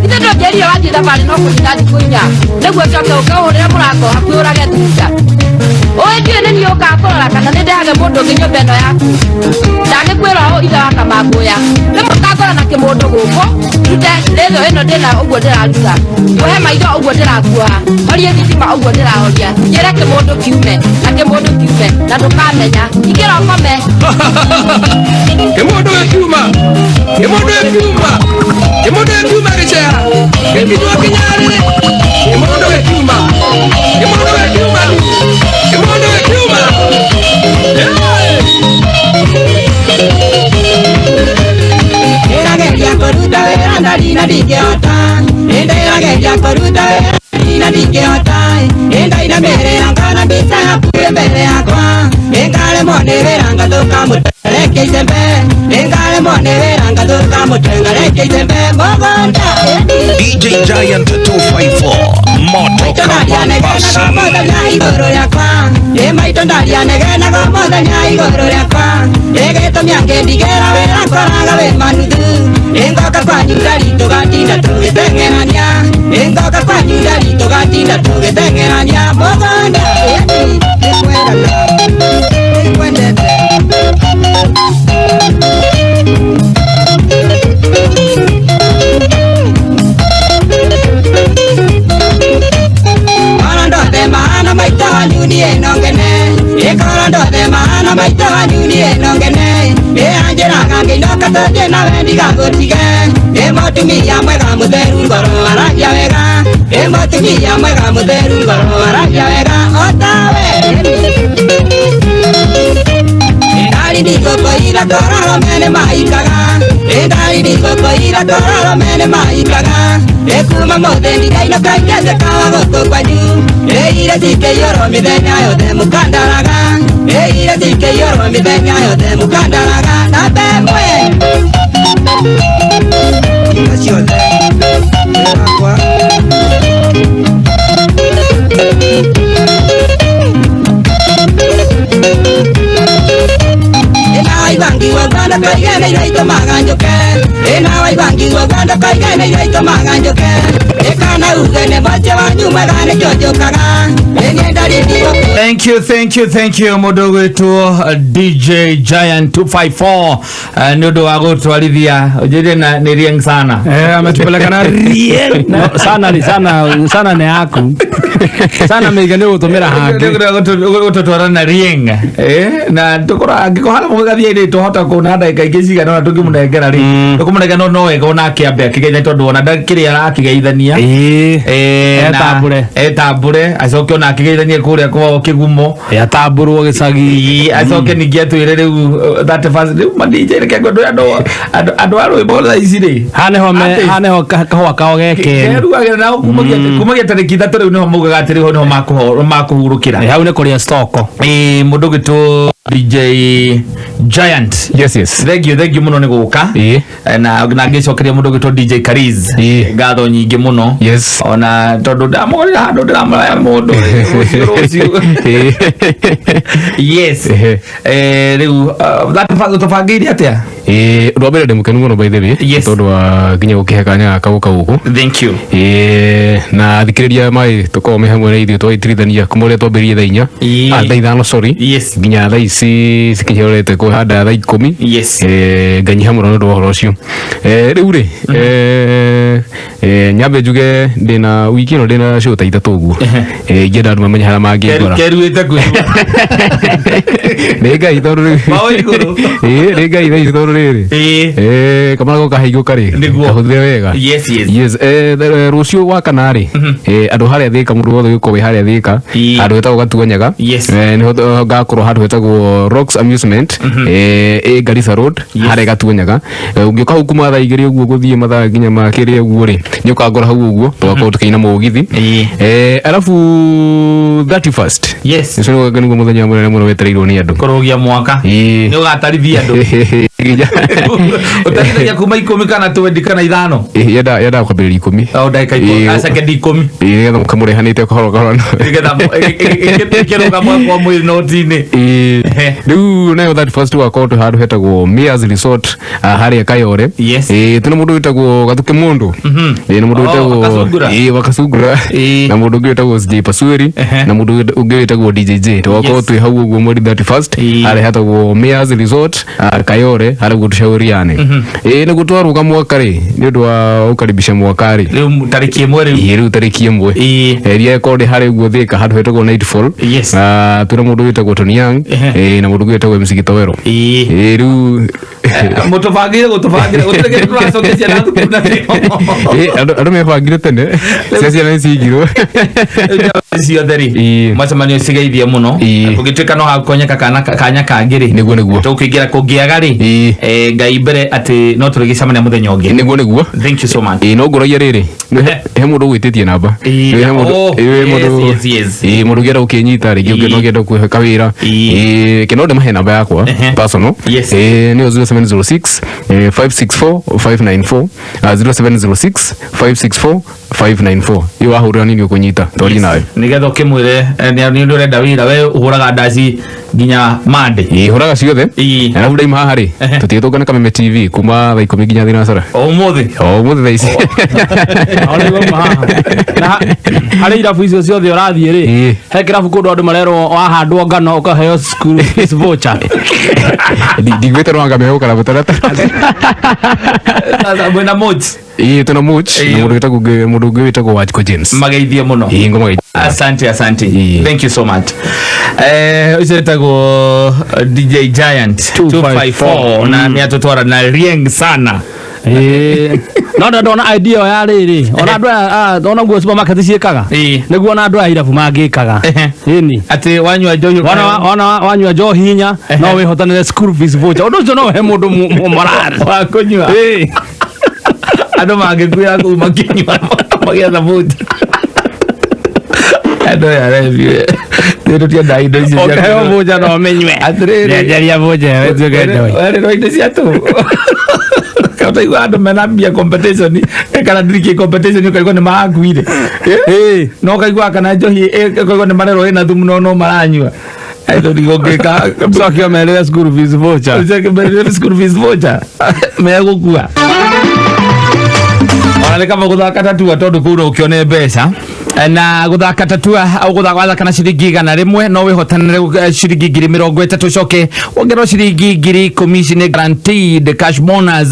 ithe ndũnjĩrire wathiĩ thabarĩ no kũhinda thikũ 4 nĩguo ũcoke ũke ũhũrĩre mũrango hakuhĩ ũrage thutha. Ũĩ ndiũĩ nĩ niĩ ũkaga kũrora kana nĩ ndehage mũndũ ũngĩ nyũmba ĩno yaku. Ndagĩkwĩra ũũ ithe wa Kamangũya, rĩmwe ũkangora na kĩmũndũ gũkũ, ndute rĩthũ ĩno ndĩna ũguo ndĩraruta, nguohe maitho ũguo ndĩrakuoha, horie thitima ũguo ndĩrahoria, njĩre kĩmũndũ kiume na kĩmũndũ kiume na ndũkamenya. Ingĩra ũkome. Kĩmũndũ gĩkiuma, kĩmũndũ gĩkiuma, kĩmũndũ gĩkiuma gĩceha, gĩkinyua kĩnyarĩrĩ, kĩmũndũ gĩkiuma, kĩmũndũ gĩkiuma, kĩmũndũ gĩkiuma. Ndĩrageria kũruta wĩra ndari na ndingĩhota, ndĩrageria kũruta wĩra ndari na ndingĩhota, ndainamĩrĩra ngona mbica yaku ĩ mbere yakwa, ngaremwo nĩ wĩra ngathũka mũtwe ngarekia icembe, ngaremwo nĩ wĩra ngathũka mũtwe ngarekia icembe mũgũnda. DJ Giant 254 moto kama pasi. Mũthenya igũrũ rĩakwa, ĩ maitũ ndarianegenaga mũthenya igũrũ rĩakwa, ĩgĩtũmia ngĩndigĩra wĩra ngoraga wĩ manuthu, ĩ ngoka kwanyu ndari tũgatinda tũgĩteng'erania, ĩ ngoka kwanyu ndari tũgatinda tũgĩteng'erania mũgũnda. Nĩkwendaga, nĩkwendete. Kora ndothe mahana maitũ wanyu niĩ no ngene, ĩ kora ndothe mahana maitũ wanyu niĩ no ngene, ĩ anjĩraga ngĩinũka tũthiĩ nawe ndigagũtige, ĩ mũtumia mwega mũtheru ngoro aragia wega, ĩ mũtumia mwega mũtheru ngoro aragia wega o tawe. Ndari ndigũkũira kororo mene maikaga, ndari ndigũkũira kororo mene maikaga, ĩ kuma mũthĩ ndikainũka ingĩcekawa gũkũ kwanyu, ĩ irio cikĩiyũrwo mĩthenya yothe mũkandaraga, ĩ irio cikĩiyũrwo mĩthenya yothe mũkandaraga na mbemwe. Hingo ciothe wĩ wakwa. Ĩna waigua ngĩigua ngwenda kaigene iria itũmaga njũke, ĩna waigua ngĩigua ngwenda kaigene iria itũmaga njũke, ĩkana uge nĩ mũciĩ wanyu mwega nĩkĩo njũkaga, ĩ niĩ ndarĩ ndigũkũ. Thank you, thank you, thank you mũndũ ũgwĩtwo DJ Giant 254 nĩ ũndũ wa gũtwarithia ũnjĩrie na nĩ rieng sana. Ametupeleka na rieng. No, sana ni sana sana ni yaku. Sana meiga nĩ gũtũmĩra hangĩ. Gũtũtwara na rieng. Na tũkora angĩkorwo harĩa mũgathiĩ tũhota kuona ndagĩka ingĩ cigana ũna tũngĩmũnengera rĩ. Tũkũmũnengera no wega onake ambe akĩgeithania tondũ ona ndakĩrĩ arakĩgeithania. Etambũre. Etambũre acoke ona akĩgeithanie kũrĩa kwao kĩgumo. Atambũrwo gĩcagi. Acoke ningĩ atwĩre rĩu 31st rĩu ma DJ reke ngwendwo andũ a rwĩmbo thaa ici rĩ. Haha nĩho haha nĩho kahũa kao gekeni. Keruagĩra nao kumagia tarĩki 3 rĩu nĩho maugaga atĩ rĩu nĩho makũhurũkĩra. Hau nĩ kũrĩa stoko. Mũndũ ũgwĩtwo DJ Giant. Yes, yes. Thank you, thank you mũno nĩ gũka. Na ngĩcokeria mũndũ ũgwĩtwo DJ Kariz. Ngatho nyingĩ mũno. Yes. Ona tondũ ndamũgũrĩra handũ ndĩramũraya mũndũ. Rũciũ. Yes. Rĩu tũbangĩire atĩa? Ũndũ wa mbere ndĩ mũkenu mũno by the way. Tondũ wa nginya gũkĩhe kanya gaka gũka gũkũ. Thank you. Na thikĩrĩria maĩ tũkorwo me hamwe na ithuĩ twaitiritania kuma ũrĩa twambĩrĩirie thaa 4. Thaa 5 sorry. Nginya thaa ici cikinyĩrĩte kũhanda thaa 10. Yes. Nganyiha mũno nĩ ũndũ wa ũhoro ũcio. Rĩu rĩ, nyambe njuge ndĩna wiki ĩno ndĩna show ta 3 ũguo. Ingĩenda andũ mamenye harĩa mangĩngora. Keruĩte kwĩ. Nĩ Ngai tondũ rĩu. Maũ igũrũ. Nĩ Ngai thaa ici tondũ rĩrĩ. Kamara goka haigũka rĩ. Kahũthĩre wega. Yes, yes. Yes, rũciũ wa kana rĩ, andũ harĩa Thĩka, mũndũ wothe ũgĩkorwo wĩ harĩa Thĩka, handũ hetagwo Gatuanyaga. Yes. Nĩho ngakorwo handũ hetagwo Rocks Amusement. Ĩ Garissa Road harĩa Gatuanyaga. Ũngĩũka hau kuma thaa 2 ũguo gũthiĩ mathaa nginya ma kĩrĩa ũguo rĩ, nĩ ũkangora hau ũguo tũgakorwo tũkĩina mũgithi. Arabu 31st. Yes. Ũcio nĩguo mũthenya mũnene mũno wetereirwo nĩ andũ. Kũrũgia mwaka. Ĩĩ. Nĩ ũgatarithia andũ. Ũtarithagia kuma 10 kana 20 kana 5. Ĩĩ, yendaga kwambĩrĩria 10. O ndagĩka Ĩĩ. sekendi 10. Ĩĩ, nĩgetha mũkamũrehanĩte kahora kahora. Nĩgetha ĩkĩrũga mwaka wa mwĩrĩ noti-inĩ. Ĩĩ. Rĩu nayo 31st tũgakorwo twĩ handũ hetagwo Mayors Resort, harĩa Kayore. Yes. Ĩĩ, twĩna mũndũ wĩtagwo Gathuke Mũndũ. Ĩĩ, na mũndũ Oh, wĩtagwo Wakasungura. Ĩĩ, Wakasungura. Na mũndũ ũngĩ wĩtagwo SJ Pasueri na mũndũ ũngĩ wĩtagwo DJJ. Tũgakorwo Yes. twĩ hau ũguo mweri 31st harĩa hetagwo Mayors Resort, Kayore, harĩa ũguo tũcauriane. Ĩĩ, nĩguo twarũga mwaka rĩ, nĩ ũndũ wa gũkaribisha mwaka rĩ. Rĩu tarĩki 1 rĩu. Ĩĩ, rĩu tarĩki 1. Ĩrĩa ĩkorwo ndĩ harĩa ũguo Thika handũ hetagwo Nightfall. Yes. Twĩna mũndũ wĩtagwo Tony Young, ĩĩ, na mũndũ ũngĩ wĩtagwo MC Gitowero. Ĩĩ, rĩu Mũtũbangĩire gũtũbangĩra gũtirĩ kĩndũ tũracokia ciana thukuru nakĩo. Ĩĩ, andũ mebangire tene cia ciana nĩ cigirwo ciothe rĩ macemanio cigeithie mũno kũngĩtuĩka no hakonyeka kana kanya kangĩ rĩ nĩguo nĩguo tũkũingĩra kũngĩaga rĩ Ngai mbere atĩ no tũrĩgĩcemania mũthenya ũngĩ. Nĩguo nĩguo. Thank you so much. Ĩĩ, no ngũragia rĩrĩ he mũndũ ũgwĩtĩtie namba. Ĩĩ, He mũndũ- oh, ĩĩ, he yes, mũndũ- yes, yes. Ĩĩ, mũndũ ũngĩenda gũkĩnyita rĩngĩ ũngĩ no ũngĩenda kũhe kawĩra. Ĩĩ, kĩno ndĩmahe namba yakwa personal. Yes. Ĩĩ, nĩyo 0706 564 594, 0706 564 594. Iyo wahũrĩra nini ũkũnyita twarie nawe. Nĩgetha ũkĩmwĩre nĩ ũndũ ũrenda wĩra we ũhũraga ndaci nginya Monday. Ĩĩ, hũraga ciothe. Arabu ndaima haha rĩ, tũtigĩtũngane Kameme TV kuma thaa 10 nginya thinacara. O ũmũthĩ. O ũmũthĩ thaa ici. Na harĩ irabu icio ciothe ũrathiĩ rĩ, he kĩrabu kũndũ andũ marerwo wahandwo ngano ũkaheo school fees voucher? Ndigwĩte no anga megũkara mũtaratara. Sasa mwĩna Moch. Ĩĩ, twĩna Moch na mũndũ wĩtagwo mũndũ ũngĩ wĩtagwo Wanjikũ James. Mageithie mũno. Ĩĩ, ngũmageithia. Asante, asante. Thank you so much. Ũcio wĩtagwo DJ Giant 254 na nĩ atũtwara na rieng sana. Ĩĩ. No ndona idea ĩyo ya rĩrĩ, ona andũ aya ona guo supermarket ciĩkaga nĩguo ona andũ aya irabu mangĩkaga. Ĩni atĩ wanyua njohi ona wanyua njohi hinya no wĩhotanĩre school fees voucher. Ũndũ ũcio no ũhe mũndũ morale wa kũnyua. Andũ mangĩkuĩra kũu makĩnyua magĩetha voucher. Andũ aya rebi nĩ tũtiendaga indo icio cia Ũkĩheo kũnyua. voucher no ũmĩnyue. Atĩrĩrĩ. Nyenjeria voucher ĩyo ĩtuĩke njohi. Werĩrwo indo cia tũhũ. Utaigua andũ mena mbia competition, kana drinking competition, ũkaigua nĩ marakuire. No ũkaigua kana njohi ũkaigua nĩ marerwo ĩna thumu no maranyua. Andũ ndigũngĩka. Coke ũmerĩre school fees voucher. Ũcoke ũmerĩre school fees voucher. Megũkua. Ona nĩ kaba gũthaka tatua tondũ kũu no ũkĩone mbeca. Na gũthaka tatua au gũthaka wathaka na ciringi 100 no wĩhotanĩre ciringi 30,000 ũcoke wongererwo ciringi 10,000. Ici nĩ guaranteed cash bonus.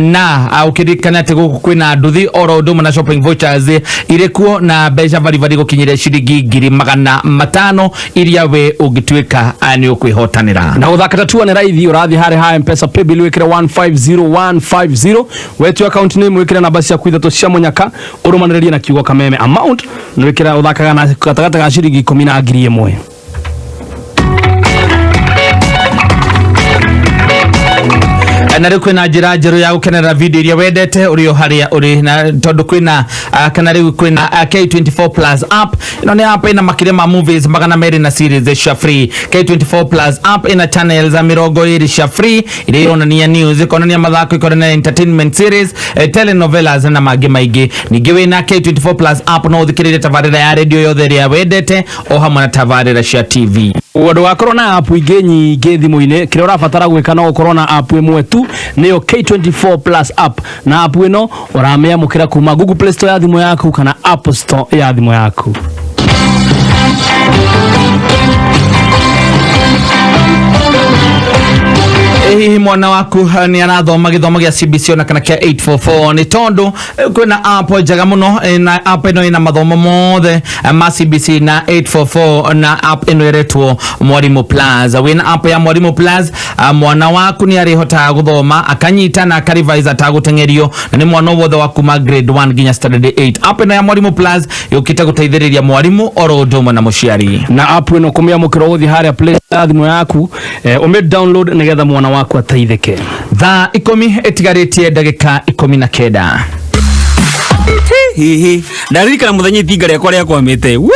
Na ũkĩririkana atĩ gũkũ kwĩna nduthi oro ũndũ ũmwe na shopping vouchers irĩ kuo na mbeca baribari gũkinyĩria ciringi 500,000 iria we ũngĩtuĩka nĩ ũkwĩhotanĩra. Na gũthaka tatua nĩ raithi, ũrathiĩ harĩ ha Mpesa paybill wĩkĩre 150150, wetio account name wĩkĩre namba ciaku ithatũ cia mũnyaka, ũrũmanĩrĩrie na kiugo Kameme. Amount nĩ wĩkĩra ũthakaga na gatagatĩ ga ciringi 10 na 1,000. Na rĩu kwĩna njĩra njerũ ya gũkenerera video iria wendete ũrĩ o harĩa ũrĩ, na tondũ kwĩna kana rĩu kwĩna K24 Plus app. Ĩno nĩ app ĩna makĩria ma movies 200 na series cia free. K24 Plus app ĩna channels 20 cia free iria ironania news, ikonania mathako, ikonania entertainment series, telenovelas na mangĩ maingĩ. Ningĩ wĩna K24 Plus app no ũthikĩrĩrie tabarĩra ya radio yothe ĩrĩa wendete o hamwe na tabarĩra cia TV. Ndũgakorwo na app ingĩ nyingĩ thimũ-inĩ. Kĩrĩa ũrabatara gwĩka no ũkorwo na app ĩmwe tu, nĩyo K24 Plus app, na app ĩno ũramĩamũkĩra kuma Google Play Store ya thimũ yaku kana App Store ya thimũ yaku. Hihi Hihi mwana waku nĩ arathoma gĩthomo gĩa CBC ona kana kĩa 844? Nĩ tondũ kwĩna app njega mũno, na app ĩno ĩna mathomo mothe ma CBC na 844, na app ĩno ĩretwo Mwalimu Plus. Wĩna app ya Mwalimu Plus, mwana waku nĩ arĩhotaga gũthoma, akanyita na akarevise atagũteng'erio, na nĩ mwana wothe wa kuma grade 1 nginya standard 8. App ĩno ya Mwalimu Plus yũkĩte gũteithĩrĩria mwarimũ oro ũndũ ũmwe na mũciari. Na app ĩno kũmĩamũkĩra, ũgũthiĩ harĩa Play ya thimũ yaku, ũmĩ download nĩgetha mwana waku ateithĩke. Thaa 10 ĩtigarĩtie ndagĩka 19. Hihi ndaririkana muthenya itinga rĩakwa rĩakwamĩte we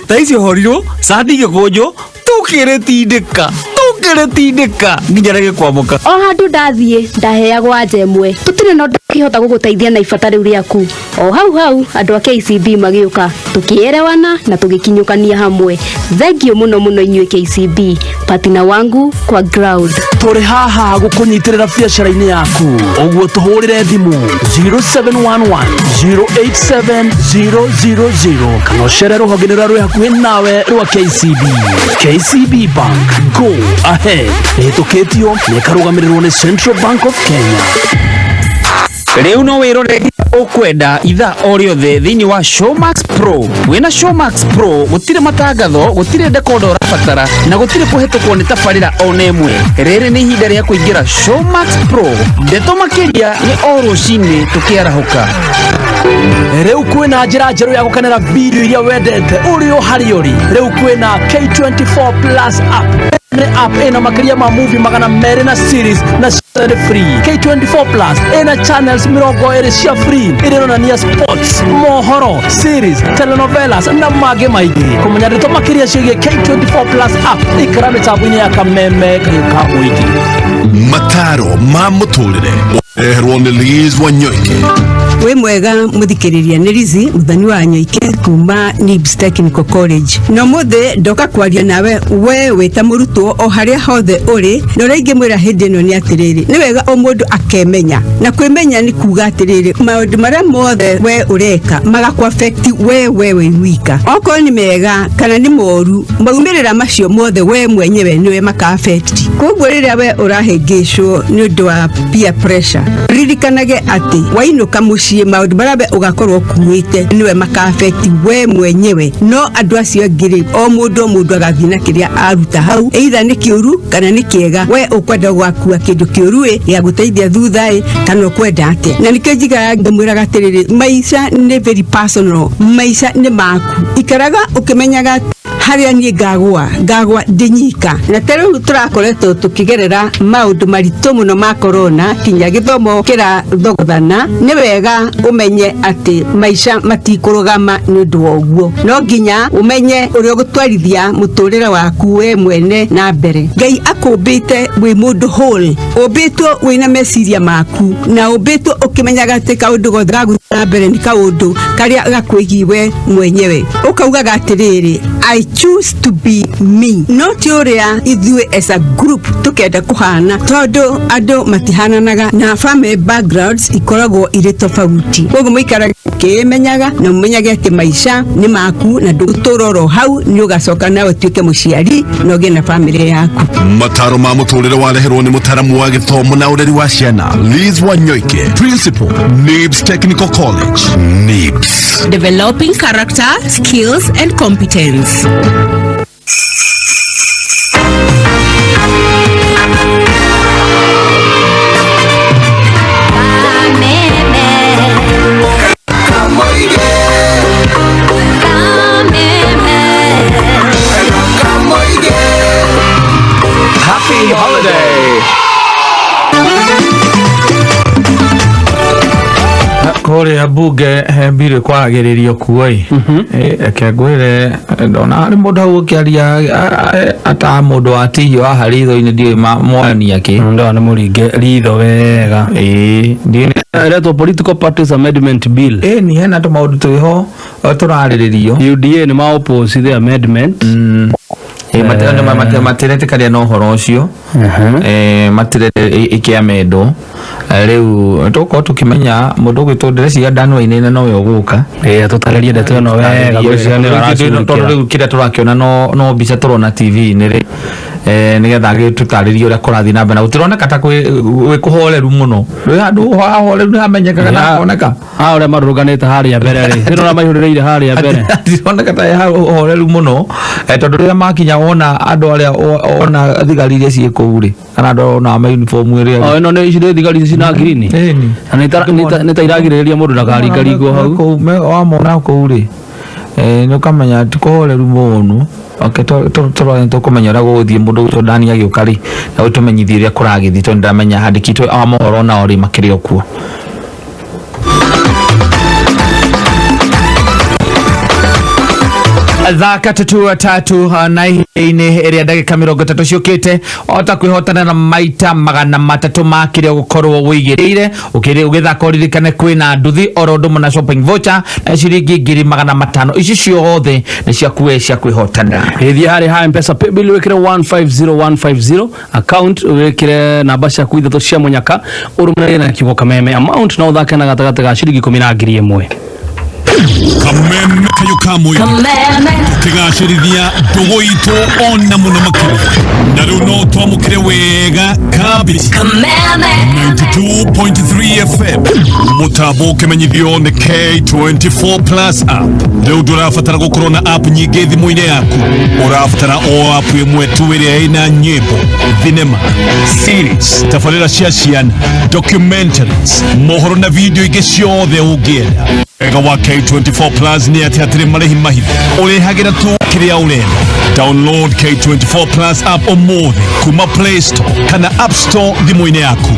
thaa icio horirwo cati igĩkũnjwo, tũkĩrĩtindĩka tũkĩrĩtindĩka nginya rĩgĩkwamũka. O handũ ndathiĩ ndaheagwo anja ĩmwe, tũtirĩ na ũndũ ũngĩhota gũgũteithia na ibata rĩu rĩaku. O hau hau andũ a KCB magĩũka, tũkĩerewana na tũgĩkinyũkania hamwe. Thengiũ mũno mũno inyuĩ KCB, partner wangu kwa ground. Tũrĩ haha gũkũnyitĩrĩra biacara-inĩ yaku, ũguo tũhũrĩre thimũ 0711 087 000 kana ũcere rũhonge-inĩ rũrĩa rwĩ hakuhĩ nawe rwa KCB. KCB Bank, go ahead. Ĩhĩtũkĩtio na ĩkarũgamĩrĩrwo nĩ Central Bank of Kenya. Rĩu no wĩrore ũkwenda ithaa o rĩothe thĩinĩ wa Showmax Pro. Wĩna Showmax Pro gũtirĩ matangatho, gũtirĩ dekoda ũrabatara, na gũtirĩ kũhetũkwo nĩ tabarĩra ona ĩmwe. Rĩrĩ nĩ ihinda rĩa kũingĩra Showmax Pro. Ndeto makĩria nĩ o rũcinĩ tũkĩarahũka. Rĩu kwĩna njĩra njerũ ya gũkenera video iria wendete ũrĩ o harĩa ũrĩ. Rĩu kwĩna K24 Plus app. Nĩ app ĩna makĩria ma movie 200 na series, na ciothe nĩ free. K24 Plus ĩna channels 20 cia free iria ironania sports, mohoro, series, telenovelas na mangĩ maingĩ. Kũmenya ndeto makĩria ciĩgiĩ K24 Plus app, ikara mĩtambo-inĩ ya Kameme Kayũ ka Mũingĩ. Mataro ma mũtũrĩre reherwo nĩ Liz Wanyoike. Wĩ mwega mũthikĩrĩria, nĩ Lizi mũthoni wa Nyoike kuma NIBS Technical College, na ũmũthĩ ndoka kwaria nawe we wĩ ta mũrutwo o harĩa hothe ũrĩ. Na ũrĩa ingĩmwĩra hĩndĩ ĩno nĩ atĩrĩrĩ, nĩ wega o mũndũ akemenya, na kwĩmenya nĩ kuga atĩrĩrĩ, maũndũ marĩa mothe we ũreka magakũ affect we wĩ wika, okorwo nĩ mega kana nĩ moru, maumĩrĩra macio mothe we mwenyewe nĩwe maka affect. Koguo rĩrĩa we ũrahĩngĩcwo nĩ ũndũ wa peer pressure, ririkanage atĩ wainũka mũciĩ maũndũ marĩa we ũgakorwo ũkuĩte nĩwe maka affect we mwenyewe, no andũ acio angĩ rĩ, o mũndũ o mũndũ agathiĩ na kĩrĩa aruta hau, either nĩ kĩũru kana nĩ kĩega. We ũkwenda gwakua kĩndũ kĩũru ĩ gĩa gũteithia thutha ĩ, kana ũkwenda atĩa? Na nĩkĩo njigaga ngĩmwĩraga atĩrĩrĩ, maica nĩ very personal, maica nĩ maku. Ikaraga ũkĩmenyaga harĩa niĩ ngagwa ngagwa ndĩ nyika. Na ta rĩu tũrakoretwo tũkĩgerera maũndũ maritũ mũno ma corona, kinya gĩthomo kĩrathogothana, nĩ wega ũmenye atĩ maica matikũrũgama nĩ ũndũ wa ũguo. No nginya ũmenye ũrĩa ũgũtwarithia mũtũrĩre waku we mwene na mbere. Ngai akũmbĩte wĩ mũndũ whole, ũmbĩtwo wĩna meciria maku, na ũmbĩtwo ũkĩmenyaga atĩ kaũndũ gothe gagũthiĩ na mbere nĩ kaũndũ karĩa gakwĩgiĩ we mwenyewe. Ũkaugaga atĩrĩrĩ, "I choose to be me," no ti ũrĩa ithuĩ as a group tũkenda kũhana, tondũ andũ matihananaga na family backgrounds ikoragwo irĩ tofauti. Koguo mũikaraga ũkĩmenyaga na ũmenyage atĩ maica nĩ maku, na ndũgũtũra oro hau, nĩ ũgacoka nawe ũtuĩke mũciari na ũgĩe na family yaku. Mataro ma mũtũrĩre wareherwo nĩ mũtaramu wa gĩthomo na ũreri wa ciana Liz Wanyoike, Principal, NIBS Technical College. NIBS. Developing character, skills, and competence. Happy holiday. Kũrĩa mbunge he mbirũ ĩkwaragĩrĩrio kuo ĩ. Reke ngwĩre, ndona harĩ mũndũ hau ũkĩaria ata mũndũ watihio haha ritho-inĩ, ndiũĩ mwarania kĩ. Ndona nĩ mũringe ritho wega. Ĩĩ, ndiũĩ. Ĩretwo Political Parties Amendment Bill. Ĩĩ, ni hena tũmaũndũ twĩho tũrarĩrĩrio. UDA nĩ ma oppose the amendment. Matiretĩkania na ũhoro ũcio, matirenda ĩkĩamendwo. Rĩu tũgũkorwo tũkĩmenya mũndũ ũgwĩtwo, ndĩreciria Dan Wainaina nowe ũgũka. Tũtarĩrie ndeto ĩno wega, ngwĩciria nĩwe tondũ aracugurikĩra. Rĩu kĩrĩa tũrakĩona no mbica tũrona TV-inĩ rĩ, nĩgetha agĩtũtarĩrie ũrĩa kũrathiĩ na mbere, na gũtironeka ta gwĩ kũhoreru mũno. Rĩ handũ hahoreru nĩ hamenyekaga na hakoneka. Ha ũrĩa marũrũnganĩte harĩa mbere rĩ, nĩ ũrĩa maihũrĩrĩire harĩa mbere. Hatironeka ta horeru mũno, tondũ rĩrĩa makinya wona andũ arĩa ona thigari iria ciĩ kũu rĩ, kana andũ arĩa ona ma uniform ĩrĩa. O ĩno nĩ ici nĩ thigari ici na ngirini na nĩ ta iragirĩrĩria mũndũ ndakaringaringwo hau. Wamona kũu rĩ, nĩ ũkamenya ti kũhoreru mũno. Okay, tũrore tũkũmenya ũrĩa gũgũthiĩ mũndũ ũgwĩtwo Dani agĩũka rĩ, na ũtũmenyithie ũrĩa kũragĩthiĩ, tondũ ndĩramenya andĩki itũ a mohoro nao rĩ makĩrĩ o kuo. Thaa katatu tatu na ihinda-inĩ ĩrĩa ndagĩka 30 ciũkĩte ota kwĩhotana na maita 300 ma kĩrĩa ũgũkorwo wĩigĩrĩire ũkĩrĩ ũgĩthaka, ũririkane kwĩna nduthi oro ũndũ ũmwe na shopping voucher na ciringi 500,000. Ici ciothe nĩ ciaku we cia kwĩhotana. Gĩthiĩ harĩ ha Mpesa paybill, wĩkĩre 150150, account wĩkĩre namba ciaku ithatũ cia mũnyaka, ũrũmĩrĩre na kiugo kameme. Amount no ũthake na gatagatĩ ga ciringi 10 na 1000. Kameme kayo ka mũingĩ tũkĩgacĩrithia ndũgũ itũ ona mũno makĩria, na rĩu no twamũkĩre wega kabisa. 92.3 FM, mũtambo ũkĩmenyithio nĩ K24 Plus app. Rĩu ndũrabatara gũkorwo na app nyingĩ thimũ-inĩ yaku, ũrabatara o app ĩmwe tu ĩrĩa ĩna nyĩmbo, thinema, series, tabarĩra cia ciana, documentaries, mohoro na video ingĩ ciothe ũngĩenda. Wega wa K24 Plus nĩ atĩ hatirĩ marĩhi mahithe, ũrĩhagĩra tu kĩrĩa ũrenda. Download K24 Plus app ũmũthĩ kuma Play Store kana App Store thimũ-inĩ yaku.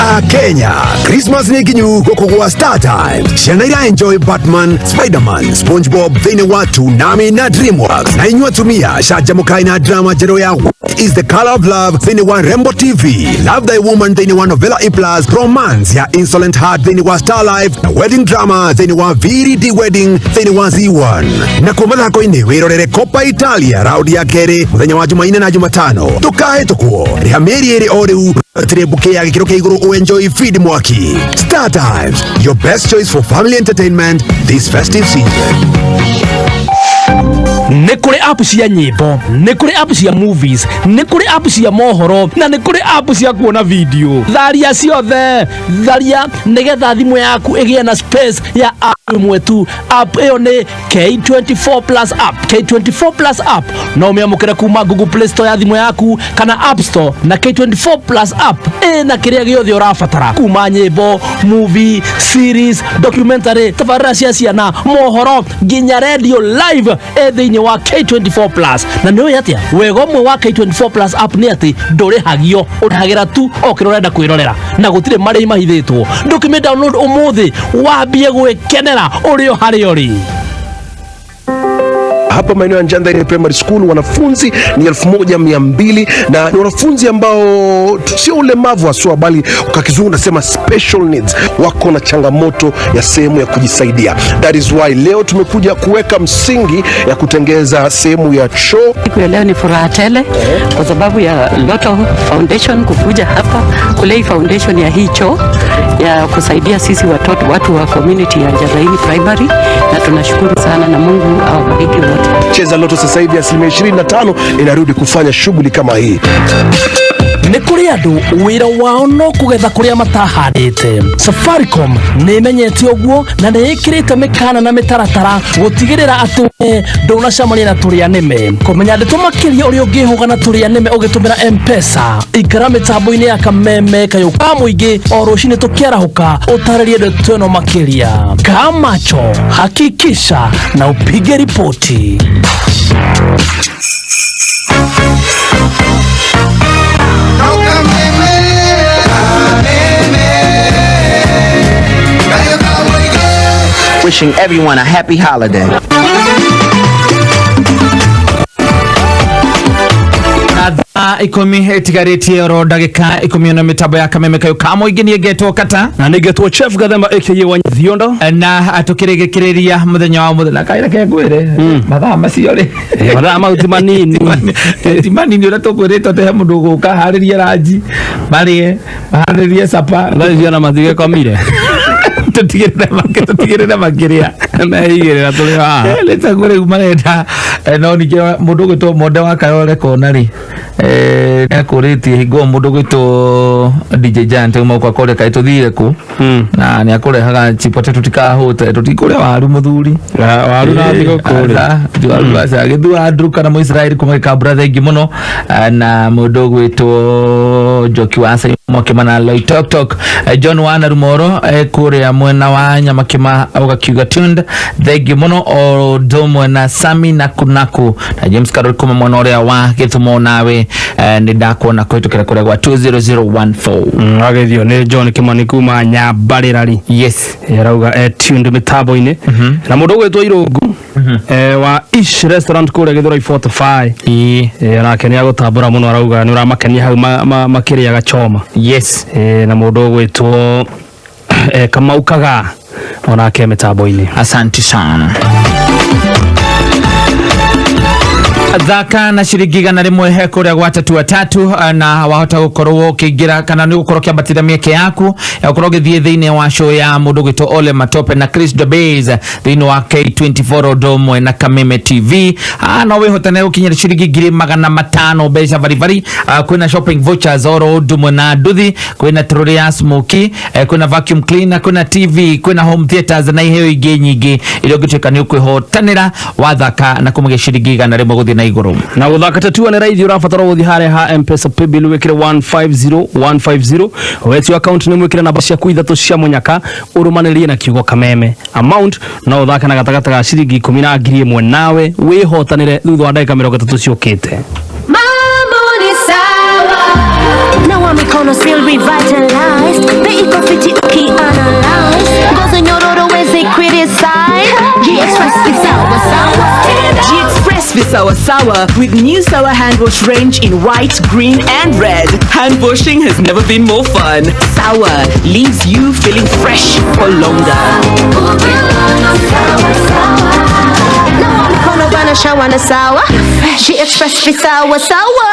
A Kenya, Christmas nĩ nginyu gũkũ gwa Star Times. Ciana ira enjoy Batman, Spiderman, SpongeBob thĩinĩ wa Toonami na DreamWorks. Na inyuĩ atumia canjamũkai na drama njerũ ya What is the Color of Love thĩinĩ wa Rembo TV, Love Thy Woman thĩinĩ wa Novela E Plus, Romance ya Insolent Heart thĩinĩ wa Star Life na Wedding Drama thĩinĩ wa VD Wedding thĩinĩ wa Z1. Na kuo mathako-inĩ wĩrorere Coppa Italia raundi ya kerĩ mũthenya wa Jumaine na Jumatano. Ndũkahĩtũkwo, rĩha mĩeri 2 o rĩu tirĩ bouquet ya gĩkĩro kĩa igũrũ ũenjoy feed mwaki. Star Times, your best choice for family entertainment this festive season. Nĩ kũrĩ app cia nyĩmbo, nĩ kũrĩ app cia movies, nĩ kũrĩ app cia mohoro, na nĩ kũrĩ app cia kuona video. Tharia ciothe, tharia nĩgetha thimũ yaku ĩgĩe na space ya app ĩmwe tu. App ĩyo nĩ K24 Plus app. K24 Plus app no ũmĩamũkĩre kuma Google Play Store ya thimũ yaku kana App Store, na K24 Plus app ĩna kĩrĩa gĩothe ũrabatara, kuma nyĩmbo, movie, series, documentary, tabarĩra cia ciana, mohoro, nginya radio live ĩ thĩinĩ wa K24 Plus. Na nĩ ũĩ atĩa wega ũmwe wa K24 Plus app nĩ atĩ ndũrĩhagio, ũrĩhagĩra tu o kĩrĩa ũrenda kwĩrorera, na gũtirĩ marĩhi mahithĩtwo. Ndũkĩmĩ download ũmũthĩ wambie gwĩkenera ũrĩ o harĩa ũrĩ. Hapa maeneo ya Njandaire Primary School wanafunzi ni 1200 na ni wanafunzi ambao sio ulemavu haswa, bali kwa kizungu nasema special needs, wako na changamoto ya sehemu ya kujisaidia. That is why leo tumekuja kuweka msingi ya kutengeza sehemu ya choo. Siku ya leo ni furaha tele kwa sababu ya Lotto Foundation kukuja hapa kulay foundation ya hii choo ya kusaidia sisi watoto watu wa community ya Njathaini Primary, na tunashukuru sana na Mungu awabariki wote. Cheza Lotto sasa hivi, 25% inarudi kufanya shughuli kama hii. Nĩ kũrĩ andũ wĩra wao no kũgetha kũrĩa matahandĩte. Safaricom nĩ ĩmenyete ũguo na nĩ ĩkĩrĩte mĩkana na mĩtaratara gũtigĩrĩra atĩ we ndũnacemania na tũrĩa nĩme. Kũmenya ndeto makĩria ũrĩa ũngĩhũga na tũrĩa nĩme ũgĩtũmĩra Mpesa, ikara mĩtambo-inĩ ya kameme kayũ ka mũingĩ o rũcinĩ tũkĩarahũka ũtarĩrie ndeto ĩno makĩria. Kaa macho, hakikisha na upige ripoti. Wishing everyone a happy holiday. Na thaa Thaa 10 ĩtigarĩtie oro ndagĩka 10 na mĩtambo ya kameme kayo ka mũingĩ. Niĩ ngetwo Kata. Na nĩ ngetwo Chef Gathemba aka wa Thiondo. Na tũkĩrĩgĩkĩrĩria mũthenya wa mũthenya kaĩra ke ngwĩre mathaa macio rĩ. Mathaa mau ti manini. Ti manini ũrĩa tũkwĩrĩtwo atĩ he mũndũ ũgũka harĩrie ranji marĩe, harĩrie capa. Thaa ciana matigekomire. Tũtigĩrĩre makĩrĩa. Meigĩrĩra tũrĩ haha. Nĩ taguo rĩu marenda. No ningĩ mũndũ ũgwĩtwo Monde wa Kayore kona rĩ, nĩakũrĩtie hingo ĩyo mũndũ ũgwĩtwo DJ Giant uma kwa kũrĩa kaĩ tũthire kũ na nĩakũrehaga chipote tũtikahũte tũtikũrĩa waru mũthuri. Waru na thigũkũ rĩ. Aca, ti waru aca. Gĩthua Andrew kana Mũisraeli kuma Gĩkambura, thengi mũno. Na mũndũ ũgwĩtwo Njoki wa Simon Kimana Loitoktok, John wa Narumoro, kũrĩa mwena wa Nyamakima ũgakiuga tuned, thengi mũno, o ũndũ ũmwe na Sami na Kunaku na James Carol kuma mwena ũrĩa wa Gĩthumo. Nawe nĩ ndakuona kũhĩtũkĩra kũrĩa gwa 20014. Wagethio nĩ John Kimani kuma Nyambarĩrari. Yes. Arauga tuned mĩtambo-inĩ. Na mũndũ ũgwĩtwo Irũngu wa Ish Restaurant kũrĩa Gĩthũrai 45, nake nĩ agũtambũra mũno, arauga nĩ ũramakenia hau makĩrĩaga choma. Na mũndũ ũgwĩtwo Kamau Kagaa onake mĩtambo-inĩ. Asante sana. Thaka na ciringi 100 he kũrĩa gwa tatu atatu, na wahota gũkorwo ũkĩingĩra kana nĩ gũkorwo ũkĩambatĩria mĩeke yaku ya gũkorwo ũgĩthiĩ thĩinĩ wa show ya mũndũ ũgwĩtwo Ole Matope na Chris Dobez thĩinĩ wa K24 ũndũ ũmwe na Kameme TV. No wĩhotane gũkinyĩra ciringi 500,000 mbeca baribari. Kwĩna shopping vouchers oro ũndũ ũmwe na nduthi, kwĩna troli ya smoky, kwĩna vacuum cleaner, kwĩna TV, kwĩna home theaters na iheo ingĩ nyingĩ iria ũngĩtuĩka nĩ ũkwĩhotanĩra wathaka na kũmũgĩa ciringi 100 gũthiĩ na igũrũ. Na gũthaka tatua nĩ raithi, ũrabatara gũthiĩ harĩa ha Mpesa paybill wĩkĩre 150150, wetio account nĩ mwĩkĩre namba ciaku ithatũ cia mũnyaka, ũrũmanĩrie na kiugo Kameme. Amount no ũthake na gatagatĩ ga ciringi 10 na 1000, nawe wĩhotanĩre thutha wa ndagĩka 30 ciũkĩte. Mambo ni sawa. Nawa mikono still revitalized. Bei iko fiti ukianalyze. Ngozi nyororo wezi criticize. G-Express ni sawa sawa. G-Express Visawa Sawa with new Sawa hand wash range in white, green and red. Hand washing has never been more fun. Sawa leaves you feeling fresh for longer. Nawa mikono bana shawa na sawa. G-Express visawa sawa.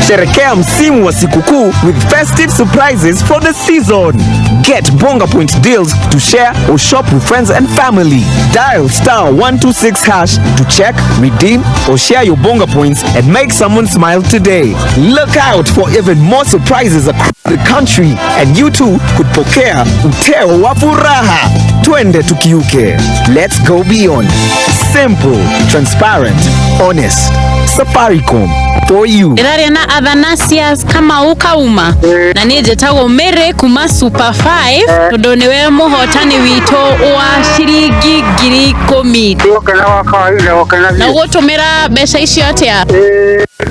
Sherekea msimu wa sikukuu with festive surprises for the season. Get Bonga Point deals to share or shop with friends and family. Dial *126# to check, redeem, or share your Bonga Points and make someone smile today. Look out for even more surprises across the country, and you too could pokea uteo wa furaha. Twende tukiuke. Let's go beyond. Simple, transparent, honest. Safaricom for you. Ndĩraria na Athanasius Kamau Kauma na niĩ njĩtagwo Mary kuma Super 5 tondũ nĩwe mũhotani witũ wa ciringi 10,000. Na ũgũtũmĩra mbeca icio atĩa?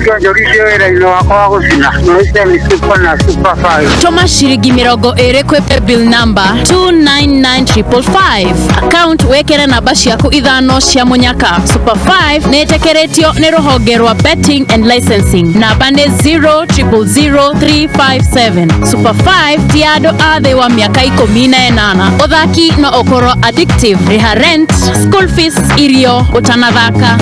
Kĩonjorithie wĩra-inĩ wakwa wa gũcina maisha ni super na super five. Tũma ciringi 20 kwĩ paybill number 299555, account wĩkĩre namba ciaku ithano cia mũnyaka. Super 5 nĩ ĩtĩkĩrĩtio nĩ rũhonge rwa betting and licensing, namba nĩ 0000357. Super 5 ti andũ a thĩ wa mĩaka 18. Ũthaki no ũkorwo addictive. Rĩha rent, school fees, irio ũtanathaka.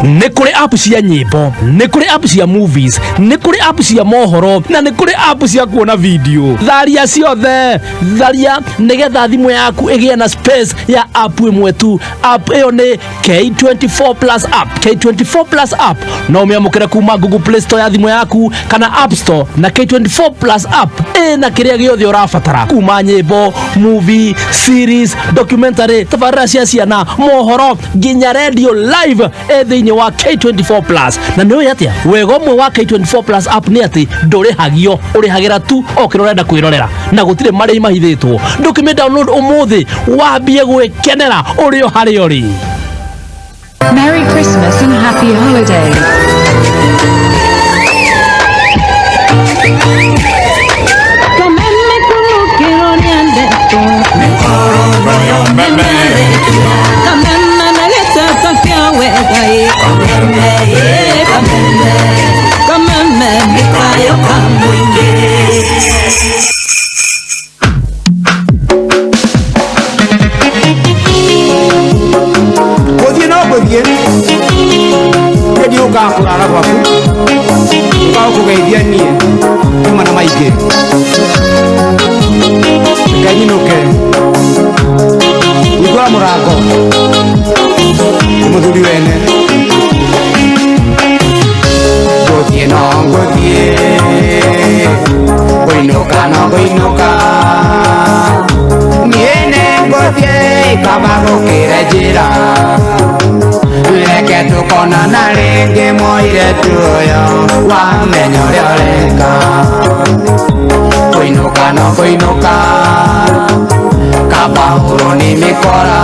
Nĩ kũrĩ app cia nyĩmbo, nĩ kũrĩ app cia movies, nĩ kũrĩ app cia mohoro na nĩ kũrĩ app cia kuona video. Tharia ciothe, tharia nĩgetha thimũ yaku ĩgĩe na space ya app ĩmwe tu. App ĩyo nĩ K24 Plus app. K24 Plus app no ũmĩamũkĩre kuma Google Play Store ya thimũ yaku kana App Store, na K24 Plus app ĩna kĩrĩa gĩothe ũrabatara kuma nyĩmbo, movie, series, documentary, tabarĩra cia ciana, mohoro nginya radio live ĩ thĩinĩ wa K24 Plus. Na nĩ ũĩ atĩa wega ũmwe wa K24 Plus app nĩ atĩ ndũrĩhagio, ũrĩhagĩra tu o kĩrĩa ũrenda kwĩrorera na gũtirĩ marĩhi mahithĩtwo. Ndũkĩmĩ download ũmũthĩ wambie gwĩkenera ũrĩ o harĩa ũrĩ. Merry Christmas and Happy Holidays. Kameme kũrũkĩrwo nĩ andetwo. Mũrango nĩ mũthuri wene. Ngũthiĩ no ngũthiĩ, ngũinũka no ngũinũka, niĩ nĩ ngũthiĩ kaba gũkĩre njĩra. Reke tũkonana rĩngĩ mũirĩtu ũyũ, wamenya ũrĩa ũreka. Kũinũka no kũinũka, kaba hũrwo nĩ mĩkora.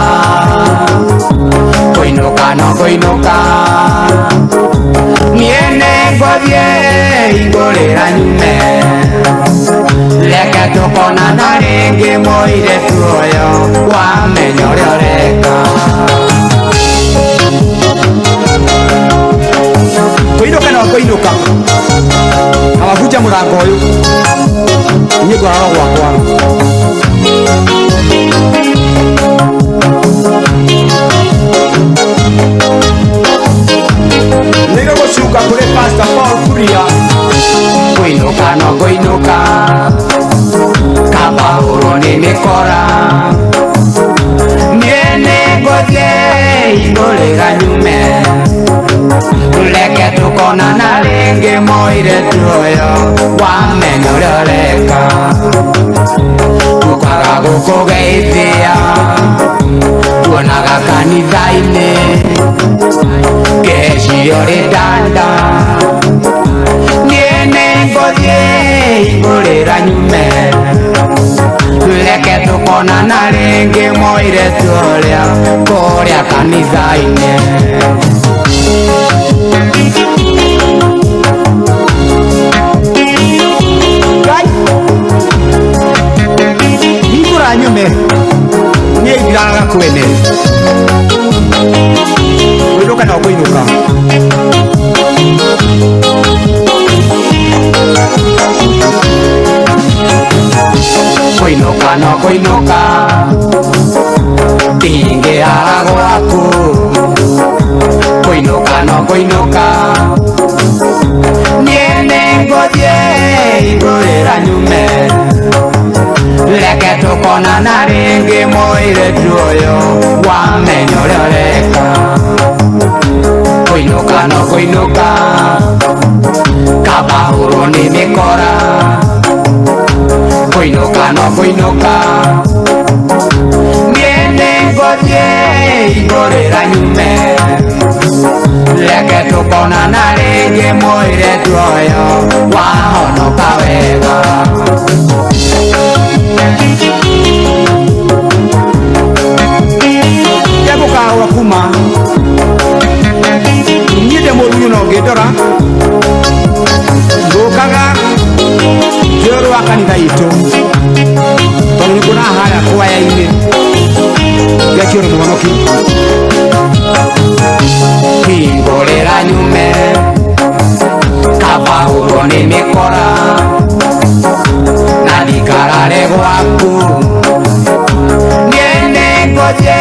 Kũinũka no kũinũka, niĩ nĩ ngũthiĩ hingũrĩra nyume. Reke tũkonana rĩngĩ mũirĩtu ũyũ, wamenya ũrĩa ũreka. Kũinũka no kũinũka, na wabunja mũrango ũyũ, niĩ ngwararwo gwakwa. Nĩguo gũcuka kũrĩ Pastor Paul Kuria. Kũinũka no kũinũka, kaba hũrwo nĩ mĩkora. Niĩ nĩ ngũthiĩ hingũrĩra nyume. Reke tũkonana rĩngĩ mũirĩtu ũyũ, wamenya ũrĩa ũreka. Tũkaga gũkũgeithia, tuonaga kanitha-inĩ, ngeciria ũrĩ ndanda. Niĩ nĩ ngũthiĩ hingũrĩra nyume. Reke tũkonana rĩngĩ mũirĩtu ũrĩa kũrĩa kanitha-inĩ. Ngai, hingũra nyume, niĩ ndiraraga kwene. Kũinũka no kũinũka. Kũinũka no kũinũka, ndingĩara gwaku. Kũinũka no kũinũka, niĩ nĩ ngũthiĩ hingũrĩra nyume. Reke tũkonana rĩngĩ mũirĩtu ũyũ, wamenya ũrĩa ũreka. Kũinũka no kũinũka, kaba hũrwo nĩ mĩkora. Kũinũka no kũinũka, niĩ nĩ ngũthiĩ hingũrĩra nyume. Reke tũkonana rĩngĩ mũirĩtu ũyũ, wahonoka wega. Ndegũkagũra kuma niĩ ndĩ mũrunyu no ngĩndora, ngũkaga njũrũ wa kanitha itũ, tondũ nĩ kuona harĩa kwaya-inĩ ngekio nĩ mũhonoki. Hingũrĩra nyume, kaba hũrwo nĩ mĩkora, na ndikarare gwaku. Niĩ nĩ ngũthiĩ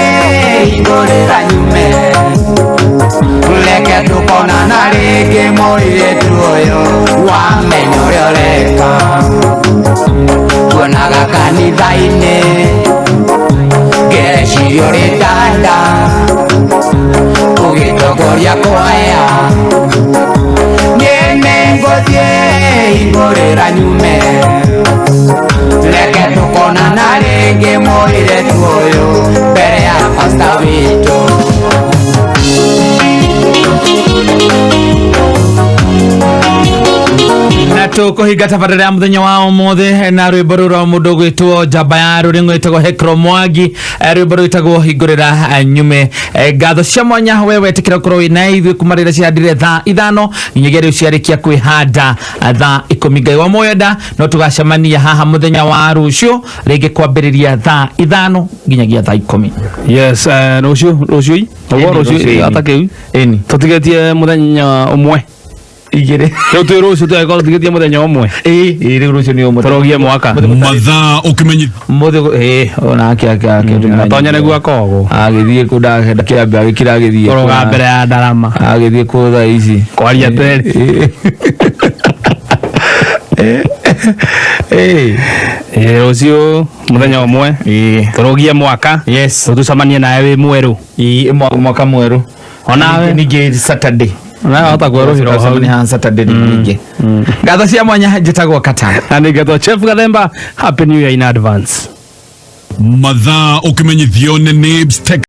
hingũrĩra nyume. Reke tũkonana rĩngĩ mũirĩtu ũyũ, wamenya ũrĩa ũreka. Tuonaga kanitha-inĩ, ngeciria ũrĩ ndanda, ũgĩtongoria kwaya. Niĩ nĩ ngũthiĩ hingũrĩra nyume. Reke tũkonana rĩngĩ mũirĩtu ũyũ, mbere ya pasta witũ. Na tũkũhinga tabarĩra ya mũthenya wa ũmũthĩ na rwĩmbo rũrũ rwa mũndũ ũgwĩtwo njamba ya rũrĩng'o ĩtagwo Hekro Mwangi, rwĩmbo rwĩtagwo hingũrĩra nyume. Ngatho cia mwanya we wetĩkĩra gũkorwo wĩ na ithuĩ kuma rĩrĩa ciandire thaa 5 nginyagia rĩu ciarĩkia kwĩhanda thaa 10. Ngai wa muoyo no tũgacemania haha mũthenya wa rũciũ rĩngĩ kwambĩrĩria thaa 5 nginyagia thaa 10. Yes, rũciũ rũciũ ũguo rũciũ atakĩu tũtigĩtie mũthenya ũmwe igĩrĩ. Rĩu twĩ rũciũ tũgagĩkorwo tũtigĩtie mũthenya ũmwe. Ĩĩ, rĩu rũciũ nĩ ũmwe. Tũrogie mwaka. Mathaa ũkĩmenyi Mũthĩ ĩĩ onake ake ake. Atonya nĩguo akogwo. Agĩthiĩ kũ ndakĩambe agĩkira agĩthiĩ. Kũrũga mbere ya ndarama. Agĩthiĩ kũ thaa ici. Kwaria teri. Ĩĩ. Ĩĩ rũciũ Muthenya ũmwe tũrũgie mwaka. Yes. Tũcemanie nawe wĩ mwerũ. Mwaka mwerũ. Onawe. Ningĩ Saturday. Onawe wahota kwerũhĩra o hau. Tũcemanie haha Saturday ningĩ. Ngatho cia mwanya, njĩtagwo Kata. Na nĩngetwo Chef Gathemba. Happy New Year in advance. Mathaa ũkĩmenyithio nĩ Nibs Tech.